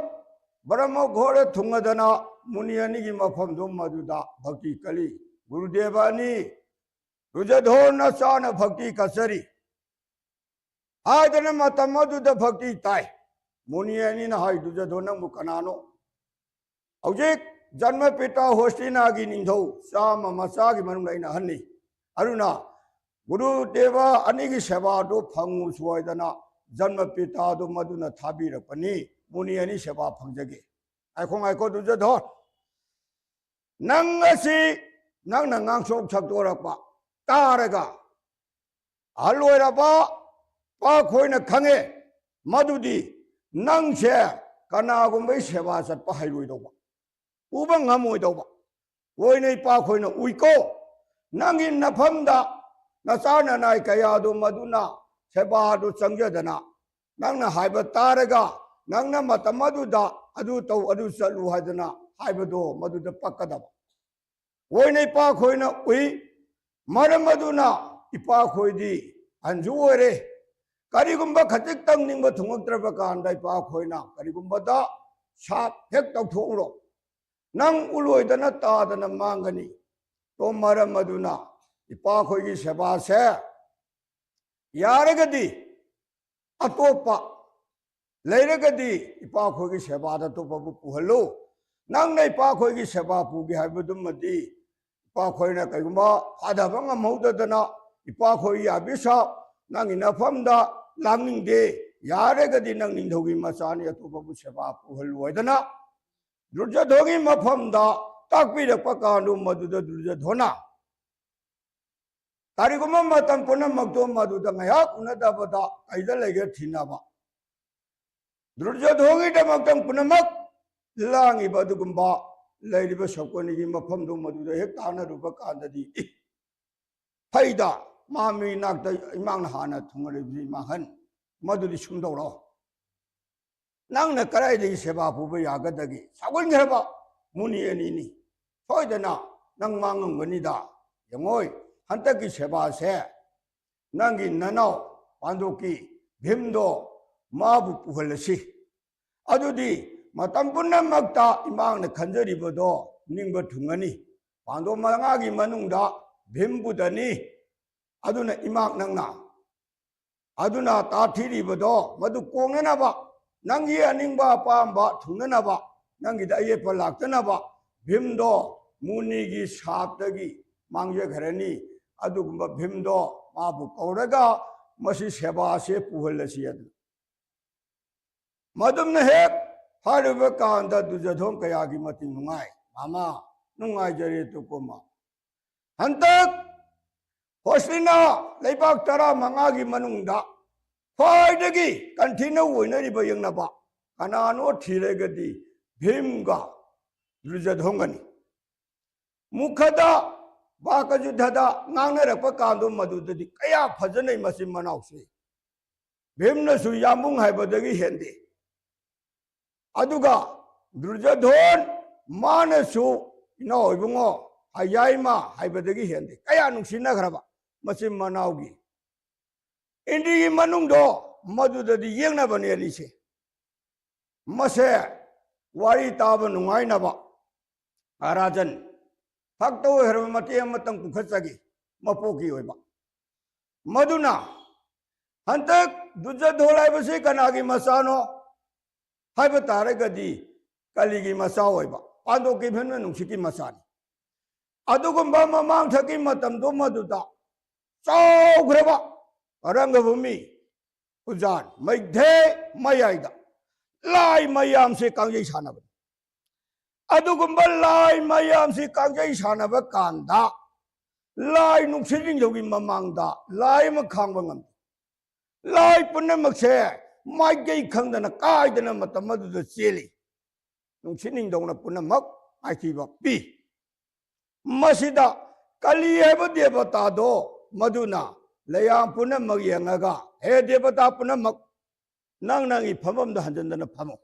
ꯕ꯭ꯔꯍ꯭ꯃ ꯘꯣꯔꯗ ꯊꯨꯡꯉꯗꯅ ꯃꯨꯅꯤ ꯑꯅꯤꯒꯤ ꯃꯐꯝꯗꯨ ꯃꯗꯨꯗ ꯚꯛꯇꯤ ꯀꯜꯂꯤ꯫ ꯒꯨꯔꯨꯗꯦꯕ ꯑꯅꯤ, ꯗꯨꯔꯖꯣꯙꯣꯟ ꯅꯆꯥꯅ ꯚꯛꯇꯤ ꯀꯠꯆꯔꯤ ꯍꯥꯏꯗꯅ ꯃꯇꯝ ꯑꯗꯨꯗ ꯚꯛꯇꯤ ꯇꯥꯏ꯫ ꯃꯨꯅꯤ ꯑꯅꯤꯅ ꯍꯥꯏ, ꯗꯨꯔꯖꯣꯙꯣꯟ ꯅꯪꯕꯨ ꯀꯅꯥꯅꯣ? ꯍꯧꯖꯤꯛ ꯖꯟꯃ ꯄꯤꯇꯥ ꯍꯣꯁꯇꯤꯅꯥꯒꯤ ꯅꯤꯡꯊꯧ ꯆꯥꯝꯃ ꯃꯆꯥꯒꯤ ꯃꯅꯨꯡꯗ ꯑꯩꯅ ꯑꯍꯟꯅꯤ꯫ ꯑꯗꯨꯅ ꯒꯨꯔꯨꯗꯦꯕ ꯑꯅꯤꯒꯤ ꯁꯦꯕꯥꯗꯨ ꯐꯪꯉꯨ ꯁꯣꯏꯗꯅ ꯖꯟꯃ ꯄꯤꯇꯥꯗꯨ ꯃꯗꯨꯅ ꯊꯥꯕꯤꯔꯛꯄꯅꯤ꯫ ꯃꯨꯅꯤ ꯑꯅꯤ ꯁꯦꯕꯥ ꯐꯪꯖꯒꯦ꯫ ꯉꯥꯏꯈꯣ, ꯉꯥꯏꯈꯣ, ꯗꯨꯔꯖꯣꯙꯣꯟ꯫ ꯅꯪ ꯑꯁꯤ ꯅꯪꯅ ꯉꯥꯡꯊꯣꯛ ꯁꯛꯇꯣꯔꯛꯄ ꯇꯥꯔꯒ ꯑꯍꯜ ꯑꯣꯏꯔꯕ ꯄꯥꯈꯣꯏꯅ ꯈꯪꯉꯦ ꯃꯗꯨꯗꯤ ꯅꯪꯁꯦ ꯀꯅꯥꯒꯨꯝꯕꯒꯤ ꯁꯦꯕꯥ ꯆꯠꯄ ꯍꯩꯔꯣꯏꯗꯧꯕ, ꯄꯨꯕ ꯉꯝꯃꯣꯏꯗꯧꯕ꯫ ꯑꯣꯏꯅ ꯏꯄꯥꯈꯣꯏꯅ ꯎꯏꯀꯣ, ꯅꯪꯒꯤ ꯅꯐꯝꯗ ꯅꯆꯥ ꯅꯅꯥꯏ ꯀꯌꯥꯗꯨ ꯃꯗꯨꯅ ꯁꯦꯕꯥꯗꯨ ꯆꯪꯖꯗꯅ ꯅꯪꯅ ꯍꯥꯏꯕ ꯇꯥꯔꯒ, ꯅꯪꯅ ꯃꯇꯝ ꯑꯗꯨꯗ ꯑꯗꯨ ꯇꯧ, ꯑꯗꯨ ꯆꯠꯂꯨ ꯍꯥꯏꯗꯅ ꯍꯥꯏꯕꯗꯣ ꯃꯗꯨꯗ ꯄꯛꯀꯗꯕ꯫ ꯑꯣꯏꯅ ꯏꯄꯥꯈꯣꯏꯅ ꯎꯏ꯫ ꯃꯔꯝ ꯑꯗꯨꯅ ꯏꯄꯥꯈꯣꯏꯗꯤ ꯑꯍꯟꯁꯨ ꯑꯣꯏꯔꯦ꯫ ꯀꯔꯤꯒꯨꯝꯕ ꯈꯖꯤꯛꯇꯪ ꯅꯤꯡꯕ ꯊꯨꯡꯉꯛꯇ꯭ꯔꯕ ꯀꯥꯟꯗ ꯏꯄꯥꯈꯣꯏꯅ ꯀꯔꯤꯒꯨꯝꯕꯗ ꯁꯥꯞ ꯍꯦꯛ ꯇꯧꯊꯣꯛꯎꯔꯣ, ꯅꯪ ꯎꯂꯣꯏꯗꯅ ꯇꯥꯗꯅ ꯃꯥꯡꯒꯅꯤ꯫ ꯇꯣ ꯃꯔꯝ ꯑꯗꯨꯅ ꯏꯄꯥꯈꯣꯏꯒꯤ ꯁꯦꯕꯥꯁꯦ ꯌꯥꯔꯒꯗꯤ ꯑꯇꯣꯞꯄ ꯂꯩꯔꯒꯗꯤ ꯏꯄꯥꯈꯣꯏꯒꯤ ꯁꯦꯕꯥꯗ ꯑꯇꯣꯞꯄꯕꯨ ꯄꯨꯍꯜꯂꯨ꯫ ꯅꯪꯅ ꯏꯄꯥꯈꯣꯏꯒꯤ ꯁꯦꯕꯥ ꯄꯨꯒꯦ ꯍꯥꯏꯕꯗꯨꯃꯗꯤ ꯏꯄꯥꯈꯣꯏꯅ ꯀꯩꯒꯨꯝꯕ ꯐꯥꯊꯕ ꯉꯝꯍꯧꯗꯗꯅ ꯏꯄꯥꯈꯣꯏ ꯌꯥꯕꯤꯁꯥꯞ ꯅꯪꯒꯤ ꯅꯐꯝꯗ ꯂꯥꯛꯅꯤꯡꯗꯦ, ꯌꯥꯔꯒꯗꯤ ꯅꯪ ꯅꯤꯡꯊꯧꯒꯤ ꯃꯆꯥꯅꯤ, ꯑꯇꯣꯞꯄꯕꯨ ꯁꯦꯕꯥ ꯄꯨꯍꯜꯂꯨ ꯍꯥꯏꯗꯅ ꯗꯨꯔꯖꯣꯙꯣꯟꯒꯤ ꯃꯐꯝꯗ ꯇꯥꯛꯄꯤꯔꯛꯄ ꯀꯥꯟꯗꯨ ꯃꯗꯨꯗ ꯗꯨꯔꯖꯣꯙꯣꯟꯅ ꯀꯔꯤꯒꯨꯝꯕ ꯃꯇꯝ ꯄꯨꯝꯅꯃꯛꯇꯣ ꯃꯗꯨꯗ ꯉꯥꯏꯍꯥꯛ ꯎꯅꯗꯕꯗ ꯀꯩꯗ ꯂꯩꯒꯦ ꯊꯤꯅꯕ, ꯗꯨꯔꯖꯣꯙꯣꯟꯒꯤꯗꯃꯛꯇ ꯄꯨꯝꯅꯃꯛ ꯂꯥꯡꯉꯤꯕ ꯑꯗꯨꯒꯨꯝꯕ ꯂꯩꯔꯤꯕ ꯁꯀꯨꯅꯤꯒꯤ ꯃꯐꯝꯗꯨ ꯃꯗꯨꯗ ꯍꯦꯛ ꯇꯥꯟꯅꯔꯨꯕ ꯀꯥꯟꯗꯗꯤ, "ꯏ, ꯐꯩꯗ, ꯃꯥ ꯃꯤ ꯅꯥꯛꯇ ꯏꯃꯥꯡꯅ ꯍꯥꯟꯅ ꯊꯨꯡꯉꯔꯤꯕꯁꯤ ꯏꯃꯥꯍꯟ, ꯃꯗꯨꯗꯤ ꯁꯨꯝ ꯇꯧꯔꯣ꯫ ꯅꯪꯅ ꯀꯗꯥꯏꯗꯒꯤ ꯁꯦꯕꯥ ꯄꯨꯕ ꯌꯥꯒꯗꯒꯦ?" ꯁꯥꯎꯒꯟꯈ꯭ꯔꯕ ꯃꯨꯅꯤ ꯑꯅꯤꯅꯤ꯫ "ꯁꯣꯏꯗꯅ ꯅꯪ ꯃꯥꯡꯉꯝꯒꯅꯤꯗ꯫ ꯌꯦꯡꯉꯣꯏ, ꯍꯟꯗꯛꯀꯤ ꯁꯦꯕꯥꯁꯦ ꯅꯪꯒꯤ ꯅꯅꯥꯎ ꯄꯥꯟꯗꯣꯛꯀꯤ ꯚꯤꯝꯗꯣ ꯃꯥꯕꯨ ꯄꯨꯍꯜꯂꯁꯤ꯫ ꯑꯗꯨꯗꯤ ꯃꯇꯝ ꯄꯨꯝꯅꯃꯛꯇ ꯏꯃꯥꯡꯅ ꯈꯟꯖꯔꯤꯕꯗꯣ ꯅꯤꯡꯕ ꯊꯨꯡꯒꯅꯤ꯫ ꯄꯥꯟꯗꯣꯛ ꯃꯉꯥꯒꯤ ꯃꯅꯨꯡꯗ ꯚꯤꯝꯕꯨꯗꯅꯤ꯫ ꯑꯗꯨꯅ ꯏꯃꯥꯛ ꯅꯪꯅ ꯑꯗꯨꯅ ꯇꯥꯊꯤꯔꯤꯕꯗꯣ ꯃꯗꯨ ꯀꯣꯡꯅꯅꯕ, ꯅꯪꯒꯤ ꯑꯅꯤꯡꯕ ꯑꯄꯥꯝꯕ ꯊꯨꯡꯅꯅꯕ, ꯅꯪꯒꯤꯗ ꯑꯌꯦꯠꯄ ꯂꯥꯛꯇꯅꯕ ꯚꯤꯝꯗꯣ ꯃꯨꯅꯤꯒꯤ ꯁꯥꯞꯇꯒꯤ ꯃꯥꯡꯖꯈ꯭ꯔꯅꯤ꯫ ꯑꯗꯨꯒꯨꯝꯕ ꯚꯤꯝꯗꯣ ꯃꯥꯕꯨ ꯀꯧꯔꯒ ꯃꯁꯤ ꯁꯦꯕꯥꯁꯦ ꯄꯨꯍꯜꯂꯁꯤ" ꯑꯗꯨ ꯃꯗꯨꯝꯅ ꯍꯦꯛ ꯍꯥꯏꯔꯨꯕ ꯀꯥꯟꯗ ꯗꯨꯔꯖꯣꯙꯣꯟ ꯀꯌꯥꯒꯤ ꯃꯇꯤꯛ ꯅꯨꯡꯉꯥꯏ꯫ "ꯃꯃꯥ, ꯅꯨꯡꯉꯥꯏꯖꯔꯦ ꯇꯨꯀꯨꯃ꯫ ꯍꯟꯗꯛ ꯍꯣꯁꯂꯤꯅ ꯂꯩꯕꯥꯛ ꯇꯔꯥꯃꯉꯥꯒꯤ ꯃꯅꯨꯡꯗ ꯈ꯭ꯋꯥꯏꯗꯒꯤ ꯀꯟꯊꯤꯅ ꯑꯣꯏꯅꯔꯤꯕ ꯌꯦꯡꯅꯕ ꯀꯅꯥꯅꯣ ꯊꯤꯔꯒꯗꯤ ꯚꯤꯝꯒ ꯗꯨꯔꯖꯣꯙꯣꯟꯒꯅꯤ꯫ ꯃꯨꯈꯗ ꯕꯥꯀꯖꯨꯙꯗ ꯉꯥꯡꯅꯔꯛꯄ ꯀꯥꯟꯗꯣ ꯃꯗꯨꯗꯗꯤ ꯀꯌꯥ ꯐꯖꯅꯩ ꯃꯆꯤꯟ ꯃꯅꯥꯎꯁꯦ꯫ ꯚꯤꯝꯅꯁꯨ ꯌꯥꯝꯕꯨꯡ ꯍꯥꯏꯕꯗꯒꯤ ꯍꯦꯟꯗꯦ꯫ ꯑꯗꯨꯒ ꯗꯨꯔꯖꯣꯙꯣꯟ ꯃꯥꯅꯁꯨ ꯏꯅꯥꯎ ꯏꯕꯨꯡꯉꯣ, ꯌꯥꯏꯃ ꯍꯥꯏꯕꯗꯒꯤ ꯍꯦꯟꯗꯦ꯫ ꯀꯌꯥ ꯅꯨꯡꯁꯤꯅꯈ꯭ꯔꯕ ꯃꯆꯤꯟ ꯃꯅꯥꯎꯒꯤ꯫ ꯏꯟꯗ꯭ꯔꯤꯒꯤ ꯃꯅꯨꯡꯗꯣ ꯃꯗꯨꯗꯗꯤ ꯌꯦꯡꯅꯕꯅꯦ ꯑꯅꯤꯁꯦ꯫ ꯃꯁꯦ ꯋꯥꯔꯤ ꯇꯥꯕ ꯅꯨꯡꯉꯥꯏꯅꯕ ꯔꯥꯖꯟ ꯐꯛꯇ ꯑꯣꯏꯈ꯭ꯔꯕ ꯃꯇꯦꯛ ꯑꯃꯇꯪ ꯄꯨꯈꯠꯆꯒꯦ꯫ ꯃꯄꯣꯛꯀꯤ ꯑꯣꯏꯕ ꯃꯗꯨꯅ ꯍꯟꯗꯛ ꯗꯨꯖꯗꯣꯜ ꯍꯥꯏꯕꯁꯤ ꯀꯅꯥꯒꯤ ꯃꯆꯥꯅꯣ ꯍꯥꯏꯕ ꯇꯥꯔꯒꯗꯤ ꯀꯂꯤꯒꯤ ꯃꯆꯥ ꯑꯣꯏꯕ, ꯄꯥꯟꯗꯣꯞꯀꯤ ꯐꯤꯕꯝꯅ ꯅꯨꯡꯁꯤꯠꯀꯤ ꯃꯆꯥꯅꯤ꯫ ꯑꯗꯨꯒꯨꯝꯕ ꯃꯃꯥꯡꯊꯛꯀꯤ ꯃꯇꯝꯗꯨ ꯃꯗꯨꯗ ꯆꯥꯎꯈ꯭ꯔꯕ ꯔꯪꯒꯚꯨꯃꯤ ꯎꯖꯥꯟ ꯃꯩꯙꯩ ꯃꯌꯥꯏꯗ ꯂꯥꯏ ꯃꯌꯥꯝꯁꯦ ꯀꯥꯡꯖꯩ ꯁꯥꯟꯅꯕꯅꯤ꯫ ꯑꯗꯨꯒꯨꯝꯕ ꯂꯥꯏ ꯃꯌꯥꯝꯁꯤ ꯀꯥꯡꯖꯩ ꯁꯥꯟꯅꯕ ꯀꯥꯟꯗ ꯂꯥꯏ ꯅꯨꯡꯁꯤꯠ ꯅꯤꯡꯊꯧꯒꯤ ꯃꯃꯥꯡꯗ ꯂꯥꯏ ꯑꯃ ꯈꯥꯡꯕ ꯉꯝꯗꯦ꯫ ꯂꯥꯏ ꯄꯨꯝꯅꯃꯛꯁꯦ ꯃꯥꯏꯀꯩ ꯈꯪꯗꯅ ꯀꯥꯏꯗꯅ ꯃꯇꯝ ꯑꯗꯨꯗ ꯆꯦꯜꯂꯤ꯫ ꯅꯨꯡꯁꯤꯠ ꯅꯤꯡꯊꯧꯅ ꯄꯨꯝꯅꯃꯛ ꯃꯥꯏꯊꯤꯕ ꯄꯤ꯫ ꯃꯁꯤꯗ ꯀꯂꯤ ꯍꯥꯏꯕ ꯗꯦꯕꯇꯥꯗꯣ ꯃꯗꯨꯅ ꯂꯩꯌꯥꯝ ꯄꯨꯝꯅꯃꯛ ꯌꯦꯡꯉꯒ, "ꯍꯦ ꯗꯦꯕꯇꯥ ꯄꯨꯝꯅꯃꯛ, ꯅꯪ ꯅꯪꯒꯤ ꯐꯝꯐꯝꯗ ꯍꯟꯖꯤꯟꯗꯅ ꯐꯝꯃꯨ꯫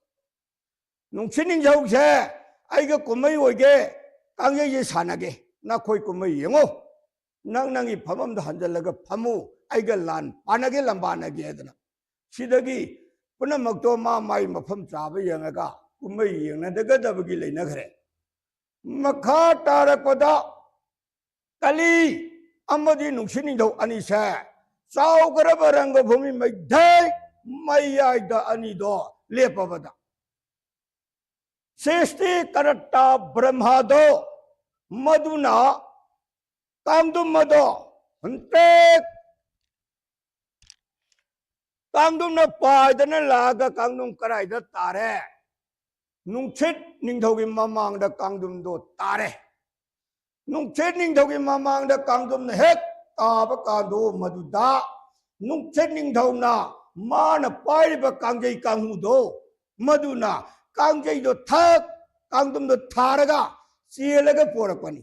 ꯅꯨꯡꯁꯤꯠ ꯅꯤꯡꯊꯧꯁꯦ ꯑꯩꯒ ꯀꯨꯝꯍꯩ ꯑꯣꯏꯒꯦ, ꯀꯥꯡꯖꯩꯁꯦ ꯁꯥꯟꯅꯒꯦ, ꯅꯈꯣꯏ ꯀꯨꯝꯍꯩ ꯌꯦꯡꯉꯨ꯫ ꯅꯪ ꯅꯪꯒꯤ ꯐꯝꯐꯝꯗ ꯍꯟꯖꯤꯜꯂꯒ ꯐꯝꯃꯨ, ꯑꯩꯒ ꯂꯥꯟ ꯄꯥꯟꯅꯒꯦ, ꯂꯝꯕꯥꯅꯒꯦ" ꯍꯥꯏꯗꯅ꯫ ꯁꯤꯗꯒꯤ ꯄꯨꯝꯅꯃꯛꯇꯣ ꯃꯥ ꯃꯥꯒꯤ ꯃꯐꯝ ꯆꯥꯕ ꯌꯦꯡꯉꯒ ꯀꯨꯝꯍꯩ ꯌꯦꯡꯅꯗꯒꯗꯕꯒꯤ ꯂꯩꯅꯈ꯭ꯔꯦ꯫ ꯃꯈꯥ ꯇꯥꯔꯛꯄꯗ ꯀꯂꯤ ꯑꯃꯗꯤ ꯅꯨꯡꯁꯤꯠ ꯅꯤꯡꯊꯧ ꯑꯅꯤꯁꯦ ꯆꯥꯎꯈ꯭ꯔꯕ ꯔꯪꯒꯚꯨꯃꯤ ꯃꯩꯙꯩ ꯃꯌꯥꯏꯗ ꯑꯅꯤꯗꯣ ꯂꯦꯞꯄꯕꯗ, ꯁ꯭ꯔꯤꯁꯇꯤ ꯀꯔꯇꯥ ꯕ꯭ꯔꯍ꯭ꯃꯥꯗꯣ ꯃꯗꯨꯅ ꯀꯥꯡꯗꯨꯝ ꯑꯗꯣ ꯍꯟꯇꯦꯛ ꯀꯥꯡꯗꯨꯝꯅ ꯄꯥꯏꯗꯅ ꯂꯥꯛꯑꯒ ꯀꯥꯡꯗꯨꯝ ꯀꯔꯥꯏꯗ ꯇꯥꯔꯦ? ꯅꯨꯡꯁꯤꯠ ꯅꯤꯡꯊꯧꯒꯤ ꯃꯃꯥꯡꯗ ꯀꯥꯡꯗꯨꯝꯗꯣ ꯇꯥꯔꯦ꯫ ꯅꯨꯡꯁꯤꯠ ꯅꯤꯡꯊꯧꯒꯤ ꯃꯃꯥꯡꯗ ꯀꯥꯡꯗꯨꯝꯅ ꯍꯦꯛ ꯇꯥꯕ ꯀꯥꯟꯗꯣ ꯃꯗꯨꯗ ꯅꯨꯡꯁꯤꯠ ꯅꯤꯡꯊꯧꯅ ꯃꯥꯅ ꯄꯥꯏꯔꯤꯕ ꯀꯥꯡꯖꯩ ꯀꯥꯡꯍꯨꯗꯣ ꯃꯗꯨꯅ ꯀꯥꯡꯖꯩꯗꯣ ꯊꯛ ꯀꯥꯡꯗꯨꯝꯗꯣ ꯊꯥꯔꯒ ꯆꯦꯜꯂꯒ ꯄꯣꯔꯛꯄꯅꯤ꯫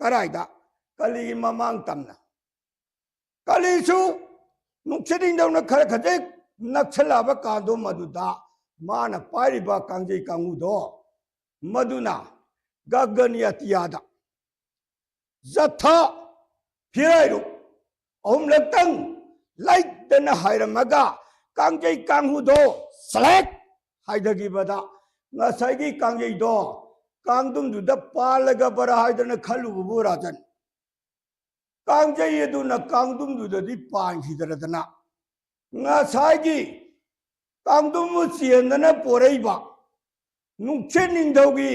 ꯀꯔꯥꯏꯗ? ꯀꯂꯤꯒꯤ ꯃꯃꯥꯡ ꯇꯝꯅ꯫ ꯀꯂꯤꯁꯨ ꯅꯨꯡꯁꯤꯠ ꯅꯤꯡꯊꯧꯅ ꯈꯔ ꯈꯖꯤꯛ ꯅꯛꯁꯜꯂꯛꯑꯕ ꯀꯥꯟꯗꯣ ꯃꯗꯨꯗ ꯃꯥꯅ ꯄꯥꯏꯔꯤꯕ ꯀꯥꯡꯖꯩ ꯀꯥꯡꯍꯨꯗꯣ ꯃꯗꯨꯅ ꯒꯒꯟ ꯑꯇꯤꯌꯥꯗ ꯖꯊꯥ ꯐꯤꯔꯥꯏꯔꯨꯛ ꯑꯍꯨꯝꯂꯛꯇꯪ ꯂꯩꯇꯅ ꯍꯥꯏꯔꯝꯃꯒ ꯀꯥꯡꯖꯩ ꯀꯥꯡꯍꯨꯗꯣ ꯁꯂꯦꯛ ꯍꯥꯏꯊꯈꯤꯕꯗ ꯉꯁꯥꯏꯒꯤ ꯀꯥꯡꯖꯩꯗꯣ ꯀꯥꯡꯗꯨꯝꯗꯨꯗ ꯄꯥꯜꯂꯒ ꯕꯔꯥ ꯍꯥꯏꯗꯅ ꯈꯜꯂꯨꯕꯕꯨ ꯔꯥꯖꯟ, ꯀꯥꯡꯖꯩ ꯑꯗꯨꯅ ꯀꯥꯡꯗꯨꯝꯗꯨꯗꯗꯤ ꯄꯥꯟꯈꯤꯗ꯭ꯔꯗꯅ ꯉꯁꯥꯏꯒꯤ ꯀꯥꯡꯗꯨꯝꯕꯨ ꯆꯦꯟꯗꯅ ꯄꯣꯔꯛꯏꯕ ꯅꯨꯡꯁꯤꯠ ꯅꯤꯡꯊꯧꯒꯤ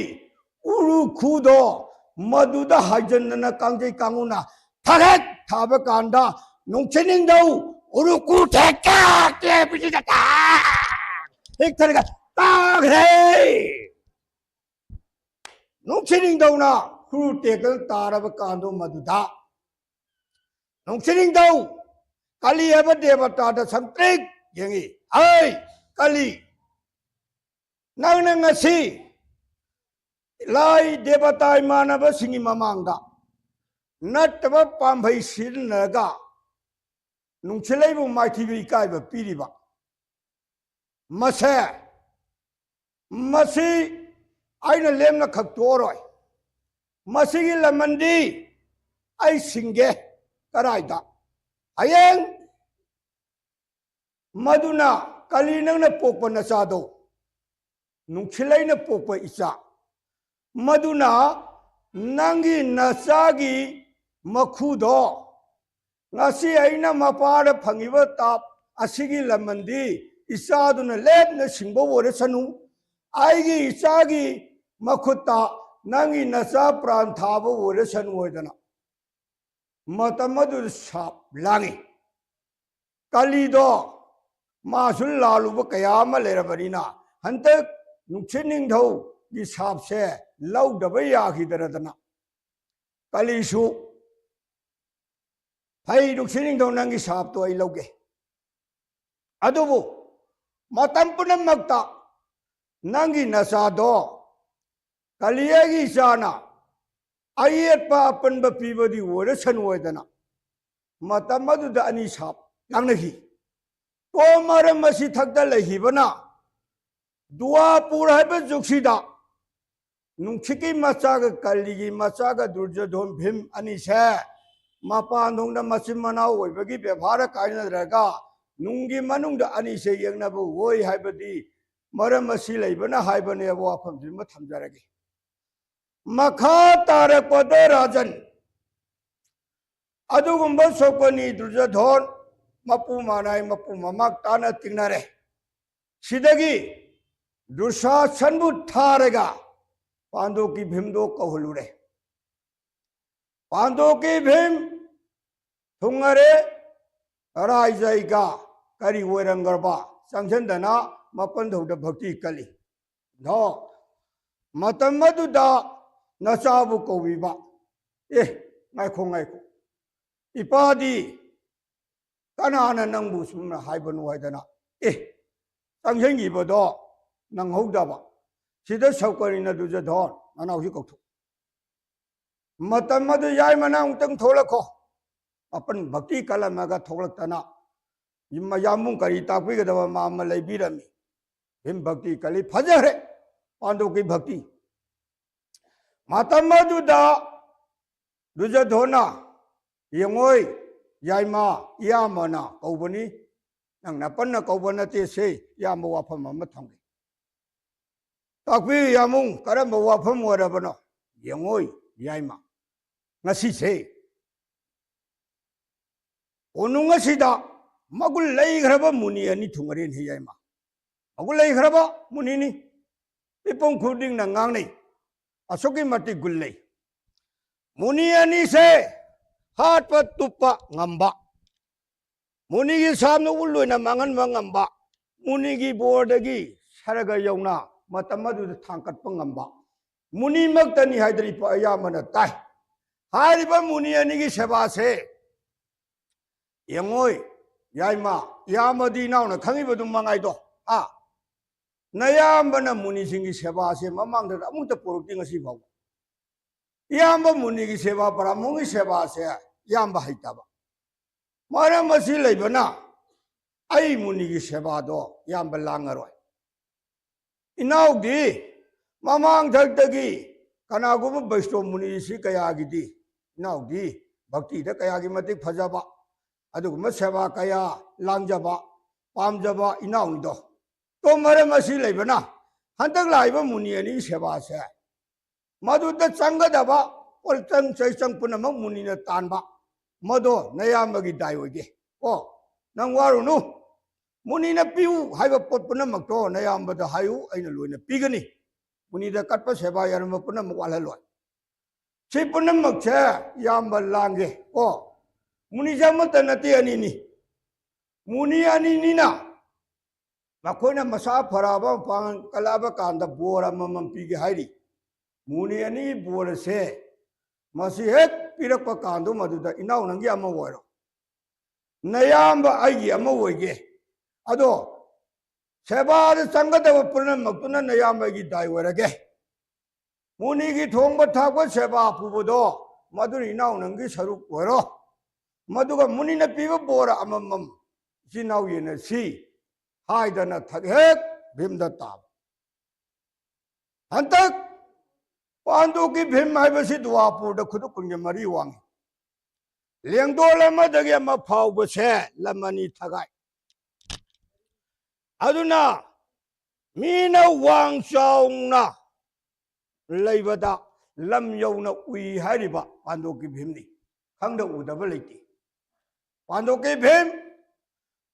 ꯎꯔꯨꯈꯨꯗꯣ ꯃꯗꯨꯗ ꯍꯥꯏꯖꯤꯟꯗꯅ ꯀꯥꯡꯖꯩ ꯀꯥꯡꯉꯨꯅ ꯊꯔꯦꯛ ꯊꯥꯕ ꯀꯥꯟꯗ ꯅꯨꯡꯁꯤꯠ ꯅꯤꯡꯊꯧ ꯎꯔꯨꯈꯨ ꯊꯦꯛ ꯊꯦꯛ ꯇꯦꯛꯄꯁꯤꯗ ꯇꯥꯛ ꯍꯦꯛ ꯊꯔꯒ ꯇꯥꯈ꯭ꯔꯦ꯫ ꯅꯨꯡꯁꯤꯠ ꯅꯤꯡꯊꯧꯅ ꯈꯨꯔꯨ ꯇꯦꯛꯇꯅ ꯇꯥꯔꯕ ꯀꯥꯟꯗꯣ ꯃꯗꯨꯗ ꯅꯨꯡꯁꯤꯠ ꯅꯤꯡꯊꯧ ꯀꯂꯤ ꯍꯥꯏꯕ ꯗꯦꯕꯇꯥꯗ ꯁꯪꯇ꯭ꯔꯤꯛ ꯌꯦꯡꯉꯤ꯫ "ꯍꯩ ꯀꯂꯤ, ꯅꯪꯅ ꯉꯁꯤ ꯂꯥꯏ ꯗꯦꯕꯇꯥ ꯏꯃꯥꯟꯅꯕꯁꯤꯡꯒꯤ ꯃꯃꯥꯡꯗ ꯅꯠꯇꯕ ꯄꯥꯝꯕꯩ ꯁꯤꯖꯤꯟꯅꯔꯒ ꯅꯨꯡꯁꯤꯠꯂꯩꯕꯨ ꯃꯥꯏꯊꯤꯕ ꯏꯀꯥꯏꯕ ꯄꯤꯔꯤꯕ ꯃꯁꯦ, ꯃꯁꯤ ꯑꯩꯅ ꯂꯦꯝꯅ ꯈꯛ ꯇꯣꯛꯑꯔꯣꯏ꯫ ꯃꯁꯤꯒꯤ ꯂꯃꯟꯗꯤ ꯑꯩ ꯁꯤꯡꯒꯦ꯫ ꯀꯔꯥꯏꯗ? ꯍꯌꯦꯡ ꯃꯗꯨꯅ ꯀꯂꯤ ꯅꯪꯅ ꯄꯣꯛꯄ ꯅꯆꯥꯗꯣ, ꯅꯨꯡꯁꯤꯠꯂꯩꯅ ꯄꯣꯛꯄ ꯏꯆꯥ, ꯃꯗꯨꯅ ꯅꯪꯒꯤ ꯅꯆꯥꯒꯤ ꯃꯈꯨꯗꯣ ꯉꯁꯤ ꯑꯩꯅ ꯃꯄꯥꯗ ꯐꯪꯉꯤꯕ ꯇꯥꯞ ꯑꯁꯤꯒꯤ ꯂꯃꯟꯗꯤ ꯏꯆꯥꯗꯨꯅ ꯂꯦꯞꯅ ꯁꯤꯡꯕ ꯑꯣꯏꯔꯁꯅꯨ, ꯑꯩꯒꯤ ꯏꯆꯥꯒꯤ ꯃꯈꯨꯠꯇ ꯅꯪꯒꯤ ꯅꯆꯥ ꯄ꯭ꯔꯥꯟ ꯊꯥꯕ ꯑꯣꯏꯔꯁꯅꯨ" ꯍꯥꯏꯗꯅ ꯃꯇꯝ ꯑꯗꯨꯗ ꯁꯥꯞ ꯂꯥꯡꯉꯤ꯫ ꯀꯂꯤꯗꯣ ꯃꯥꯁꯨ ꯂꯥꯜꯂꯨꯕ ꯀꯌꯥ ꯑꯃ ꯂꯩꯔꯕꯅꯤꯅ ꯍꯟꯗꯛ ꯅꯨꯡꯁꯤꯠ ꯅꯤꯡꯊꯧꯒꯤ ꯁꯥꯞꯁꯦ ꯂꯧꯗꯕ ꯌꯥꯈꯤꯗ꯭ꯔꯗꯅ ꯀꯂꯤꯁꯨ, "ꯐꯩ ꯅꯨꯡꯁꯤꯠ ꯅꯤꯡꯊꯧ, ꯅꯪꯒꯤ ꯁꯥꯞꯇꯣ ꯑꯩ ꯂꯧꯒꯦ, ꯑꯗꯨꯕꯨ ꯃꯇꯝ ꯄꯨꯝꯅꯃꯛꯇ ꯅꯪꯒꯤ ꯅꯆꯥꯗꯣ ꯀꯂꯤ ꯑꯩꯒꯤ ꯏꯆꯥꯅ ꯑꯌꯦꯠꯄ ꯑꯄꯟꯕ ꯄꯤꯕꯗꯤ ꯑꯣꯏꯔꯁꯅꯨ" ꯍꯥꯏꯗꯅ ꯃꯇꯝ ꯑꯗꯨꯗ ꯑꯅꯤ ꯁꯥꯞ ꯂꯥꯡꯅꯈꯤ꯫ ꯇꯣ ꯃꯔꯝ ꯑꯁꯤ ꯊꯛꯇ ꯂꯩꯈꯤꯕꯅ ꯗꯨꯋꯥꯄꯨꯔ ꯍꯥꯏꯕ ꯖꯨꯒꯁꯤꯗ ꯅꯨꯡꯁꯤꯠꯀꯤ ꯃꯆꯥꯒ ꯀꯂꯤꯒꯤ ꯃꯆꯥꯒ ꯗꯨꯔꯖꯣꯙꯣꯟ ꯚꯤꯝ ꯑꯅꯤꯁꯦ ꯃꯄꯥꯟ ꯊꯣꯡꯗ ꯃꯆꯤꯟ ꯃꯅꯥꯎ ꯑꯣꯏꯕꯒꯤ ꯕꯦꯕꯥꯔ ꯀꯥꯏꯅꯗ꯭ꯔꯒ ꯅꯨꯡꯒꯤ ꯃꯅꯨꯡꯗ ꯑꯅꯤꯁꯦ ꯌꯦꯡꯅꯕ ꯑꯣꯏ ꯍꯥꯏꯕꯗꯤ ꯃꯔꯝ ꯑꯁꯤ ꯂꯩꯕꯅ ꯍꯥꯏꯕꯅꯦꯕ꯫ ꯋꯥꯐꯝꯁꯤꯃ ꯊꯝꯖꯔꯒꯦ꯫ ꯃꯈꯥ ꯇꯥꯔꯛꯄꯗ ꯔꯥꯖꯟ, ꯑꯗꯨꯒꯨꯝꯕ ꯁꯣꯛꯀꯅꯤ ꯗꯨꯔꯖꯣꯙꯣꯟ ꯃꯄꯨ ꯃꯅꯥꯏ, ꯃꯄꯨ ꯃꯃꯥꯛ ꯇꯥꯅ ꯇꯤꯡꯅꯔꯦ꯫ ꯁꯤꯗꯒꯤ ꯗꯨꯁꯥꯁꯟꯕꯨ ꯊꯥꯔꯒ ꯄꯥꯟꯗꯣꯞꯀꯤ ꯚꯤꯝꯗꯣ ꯀꯧꯍꯜꯂꯨꯔꯦ꯫ ꯄꯥꯟꯗꯣꯞꯀꯤ ꯚꯤꯝ ꯊꯨꯡꯉꯔꯦ꯫ ꯀꯔꯥꯏ ꯖꯩꯒ ꯀꯔꯤ ꯑꯣꯏꯔꯝꯈ꯭ꯔꯕ ꯆꯪꯁꯤꯟꯗꯅ ꯃꯄꯟꯊꯧꯗ ꯚꯛꯇꯤ ꯀꯜꯂꯤ꯫ ꯅꯣ, ꯃꯇꯝ ꯑꯗꯨꯗ ꯅꯆꯥꯕꯨ ꯀꯧꯕꯤꯕ, "ꯑꯦ, ꯉꯥꯏꯈꯣ, ꯉꯥꯏꯈꯣ, ꯏꯄꯥꯗꯤ ꯀꯅꯥꯅ ꯅꯪꯕꯨ ꯁꯨꯝꯅ ꯍꯥꯏꯕꯅꯣ?" ꯍꯥꯏꯗꯅ, ꯑꯦ, ꯆꯪꯁꯤꯟꯈꯤꯕꯗꯣ ꯅꯪꯍꯧꯗꯕ꯫ ꯁꯤꯗ ꯁꯧꯀꯔꯤꯅ ꯗꯨꯖꯙꯣꯟ ꯅꯅꯥꯎꯁꯤ ꯀꯧꯊꯣꯛ꯫ ꯃꯇꯝ ꯑꯗꯨ ꯌꯥꯏꯃꯅ ꯑꯃꯨꯛꯇꯪ ꯊꯣꯛꯂꯛꯈꯣ꯫ ꯃꯄꯟ ꯚꯛꯇꯤ ꯀꯜꯂꯝꯃꯒ ꯊꯣꯛꯂꯛꯇꯅ ꯌꯥꯝꯕꯨꯡ ꯀꯔꯤ ꯇꯥꯛꯄꯤꯒꯗꯕ ꯃꯥ ꯑꯃ ꯂꯩꯕꯤꯔꯝꯃꯤ꯫ ꯚꯤꯝ ꯚꯛꯇꯤ ꯀꯜꯂꯤ, ꯐꯖꯈ꯭ꯔꯦ ꯄꯥꯟꯗꯣꯞꯀꯤ ꯚꯛꯇꯤ꯫ ꯃꯇꯝ ꯑꯗꯨꯗ ꯗꯨꯖꯙꯣꯟꯅ, "ꯌꯦꯡꯉꯣꯏ, ꯌꯥꯏꯃ, ꯏꯌꯥꯝꯕꯅ ꯀꯧꯕꯅꯤ, ꯅꯪ ꯅꯄꯟꯅ ꯀꯧꯕ ꯅꯠꯇꯦ, ꯁꯦ ꯏꯌꯥꯝꯕ ꯋꯥꯐꯝ ꯑꯃ ꯊꯝꯒꯦ꯫ ꯇꯥꯛꯄꯤꯌꯨ ꯌꯥꯝꯕꯨꯡ, ꯀꯔꯝꯕ ꯋꯥꯐꯝ ꯑꯣꯏꯔꯕꯅꯣ?" "ꯌꯦꯡꯉꯣꯏ, ꯌꯥꯏꯃ, ꯉꯁꯤꯁꯦ ꯀꯣꯅꯨꯡ ꯑꯁꯤꯗ ꯃꯒꯨꯟ ꯂꯩꯈ꯭ꯔꯕ ꯃꯨꯅꯤ ꯑꯅꯤ ꯊꯨꯡꯉꯔꯦꯅꯦ ꯌꯥꯏꯃ꯫ ꯃꯒꯨꯟ ꯂꯩꯈ꯭ꯔꯕ ꯃꯨꯅꯤꯅꯤ꯫ ꯃꯤꯄꯨꯝ ꯈꯨꯗꯤꯡꯅ ꯉꯥꯡꯅꯩ, ꯑꯁꯨꯛꯀꯤ ꯃꯇꯤꯛ ꯒꯨꯟ ꯂꯩ꯫ ꯃꯨꯅꯤ ꯑꯅꯤꯁꯦ ꯍꯥꯠꯄ ꯇꯨꯞꯄ ꯉꯝꯕ, ꯃꯨꯅꯤꯒꯤ ꯁꯥꯞꯅ ꯎꯜ ꯑꯣꯏꯅ ꯃꯥꯡꯍꯟꯕ ꯉꯝꯕ, ꯃꯨꯅꯤꯒꯤ ꯕꯣꯔꯗꯒꯤ ꯁꯔꯒ ꯌꯧꯅ ꯃꯇꯝ ꯑꯗꯨꯗ ꯊꯥꯡꯒꯠꯄ ꯉꯝꯕ ꯃꯨꯅꯤꯃꯛꯇꯅꯤ ꯍꯥꯏꯗꯅ ꯏꯄꯥ ꯑꯌꯥꯝꯕꯅ ꯇꯥꯏ꯫ ꯍꯥꯏꯔꯤꯕ ꯃꯨꯅꯤ ꯑꯅꯤꯒꯤ ꯁꯦꯕꯥꯁꯦ ꯌꯦꯡꯉꯣꯏ, ꯌꯥꯏꯃ, ꯏꯌꯥꯝꯕꯗꯤ ꯏꯅꯥꯎꯅ ꯈꯪꯉꯤꯕꯗꯨ ꯃꯉꯥꯏꯗꯣ, ꯍꯥ? ꯅꯌꯥꯝꯕꯅ ꯃꯨꯅꯤꯁꯤꯡꯒꯤ ꯁꯦꯕꯥꯁꯦ ꯃꯃꯥꯡꯗ ꯑꯃꯨꯛꯇ ꯄꯨꯔꯛꯇꯦ ꯉꯁꯤ ꯐꯥꯎꯕ꯫ ꯏꯌꯥꯝꯕ ꯃꯨꯅꯤꯒꯤ ꯁꯦꯕꯥ, ꯕ꯭ꯔꯥꯍꯃꯣꯟꯒꯤ ꯁꯦꯕꯥꯁꯦ ꯏꯌꯥꯝꯕ ꯍꯩꯇꯕ꯫ ꯃꯔꯝ ꯑꯁꯤ ꯂꯩꯕꯅ ꯑꯩ ꯃꯨꯅꯤꯒꯤ ꯁꯦꯕꯥꯗꯣ ꯏꯌꯥꯝꯕ ꯂꯥꯡꯉꯔꯣꯏ꯫ ꯏꯅꯥꯎꯗꯤ ꯃꯃꯥꯡꯊꯛꯇꯒꯤ ꯀꯅꯥꯒꯨꯝꯕ ꯕꯩꯁꯅꯣ ꯃꯨꯅꯤꯁꯤ ꯀꯌꯥꯒꯤꯗꯤ, ꯏꯅꯥꯎꯗꯤ ꯚꯛꯇꯤꯗ ꯀꯌꯥꯒꯤ ꯃꯇꯤꯛ ꯐꯖꯕ, ꯑꯗꯨꯒꯨꯝꯕ ꯁꯦꯕꯥ ꯀꯌꯥ ꯂꯥꯡꯖꯕ, ꯄꯥꯝꯖꯕ ꯏꯅꯥꯎꯅꯤꯗꯣ꯫ ꯇꯣ ꯃꯔꯝ ꯑꯁꯤ ꯂꯩꯕꯅ ꯍꯟꯗꯛ ꯂꯥꯛꯏꯕ ꯃꯨꯅꯤ ꯑꯅꯤꯒꯤ ꯁꯦꯕꯥꯁꯦ ꯃꯗꯨꯗ ꯆꯪꯒꯗꯕ ꯄꯣꯠꯆꯪ ꯆꯩꯆꯪ ꯄꯨꯝꯅꯃꯛ ꯃꯨꯅꯤꯅ ꯇꯥꯟꯕ, ꯃꯗꯣ ꯅꯌꯥꯝꯕꯒꯤ ꯗꯥꯏ ꯑꯣꯏꯒꯦ꯫ ꯀꯣ, ꯅꯪ ꯋꯥꯔꯨꯅꯨ꯫ ꯃꯨꯅꯤꯅ ꯄꯤꯌꯨ ꯍꯥꯏꯕ ꯄꯣꯠ ꯄꯨꯝꯅꯃꯛꯇꯣ ꯅꯌꯥꯝꯕꯗ ꯍꯥꯏꯌꯨ, ꯑꯩꯅ ꯂꯣꯏꯅ ꯄꯤꯒꯅꯤ꯫ ꯃꯨꯅꯤꯗ ꯀꯠꯄ ꯁꯦꯕꯥ ꯌꯥꯔꯝꯕ ꯄꯨꯝꯅꯃꯛ ꯋꯥꯠꯍꯜꯂꯣꯏ꯫ ꯁꯤ ꯄꯨꯝꯅꯃꯛꯁꯦ ꯏꯌꯥꯝꯕ ꯂꯥꯡꯒꯦ ꯀꯣ꯫ ꯃꯨꯅꯤꯁꯦ ꯑꯃꯠꯇ ꯅꯠꯇꯦ, ꯑꯅꯤꯅꯤ꯫ ꯃꯨꯅꯤ ꯑꯅꯤꯅꯤꯅ ꯃꯈꯣꯏꯅ ꯃꯁꯥ ꯐꯔꯛꯑꯕ, ꯃꯄꯥꯡꯒꯜ ꯀꯜꯂꯛꯑꯕ ꯀꯥꯟꯗ ꯕꯣꯔ ꯑꯃꯃꯝ ꯄꯤꯒꯦ ꯍꯥꯏꯔꯤ꯫ ꯃꯨꯅꯤ ꯑꯅꯤꯒꯤ ꯕꯣꯔ ꯑꯁꯦ ꯃꯁꯤ ꯍꯦꯛ ꯄꯤꯔꯛꯄ ꯀꯥꯟꯗ ꯃꯗꯨꯗ ꯏꯅꯥꯎ ꯅꯪꯒꯤ ꯑꯃ ꯑꯣꯏꯔꯣ, ꯅꯌꯥꯝꯕ ꯑꯩꯒꯤ ꯑꯃ ꯑꯣꯏꯒꯦ꯫ ꯑꯗꯣ ꯁꯦꯕꯥꯗ ꯆꯪꯒꯗꯕ ꯄꯨꯝꯅꯃꯛꯇꯨꯅ ꯅꯌꯥꯝꯕꯒꯤ ꯗꯥꯏ ꯑꯣꯏꯔꯒꯦ꯫ ꯃꯨꯅꯤꯒꯤ ꯊꯣꯡꯕ ꯊꯥꯛꯄ ꯁꯦꯕꯥ ꯄꯨꯕꯗꯣ ꯃꯗꯨꯅ ꯏꯅꯥꯎ ꯅꯪꯒꯤ ꯁꯔꯨꯛ ꯑꯣꯏꯔꯣ꯫ ꯃꯗꯨꯒ ꯃꯨꯅꯤꯅ ꯄꯤꯕ ꯕꯣꯔ ꯑꯃꯃꯝ ꯏꯆꯤꯟ ꯏꯅꯥꯎ ꯌꯦꯟꯅꯁꯤ ꯍꯥꯏꯗꯅ ꯊꯛ ꯍꯦꯛ ꯚꯤꯝꯗ ꯇꯥꯕ꯫ ꯍꯟꯇꯛ ꯄꯥꯟꯗꯨꯒꯤ ꯚꯤꯝ ꯍꯥꯏꯕꯁꯤ ꯗꯨꯋꯥꯄꯨꯔꯗ ꯈꯨꯗꯨ ꯀꯨꯟꯒ ꯃꯔꯤ ꯋꯥꯡꯉꯤ꯫ ꯂꯦꯡꯗꯣꯜ ꯑꯃꯗꯒꯤ ꯑꯃ ꯐꯥꯎꯕꯁꯦ ꯂꯝ ꯑꯅꯤ ꯊꯒꯥꯏ꯫ ꯑꯗꯨꯅ ꯃꯤꯅ ꯋꯥꯡ ꯆꯥꯎꯅ ꯂꯩꯕꯗ ꯂꯝ ꯌꯧꯅ ꯎꯏ ꯍꯥꯏꯔꯤꯕ ꯄꯥꯟꯗꯣꯛꯀꯤ ꯚꯤꯝꯅꯤ꯫ ꯈꯪꯗ ꯎꯗꯕ ꯂꯩꯇꯦ꯫ ꯄꯥꯟꯗꯣꯛꯀꯤ ꯚꯤꯝ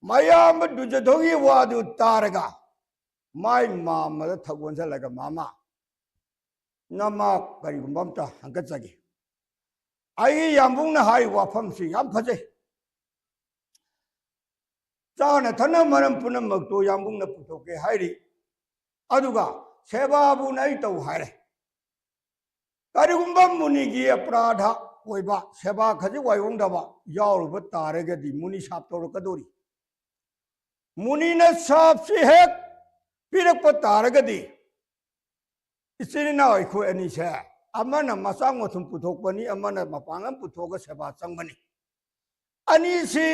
ꯃꯌꯥꯝꯕ ꯗꯨꯖꯙꯣꯒꯤ ꯋꯥꯗꯨ ꯇꯥꯔꯒ ꯃꯥꯏ ꯃꯥꯝꯃꯗ ꯊꯛ ꯑꯣꯟꯁꯤꯜꯂꯒ, "ꯃꯥꯃ, ꯅꯃꯥ ꯀꯔꯤꯒꯨꯝꯕ ꯑꯝꯇ ꯍꯪꯒꯠꯆꯒꯦ꯫ ꯑꯩꯒꯤ ꯌꯥꯝꯕꯨꯡꯅ ꯍꯥꯏ ꯋꯥꯐꯝꯁꯤ ꯌꯥꯝ ꯐꯖꯩ꯫ ꯆꯥꯅ ꯊꯛꯅ ꯃꯔꯝ ꯄꯨꯝꯅꯃꯛꯇꯨ ꯌꯥꯝꯕꯨꯡꯅ ꯄꯨꯊꯣꯛꯀꯦ ꯍꯥꯏꯔꯤ꯫ ꯑꯗꯨꯒ ꯁꯦꯕꯥꯕꯨꯅ ꯑꯩ ꯇꯧ ꯍꯥꯏꯔꯦ꯫ ꯀꯔꯤꯒꯨꯝꯕ ꯃꯨꯅꯤꯒꯤ ꯑꯄꯔꯥꯙ ꯑꯣꯏꯕ, ꯁꯦꯕꯥ ꯈꯖꯤꯛ ꯋꯥꯏꯑꯣꯡꯗꯕ ꯌꯥꯎꯔꯨꯕ ꯇꯥꯔꯒꯗꯤ ꯃꯨꯅꯤ ꯁꯥꯞ ꯇꯧꯔꯛꯀꯗꯣꯔꯤ꯫ ꯃꯨꯅꯤꯅ ꯁꯥꯞꯁꯤ ꯍꯦꯛ ꯄꯤꯔꯛꯄ ꯇꯥꯔꯒꯗꯤ ꯏꯆꯤꯟ ꯏꯅꯥꯎ ꯑꯩꯈꯣꯏ ꯑꯅꯤꯁꯦ ꯑꯃꯅ ꯃꯆꯥ ꯃꯊꯨꯝ ꯄꯨꯊꯣꯛꯄꯅꯤ, ꯑꯃꯅ ꯃꯄꯥꯡꯒꯜ ꯄꯨꯊꯣꯛꯑꯒ ꯁꯦꯕꯥ ꯆꯪꯕꯅꯤ꯫ ꯑꯅꯤꯁꯤ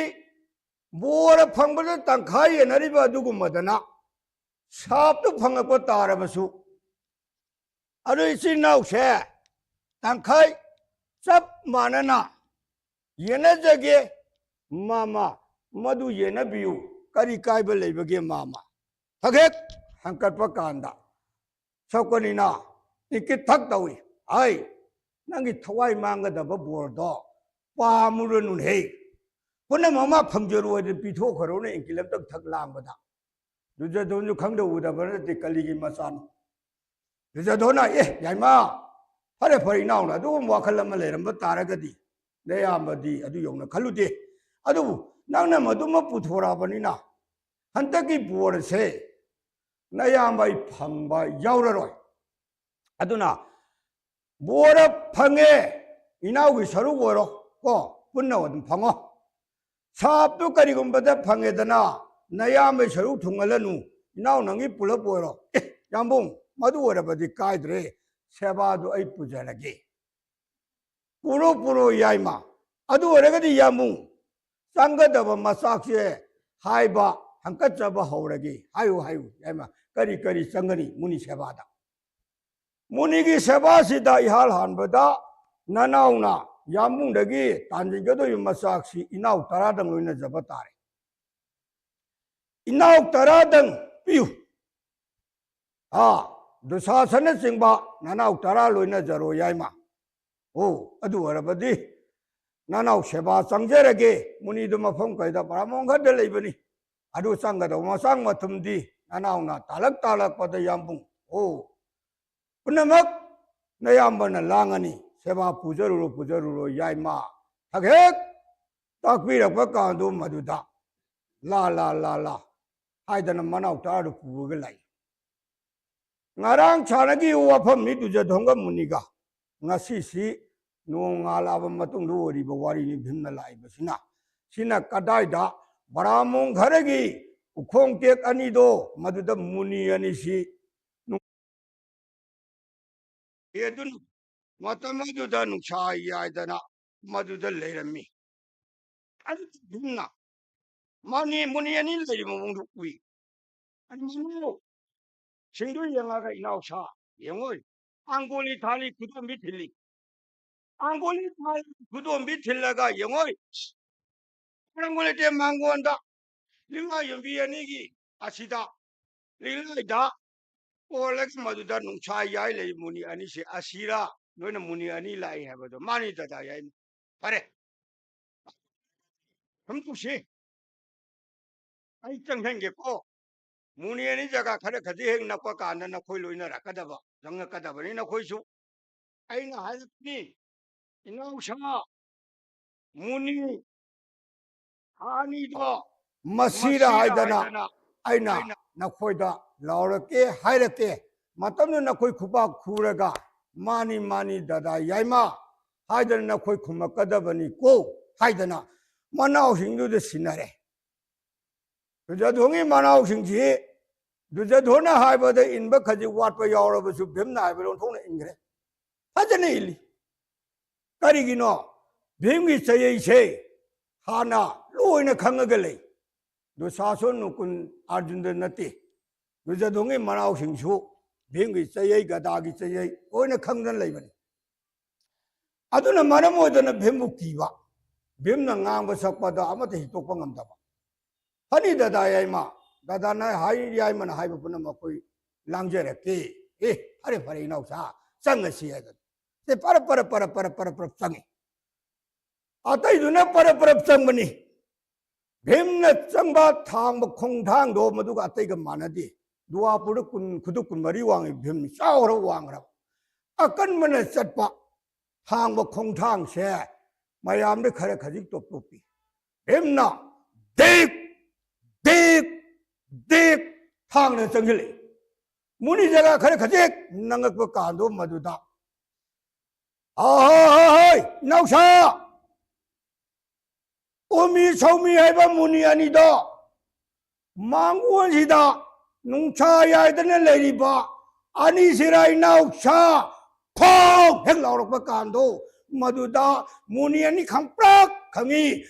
ꯕꯣꯔ ꯐꯪꯕꯗ ꯇꯪꯈꯥꯏ ꯌꯦꯟꯅꯔꯤꯕ ꯑꯗꯨꯒꯨꯝꯕꯗꯅ ꯁꯥꯞꯇꯨ ꯐꯪꯉꯛꯄ ꯇꯥꯔꯕꯁꯨ ꯑꯗꯨ ꯏꯆꯤꯟ ꯏꯅꯥꯎꯁꯦ ꯇꯪꯈꯥꯏ ꯆꯞ ꯃꯥꯟꯅꯅ ꯌꯦꯟꯅꯖꯒꯦ ꯃꯥꯃ, ꯃꯗꯨ ꯌꯦꯟꯅꯕꯤꯌꯨ, ꯀꯔꯤ ꯀꯥꯏꯕ ꯂꯩꯕꯒꯦ ꯃꯥꯃ?" ꯊꯒꯦꯛ ꯍꯪꯀꯠꯄ ꯀꯥꯟꯗ ꯁꯧꯀꯅꯤꯅ ꯏꯪꯀꯤꯠ ꯊꯛ ꯇꯧꯏ꯫ "ꯑꯩ ꯅꯪꯒꯤ ꯊꯋꯥꯏ ꯃꯥꯡꯒꯗꯕ ꯕꯣꯔꯗꯣ ꯄꯥꯝꯃꯨꯔꯅꯨꯅꯦꯍꯦ꯫ ꯄꯨꯝꯅꯃꯛ ꯃꯥ ꯐꯪꯖꯔꯣꯏꯗꯅ ꯄꯤꯊꯣꯛꯈ꯭ꯔꯣꯅ ꯏꯪꯀꯤꯜ ꯑꯃꯇꯪ ꯊꯛ ꯂꯥꯡꯕꯗ, ꯗꯨꯖꯗꯣꯟꯁꯨ ꯈꯪꯗꯧ ꯎꯗꯕ ꯅꯠꯇꯦ, ꯀꯂꯤꯒꯤ ꯃꯆꯥꯅꯤ꯫ ꯗꯨꯖꯗꯣꯟꯅ, "ꯑꯦ, ꯌꯥꯏꯃ, ꯐꯔꯦ, ꯐꯔꯦ, ꯏꯅꯥꯎꯅ ꯑꯗꯨꯒꯨꯝꯕ ꯋꯥꯈꯜ ꯑꯃ ꯂꯩꯔꯝꯕ ꯇꯥꯔꯒꯗꯤ, ꯅꯌꯥꯝꯕꯗꯤ ꯑꯗꯨ ꯌꯧꯅ ꯈꯜꯂꯨꯗꯦ꯫ ꯑꯗꯨꯕꯨ ꯅꯪꯅ ꯃꯗꯨꯃ ꯄꯨꯊꯣꯔꯛꯑꯕꯅꯤꯅ, ꯍꯟꯗꯛꯀꯤ ꯕꯣꯔ ꯑꯁꯦ ꯅꯌꯥꯝꯕ ꯑꯩ ꯐꯪꯕ ꯌꯥꯎꯔꯔꯣꯏ꯫ ꯑꯗꯨꯅ ꯕꯣꯔ ꯐꯪꯉꯦ, ꯏꯅꯥꯎꯒꯤ ꯁꯔꯨꯛ ꯑꯣꯏꯔꯣ, ꯀꯣ, ꯄꯨꯟꯅ ꯑꯗꯨꯝ ꯐꯪꯉꯣ꯫ ꯁꯥꯞꯇꯨ ꯀꯔꯤꯒꯨꯝꯕꯗ ꯐꯪꯉꯦꯗꯅ, ꯅꯌꯥꯝꯕꯒꯤ ꯁꯔꯨꯛ ꯊꯨꯡꯍꯜꯂꯅꯨ, ꯏꯅꯥꯎ ꯅꯪꯒꯤ ꯄꯨꯂꯞ ꯑꯣꯏꯔꯣ꯫" "ꯑꯦ, ꯌꯥꯝꯕꯨꯡ, ꯃꯗꯨ ꯑꯣꯏꯔꯕꯗꯤ ꯀꯥꯏꯗ꯭ꯔꯦ, ꯁꯦꯕꯥꯗꯨ ꯑꯩ ꯄꯨꯖꯔꯒꯦ꯫" "ꯄꯨꯔꯣ, ꯄꯨꯔꯣ, ꯌꯥꯏꯃ꯫ ꯑꯗꯨ ꯑꯣꯏꯔꯒꯗꯤ ꯌꯥꯝꯕꯨꯡ, ꯆꯪꯒꯗꯕ ꯃꯆꯥꯛꯁꯦ ꯍꯥꯏꯕ ꯍꯪꯀꯠꯆꯕ ꯍꯧꯔꯒꯦ꯫" "ꯍꯥꯏꯌꯨ, ꯍꯥꯏꯌꯨ, ꯌꯥꯏꯃ, ꯀꯔꯤ ꯀꯔꯤ ꯆꯪꯒꯅꯤ ꯃꯨꯅꯤ ꯁꯦꯕꯥꯗ?" "ꯃꯨꯅꯤꯒꯤ ꯁꯦꯕꯥꯁꯤꯗ ꯏꯍꯥꯟ ꯍꯥꯟꯕꯗ ꯅꯅꯥꯎꯅ ꯌꯥꯝꯕꯨꯡꯗꯒꯤ ꯇꯥꯟꯁꯤꯟꯒꯗꯧꯔꯤꯕ ꯃꯆꯥꯛꯁꯤ ꯏꯅꯥꯎ ꯇꯔꯥꯗꯪ ꯂꯣꯏꯅꯖꯕ ꯇꯥꯔꯦ꯫ ꯏꯅꯥꯎ ꯇꯔꯥꯗꯪ ꯄꯤꯌꯨ꯫ ꯑꯥ, ꯗꯨꯁꯥꯁꯅꯆꯤꯡꯕ ꯅꯅꯥꯎ ꯇꯔꯥ ꯂꯣꯏꯅꯖꯔꯣ, ꯌꯥꯏꯃ꯫ ꯑꯣ, ꯑꯗꯨ ꯑꯣꯏꯔꯕꯗꯤ ꯅꯅꯥꯎ ꯁꯦꯕꯥ ꯆꯪꯖꯔꯒꯦ꯫ ꯃꯨꯅꯤꯗꯨ ꯃꯐꯝ ꯀꯩꯗ ꯕ꯭ꯔꯥꯍꯃꯣꯟ ꯈꯔꯗ ꯂꯩꯕꯅꯤ꯫ ꯑꯗꯨ ꯆꯪꯒꯗꯧꯕ ꯃꯆꯥꯛ ꯃꯊꯨꯝꯗꯤ ꯅꯅꯥꯎꯅ ꯇꯥꯂꯛ ꯇꯥꯂꯛꯄꯗ ꯌꯥꯝꯕꯨꯡ꯫ ꯑꯣ, ꯄꯨꯝꯅꯃꯛ ꯅꯌꯥꯝꯕꯅ ꯂꯥꯡꯉꯅꯤ꯫ ꯁꯦꯕꯥ ꯄꯨꯖꯔꯨꯔꯣ, ꯄꯨꯖꯔꯨꯔꯣ, ꯌꯥꯏꯃ꯫ ꯍꯦꯛ ꯍꯦꯛ ꯇꯥꯛꯄꯤꯔꯛꯄ ꯀꯥꯟꯗꯨ ꯃꯗꯨꯗ ꯂꯥ, ꯂꯥ, ꯂꯥ, ꯂꯥ ꯍꯥꯏꯗꯅ ꯃꯅꯥꯎ ꯇꯔꯥꯗꯨ ꯄꯨꯔꯒ ꯂꯥꯛꯏ꯫ ꯉꯔꯥꯡ ꯁꯥꯟꯅꯈꯤꯕ ꯋꯥꯐꯝꯅꯤ ꯗꯨꯖꯗꯣꯟꯒ ꯃꯨꯅꯤꯒ꯫ ꯉꯁꯤꯁꯤ ꯅꯣꯡꯉꯥꯜꯂꯛꯑꯕ ꯃꯇꯨꯡꯗ ꯑꯣꯏꯔꯤꯕ ꯋꯥꯔꯤꯅꯤ ꯚꯤꯝꯅ ꯂꯥꯛꯏꯕꯁꯤꯅ꯫ ꯁꯤꯅ ꯀꯗꯥꯏꯗ? ꯕ꯭ꯔꯥꯍꯃꯣꯟ ꯈꯔꯒꯤ ꯎꯈꯣꯡ ꯇꯦꯛ ꯑꯅꯤꯗꯣ ꯃꯗꯨꯗ ꯃꯨꯅꯤ ꯑꯅꯤꯁꯤ ꯑꯦ, ꯑꯗꯨꯅ ꯃꯇꯝ ꯑꯗꯨꯗ ꯅꯨꯡꯁꯥ ꯌꯥꯏꯗꯅ ꯃꯗꯨꯗ ꯂꯩꯔꯝꯃꯤ꯫ ꯑꯗꯨꯅ ꯃꯅꯤ ꯃꯨꯅꯤ ꯑꯅꯤ ꯂꯩꯔꯤꯕ ꯃꯑꯣꯡꯗ ꯎꯏ꯫ ꯑꯗꯨ ꯃꯅꯨ ꯁꯤꯡꯗꯨ ꯌꯦꯡꯉꯒ, "ꯏꯅꯥꯎꯁꯥ, ꯌꯦꯡꯉꯣꯏ, ꯑꯪꯒꯣꯂꯤ ꯊꯥꯂꯤ ꯈꯨꯗꯣꯝꯕꯤ ꯊꯤꯜꯂꯤ꯫ ꯑꯪꯒꯣꯂꯤ ꯊꯥꯂꯤ ꯈꯨꯗꯣꯝꯕꯤ ꯊꯤꯜꯂꯒ, ꯌꯦꯡꯉꯣꯏ, ꯃꯔꯝ ꯂꯩꯇꯦ ꯃꯉꯣꯟꯗ ꯂꯤꯛꯂꯥ ꯌꯣꯟꯕꯤ ꯑꯅꯤꯒꯤ ꯑꯁꯤꯗ ꯂꯤꯛꯂꯥꯏꯗ ꯑꯣꯜꯂꯒ ꯃꯗꯨꯗ ꯅꯨꯡꯁꯥ ꯌꯥꯏ ꯂꯩ ꯃꯨꯅꯤ ꯑꯅꯤꯁꯦ ꯑꯁꯤꯔꯥ? ꯅꯣꯏꯅ ꯃꯨꯅꯤ ꯑꯅꯤ ꯂꯥꯛꯏ ꯍꯥꯏꯕꯗꯣ ꯃꯥꯅꯤ ꯗꯗꯥ ꯌꯥꯏ꯫ ꯐꯔꯦ, ꯁꯨꯝ ꯇꯧꯁꯤ꯫ ꯑꯩ ꯆꯪꯁꯟꯒꯦꯀꯣ꯫ ꯃꯨꯅꯤ ꯑꯅꯤ ꯖꯒꯥ ꯈꯔ ꯈꯖꯤꯛ ꯍꯦꯛ ꯅꯛꯄ ꯀꯥꯟꯗ ꯅꯈꯣꯏ ꯂꯣꯏꯅꯔꯛꯀꯗꯕ, ꯆꯪꯉꯛꯀꯗꯕꯅꯤ ꯅꯈꯣꯏꯁꯨ꯫ ꯑꯩꯅ ꯍꯥꯏꯔꯛꯄꯅꯤ, ꯏꯅꯥꯎꯁꯥ, ꯃꯨꯅꯤ, ꯍꯥ ꯑꯅꯤꯗꯣ ꯃꯁꯤꯔ ꯃꯁꯤꯔ ꯍꯥꯏꯗꯅ ꯍꯥꯏꯗꯅ ꯑꯩꯅ ꯑꯩꯅ ꯅꯈꯣꯏꯗ ꯂꯥꯎꯔꯛꯀꯦ, ꯍꯥꯏꯔꯛꯀꯦ꯫ ꯃꯇꯝꯗꯨ ꯅꯈꯣꯏ ꯈꯨꯄꯥꯛ ꯈꯨꯔꯒ, "ꯃꯥꯅꯤ, ꯃꯥꯅꯤ, ꯗꯗꯥ ꯌꯥꯏꯃ" ꯍꯥꯏꯗꯅ ꯅꯈꯣꯏ ꯈꯨꯝꯃꯛꯀꯗꯕꯅꯤꯀꯣ ꯍꯥꯏꯗꯅ ꯃꯅꯥꯎꯁꯤꯡꯗꯨꯗ ꯁꯤꯟꯅꯔꯦ꯫ ꯗꯨꯖꯥꯙꯣꯟꯒꯤ ꯃꯅꯥꯎꯁꯤꯡꯁꯤ ꯗꯨꯖꯥꯙꯣꯟꯅ ꯍꯥꯏꯕꯗ ꯏꯟꯕ ꯈꯖꯤꯛ ꯋꯥꯠꯄ ꯌꯥꯎꯔꯕꯁꯨ ꯚꯤꯝꯅ ꯍꯥꯏꯕ ꯑꯣꯟꯊꯣꯛꯅ ꯏꯟꯈ꯭ꯔꯦ꯫ ꯐꯖꯅ ꯏꯜꯂꯤ꯫ ꯀꯔꯤꯒꯤꯅꯣ? ꯚꯤꯝꯒꯤ ꯆꯌꯩꯁꯦ ꯍꯥꯟꯅ ꯂꯣꯏꯅ ꯈꯪꯉꯒ ꯂꯩ꯫ ꯗꯨꯁꯥꯁꯣꯟ, ꯅꯨꯀꯨꯟ, ꯑꯥꯔꯖꯨꯟꯗ ꯅꯠꯇꯦ꯫ ꯗꯨꯖꯥꯙꯣꯟꯒꯤ ꯃꯅꯥꯎꯁꯤꯡꯁꯨ ꯚꯤꯝꯒꯤ ꯆꯌꯩ, ꯒꯗꯥꯒꯤ ꯆꯌꯩ ꯂꯣꯏꯅ ꯈꯪꯗꯅ ꯂꯩꯕꯅꯤ꯫ ꯑꯗꯨꯅ ꯃꯔꯝ ꯑꯣꯏꯗꯅ ꯚꯤꯝꯕꯨ ꯀꯤꯕ, ꯚꯤꯝꯅ ꯉꯥꯡꯕ ꯁꯛꯄꯗ ꯑꯃꯠꯇ ꯍꯤꯛꯇꯣꯛꯄ ꯉꯝꯗꯕ꯫ "ꯐꯅꯤ ꯗꯗꯥ ꯌꯥꯏꯃ, ꯗꯗꯥꯅ ꯍꯥꯏ, ꯌꯥꯏꯃꯅ ꯍꯥꯏꯕ ꯄꯨꯝꯅꯃꯛ ꯑꯩꯈꯣꯏ ꯂꯥꯡꯖꯔꯛꯀꯦ꯫ ꯑꯦ, ꯐꯔꯦ, ꯐꯔꯦ, ꯏꯅꯥꯎꯆꯥ, ꯆꯪꯉꯁꯤ" ꯍꯥꯏꯗꯅ꯫ ꯁꯦ, ꯄꯔꯞ, ꯄꯔꯞ, ꯄꯔꯞ, ꯄꯔꯞ, ꯄꯔꯞ, ꯄꯔꯞ ꯆꯪꯉꯤ꯫ ꯑꯇꯩꯗꯨꯅ ꯄꯔꯞ, ꯄꯔꯞ ꯆꯪꯕꯅꯤ꯫ ꯚꯤꯝꯅ ꯆꯪꯕ ꯊꯥꯡꯕ ꯈꯣꯡꯊꯥꯡꯗꯣ ꯃꯗꯨꯒ ꯑꯇꯩꯒ ꯃꯥꯟꯅꯗꯦ꯫ ꯗꯨꯋꯥꯄꯨꯔꯗ ꯀꯨꯟ, ꯈꯨꯗꯨ ꯀꯨꯟꯃꯔꯤ ꯋꯥꯡꯉꯤ ꯚꯤꯝ, ꯆꯥꯎꯈ꯭ꯔꯕ, ꯋꯥꯡꯈ꯭ꯔꯕ꯫ ꯑꯀꯟꯕꯅ ꯆꯠꯄ ꯊꯥꯡꯕ ꯈꯣꯡꯊꯥꯡꯁꯦ ꯃꯌꯥꯝꯗ ꯈꯔ ꯈꯖꯤꯛ ꯇꯣꯞ ꯇꯣꯞꯄꯤ꯫ ꯚꯤꯝꯅ ꯗꯤꯛ, ꯗꯤꯛ, ꯗꯤꯛ ꯊꯥꯡꯅ ꯆꯪꯁꯤꯜꯂꯛꯏ꯫ ꯃꯨꯅꯤ ꯖꯒꯥ ꯈꯔ ꯈꯖꯤꯛ ꯅꯪꯉꯛꯄ ꯀꯥꯟꯗꯣ ꯃꯗꯨꯗ, "ꯑꯍꯣꯏ, ꯏꯅꯥꯎꯁꯥ, ꯎꯃꯤ ꯁꯧꯃꯤ ꯍꯥꯏꯕ ꯃꯨꯅꯤ ꯑꯅꯤꯗꯣ ꯃꯥꯡꯒꯣꯟꯁꯤꯗ ꯅꯨꯡꯁꯥ ꯌꯥꯏꯗꯅ ꯂꯩꯔꯤꯕ ꯑꯅꯤꯁꯤꯔ ꯏꯅꯥꯎꯁꯥ" ꯈꯣꯡ ꯍꯦꯛ ꯂꯥꯎꯔꯛꯄ ꯀꯥꯟꯗꯣ ꯃꯗꯨꯗ ꯃꯨꯅꯤ ꯑꯅꯤ ꯈꯪꯄ꯭ꯔꯛ ꯈꯪꯉꯤ꯫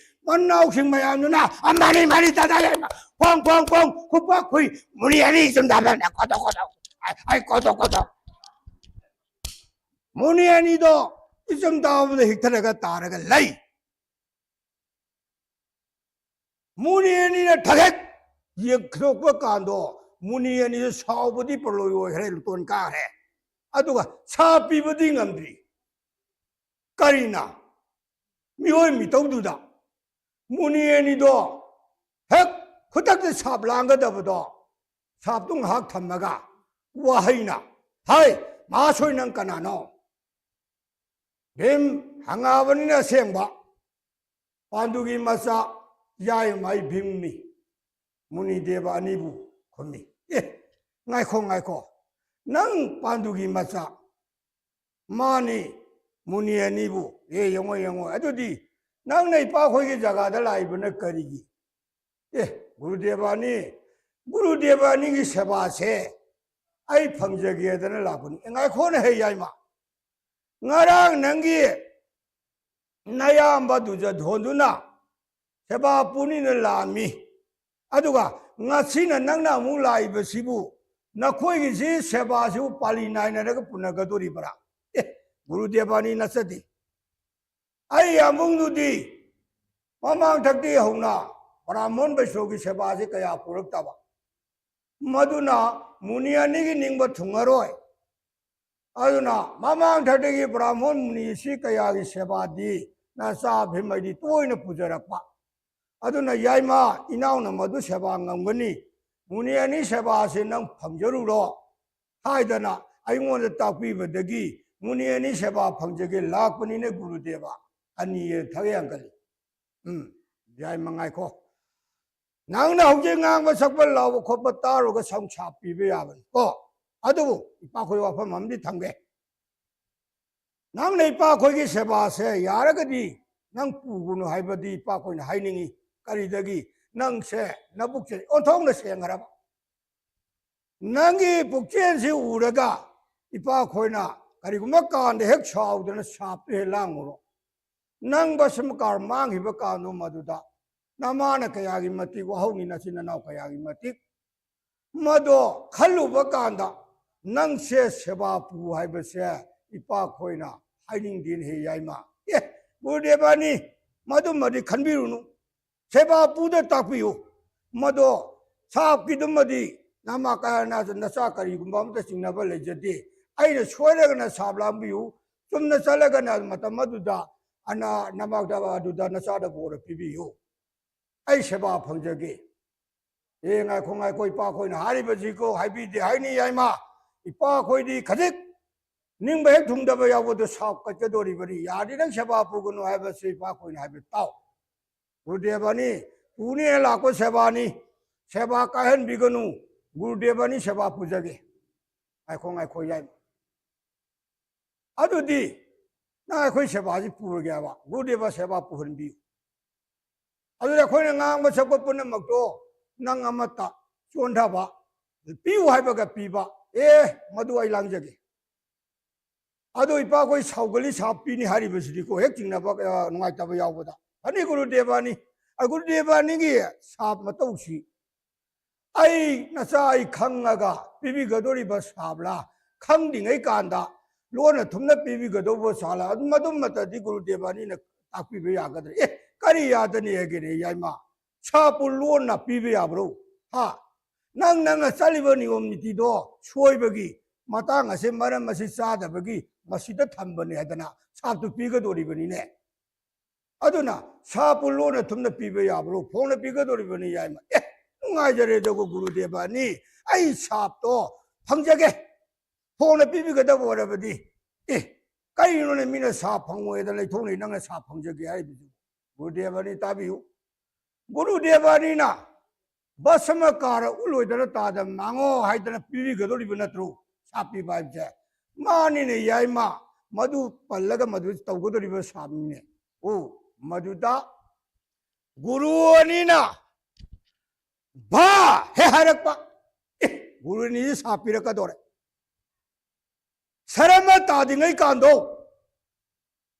ꯃꯅꯥꯎꯁꯤꯡ ꯃꯌꯥꯝꯗꯨꯅ, "ꯑ, ꯃꯥꯅꯤ, ꯃꯥꯅꯤ, ꯗꯗꯥ ꯌꯥꯏꯃ, ꯈꯣꯡ, ꯈꯣꯡ, ꯈꯣꯡ, ꯈꯨꯄꯥꯛ ꯈꯨꯏ, ꯃꯨꯅꯤ ꯑꯅꯤ ꯆꯨꯝꯗꯕꯅ ꯀꯣꯗꯣ, ꯀꯣꯗꯣ, ꯑꯩ, ꯑꯩ ꯀꯣꯗꯣ, ꯀꯣꯗꯣ"꯫ ꯃꯨꯅꯤ ꯑꯅꯤꯗꯣ ꯏꯆꯨꯝ ꯇꯥꯕꯗ ꯍꯤꯛꯊꯔꯒ ꯇꯥꯔꯒ ꯂꯩ꯫ ꯃꯨꯅꯤ ꯑꯅꯤꯅ ꯊꯛ ꯍꯦꯛ ꯌꯦꯡꯊꯣꯛꯄ ꯀꯥꯟꯗꯣ ꯃꯨꯅꯤ ꯑꯅꯤꯗꯨ ꯁꯥꯎꯕꯗꯤ ꯄꯔꯂꯣꯏ ꯑꯣꯏꯈ꯭ꯔꯦ, ꯂꯨꯇꯣꯟ ꯀꯥꯈ꯭ꯔꯦ꯫ ꯑꯗꯨꯒ ꯁꯥ ꯄꯤꯕꯗꯤ ꯉꯝꯗ꯭ꯔꯤ꯫ ꯀꯔꯤꯅ? ꯃꯤꯑꯣꯏ ꯃꯤꯇꯧꯗꯨꯗ ꯃꯨꯅꯤ ꯑꯅꯤꯗꯣ ꯍꯦꯛ ꯈꯨꯗꯛꯇ ꯁꯥꯞ ꯂꯥꯡꯒꯗꯕꯗꯣ, ꯁꯥꯞꯇꯨ ꯉꯥꯏꯍꯥꯛ ꯊꯝꯃꯒ ꯋꯥꯍꯩꯅ, "ꯍꯥꯏ, ꯃꯍꯥꯁꯣꯏ, ꯅꯪ ꯀꯅꯥꯅꯣ?" ꯚꯤꯝ ꯍꯪꯉꯛꯑꯕꯅꯤꯅ ꯑꯁꯦꯡꯕ, ꯄꯥꯟꯗꯨꯒꯤ ꯃꯆꯥ ꯌꯥꯏꯃ, ꯑꯩ ꯚꯤꯝꯅꯤ꯫ ꯃꯨꯅꯤꯗꯦꯕ ꯑꯅꯤꯕꯨ ꯈꯨꯝꯃꯤ꯫ "ꯑꯦ, ꯉꯥꯏꯈꯣ, ꯉꯥꯏꯈꯣ, ꯅꯪ ꯄꯥꯟꯗꯨꯒꯤ ꯃꯆꯥ?" "ꯃꯥꯅꯤ, ꯃꯨꯅꯤ ꯑꯅꯤꯕꯨ"꯫ "ꯑꯦ, ꯌꯦꯡꯉꯣ, ꯌꯦꯡꯉꯣ, ꯑꯗꯨꯗꯤ ꯅꯪꯅ ꯏꯄꯥꯈꯣꯏꯒꯤ ꯖꯒꯥꯗ ꯂꯥꯛꯏꯕꯅ ꯀꯔꯤꯒꯤ?" "ꯑꯦ, ꯒꯨꯔꯨꯗꯦꯕ ꯑꯅꯤ, ꯒꯨꯔꯨꯗꯦꯕ ꯑꯅꯤꯒꯤ ꯁꯦꯕꯥꯁꯦ ꯑꯩ ꯐꯪꯖꯒꯦꯗꯅ ꯂꯥꯛꯄꯅꯤ"꯫ "ꯑꯦ, ꯉꯥꯏꯈꯣꯅꯦ ꯍꯦ ꯌꯥꯏꯃ, ꯉꯔꯥꯡ ꯅꯪꯒꯤ ꯅꯌꯥꯝꯕ ꯗꯨꯖꯣꯙꯣꯟꯗꯨꯅ ꯁꯦꯕꯥ ꯄꯨꯅꯤꯅ ꯂꯥꯛꯑꯝꯃꯤ, ꯑꯗꯨꯒ ꯉꯁꯤꯅ ꯅꯪꯅ ꯑꯃꯨꯛ ꯂꯥꯛꯏꯕꯁꯤꯕꯨ, ꯅꯈꯣꯏꯒꯤꯁꯤ ꯁꯦꯕꯥꯁꯤꯕꯨ ꯄꯥꯂꯤ ꯅꯥꯏꯅꯔꯒ ꯄꯨꯅꯒꯗꯣꯔꯤꯕ꯭ꯔꯥ?" "ꯑꯦ, ꯒꯨꯔꯨꯗꯦꯕ ꯑꯅꯤ ꯅꯠꯆꯗꯦ, ꯑꯩ ꯌꯥꯝꯕꯨꯡꯗꯨꯗꯤ ꯃꯃꯥꯡ ꯊꯛꯇꯒꯤ ꯍꯧꯅ ꯕ꯭ꯔꯥꯍꯃꯣꯟ ꯕꯩꯁ꯭ꯌꯣꯒꯤ ꯁꯦꯕꯥꯁꯤ ꯀꯌꯥ ꯄꯨꯔꯛꯇꯕ, ꯃꯗꯨꯅ ꯃꯨꯅꯤ ꯑꯅꯤꯒꯤ ꯅꯤꯡꯕ ꯊꯨꯡꯉꯔꯣꯏ꯫ ꯑꯗꯨꯅ ꯃꯃꯥꯡ ꯊꯛꯇꯒꯤ ꯕ꯭ꯔꯥꯍꯃꯣꯟ ꯃꯨꯅꯤꯁꯤ ꯀꯌꯥꯒꯤ ꯁꯦꯕꯥꯗꯤ ꯅꯆꯥ ꯚꯤꯝ ꯑꯩꯗꯤ ꯇꯣꯏꯅ ꯄꯨꯖꯔꯛꯄ꯫ ꯑꯗꯨꯅ ꯌꯥꯏꯃ, ꯏꯅꯥꯎꯅ ꯃꯗꯨ ꯁꯦꯕꯥ ꯉꯝꯒꯅꯤ꯫ ꯃꯨꯅꯤ ꯑꯅꯤ ꯁꯦꯕꯥꯁꯦ ꯅꯪ ꯐꯪꯖꯔꯨꯔꯣ" ꯍꯥꯏꯗꯅ ꯑꯩꯉꯣꯟꯗ ꯇꯥꯛꯄꯤꯕꯗꯒꯤ ꯃꯨꯅꯤ ꯑꯅꯤ ꯁꯦꯕꯥ ꯐꯪꯖꯒꯦ ꯂꯥꯛꯄꯅꯤꯅꯦ ꯒꯨꯔꯨꯗꯦꯕ꯫ ꯑꯅꯤ ꯊꯛ ꯌꯥꯡꯈꯠꯂꯤ꯫ ꯎꯝ, ꯌꯥꯏꯃ, ꯉꯥꯏꯈꯣ꯫ ꯅꯪꯅ ꯍꯧꯖꯤꯛ ꯉꯥꯡꯕ ꯁꯛꯄ ꯂꯥꯎꯕ ꯈꯣꯠꯄ ꯇꯥꯔꯨꯔꯒ ꯁꯪꯁꯥꯞ ꯄꯤꯕ ꯌꯥꯕꯅꯤ ꯀꯣ꯫ ꯑꯗꯨꯕꯨ ꯏꯄꯥꯈꯣꯏ ꯋꯥꯐꯝ ꯑꯃꯗꯤ ꯊꯝꯒꯦ꯫ ꯅꯪꯅ ꯏꯄꯥꯈꯣꯏꯒꯤ ꯁꯦꯕꯥꯁꯦ ꯌꯥꯔꯒꯗꯤ ꯅꯪ ꯄꯨꯒꯅꯨ ꯍꯥꯏꯕꯗꯤ ꯏꯄꯥꯈꯣꯏꯅ ꯍꯥꯏꯅꯤꯡꯉꯤ꯫ ꯀꯔꯤꯗꯒꯤ? ꯅꯪꯁꯦ ꯅꯕꯨꯛꯁꯦ ꯑꯣꯟꯊꯣꯛꯅ ꯁꯦꯡꯈ꯭ꯔꯕ꯫ ꯅꯪꯒꯤ ꯄꯨꯛꯆꯦꯜꯁꯤ ꯎꯔꯒ ꯏꯄꯥꯈꯣꯏꯅ ꯀꯔꯤꯒꯨꯝꯕ ꯀꯥꯟꯗ ꯍꯦꯛ ꯁꯥꯎꯗꯅ ꯁꯥꯞꯇꯨ ꯍꯦꯛ ꯂꯥꯡꯉꯨꯔꯣ꯫ ꯅꯪ ꯕꯁꯃꯀꯥꯔ ꯃꯥꯡꯈꯤꯕ ꯀꯥꯟꯗꯣ ꯃꯗꯨꯗ ꯅꯃꯥꯅ ꯀꯌꯥꯒꯤ ꯃꯇꯤꯛ ꯋꯥꯍꯧꯅꯤ, ꯅꯆꯤꯟ ꯅꯅꯥꯎ ꯀꯌꯥꯒꯤ ꯃꯇꯤꯛ꯫ ꯃꯗꯣ ꯈꯜꯂꯨꯕ ꯀꯥꯟꯗ ꯅꯪꯁꯦ ꯁꯦꯕꯥ ꯄꯨ ꯍꯥꯏꯕꯁꯦ ꯏꯄꯥꯈꯣꯏꯅ ꯍꯥꯏꯅꯤꯡꯗꯦꯅꯦꯍꯦ ꯌꯥꯏꯃ꯫ ꯑꯦ, ꯒꯨꯔꯨꯗꯦꯕꯅꯤ, ꯃꯗꯨꯃꯗꯤ ꯈꯟꯕꯤꯔꯨꯅꯨ꯫ ꯁꯦꯕꯥ ꯄꯨꯗ ꯇꯥꯛꯄꯤꯌꯨ꯫ ꯃꯗꯣ ꯁꯥꯞꯀꯤꯗꯨꯃꯗꯤ ꯅꯃꯥ ꯀꯌꯥꯅ ꯅꯆꯥ ꯀꯔꯤꯒꯨꯝꯕ ꯑꯃꯠꯇ ꯆꯤꯡꯅꯕ ꯂꯩꯖꯗꯦ꯫ ꯑꯩꯅ ꯁꯣꯏꯔꯒꯅ ꯁꯥꯞ ꯂꯥꯡꯕꯤꯌꯨ, ꯆꯨꯝꯅ ꯆꯠꯂꯒꯅ ꯃꯇꯝ ꯑꯗꯨꯗ ꯑꯅꯥ ꯅꯃꯥꯛꯇ ꯑꯗꯨꯗ ꯅꯆꯥꯗ ꯕꯣꯔ ꯄꯤꯕꯤꯌꯨ꯫ ꯑꯩ ꯁꯦꯕꯥ ꯐꯪꯖꯒꯦ꯫ ꯑꯦ, ꯉꯥꯏꯈꯣ, ꯉꯥꯏꯈꯣ, ꯏꯄꯥꯈꯣꯏꯅ ꯍꯥꯏꯔꯤꯕꯁꯤꯀꯣ ꯍꯥꯏꯕꯤꯗꯦ ꯍꯥꯏꯅꯤ ꯌꯥꯏꯃ꯫ ꯏꯄꯥꯈꯣꯏꯗꯤ ꯈꯖꯤꯛ ꯅꯤꯡꯕ ꯍꯦꯛ ꯊꯨꯡꯗꯕ ꯌꯥꯎꯕꯗꯣ ꯁꯥꯞ ꯀꯠꯀꯗꯣꯔꯤꯕꯅꯤ꯫ ꯌꯥꯔꯗꯤ ꯅꯪ ꯁꯦꯕꯥ ꯄꯨꯒꯅꯨ ꯍꯥꯏꯕꯁꯤ ꯏꯄꯥꯈꯣꯏꯅ ꯍꯥꯏꯕ ꯇꯥꯎ꯫ ꯒꯨꯔꯨꯗꯦꯕꯅꯤ, ꯄꯨꯅꯦꯅ ꯂꯥꯛꯄ ꯁꯦꯕꯥꯅꯤ꯫ ꯁꯦꯕꯥ ꯀꯥꯏꯍꯟꯕꯤꯒꯅꯨ꯫ ꯒꯨꯔꯨꯗꯦꯕꯅꯤ ꯁꯦꯕꯥ ꯄꯨꯖꯒꯦ꯫ ꯉꯥꯏꯈꯣ, ꯉꯥꯏꯈꯣ, ꯌꯥꯏꯃ꯫ ꯑꯗꯨꯗꯤ ꯅꯪ ꯑꯩꯈꯣꯏ ꯁꯦꯕꯥꯁꯤ ꯄꯨꯔꯒꯦ ꯍꯥꯏꯕ, ꯒꯨꯔꯨꯗꯦꯕ ꯁꯦꯕꯥ ꯄꯨꯍꯟꯕꯤꯌꯨ꯫ ꯑꯗꯨꯗꯤ ꯑꯩꯈꯣꯏꯅ ꯉꯥꯡꯕ ꯁꯛꯄ ꯄꯨꯝꯅꯃꯛꯇꯣ ꯅꯪ ꯑꯃꯠꯇ ꯆꯣꯟꯊꯕ, ꯄꯤꯌꯨ ꯍꯥꯏꯕꯒ ꯄꯤꯕ, ꯑꯦ, ꯃꯗꯨ ꯑꯩ ꯂꯥꯡꯖꯒꯦ꯫ ꯑꯗꯣ ꯏꯄꯥꯈꯣꯏ ꯁꯥꯎꯒꯜꯂꯤ ꯁꯥꯞ ꯄꯤꯅꯤ ꯍꯥꯏꯔꯤꯕꯁꯤꯗꯤꯀꯣ, ꯍꯦꯛ ꯆꯤꯡꯅꯕ, ꯑ, ꯅꯨꯡꯉꯥꯏꯇꯕ ꯌꯥꯎꯕꯗ꯫ ꯐꯅꯤ ꯒꯨꯔꯨꯗꯦꯕꯅꯤ, ꯑ, ꯒꯨꯔꯨꯗꯦꯕꯅꯤꯒꯤ ꯁꯥꯞ ꯃꯇꯧꯁꯤ ꯑꯩ ꯅꯆꯥ ꯑꯩ ꯈꯪꯉꯒ ꯄꯤꯕꯤꯒꯗꯧꯔꯤꯕ ꯁꯥꯕ꯭ꯔꯥ? ꯈꯪꯗ꯭ꯔꯤꯉꯩ ꯀꯥꯟꯗ ꯂꯣꯟꯅ ꯊꯨꯝꯅ ꯄꯤꯕꯤꯒꯗꯧꯕ ꯁꯥꯂꯥ? ꯃꯗꯨꯃꯠꯇꯗꯤ ꯒꯨꯔꯨꯗꯦꯕ ꯑꯅꯤꯅ ꯇꯥꯛꯄꯤꯕ ꯌꯥꯒꯗ꯭ꯔꯥ? ꯑꯦ, ꯀꯔꯤ ꯌꯥꯗꯅꯤ ꯍꯥꯏꯒꯦꯅꯦ, ꯌꯥꯏꯃ? ꯁꯥꯄꯨ ꯂꯣꯟꯅ ꯄꯤꯕ ꯌꯥꯕ꯭ꯔꯣ? ꯍꯥ? ꯅꯪ, ꯅꯪꯅ ꯆꯠꯂꯤꯕ ꯅꯤꯌꯣꯝ ꯅꯤꯇꯤꯗꯣ ꯁꯣꯏꯕꯒꯤ ꯃꯇꯥꯡ ꯑꯁꯤ, ꯃꯔꯝ ꯑꯁꯤ ꯆꯥꯗꯕꯒꯤ ꯃꯁꯤꯗ ꯊꯝꯕꯅꯤ ꯍꯥꯏꯗꯅ ꯁꯥꯞꯇꯨ ꯄꯤꯒꯗꯧꯔꯤꯕꯅꯤꯅꯦ꯫ ꯑꯗꯨꯅ ꯁꯥꯄꯨ ꯂꯣꯟꯅ ꯊꯨꯝꯅ ꯄꯤꯕ ꯌꯥꯕ꯭ꯔꯣ? ꯐꯣꯡꯅ ꯄꯤꯒꯗꯧꯔꯤꯕꯅꯤ ꯌꯥꯏꯃ꯫ ꯑꯦ, ꯅꯨꯡꯉꯥꯏꯖꯔꯦ, ꯑꯗꯨꯒ ꯒꯨꯔꯨꯗꯦꯕ ꯑꯅꯤ, ꯑꯩ ꯁꯥꯞꯇꯣ ꯐꯪꯖꯒꯦ꯫ ꯐꯣꯡꯅ ꯄꯤꯕꯤꯒꯗꯕ ꯑꯣꯏꯔꯕꯗꯤ, ꯑꯦ, ꯀꯔꯤꯅꯣꯅꯦ, ꯃꯤꯅ ꯁꯥꯞ ꯐꯪꯉꯣꯏꯗ ꯂꯩꯊꯣꯛꯅꯩ, ꯅꯪꯅ ꯁꯥꯞ ꯐꯪꯖꯒꯦ ꯍꯥꯏꯔꯤꯕꯁꯤ? ꯒꯨꯔꯨꯗꯦꯕ ꯑꯅꯤ ꯇꯥꯕꯤꯌꯨ꯫ ꯒꯨꯔꯨꯗꯦꯕ ꯑꯅꯤꯅ ꯚꯁꯃ ꯀꯥꯔ ꯎꯠꯂꯣꯏꯗꯅ ꯇꯥꯗ ꯃꯥꯡꯉꯣ ꯍꯥꯏꯗꯅ ꯄꯤꯕꯤꯒꯗꯧꯔꯤꯕ ꯅꯠꯇ꯭ꯔꯣ? ꯁꯥꯞ ꯄꯤꯕ ꯍꯥꯏꯕꯁꯦ꯫ ꯃꯥꯅꯤꯅꯦ ꯌꯥꯏꯃ, ꯃꯗꯨ ꯄꯜꯂꯒ ꯃꯗꯨ ꯇꯧꯒꯗꯧꯔꯤꯕ ꯁꯥꯞꯅꯤꯅꯦ꯫ ꯑꯣ, ꯃꯗꯨꯗ ꯒꯨꯔꯨ ꯑꯅꯤꯅ ꯚꯥ ꯍꯦꯛ ꯍꯥꯏꯔꯛꯄ, ꯑꯦ, ꯒꯨꯔꯨ ꯑꯅꯤꯁꯤ ꯁꯥꯞ ꯄꯤꯔꯛꯀꯗꯧꯔꯦ꯫ ꯁꯔꯃ ꯇꯥꯗ꯭ꯔꯤꯉꯩ ꯀꯥꯟꯗꯣ,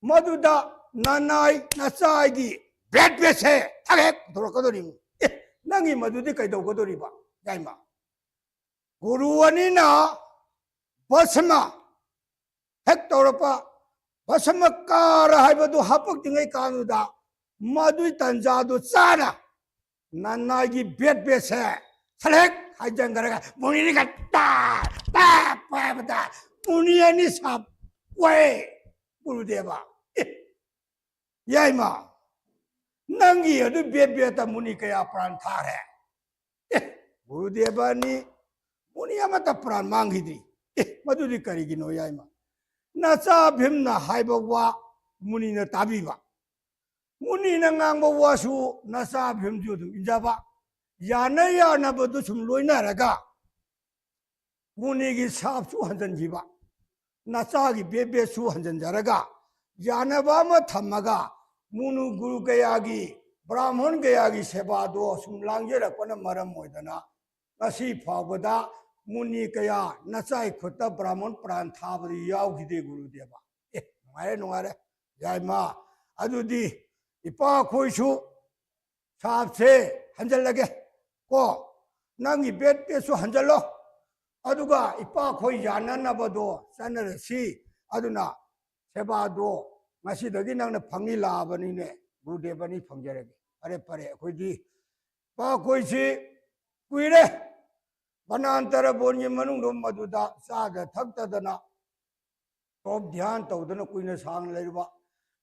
ꯃꯗꯨꯗ ꯅꯅꯥꯏ ꯅꯆꯥꯒꯤ ꯕ꯭ꯂꯗ ꯕꯦꯁꯦ ꯊꯛ ꯍꯦꯛ ꯊꯣꯔꯛꯀꯗꯧꯔꯤꯕ꯫ ꯑꯦ, ꯅꯪꯒꯤ ꯃꯗꯨꯗꯤ ꯀꯩꯗꯧꯒꯗꯧꯔꯤꯕ, ꯌꯥꯏꯃ? ꯒꯨꯔꯨ ꯑꯅꯤꯅ ꯚꯁꯃ ꯍꯦꯛ ꯇꯧꯔꯛꯄ, ꯚꯁꯃ ꯀꯥꯔ ꯍꯥꯏꯕꯗꯨ ꯍꯥꯄꯛꯇ꯭ꯔꯤꯉꯩ ꯀꯥꯟꯗꯨꯗ ꯃꯗꯨꯒꯤ ꯇꯟꯖꯥꯗꯨ ꯆꯥꯅ ꯅꯅꯥꯏꯒꯤ ꯕꯦꯠ ꯕꯦꯠꯁꯦ ꯁꯂꯦꯛ ꯍꯥꯏꯖꯟꯈ꯭ꯔꯒ ꯃꯨꯅꯤꯅꯤꯒ ꯇꯥ, ꯇꯥ ꯄꯥꯏꯕꯗ ꯃꯨꯅꯤ ꯑꯅꯤ ꯁꯥꯞ ꯋꯥꯏ ꯒꯨꯔꯨꯗꯦꯕ꯫ ꯑꯦ, ꯌꯥꯏꯃ, ꯅꯪꯒꯤ ꯑꯗꯨ ꯕꯦꯠ ꯕꯦꯠꯇ ꯃꯨꯅꯤ ꯀꯌꯥ ꯄ꯭ꯔꯥꯟ ꯊꯥꯔꯦ? ꯑꯦ, ꯒꯨꯔꯨꯗꯦꯕꯅꯤ, ꯃꯨꯅꯤ ꯑꯃꯠꯇ ꯄ꯭ꯔꯥꯟ ꯃꯥꯡꯈꯤꯗ꯭ꯔꯤ꯫ ꯑꯦ, ꯃꯗꯨꯗꯤ ꯀꯔꯤꯒꯤꯅꯣ ꯌꯥꯏꯃ? ꯅꯆꯥ ꯚꯤꯝꯅ ꯍꯥꯏꯕ ꯋꯥ ꯃꯨꯅꯤꯅ ꯇꯥꯕꯤꯕ, ꯃꯨꯅꯤꯅ ꯉꯥꯡꯕ ꯋꯥꯁꯨ ꯅꯆꯥ ꯚꯤꯝꯁꯨ ꯑꯗꯨꯝ ꯏꯟꯖꯕ, ꯌꯥꯅ ꯌꯥꯅꯕꯗꯨ ꯁꯨꯝ ꯂꯣꯏꯅꯔꯒ ꯃꯨꯅꯤꯒꯤ ꯁꯥꯞꯁꯨ ꯍꯟꯖꯤꯟꯈꯤꯕ, ꯅꯆꯥꯒꯤ ꯕꯦꯠ ꯕꯦꯠꯁꯨ ꯍꯟꯖꯤꯟꯖꯔꯒ, ꯌꯥꯅꯕ ꯑꯃ ꯊꯝꯃꯒ ꯃꯨꯅꯨ ꯒꯨꯔꯨ ꯀꯌꯥꯒꯤ, ꯕ꯭ꯔꯥꯍꯃꯟ ꯀꯌꯥꯒꯤ ꯁꯦꯕꯥꯗꯣ ꯁꯨꯝ ꯂꯥꯡꯖꯔꯛꯄꯅ ꯃꯔꯝ ꯑꯣꯏꯗꯅ ꯉꯁꯤ ꯐꯥꯎꯕꯗ ꯃꯨꯅꯤ ꯀꯌꯥ ꯅꯆꯥꯏ ꯈꯨꯠꯇ ꯕ꯭ꯔꯥꯍꯃꯟ ꯄ꯭ꯔꯥꯟ ꯊꯥꯕꯗꯤ ꯌꯥꯎꯈꯤꯗꯦ ꯒꯨꯔꯨꯗꯦꯕ꯫ ꯑꯦ, ꯅꯨꯡꯉꯥꯏꯔꯦ, ꯅꯨꯡꯉꯥꯏꯔꯦ꯫ ꯌꯥꯏꯃ, ꯑꯗꯨꯗꯤ ꯏꯄꯥ ꯑꯩꯈꯣꯏꯁꯨ ꯁꯥꯞꯁꯦ ꯍꯟꯖꯜꯂꯒꯦ ꯀꯣ, ꯅꯪꯒꯤ ꯕꯦꯠ ꯕꯦꯠꯁꯨ ꯍꯟꯖꯜꯂꯣ, ꯑꯗꯨꯒ ꯏꯄꯥ ꯑꯩꯈꯣꯏ ꯌꯥꯅꯅꯕꯗꯣ ꯆꯠꯅꯔꯁꯤ꯫ ꯑꯗꯨꯅ ꯁꯦꯕꯥꯗꯣ ꯉꯁꯤꯗꯒꯤ ꯅꯪꯅ ꯐꯪꯉꯤ ꯂꯥꯛꯑꯕꯅꯤꯅꯦ, ꯒꯨꯔꯨꯗꯦꯕꯅꯤ ꯐꯪꯖꯔꯒꯦ꯫ ꯐꯔꯦ, ꯐꯔꯦ, ꯑꯩꯈꯣꯏꯗꯤ ꯏꯄꯥ ꯑꯩꯈꯣꯏꯁꯤ ꯀꯨꯏꯔꯦ ꯕꯅꯥꯟꯇꯔ ꯕꯣꯟꯒꯤ ꯃꯅꯨꯡꯗ ꯃꯗꯨꯗ ꯆꯥꯗ ꯊꯛꯇꯗꯅ ꯇꯣꯞ ꯙ꯭ꯌꯥꯟ ꯇꯧꯗꯅ ꯀꯨꯏꯅ ꯁꯥꯡꯅ ꯂꯩꯔꯨꯕ,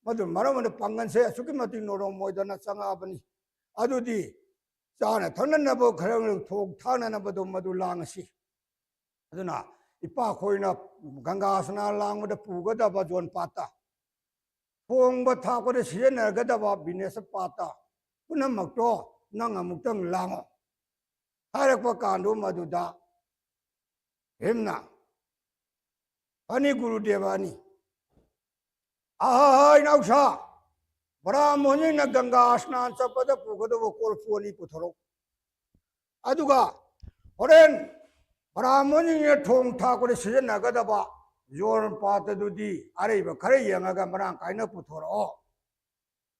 ꯃꯗꯨꯅ ꯃꯔꯝ ꯑꯣꯏꯅ ꯄꯥꯡꯒꯜꯁꯦ ꯑꯁꯨꯛꯀꯤ ꯃꯇꯤꯛ ꯅꯣꯔꯣꯝ ꯑꯣꯏꯗꯅ ꯆꯪꯉꯛꯑꯕꯅꯤ꯫ ꯑꯗꯨꯗꯤ ꯆꯥꯅ ꯊꯛꯅꯅꯕ ꯈꯔ ꯊꯣꯡ ꯊꯥꯛꯅꯅꯕꯗꯣ ꯃꯗꯨ ꯂꯥꯡꯉꯁꯤ꯫ ꯑꯗꯨꯅ ꯏꯄꯥꯈꯣꯏꯅ ꯒꯪꯒꯥ ꯁꯅꯥ ꯂꯥꯡꯕꯗ ꯄꯨꯒꯗꯕ ꯖꯣꯟ ꯄꯥꯠꯇ, ꯊꯣꯡꯕ ꯊꯥꯛꯄꯗ ꯁꯤꯖꯤꯟꯅꯒꯗꯕ ꯕꯤꯅꯦꯁ ꯄꯥꯠꯇ, ꯄꯨꯝꯅꯃꯛꯇꯣ ꯅꯪ ꯑꯃꯨꯛꯇꯪ ꯂꯥꯡꯉꯣ ꯍꯥꯏꯔꯛꯄ ꯀꯥꯟꯗꯨ ꯃꯗꯨꯗ ꯚꯤꯝꯅ, "ꯑꯅꯤ ꯒꯨꯔꯨꯗꯦꯕ ꯑꯅꯤ, ꯑꯍꯥ, ꯏꯅꯥꯎꯁꯥ, ꯕ꯭ꯔꯥꯍꯃꯣꯟꯁꯤꯡꯅ ꯒꯪꯒꯥ ꯁ꯭ꯅꯥꯟ ꯆꯠꯄꯗ ꯄꯨꯒꯗꯕ ꯀꯣꯔꯐꯨ ꯑꯅꯤ ꯄꯨꯊꯣꯔꯛꯎ꯫ ꯑꯗꯨꯒ ꯍꯣꯔꯦꯟ ꯕ꯭ꯔꯥꯍꯃꯣꯟꯁꯤꯡꯅ ꯊꯣꯡ ꯊꯥꯛꯄꯗ ꯁꯤꯖꯤꯟꯅꯒꯗꯕ ꯖꯣꯟ ꯄꯥꯠꯇꯗꯨꯗꯤ ꯑꯔꯩꯕ ꯈꯔ ꯌꯦꯡꯉꯒ ꯃꯔꯥꯡ ꯀꯥꯏꯅ ꯄꯨꯊꯣꯔꯛꯑꯣ꯫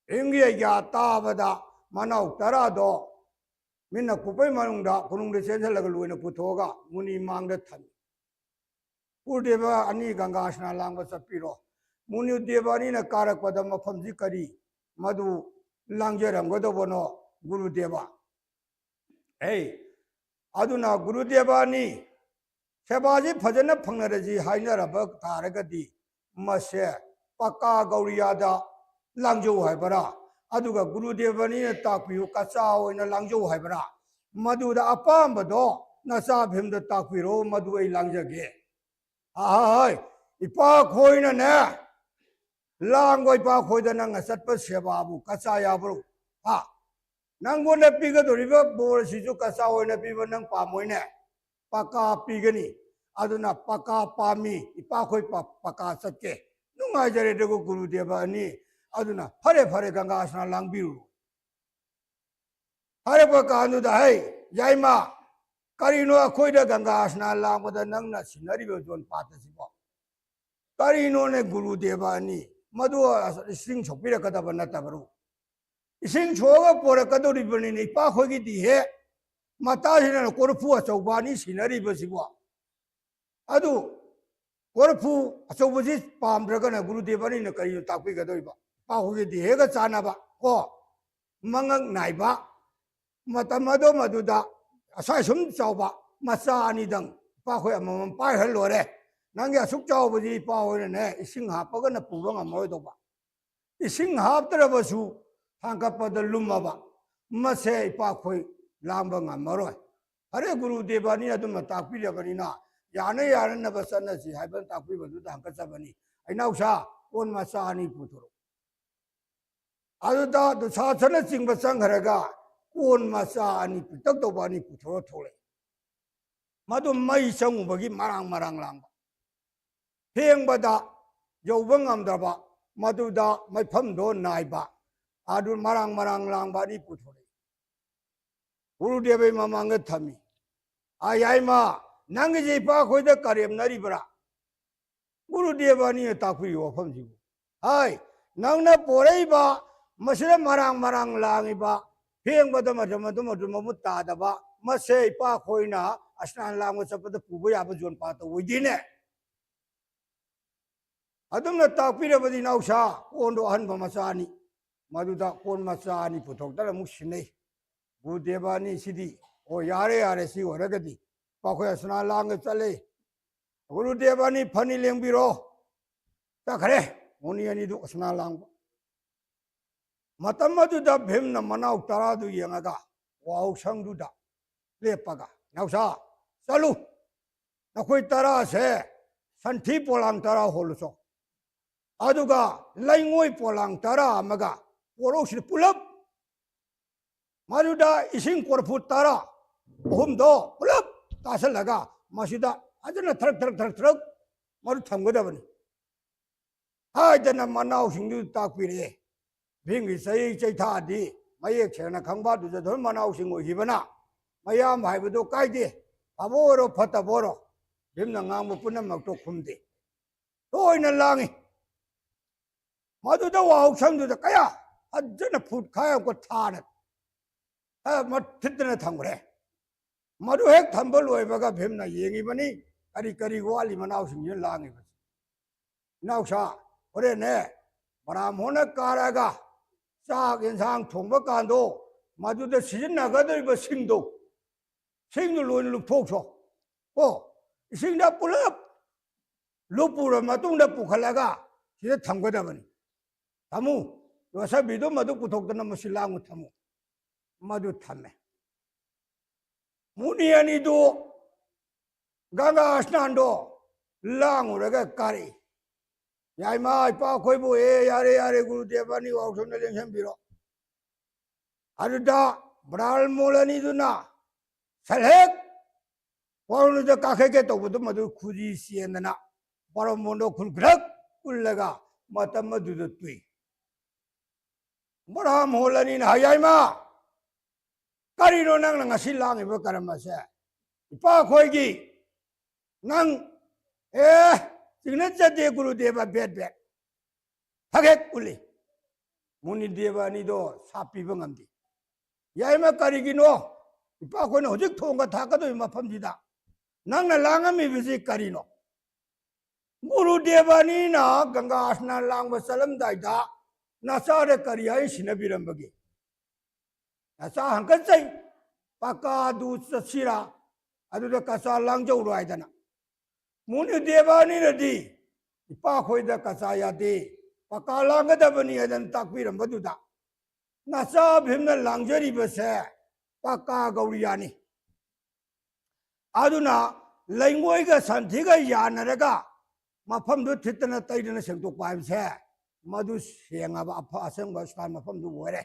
ꯚꯤꯝꯒꯤ ꯑꯩꯒ꯭ꯌꯥ ꯇꯥꯕꯗ ꯃꯅꯥꯎ ꯇꯔꯥꯗꯣ ꯃꯤꯠꯅ ꯀꯨꯞꯄꯩ ꯃꯅꯨꯡꯗ ꯀꯣꯅꯨꯡꯗ ꯆꯦꯟꯁꯤꯜꯂꯒ ꯂꯣꯏꯅ ꯄꯨꯊꯣꯛꯑꯒ ꯃꯨꯅꯤ ꯃꯥꯡꯗ ꯊꯝꯃꯤ꯫ ꯒꯨꯔꯨꯗꯦꯕ ꯑꯅꯤ ꯒꯪꯒꯥ ꯁ꯭ꯅꯥꯟ ꯂꯥꯡꯕ ꯆꯠꯄꯤꯔꯣ꯫ ꯃꯨꯅꯤꯗꯦꯕ ꯑꯅꯤꯅ ꯀꯥꯔꯛꯄꯗ ꯃꯐꯝꯁꯤ ꯀꯔꯤ ꯃꯗꯨ ꯂꯥꯡꯖꯔꯝꯒꯗꯧꯕꯅꯣ ꯒꯨꯔꯨꯗꯦꯕ?" ꯑꯦ, ꯑꯗꯨꯅ ꯒꯨꯔꯨꯗꯦꯕ ꯑꯅꯤ ꯁꯦꯕꯥꯁꯤ ꯐꯖꯅ ꯐꯪꯅꯔꯁꯤ ꯍꯥꯏꯅꯔꯕ ꯇꯥꯔꯒꯗꯤ ꯃꯁꯦ ꯄꯀꯥ ꯒꯧꯔꯤꯌꯥꯗ ꯂꯥꯡꯖꯧ ꯍꯥꯏꯕꯔꯥ? ꯑꯗꯨꯒ ꯒꯨꯔꯨꯗꯦꯕꯅꯤꯅ ꯇꯥꯛꯄꯤꯌꯨ, ꯀꯆꯥ ꯑꯣꯏꯅ ꯂꯥꯡꯖꯧ ꯍꯥꯏꯕꯔꯥ? ꯃꯗꯨꯗ ꯑꯄꯥꯝꯕꯗꯣ ꯅꯆꯥ ꯚꯤꯝꯗ ꯇꯥꯛꯄꯤꯔꯣ, ꯃꯗꯨ ꯑꯩ ꯂꯥꯡꯖꯒꯦ꯫ ꯑꯍꯣꯏ, ꯏꯄꯥꯈꯣꯏꯅꯅꯦ, ꯂꯥꯡꯕ ꯏꯄꯥꯈꯣꯏꯗ ꯅꯪꯅ ꯆꯠꯄ ꯁꯦꯕꯥꯕꯨ ꯀꯆꯥ ꯌꯥꯕ꯭ꯔꯣ? ꯍꯥ? ꯅꯪꯉꯣꯟꯗ ꯄꯤꯒꯗꯧꯔꯤꯕ ꯕꯣꯔꯁꯤꯁꯨ ꯀꯆꯥ ꯑꯣꯏꯅ ꯄꯤꯕ ꯅꯪ ꯄꯥꯝꯃꯣꯏꯅꯦ꯫ ꯄꯀꯥ ꯄꯤꯒꯅꯤ꯫ ꯑꯗꯨꯅ ꯄꯀꯥ ꯄꯥꯝꯃꯤ, ꯏꯄꯥꯈꯣꯏ ꯄ-, ꯄꯀꯥ ꯆꯠꯀꯦ꯫ ꯅꯨꯡꯉꯥꯏꯖꯔꯦ, ꯑꯗꯨꯒ ꯒꯨꯔꯨꯗꯦꯕ ꯑꯅꯤ꯫ ꯑꯗꯨꯅ ꯐꯔꯦ, ꯐꯔꯦ, ꯒꯪꯒꯥ ꯁ꯭ꯅꯥꯟ ꯂꯥꯡꯕꯤꯔꯨꯔꯣ꯫ ꯍꯥꯏꯔꯛꯄ ꯀꯥꯟꯗꯨꯗ, "ꯍꯩ, ꯌꯥꯏꯃ, ꯀꯔꯤꯅꯣ ꯑꯩꯈꯣꯏꯗ ꯒꯪꯒꯥ ꯁ꯭ꯅꯥꯟ ꯂꯥꯡꯕꯗ ꯅꯪꯅ ꯁꯤꯟꯅꯔꯤꯕ ꯖꯣꯟ ꯄꯥꯠ ꯑꯁꯤꯕꯣ? ꯀꯔꯤꯅꯣꯅꯦ ꯒꯨꯔꯨꯗꯦꯕ ꯑꯅꯤ? ꯃꯗꯨ ꯏꯁꯤꯡ ꯁꯣꯛꯄꯤꯔꯛꯀꯗꯕ ꯅꯠꯇꯕꯔꯣ? ꯏꯁꯤꯡ ꯁꯣꯛꯑꯒ ꯄꯣꯔꯛꯀꯗꯧꯔꯤꯕꯅꯤꯅꯦ, ꯏꯄꯥꯈꯣꯏꯒꯤꯗꯤ ꯍꯦ꯫ ꯃꯇꯥꯁꯤꯅ ꯀꯣꯔꯐꯨ ꯑꯆꯧꯕ ꯑꯅꯤ ꯁꯤꯟꯅꯔꯤꯕꯁꯤꯕꯣ?" ꯑꯗꯨ ꯀꯣꯔꯐꯨ ꯑꯆꯧꯕꯁꯤ ꯄꯥꯝꯗ꯭ꯔꯒꯅ ꯒꯨꯔꯨꯗꯦꯕ ꯑꯅꯤꯅ ꯀꯔꯤꯅꯣ ꯇꯥꯛꯄꯤꯒꯗꯧꯔꯤꯕ? ꯏꯄꯥꯈꯣꯏꯒꯤꯗꯤ ꯍꯦꯛꯒ ꯆꯥꯟꯅꯕ ꯀꯣ, ꯃꯉꯛ ꯅꯥꯏꯕ, ꯃꯇꯝ ꯑꯗꯨ ꯃꯗꯨꯗ ꯑꯁꯥꯏ ꯁꯨꯝ ꯆꯥꯎꯕ ꯃꯆꯥ ꯑꯅꯤꯗꯪ ꯏꯄꯥꯈꯣꯏ ꯑꯃꯃꯝ ꯄꯥꯏꯈ꯭ꯔ ꯂꯣꯏꯔꯦ꯫ ꯅꯪꯒꯤ ꯑꯁꯨꯛ ꯆꯥꯎꯕꯁꯤ ꯏꯄꯥ ꯍꯣꯏꯅꯅꯦ ꯏꯁꯤꯡ ꯍꯥꯞꯄꯒꯅ ꯄꯨꯕ ꯉꯝꯃꯔꯣꯏꯗꯧꯕ꯫ ꯏꯁꯤꯡ ꯍꯥꯞꯇ꯭ꯔꯕꯁꯨ ꯊꯥꯡꯒꯠꯄꯗ ꯂꯨꯝꯃꯕ꯫ ꯃꯁꯦ ꯏꯄꯥꯈꯣꯏ ꯂꯥꯡꯕ ꯉꯝꯃꯔꯣꯏ꯫ ꯐꯔꯦ, ꯒꯨꯔꯨꯗꯦꯕ ꯑꯅꯤꯅ ꯑꯗꯨꯝꯅ ꯇꯥꯛꯄꯤꯔꯕꯅꯤꯅ ꯌꯥꯅ ꯌꯥꯅꯅꯕ ꯆꯠꯅꯁꯤ ꯍꯥꯏꯕ ꯇꯥꯛꯄꯤꯕꯗꯨꯗ ꯍꯪꯒꯠꯆꯕꯅꯤ꯫ "ꯑꯩꯅꯥꯎꯁꯥ, ꯀꯣꯟ ꯃꯆꯥ ꯑꯅꯤ ꯄꯨꯊꯣꯔꯛꯎ"꯫ ꯑꯗꯨꯗ ꯗꯨꯁꯥꯁꯅꯆꯤꯡꯕ ꯆꯪꯈ꯭ꯔꯒ ꯀꯣꯟ ꯃꯆꯥ ꯑꯅꯤ, ꯄꯤꯛꯇꯛ ꯇꯧꯕ ꯑꯅꯤ ꯄꯨꯊꯣꯔꯛꯑ ꯊꯣꯛꯂꯛꯏ꯫ ꯃꯗꯨ ꯃꯩ ꯆꯪꯉꯨꯕꯒꯤ ꯃꯔꯥꯡ ꯃꯔꯥꯡ ꯂꯥꯡꯕ, ꯐꯦꯡꯕꯗ ꯌꯧꯕ ꯉꯝꯗ꯭ꯔꯕ, ꯃꯗꯨꯗ ꯃꯩꯐꯝꯗꯣ ꯅꯥꯏꯕ, ꯑꯗꯨ ꯃꯔꯥꯡ ꯃꯔꯥꯡ ꯂꯥꯡꯕ ꯑꯅꯤ ꯄꯨꯊꯣꯔꯛꯏ꯫ ꯒꯨꯔꯨꯗꯦꯕꯒꯤ ꯃꯃꯥꯡꯗ ꯊꯝꯃꯤ꯫ "ꯑꯥ, ꯌꯥꯏꯃ, ꯅꯪꯒꯤꯁꯦ ꯏꯄꯥꯈꯣꯏꯗ ꯀꯔꯦꯝꯅꯔꯤꯕ꯭ꯔꯥ?" ꯒꯨꯔꯨꯗꯦꯕ ꯑꯅꯤꯅ ꯇꯥꯛꯄꯤꯔꯤꯕ ꯋꯥꯐꯝꯁꯤꯕꯨ, "ꯍꯥꯏ, ꯅꯪꯅ ꯄꯣꯔꯛꯏꯕ ꯃꯁꯤꯗ ꯃꯔꯥꯡ ꯃꯔꯥꯡ ꯂꯥꯡꯉꯤꯕ, ꯐꯦꯡꯕꯗ ꯃꯇꯝ ꯑꯗꯨ ꯃꯇꯝ ꯃꯃꯨꯠ ꯇꯥꯗꯕ, ꯃꯁꯦ ꯏꯄꯥꯈꯣꯏꯅ ꯑꯁꯅꯥꯟ ꯂꯥꯡꯕ ꯆꯠꯄꯗ ꯄꯨꯕ ꯌꯥꯕ ꯖꯣꯟ ꯄꯥꯠꯇ ꯑꯣꯏꯗꯦꯅꯦ"꯫ ꯑꯗꯨꯝꯅ ꯇꯥꯛꯄꯤꯔꯕꯗꯤ ꯏꯅꯥꯎꯁꯥ, ꯀꯣꯟꯗꯣ ꯑꯍꯟꯕ ꯃꯆꯥ ꯑꯅꯤ, ꯃꯗꯨꯗ ꯀꯣꯟ ꯃꯆꯥ ꯑꯅꯤ ꯄꯨꯊꯣꯛꯇꯅ ꯑꯃꯨꯛ ꯁꯤꯟꯅꯩ꯫ ꯒꯨꯔꯨꯗꯦꯕ ꯑꯅꯤ ꯁꯤꯗꯤ, "ꯑꯣ, ꯌꯥꯔꯦ, ꯌꯥꯔꯦ, ꯁꯤ ꯑꯣꯏꯔꯒꯗꯤ ꯏꯄꯥꯈꯣꯏ ꯑꯁꯅꯥꯟ ꯂꯥꯡꯒ ꯆꯠꯂꯦ꯫ ꯒꯨꯔꯨꯗꯦꯕ ꯑꯅꯤ ꯐꯅꯤ ꯂꯦꯡꯕꯤꯔꯣ"꯫ ꯆꯠꯈ꯭ꯔꯦ꯫ ꯃꯨꯅꯤ ꯑꯅꯤꯗꯨ ꯑꯁꯅꯥꯟ ꯂꯥꯡꯕ꯫ ꯃꯇꯝ ꯑꯗꯨꯗ ꯚꯤꯝꯅ ꯃꯅꯥꯎ ꯇꯔꯥꯗꯨ ꯌꯦꯡꯉꯒ ꯋꯥꯍꯧꯁꯪꯗꯨꯗ ꯂꯦꯞꯄꯒ, "ꯅꯥꯎꯁꯥ, ꯆꯠꯂꯨ, ꯅꯈꯣꯏ ꯇꯔꯥꯁꯦ ꯁꯟꯊꯤ ꯄꯣꯂꯥꯡ ꯇꯔꯥ ꯍꯣꯜꯂꯨꯆꯣ꯫ ꯑꯗꯨꯒ ꯂꯩꯉꯣꯏ ꯄꯣꯂꯥꯡ ꯇꯔꯥ ꯑꯃꯒ ꯄꯣꯔꯧꯁꯤꯗ ꯄꯨꯂꯞ ꯃꯗꯨꯗ ꯏꯁꯤꯡ ꯀꯣꯔꯐꯨ ꯇꯔꯥ ꯑꯍꯨꯝꯗꯣ ꯄꯨꯂꯞ ꯇꯥꯁꯜꯂꯒ ꯃꯁꯤꯗ ꯐꯖꯅ ꯊꯔꯛ ꯊꯔꯛ ꯊꯔꯛ ꯊꯔꯛ ꯃꯗꯨ ꯊꯝꯒꯗꯕꯅꯤ" ꯍꯥꯏꯗꯅ ꯃꯅꯥꯎꯁꯤꯡꯗꯨ ꯇꯥꯛꯄꯤꯔꯛꯑꯦ꯫ ꯚꯤꯝꯒꯤ ꯆꯍꯤ ꯆꯩꯊꯥꯗꯤ ꯃꯌꯦꯛ ꯁꯦꯡꯅ ꯈꯪꯕ ꯗꯨꯖꯣꯙꯟ ꯃꯅꯥꯎꯁꯤꯡ ꯑꯣꯏꯈꯤꯕꯅ ꯃꯌꯥꯝ ꯍꯥꯏꯕꯗꯨ ꯀꯥꯏꯗꯦ, ꯐꯕ ꯑꯣꯏꯔꯣ ꯐꯠꯇꯕ ꯑꯣꯏꯔꯣ, ꯚꯤꯝꯅ ꯉꯥꯡꯕ ꯄꯨꯝꯅꯃꯛꯇꯣ ꯈꯨꯝꯗꯦ꯫ ꯂꯣꯏꯅ ꯂꯥꯡꯉꯤ꯫ ꯃꯗꯨꯗ ꯋꯥꯍꯧꯁꯪꯗꯨꯗ ꯀꯌꯥ ꯐꯖꯅ ꯐꯨꯠ ꯈꯥꯏ ꯑꯃꯨꯛꯀ ꯊꯥꯅ ꯊꯤꯠꯇꯅ ꯊꯝꯈ꯭ꯔꯦ꯫ ꯃꯗꯨ ꯍꯦꯛ ꯊꯝꯕ ꯂꯣꯏꯕꯒ ꯚꯤꯝꯅ ꯌꯦꯡꯉꯤꯕꯅꯤ, ꯀꯔꯤ ꯀꯔꯤ ꯋꯥꯠꯂꯤ ꯃꯅꯥꯎꯁꯤꯡꯁꯤꯅ ꯂꯥꯡꯉꯤꯕꯁꯤ꯫ "ꯏꯅꯥꯎꯁꯥ, ꯍꯣꯔꯦꯟꯅꯦ ꯕ꯭ꯔꯥꯝꯍꯣꯅ ꯀꯥꯔꯛꯑꯒ ꯆꯥꯛ ꯌꯦꯟꯁꯥꯡ ꯊꯣꯡꯕ ꯀꯥꯟꯗꯣ ꯃꯗꯨꯗ ꯁꯤꯖꯤꯟꯅꯒꯗꯧꯔꯤꯕ ꯁꯤꯡꯗꯣ, ꯁꯤꯡꯗꯨ ꯂꯣꯏꯅ ꯂꯨꯞꯊꯣꯛꯁꯣ꯫ ꯀꯣ, ꯏꯁꯤꯡꯗ ꯄꯨꯂꯞ ꯂꯨꯞꯄꯨꯔ ꯃꯇꯨꯡꯗ ꯄꯨꯈꯠꯂꯒ ꯁꯤꯗ ꯊꯝꯒꯗꯕꯅꯤ꯫ ꯊꯝꯃꯨ, ꯌꯣꯠꯁꯕꯤꯗꯨ ꯃꯗꯨ ꯄꯨꯊꯣꯛꯇꯅ ꯃꯁꯤ ꯂꯥꯡꯉꯨ ꯊꯝꯃꯨ"꯫ ꯃꯗꯨ ꯊꯝꯃꯦ꯫ ꯃꯨꯅꯤ ꯑꯅꯤꯗꯨ ꯒꯪꯒꯥ ꯁ꯭ꯅꯥꯟꯗꯣ ꯂꯥꯡꯉꯨꯔꯒ ꯀꯥꯔꯛꯏ꯫ "ꯌꯥꯏꯃ, ꯏꯄꯥ ꯑꯩꯈꯣꯏꯕꯨ, ꯑꯦ, ꯌꯥꯔꯦ, ꯌꯥꯔꯦ, ꯒꯨꯔꯨꯗꯦꯕ ꯑꯅꯤ ꯋꯥꯎꯁꯣꯟꯗ ꯂꯦꯡꯁꯟꯕꯤꯔꯣ"꯫ ꯑꯗꯨꯗ ꯕ꯭ꯔꯥꯜꯃꯣꯜ ꯑꯅꯤꯗꯨꯅ ꯁꯜꯍꯦꯛ ꯋꯥꯔꯨꯅꯨꯗ ꯀꯥꯈꯠꯀꯦ ꯇꯧꯕꯗꯨ ꯃꯗꯨ ꯈꯨꯖꯤ ꯆꯦꯟꯗꯅ ꯕ꯭ꯔꯥꯜꯃꯣꯜꯗꯣ ꯈꯨꯜ ꯈ꯭ꯔꯛ ꯀꯨꯜꯂꯒ ꯃꯇꯝ ꯑꯗꯨꯗ ꯇꯨꯏ꯫ ꯕ꯭ꯔꯥꯜꯃꯣꯜ ꯑꯅꯤꯅ ꯍꯥꯏ, "ꯌꯥꯏꯃ, ꯀꯔꯤꯅꯣ ꯅꯪꯅ ꯉꯁꯤ ꯂꯥꯡꯉꯤꯕ ꯀꯔꯝꯕꯁꯦ? ꯏꯄꯥ ꯑꯩꯈꯣꯏꯒꯤ ꯅꯪ, ꯑꯦ, ꯆꯤꯡꯅꯖꯗꯦ ꯒꯨꯔꯨꯗꯦꯕ, ꯕꯦꯠ ꯕꯦꯠ ꯊꯒꯦꯛ ꯎꯠꯂꯤ"꯫ ꯃꯨꯅꯤꯗꯦꯕ ꯑꯅꯤꯗꯣ ꯁꯥꯞ ꯄꯤꯕ ꯉꯝꯗꯦ꯫ "ꯌꯥꯏꯃ, ꯀꯔꯤꯒꯤꯅꯣ? ꯏꯄꯥ ꯑꯩꯈꯣꯏꯅ ꯍꯧꯖꯤꯛ ꯊꯣꯡꯒ ꯊꯥꯛꯀꯗꯧꯔꯤꯕ ꯃꯐꯝꯁꯤꯗ ꯅꯪꯅ ꯂꯥꯡꯉꯝꯃꯤꯕꯁꯤ ꯀꯔꯤꯅꯣ?" ꯒꯨꯔꯨꯗꯦꯕ ꯑꯅꯤꯅ ꯒꯪꯒꯥ ꯁ꯭ꯅꯥꯟ ꯂꯥꯡꯕ ꯆꯠꯂꯝꯗꯥꯏꯗ ꯅꯆꯥꯗ ꯀꯔꯤ ꯍꯥꯏ ꯁꯤꯟꯅꯕꯤꯔꯝꯕꯒꯦ? "ꯅꯆꯥ ꯍꯪꯀꯠꯆꯩ, ꯄꯀꯥꯗꯨ ꯆꯠꯁꯤꯔꯥ, ꯑꯗꯨꯗ ꯀꯆꯥ ꯂꯥꯡꯖꯧꯔꯣ" ꯍꯥꯏꯗꯅ꯫ ꯃꯨꯅꯤꯗꯦꯕ ꯑꯅꯤꯅꯗꯤ ꯏꯄꯥꯈꯣꯏꯗ ꯀꯆꯥ ꯌꯥꯗꯦ, ꯄꯀꯥ ꯂꯥꯡꯒꯗꯕꯅꯤ ꯍꯥꯏꯗꯅ ꯇꯥꯛꯄꯤꯔꯝꯕꯗꯨꯗ ꯅꯆꯥ ꯚꯤꯝꯅ ꯂꯥꯡꯖꯔꯤꯕꯁꯦ ꯄꯀꯥ ꯒꯧꯔꯤꯌꯥꯅꯤ꯫ ꯑꯗꯨꯅ ꯂꯩꯉꯣꯏꯒ ꯁꯟꯊꯤꯒ ꯌꯥꯅꯔꯒ ꯃꯐꯝꯗꯨ ꯊꯤꯠꯇꯅ ꯇꯩꯗꯅ ꯁꯦꯡꯗꯣꯛꯄ ꯍꯥꯏꯕꯁꯦ ꯃꯗꯨ ꯁꯦꯡꯉꯕ ꯑꯐ ꯑꯁꯦꯡꯕ ꯁ꯭ꯇꯥꯏꯜ ꯃꯐꯝꯗꯨ ꯑꯣꯏꯔꯦ꯫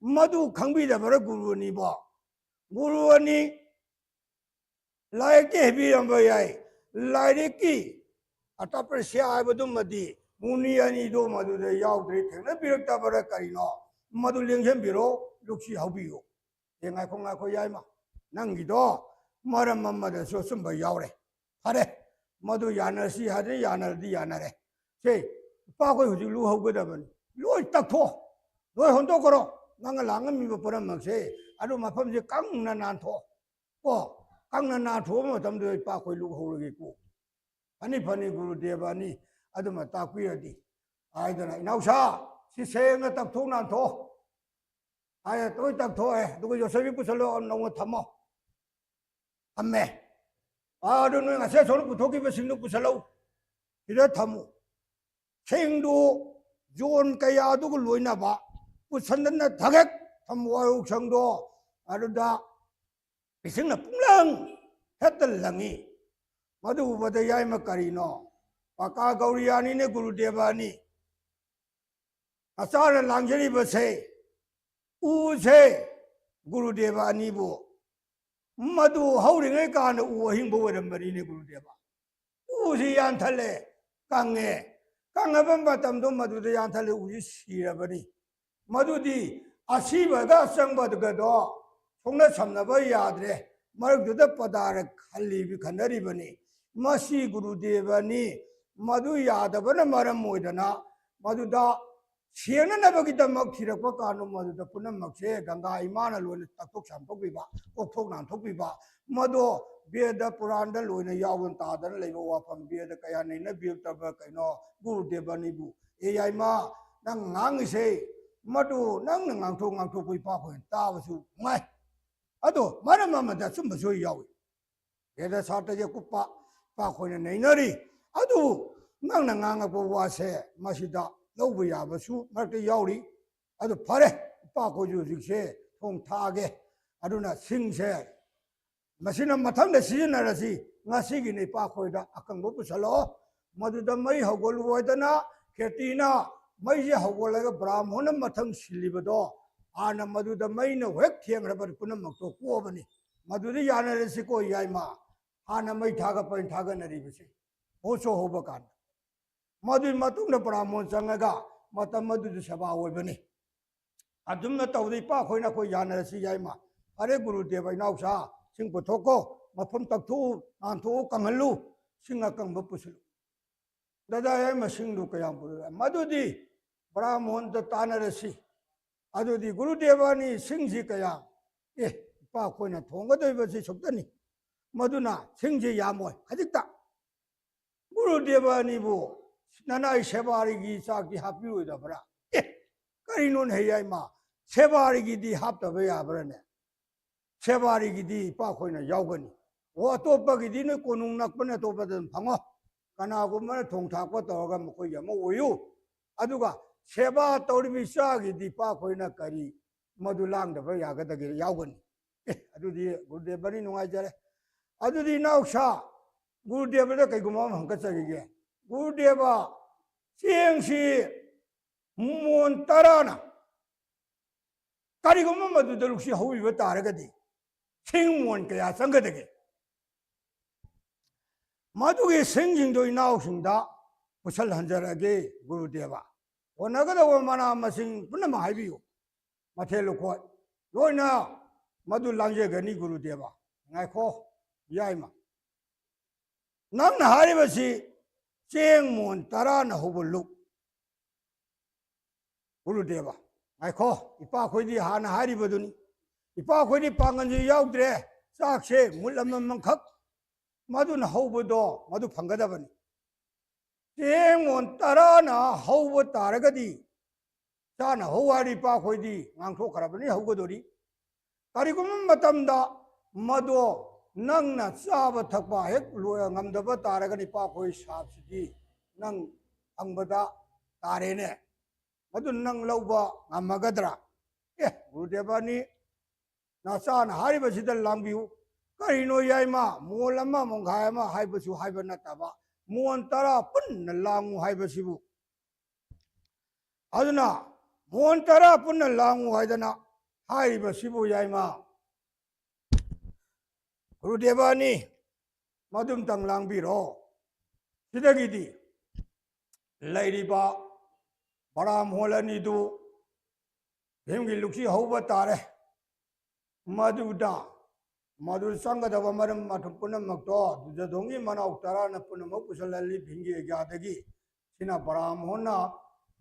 ꯃꯗꯨ ꯈꯪꯕꯤꯗꯕꯔ ꯒꯨꯔꯨ ꯑꯅꯤꯕꯣ? ꯒꯨꯔꯨ ꯑꯅꯤ ꯂꯥꯏꯔꯤꯛꯇꯤ ꯍꯩꯕꯤꯔꯝꯕ ꯌꯥꯏ, ꯂꯥꯏꯔꯤꯛꯀꯤ ꯑꯇꯞꯄꯁ꯭ꯌꯥ ꯍꯥꯏꯕꯗꯨꯃꯗꯤ ꯃꯨꯅꯤ ꯑꯅꯤꯗꯣ ꯃꯗꯨꯗ ꯌꯥꯎꯗ꯭ꯔꯦ, ꯊꯦꯡꯅꯕꯤꯔꯛꯇꯕꯔ ꯀꯔꯤꯅꯣ? ꯃꯗꯨ ꯂꯦꯡꯁꯤꯟꯕꯤꯔꯣ, ꯂꯨꯛꯁꯤ ꯍꯧꯕꯤꯌꯨ꯫ ꯑꯦ, ꯉꯥꯏꯈꯣ, ꯉꯥꯏꯈꯣ, ꯌꯥꯏꯃ, ꯅꯪꯒꯤꯗꯣ ꯃꯔꯝ ꯑꯃꯗꯁꯨ ꯑꯆꯨꯝꯕ ꯌꯥꯎꯔꯦ꯫ ꯐꯔꯦ, ꯃꯗꯨ ꯌꯥꯅꯔꯁꯤ ꯍꯥꯏꯗꯤ ꯌꯥꯅꯔꯗꯤ ꯌꯥꯅꯔꯦ꯫ ꯁꯦ, ꯏꯄꯥꯈꯣꯏ ꯍꯧꯖꯤꯛ ꯂꯨ ꯍꯧꯒꯗꯕꯅꯤ꯫ ꯂꯣꯏ ꯇꯛꯊꯣꯛꯑꯣ, ꯂꯣꯏ ꯍꯣꯟꯗꯣꯛꯈ꯭ꯔꯣ꯫ ꯅꯪꯅ ꯂꯥꯡꯉꯝꯃꯤꯕ ꯄꯨꯝꯅꯃꯛꯁꯦ, ꯑꯗꯨ ꯃꯐꯝꯁꯦ ꯀꯪꯅ ꯅꯥꯟꯊꯣꯛꯑꯣ꯫ ꯀꯣ, ꯀꯪꯅ ꯅꯥꯟꯊꯣꯛꯑꯕ ꯃꯇꯝꯗꯨꯗ ꯏꯄꯥꯈꯣꯏ ꯂꯨ ꯍꯧꯔꯒꯦꯀꯣ꯫ ꯐꯅꯤ, ꯐꯅꯤ, ꯒꯨꯔꯨꯗꯦꯕ ꯑꯅꯤ ꯑꯗꯨꯃ ꯇꯥꯛꯄꯤꯔꯗꯤ꯫ ꯍꯥꯏꯗꯅ, "ꯏꯅꯥꯎꯁꯥ, ꯁꯤ ꯁꯦꯡꯅ ꯇꯛꯊꯣꯛ ꯅꯥꯟꯊꯣꯛꯑꯣ" ꯍꯥꯏꯔꯦ꯫ ꯂꯣꯏ ꯇꯛꯊꯣꯛꯑꯦ꯫ ꯑꯗꯨꯒ ꯌꯣꯠꯁꯕꯤ ꯄꯨꯁꯜꯂꯣ, ꯅꯧꯅ ꯊꯝꯃꯣ꯫ ꯊꯝꯃꯦ꯫ ꯑꯥ, ꯑꯗꯨ ꯅꯣꯏ ꯉꯁꯥꯏ ꯑꯁꯣꯝꯗ ꯄꯨꯊꯣꯛꯈꯤꯕꯁꯤꯡꯗꯨ ꯄꯨꯁꯜꯂꯧ, ꯁꯤꯗ ꯊꯝꯃꯨ꯫ ꯁꯤꯡꯗꯨ ꯖꯣꯟ ꯀꯌꯥꯗꯨꯒ ꯂꯣꯏꯅꯕ ꯄꯨꯁꯟꯗꯅ ꯊꯒꯦꯛ ꯊꯝꯃꯨ ꯋꯥꯏꯍꯧꯁꯪꯗꯣ꯫ ꯑꯗꯨꯗ ꯏꯁꯤꯡꯅ ꯄꯨꯡꯂꯪ ꯍꯦꯛꯇ ꯂꯪꯉꯤ꯫ ꯃꯗꯨ ꯎꯕꯗ ꯌꯥꯏꯃ ꯀꯔꯤꯅꯣ? ꯄꯀꯥ ꯒꯧꯔꯤꯌꯥꯅꯤꯅꯦ ꯒꯨꯔꯨꯗꯦꯕ ꯑꯅꯤ꯫ ꯃꯆꯥꯅ ꯂꯥꯡꯖꯔꯤꯕꯁꯦ ꯎꯁꯦ ꯒꯨꯔꯨꯗꯦꯕ ꯑꯅꯤꯕꯨ ꯃꯗꯨ ꯍꯧꯔꯤꯉꯩ ꯀꯥꯟꯗ ꯎ ꯑꯍꯤꯡꯕ ꯑꯣꯏꯔꯝꯕꯅꯤꯅꯦ ꯒꯨꯔꯨꯗꯦꯕ꯫ ꯎꯁꯤ ꯌꯥꯟꯊꯠꯂꯦ, ꯀꯪꯉꯦ꯫ ꯀꯪꯉꯕ ꯃꯇꯝꯗꯣ ꯃꯗꯨꯗ ꯌꯥꯟꯊꯠꯂꯦ, ꯎꯁꯤ ꯁꯤꯔꯕꯅꯤ꯫ ꯃꯗꯨꯗꯤ ꯑꯁꯤꯕꯒ ꯑꯆꯪꯕꯒꯗꯣ ꯁꯣꯛꯅ ꯁꯝꯅꯕ ꯌꯥꯗ꯭ꯔꯦ꯫ ꯃꯔꯛꯇꯨꯗ ꯄꯗꯥꯔ ꯈꯜꯂꯤꯕꯤ ꯈꯟꯅꯔꯤꯕꯅꯤ꯫ ꯃꯁꯤ ꯒꯨꯔꯨꯗꯦꯕꯅꯤ꯫ ꯃꯗꯨ ꯌꯥꯗꯕꯅ ꯃꯔꯝ ꯑꯣꯏꯗꯅ ꯃꯗꯨꯗ ꯁꯦꯡꯅꯅꯕꯒꯤꯗꯃꯛ ꯊꯤꯔꯛꯄ ꯀꯥꯟꯗ ꯃꯗꯨꯗ ꯄꯨꯝꯅꯃꯛꯁꯦ ꯒꯪꯒꯥ ꯏꯃꯥꯅ ꯂꯣꯏꯅ ꯇꯛꯊꯣꯛ ꯁꯥꯝꯊꯣꯛꯄꯤꯕ, ꯀꯣꯛꯊꯣꯛ ꯅꯥꯟꯊꯣꯛꯄꯤꯕ, ꯃꯗꯣ ꯕꯦꯗ ꯄꯨꯔꯥꯟꯗ ꯂꯣꯏꯅ ꯌꯥꯎꯗꯅ ꯇꯥꯗꯅ ꯂꯩꯕ ꯋꯥꯐꯝ, ꯕꯦꯗ ꯀꯌꯥ ꯅꯩꯅꯕꯤꯔꯛꯇꯕ ꯀꯩꯅꯣ ꯒꯨꯔꯨꯗꯦꯕꯅꯤꯕꯨ꯫ ꯑꯦ ꯌꯥꯏꯃ, ꯅꯪ ꯉꯥꯡꯉꯤꯁꯦ ꯃꯗꯨ ꯅꯪꯅ ꯉꯥꯡꯊꯣꯛ ꯉꯥꯡꯊꯣꯛꯄ ꯏꯄꯥꯈꯣꯏꯅ ꯇꯥꯕꯁꯨ ꯅꯨꯡꯉꯥꯏ꯫ ꯑꯗꯣ ꯃꯔꯝ ꯑꯃꯗ ꯑꯆꯨꯝꯕꯁꯨ ꯌꯥꯎꯏ꯫ ꯕꯦꯗ ꯁꯥꯁꯇ꯭ꯔꯒꯤ ꯑꯀꯨꯞꯄ ꯏꯄꯥꯈꯣꯏꯅ ꯅꯩꯅꯔꯤ꯫ ꯑꯗꯨꯕꯨ ꯅꯪꯅ ꯉꯥꯡꯉꯛꯄ ꯋꯥꯁꯦ ꯃꯁꯤꯗ ꯂꯧꯕ ꯌꯥꯕꯁꯨ ꯃꯔꯛꯇ ꯌꯥꯎꯔꯤ꯫ ꯑꯗꯨ ꯐꯔꯦ, ꯏꯄꯥꯈꯣꯏꯁꯨ ꯍꯧꯖꯤꯛꯁꯦ ꯊꯣꯡ ꯊꯥꯛꯑꯒꯦ꯫ ꯑꯗꯨꯅ ꯁꯤꯡꯁꯦ ꯃꯁꯤꯅ ꯃꯊꯪꯗ ꯁꯤꯖꯤꯟꯅꯔꯁꯤ꯫ ꯉꯁꯤꯒꯤꯅ ꯏꯄꯥꯈꯣꯏꯗ ꯑꯀꯪꯕ ꯄꯨꯁꯜꯂꯛꯑꯣ꯫ ꯃꯗꯨꯗ ꯃꯩ ꯍꯧꯒꯠꯂꯨ ꯍꯥꯏꯗꯅ ꯈꯦꯇꯤꯅ ꯃꯩꯁꯦ ꯍꯧꯒꯠꯂꯒ ꯕ꯭ꯔꯥꯍꯃꯣꯟꯅ ꯃꯊꯪ ꯁꯤꯜꯂꯤꯕꯗꯣ, ꯍꯥꯟꯅ ꯃꯗꯨꯗ ꯃꯩꯅ ꯍꯦꯛ ꯊꯦꯡꯈ꯭ꯔꯕ ꯄꯨꯝꯅꯃꯛꯇꯣ ꯀꯣꯛꯑꯕꯅꯤ꯫ ꯃꯗꯨꯗ ꯌꯥꯅꯔꯁꯤꯀꯣ ꯌꯥꯏꯃ꯫ ꯍꯥꯟꯅ ꯃꯩ ꯊꯥꯒꯠꯄ ꯑꯣꯏꯅ ꯊꯥꯒꯠꯅꯔꯤꯕꯁꯦ ꯃꯍꯣꯠꯁꯣ ꯍꯧꯕ ꯀꯥꯟꯗ꯫ ꯃꯗꯨꯒꯤ ꯃꯇꯨꯡꯗ ꯕ꯭ꯔꯥꯍꯃꯣꯟ ꯆꯪꯉꯒ ꯃꯇꯝ ꯑꯗꯨꯗ ꯁꯦꯕꯥ ꯑꯣꯏꯕꯅꯤ꯫ ꯑꯗꯨꯝꯅ ꯇꯧꯗ ꯏꯄꯥꯈꯣꯏꯅ ꯑꯩꯈꯣꯏ ꯌꯥꯅꯔꯁꯤ ꯌꯥꯏꯃ꯫ ꯐꯔꯦ ꯒꯨꯔꯨꯗꯦꯕ, ꯏꯅꯥꯎꯁꯥ, ꯁꯤꯡ ꯄꯨꯊꯣꯛꯀꯣ, ꯃꯐꯝ ꯇꯛꯊꯣꯛꯎ, ꯅꯥꯟꯊꯣꯛꯎ, ꯀꯪꯍꯜꯂꯨ, ꯁꯤꯡ ꯑꯀꯪꯕ ꯄꯨꯁꯤꯜꯂꯨ꯫ ꯗꯗꯥ ꯌꯥꯏꯃ, ꯁꯤꯡꯗꯨ ꯀꯌꯥꯝ ꯄꯨꯔꯛꯑꯦ? ꯃꯗꯨꯗꯤ ꯕ꯭ꯔꯥꯍꯃꯣꯟꯗ ꯇꯥꯟꯅꯔꯁꯤ꯫ ꯑꯗꯨꯗꯤ ꯒꯨꯔꯨꯗꯦꯕꯅꯤ, ꯁꯤꯡꯁꯤ ꯀꯌꯥ? ꯑꯦ, ꯏꯄꯥꯈꯣꯏꯅ ꯊꯣꯡꯒꯗꯧꯔꯤꯕꯁꯤ ꯁꯨꯛꯇꯅꯤ꯫ ꯃꯗꯨꯅ ꯁꯤꯡꯁꯤ ꯌꯥꯝꯃꯣꯏ, ꯈꯖꯤꯛꯇ꯫ ꯒꯨꯔꯨꯗꯦꯕ ꯑꯅꯤꯕꯨ ꯅꯅꯥꯏ ꯁꯦꯕꯥꯔꯤꯒꯤ ꯆꯥꯛꯇꯤ ꯍꯥꯞꯄꯤꯔꯣꯏꯗꯕ꯭ꯔꯥ? ꯑꯦ, ꯀꯔꯤꯅꯣꯅꯦ ꯍꯦ ꯌꯥꯏꯃ? ꯁꯦꯕꯥꯔꯤꯒꯤꯗꯤ ꯍꯥꯞꯇꯕ ꯌꯥꯕ꯭ꯔꯥꯅꯦ? ꯁꯦꯕꯥꯔꯤꯒꯤꯗꯤ ꯏꯄꯥꯈꯣꯏꯅ ꯌꯥꯎꯒꯅꯤ꯫ ꯑꯣ, ꯑꯇꯣꯞꯄꯒꯤꯗꯤ ꯅꯣꯏ ꯀꯣꯅꯨꯡ ꯅꯛꯄꯅ ꯑꯇꯣꯞꯄꯗ ꯑꯗꯨꯝ ꯐꯪꯉꯣ꯫ ꯀꯅꯥꯒꯨꯝꯕꯅ ꯊꯣꯡ ꯊꯥꯛꯄ ꯇꯧꯔꯒ ꯃꯈꯣꯏꯒꯤ ꯑꯃ ꯑꯣꯏꯌꯨ꯫ ꯑꯗꯨꯒ ꯁꯦꯕꯥ ꯇꯧꯔꯤꯕ ꯏꯆꯥꯒꯤꯗꯤ ꯏꯄꯥꯈꯣꯏꯅ ꯀꯔꯤ ꯃꯗꯨ ꯂꯥꯡꯗꯕ ꯌꯥꯒꯗꯒꯦ? ꯌꯥꯎꯒꯅꯤ꯫ ꯑꯦ, ꯑꯗꯨꯗꯤ ꯒꯨꯔꯨꯗꯦꯕꯅꯤ ꯅꯨꯡꯉꯥꯏꯖꯔꯦ꯫ ꯑꯗꯨꯗꯤ ꯏꯅꯥꯎꯁꯥ, ꯒꯨꯔꯨꯗꯦꯕꯗ ꯀꯩꯒꯨꯝꯕ ꯑꯃ ꯍꯪꯀꯠꯆꯈꯤꯒꯦ꯫ ꯒꯨꯔꯨꯗꯦꯕ, ꯆꯦꯡꯁꯤ ꯃꯣꯟ ꯇꯔꯥꯅ ꯀꯔꯤꯒꯨꯝꯕ ꯃꯗꯨꯗ ꯂꯨꯛꯁꯤ ꯍꯧꯕꯤꯕ ꯇꯥꯔꯒꯗꯤ ꯁꯤꯡ ꯃꯣꯟ ꯀꯌꯥ ꯆꯪꯒꯗꯒꯦ? ꯃꯗꯨꯒꯤ ꯁꯤꯡꯁꯤꯡꯗꯣ ꯏꯅꯥꯎꯁꯤꯡꯗ ꯄꯨꯁꯜꯍꯟꯖꯔꯒꯦ ꯒꯨꯔꯨꯗꯦꯕ꯫ ꯀꯣꯟꯅꯒꯗꯧꯕ ꯃꯅꯥ ꯃꯁꯤꯡ ꯄꯨꯝꯅꯃꯛ ꯍꯥꯏꯕꯤꯌꯨ, ꯃꯊꯦꯜ ꯂꯨꯀꯣꯏ ꯂꯣꯏꯅ ꯃꯗꯨ ꯂꯥꯡꯖꯒꯅꯤ ꯒꯨꯔꯨꯗꯦꯕ꯫ ꯉꯥꯏꯈꯣ ꯌꯥꯏꯃ, ꯅꯪꯅ ꯍꯥꯏꯔꯤꯕꯁꯤ ꯆꯦꯡ ꯃꯣꯟ ꯇꯔꯥꯅ ꯍꯧꯕ ꯂꯨꯛ꯫ ꯒꯨꯔꯨꯗꯦꯕ, ꯉꯥꯏꯈꯣ, ꯏꯄꯥꯈꯣꯏꯗꯤ ꯍꯥꯟꯅ ꯍꯥꯏꯔꯤꯕꯗꯨꯅꯤ꯫ ꯏꯄꯥꯈꯣꯏꯗꯤ ꯄꯥꯡꯒꯜꯁꯨ ꯌꯥꯎꯗ꯭ꯔꯦ, ꯆꯥꯛꯁꯦ ꯃꯨꯜ ꯑꯃꯃꯝꯈꯛ ꯃꯗꯨꯅ ꯍꯧꯕꯗꯣ ꯃꯗꯨ ꯐꯪꯒꯗꯕꯅꯤ꯫ ꯆꯦꯡ ꯃꯣꯟ ꯇꯔꯥꯅ ꯍꯧꯕ ꯇꯥꯔꯒꯗꯤ ꯆꯥꯅ ꯍꯧ ꯍꯥꯏꯔꯤ ꯏꯄꯥꯈꯣꯏꯗꯤ ꯉꯥꯡꯊꯣꯛꯈ꯭ꯔꯕꯅꯤ, ꯍꯧꯒꯗꯣꯔꯤ꯫ ꯀꯔꯤꯒꯨꯝꯕ ꯃꯇꯝꯗ ꯃꯗꯣ ꯅꯪꯅ ꯆꯥꯕ ꯊꯛꯄ ꯍꯦꯛ ꯂꯣꯏ ꯉꯝꯗꯕ ꯇꯥꯔꯒꯗꯤ ꯏꯄꯥꯈꯣꯏ ꯁꯥꯞꯁꯤꯗꯤ ꯅꯪ ꯐꯪꯕꯗ ꯇꯥꯔꯦꯅꯦ꯫ ꯃꯗꯨ ꯅꯪ ꯂꯧꯕ ꯉꯝꯃꯒꯗ꯭ꯔꯥ? ꯑꯦ, ꯒꯨꯔꯨꯗꯦꯕꯅꯤ, ꯅꯆꯥꯅ ꯍꯥꯏꯔꯤꯕꯁꯤꯗ ꯂꯥꯡꯕꯤꯌꯨ꯫ ꯀꯔꯤꯅꯣ ꯌꯥꯏꯃ, ꯃꯣꯟ ꯑꯃ ꯃꯣꯟꯈꯥꯏ ꯑꯃ ꯍꯥꯏꯕꯁꯨ ꯍꯥꯏꯕ ꯅꯠꯇꯕ, ꯃꯣꯟ ꯇꯔꯥ ꯄꯨꯟꯅ ꯂꯥꯡꯉꯨ ꯍꯥꯏꯕꯁꯤꯕꯨ? ꯑꯗꯨꯅ ꯃꯣꯟ ꯇꯔꯥ ꯄꯨꯟꯅ ꯂꯥꯡꯉꯨ ꯍꯥꯏꯗꯅ ꯍꯥꯏꯔꯤꯕꯁꯤꯕꯨ ꯌꯥꯏꯃ꯫ ꯒꯨꯔꯨꯗꯦꯕꯅꯤ, ꯃꯗꯨꯝꯇꯪ ꯂꯥꯡꯕꯤꯔꯣ꯫ ꯁꯤꯗꯒꯤꯗꯤ ꯂꯩꯔꯤꯕ ꯕ꯭ꯔꯥꯝꯍꯣꯟ ꯑꯅꯤꯗꯨ ꯚꯤꯝꯒꯤ ꯂꯨꯛꯁꯤ ꯍꯧꯕ ꯇꯥꯔꯦ꯫ ꯃꯗꯨꯗ, ꯃꯗꯨ ꯆꯪꯒꯗꯕ ꯃꯔꯝ ꯃꯊꯨꯝ ꯄꯨꯝꯅꯃꯛꯇꯣ ꯗꯨꯖꯣꯙꯣꯟꯒꯤ ꯃꯅꯥꯎ ꯇꯔꯥꯅ ꯄꯨꯝꯅꯃꯛ ꯄꯨꯁꯜꯍꯜꯂꯤ ꯚꯤꯝꯒꯤ ꯑꯦꯒ꯭ꯌꯥꯗꯒꯤ꯫ ꯁꯤꯅ ꯕ꯭ꯔꯥꯝꯍꯣꯟꯅ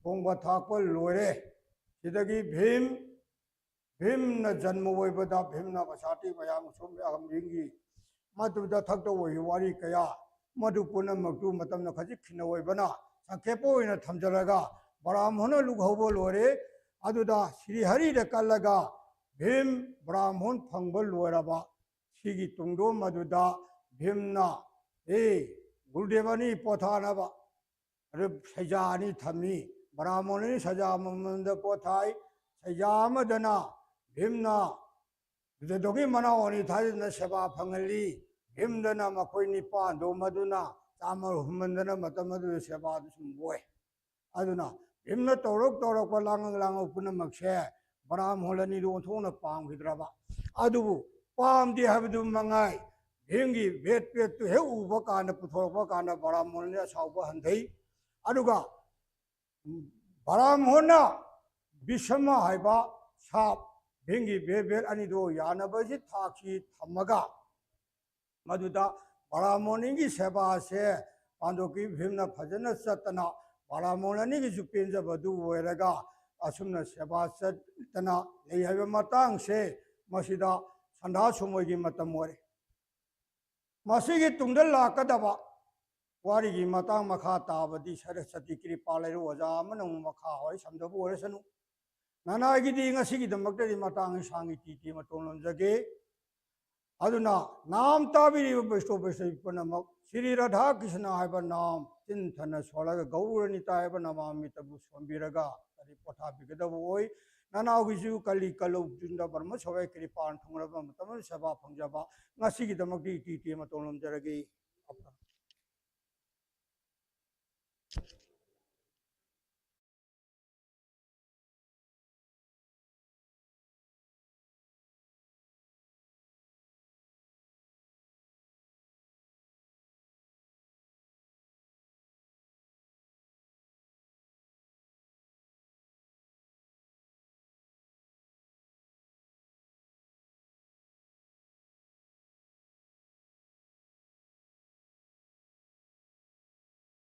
ꯊꯣꯡꯕ ꯊꯥꯛꯄ ꯂꯣꯏꯔꯦ꯫ ꯁꯤꯗꯒꯤ ꯚꯤꯝ, ꯚꯤꯝꯅ ꯖꯟꯃ ꯑꯣꯏꯕꯗ ꯚꯤꯝꯅ ꯃꯁꯥꯇꯤ ꯃꯌꯥꯝ ꯁꯣꯝ ꯌꯥꯝ ꯚꯤꯝꯒꯤ ꯃꯗꯨꯗ ꯊꯛꯇ ꯑꯣꯏꯕ ꯋꯥꯔꯤ ꯀꯌꯥ, ꯃꯗꯨ ꯄꯨꯝꯅꯃꯛꯇꯨ ꯃꯇꯝꯅ ꯈꯖꯤꯛ ꯈꯤꯟꯅ ꯑꯣꯏꯕꯅ ꯁꯪꯈꯦꯞꯄ ꯑꯣꯏꯅ ꯊꯝꯖꯔꯒ ꯕ꯭ꯔꯥꯝꯍꯣꯟꯅ ꯂꯨꯛ ꯍꯧꯕ ꯂꯣꯏꯔꯦ꯫ ꯑꯗꯨꯗ ꯁ꯭ꯔꯤ ꯍꯔꯤꯗ ꯀꯜꯂꯒ ꯚꯤꯝ ꯕ꯭ꯔꯥꯝꯍꯣꯟ ꯐꯪꯕ ꯂꯣꯏꯔꯕ ꯁꯤꯒꯤ ꯇꯨꯡꯗꯣ ꯃꯗꯨꯗ ꯚꯤꯝꯅ, "ꯑꯦ, ꯒꯨꯔꯨꯗꯦꯕꯅꯤ ꯄꯣꯊꯥꯅꯕ ꯑꯗꯨ ꯁꯩꯖꯥ ꯑꯅꯤ ꯊꯝꯃꯤ꯫ ꯕ꯭ꯔꯥꯝꯍꯣꯟ ꯑꯅꯤ ꯁꯩꯖꯥ ꯑꯃꯃꯝꯗ ꯄꯣꯊꯥꯏ꯫ ꯁꯩꯖꯥ ꯑꯃꯗꯅ ꯚꯤꯝꯅ ꯗꯨꯖꯣꯙꯣꯟꯒꯤ ꯃꯅꯥꯎ ꯑꯅꯤ ꯊꯥꯖꯗꯨꯅ ꯁꯦꯕꯥ ꯐꯪꯍꯜꯂꯤ꯫ ꯚꯤꯝꯗꯅ ꯃꯈꯣꯏ ꯅꯤꯄꯥꯟꯗꯣ ꯃꯗꯨꯅ ꯆꯥꯝꯃ ꯍꯨꯝꯃꯟꯗꯅ ꯃꯇꯝ ꯑꯗꯨꯗ ꯁꯦꯕꯥꯗꯨ ꯁꯨꯝ ꯑꯣꯏ꯫ ꯑꯗꯨꯅ ꯚꯤꯝꯅ ꯇꯧꯔꯛ ꯇꯧꯔꯛꯄ ꯂꯥꯡꯉꯛ ꯂꯥꯡꯉꯛ ꯄꯨꯝꯅꯃꯛꯁꯦ ꯕ꯭ꯔꯥꯝꯍꯣꯟ ꯑꯅꯤꯗꯨ ꯑꯣꯟꯊꯣꯛꯅ ꯄꯥꯝꯈꯤꯗ꯭ꯔꯕ꯫ ꯑꯗꯨꯕꯨ ꯄꯥꯝꯗꯦ ꯍꯥꯏꯕꯗꯨ ꯃꯉꯥꯏ, ꯚꯤꯝꯒꯤ ꯚꯦꯠ ꯚꯦꯠꯇꯨ ꯍꯦꯛ ꯎꯕ ꯀꯥꯟꯗ, ꯄꯨꯊꯣꯔꯛꯄ ꯀꯥꯟꯗ ꯕ꯭ꯔꯥꯝꯍꯣꯟ ꯑꯅꯤ ꯑꯁꯥꯎꯕ ꯍꯟꯊꯩ꯫ ꯑꯗꯨꯒ ꯕ꯭ꯔꯥꯝꯍꯣꯟꯅ ꯚꯤꯁꯃ ꯍꯥꯏꯕ ꯁꯥꯞ, ꯚꯤꯝꯒꯤ ꯚꯦꯠ ꯚꯦꯠ ꯑꯅꯤꯗꯨ ꯌꯥꯅꯕꯒꯤ ꯊꯥꯛꯁꯤ ꯊꯝꯃꯒ, ꯃꯗꯨꯗ ꯕ꯭ꯔꯥꯝꯍꯣꯟ ꯑꯅꯤꯒꯤ ꯁꯦꯕꯥꯁꯦ ꯄꯥꯟꯗꯣꯞꯀꯤ ꯚꯤꯝꯅ ꯐꯖꯅ ꯆꯠꯇꯅ ꯕ꯭ꯔꯥꯝꯍꯣꯟ ꯑꯅꯤꯒꯤꯁꯨ ꯄꯦꯟꯖꯕꯗꯨ ꯑꯣꯏꯔꯒ ꯑꯁꯨꯝꯅ ꯁꯦꯕꯥ ꯆꯠꯇꯅ ꯂꯩ ꯍꯥꯏꯕ ꯃꯇꯥꯡꯁꯦ ꯃꯁꯤꯗ ꯁꯟꯙꯥ ꯁꯨꯃꯣꯏꯒꯤ ꯃꯇꯝ ꯑꯣꯏꯔꯦ꯫ ꯃꯁꯤꯒꯤ ꯇꯨꯡꯗ ꯂꯥꯛꯀꯗꯕ ꯋꯥꯔꯤꯒꯤ ꯃꯇꯥꯡ ꯃꯈꯥ ꯇꯥꯕꯗꯤ ꯁꯔꯁꯇꯤ ꯀ꯭ꯔꯤꯄꯥ ꯂꯩꯔ ꯑꯣꯖꯥ ꯑꯃꯅ ꯑꯃꯨꯛ ꯃꯈꯥ ꯋꯥꯔꯤ ꯁꯝꯗꯕ ꯑꯣꯏꯔꯁꯅꯨ꯫ ꯅꯅꯥꯏꯒꯤꯗꯤ ꯉꯁꯤꯒꯤꯗꯃꯛꯇꯗꯤ ꯃꯇꯥꯡ ꯁꯥꯡ ꯏꯇꯤ ꯏꯇꯤ ꯃꯇꯣꯟ ꯂꯣꯝꯖꯒꯦ꯫ ꯑꯗꯨꯅ ꯅꯥꯝ ꯇꯥꯕꯤꯔꯤꯕ ꯕꯩꯁꯅꯣ ꯕꯩꯁꯅꯕꯤ ꯄꯨꯝꯅꯃꯛ ꯁ꯭ꯔꯤ ꯔꯥꯙꯥ ꯀ꯭ꯔꯤꯁꯅ ꯍꯥꯏꯕ ꯅꯥꯝ ꯆꯤꯟ ꯊꯟꯅ ꯁꯣꯜꯂꯒ ꯒꯧꯔꯅꯤꯇꯥ ꯍꯥꯏꯕ ꯅꯃꯥꯃꯤꯇꯕꯨ ꯁꯣꯟꯕꯤꯔꯒ ꯀꯔꯤ ꯄꯣꯊꯥꯕꯤꯒꯗꯕ ꯑꯣꯏ꯫ ꯅꯅꯥꯎꯒꯤꯁꯨ ꯀꯂꯤ ꯀꯂꯧ ꯆꯨꯟꯗ ꯕ꯭ꯔꯍ꯭ꯃ ꯁꯚꯥꯒꯤ ꯀ꯭ꯔꯤꯄꯥꯅ ꯊꯨꯡꯂꯕ ꯃꯇꯝ ꯑꯃꯗ ꯁꯦꯕꯥ ꯐꯪꯖꯕ, ꯉꯁꯤꯒꯤꯗꯃꯛꯇꯤ ꯏꯇꯤ ꯏꯇꯤ ꯃꯇꯣꯟ ꯂꯣꯝꯖꯔꯒꯦ꯫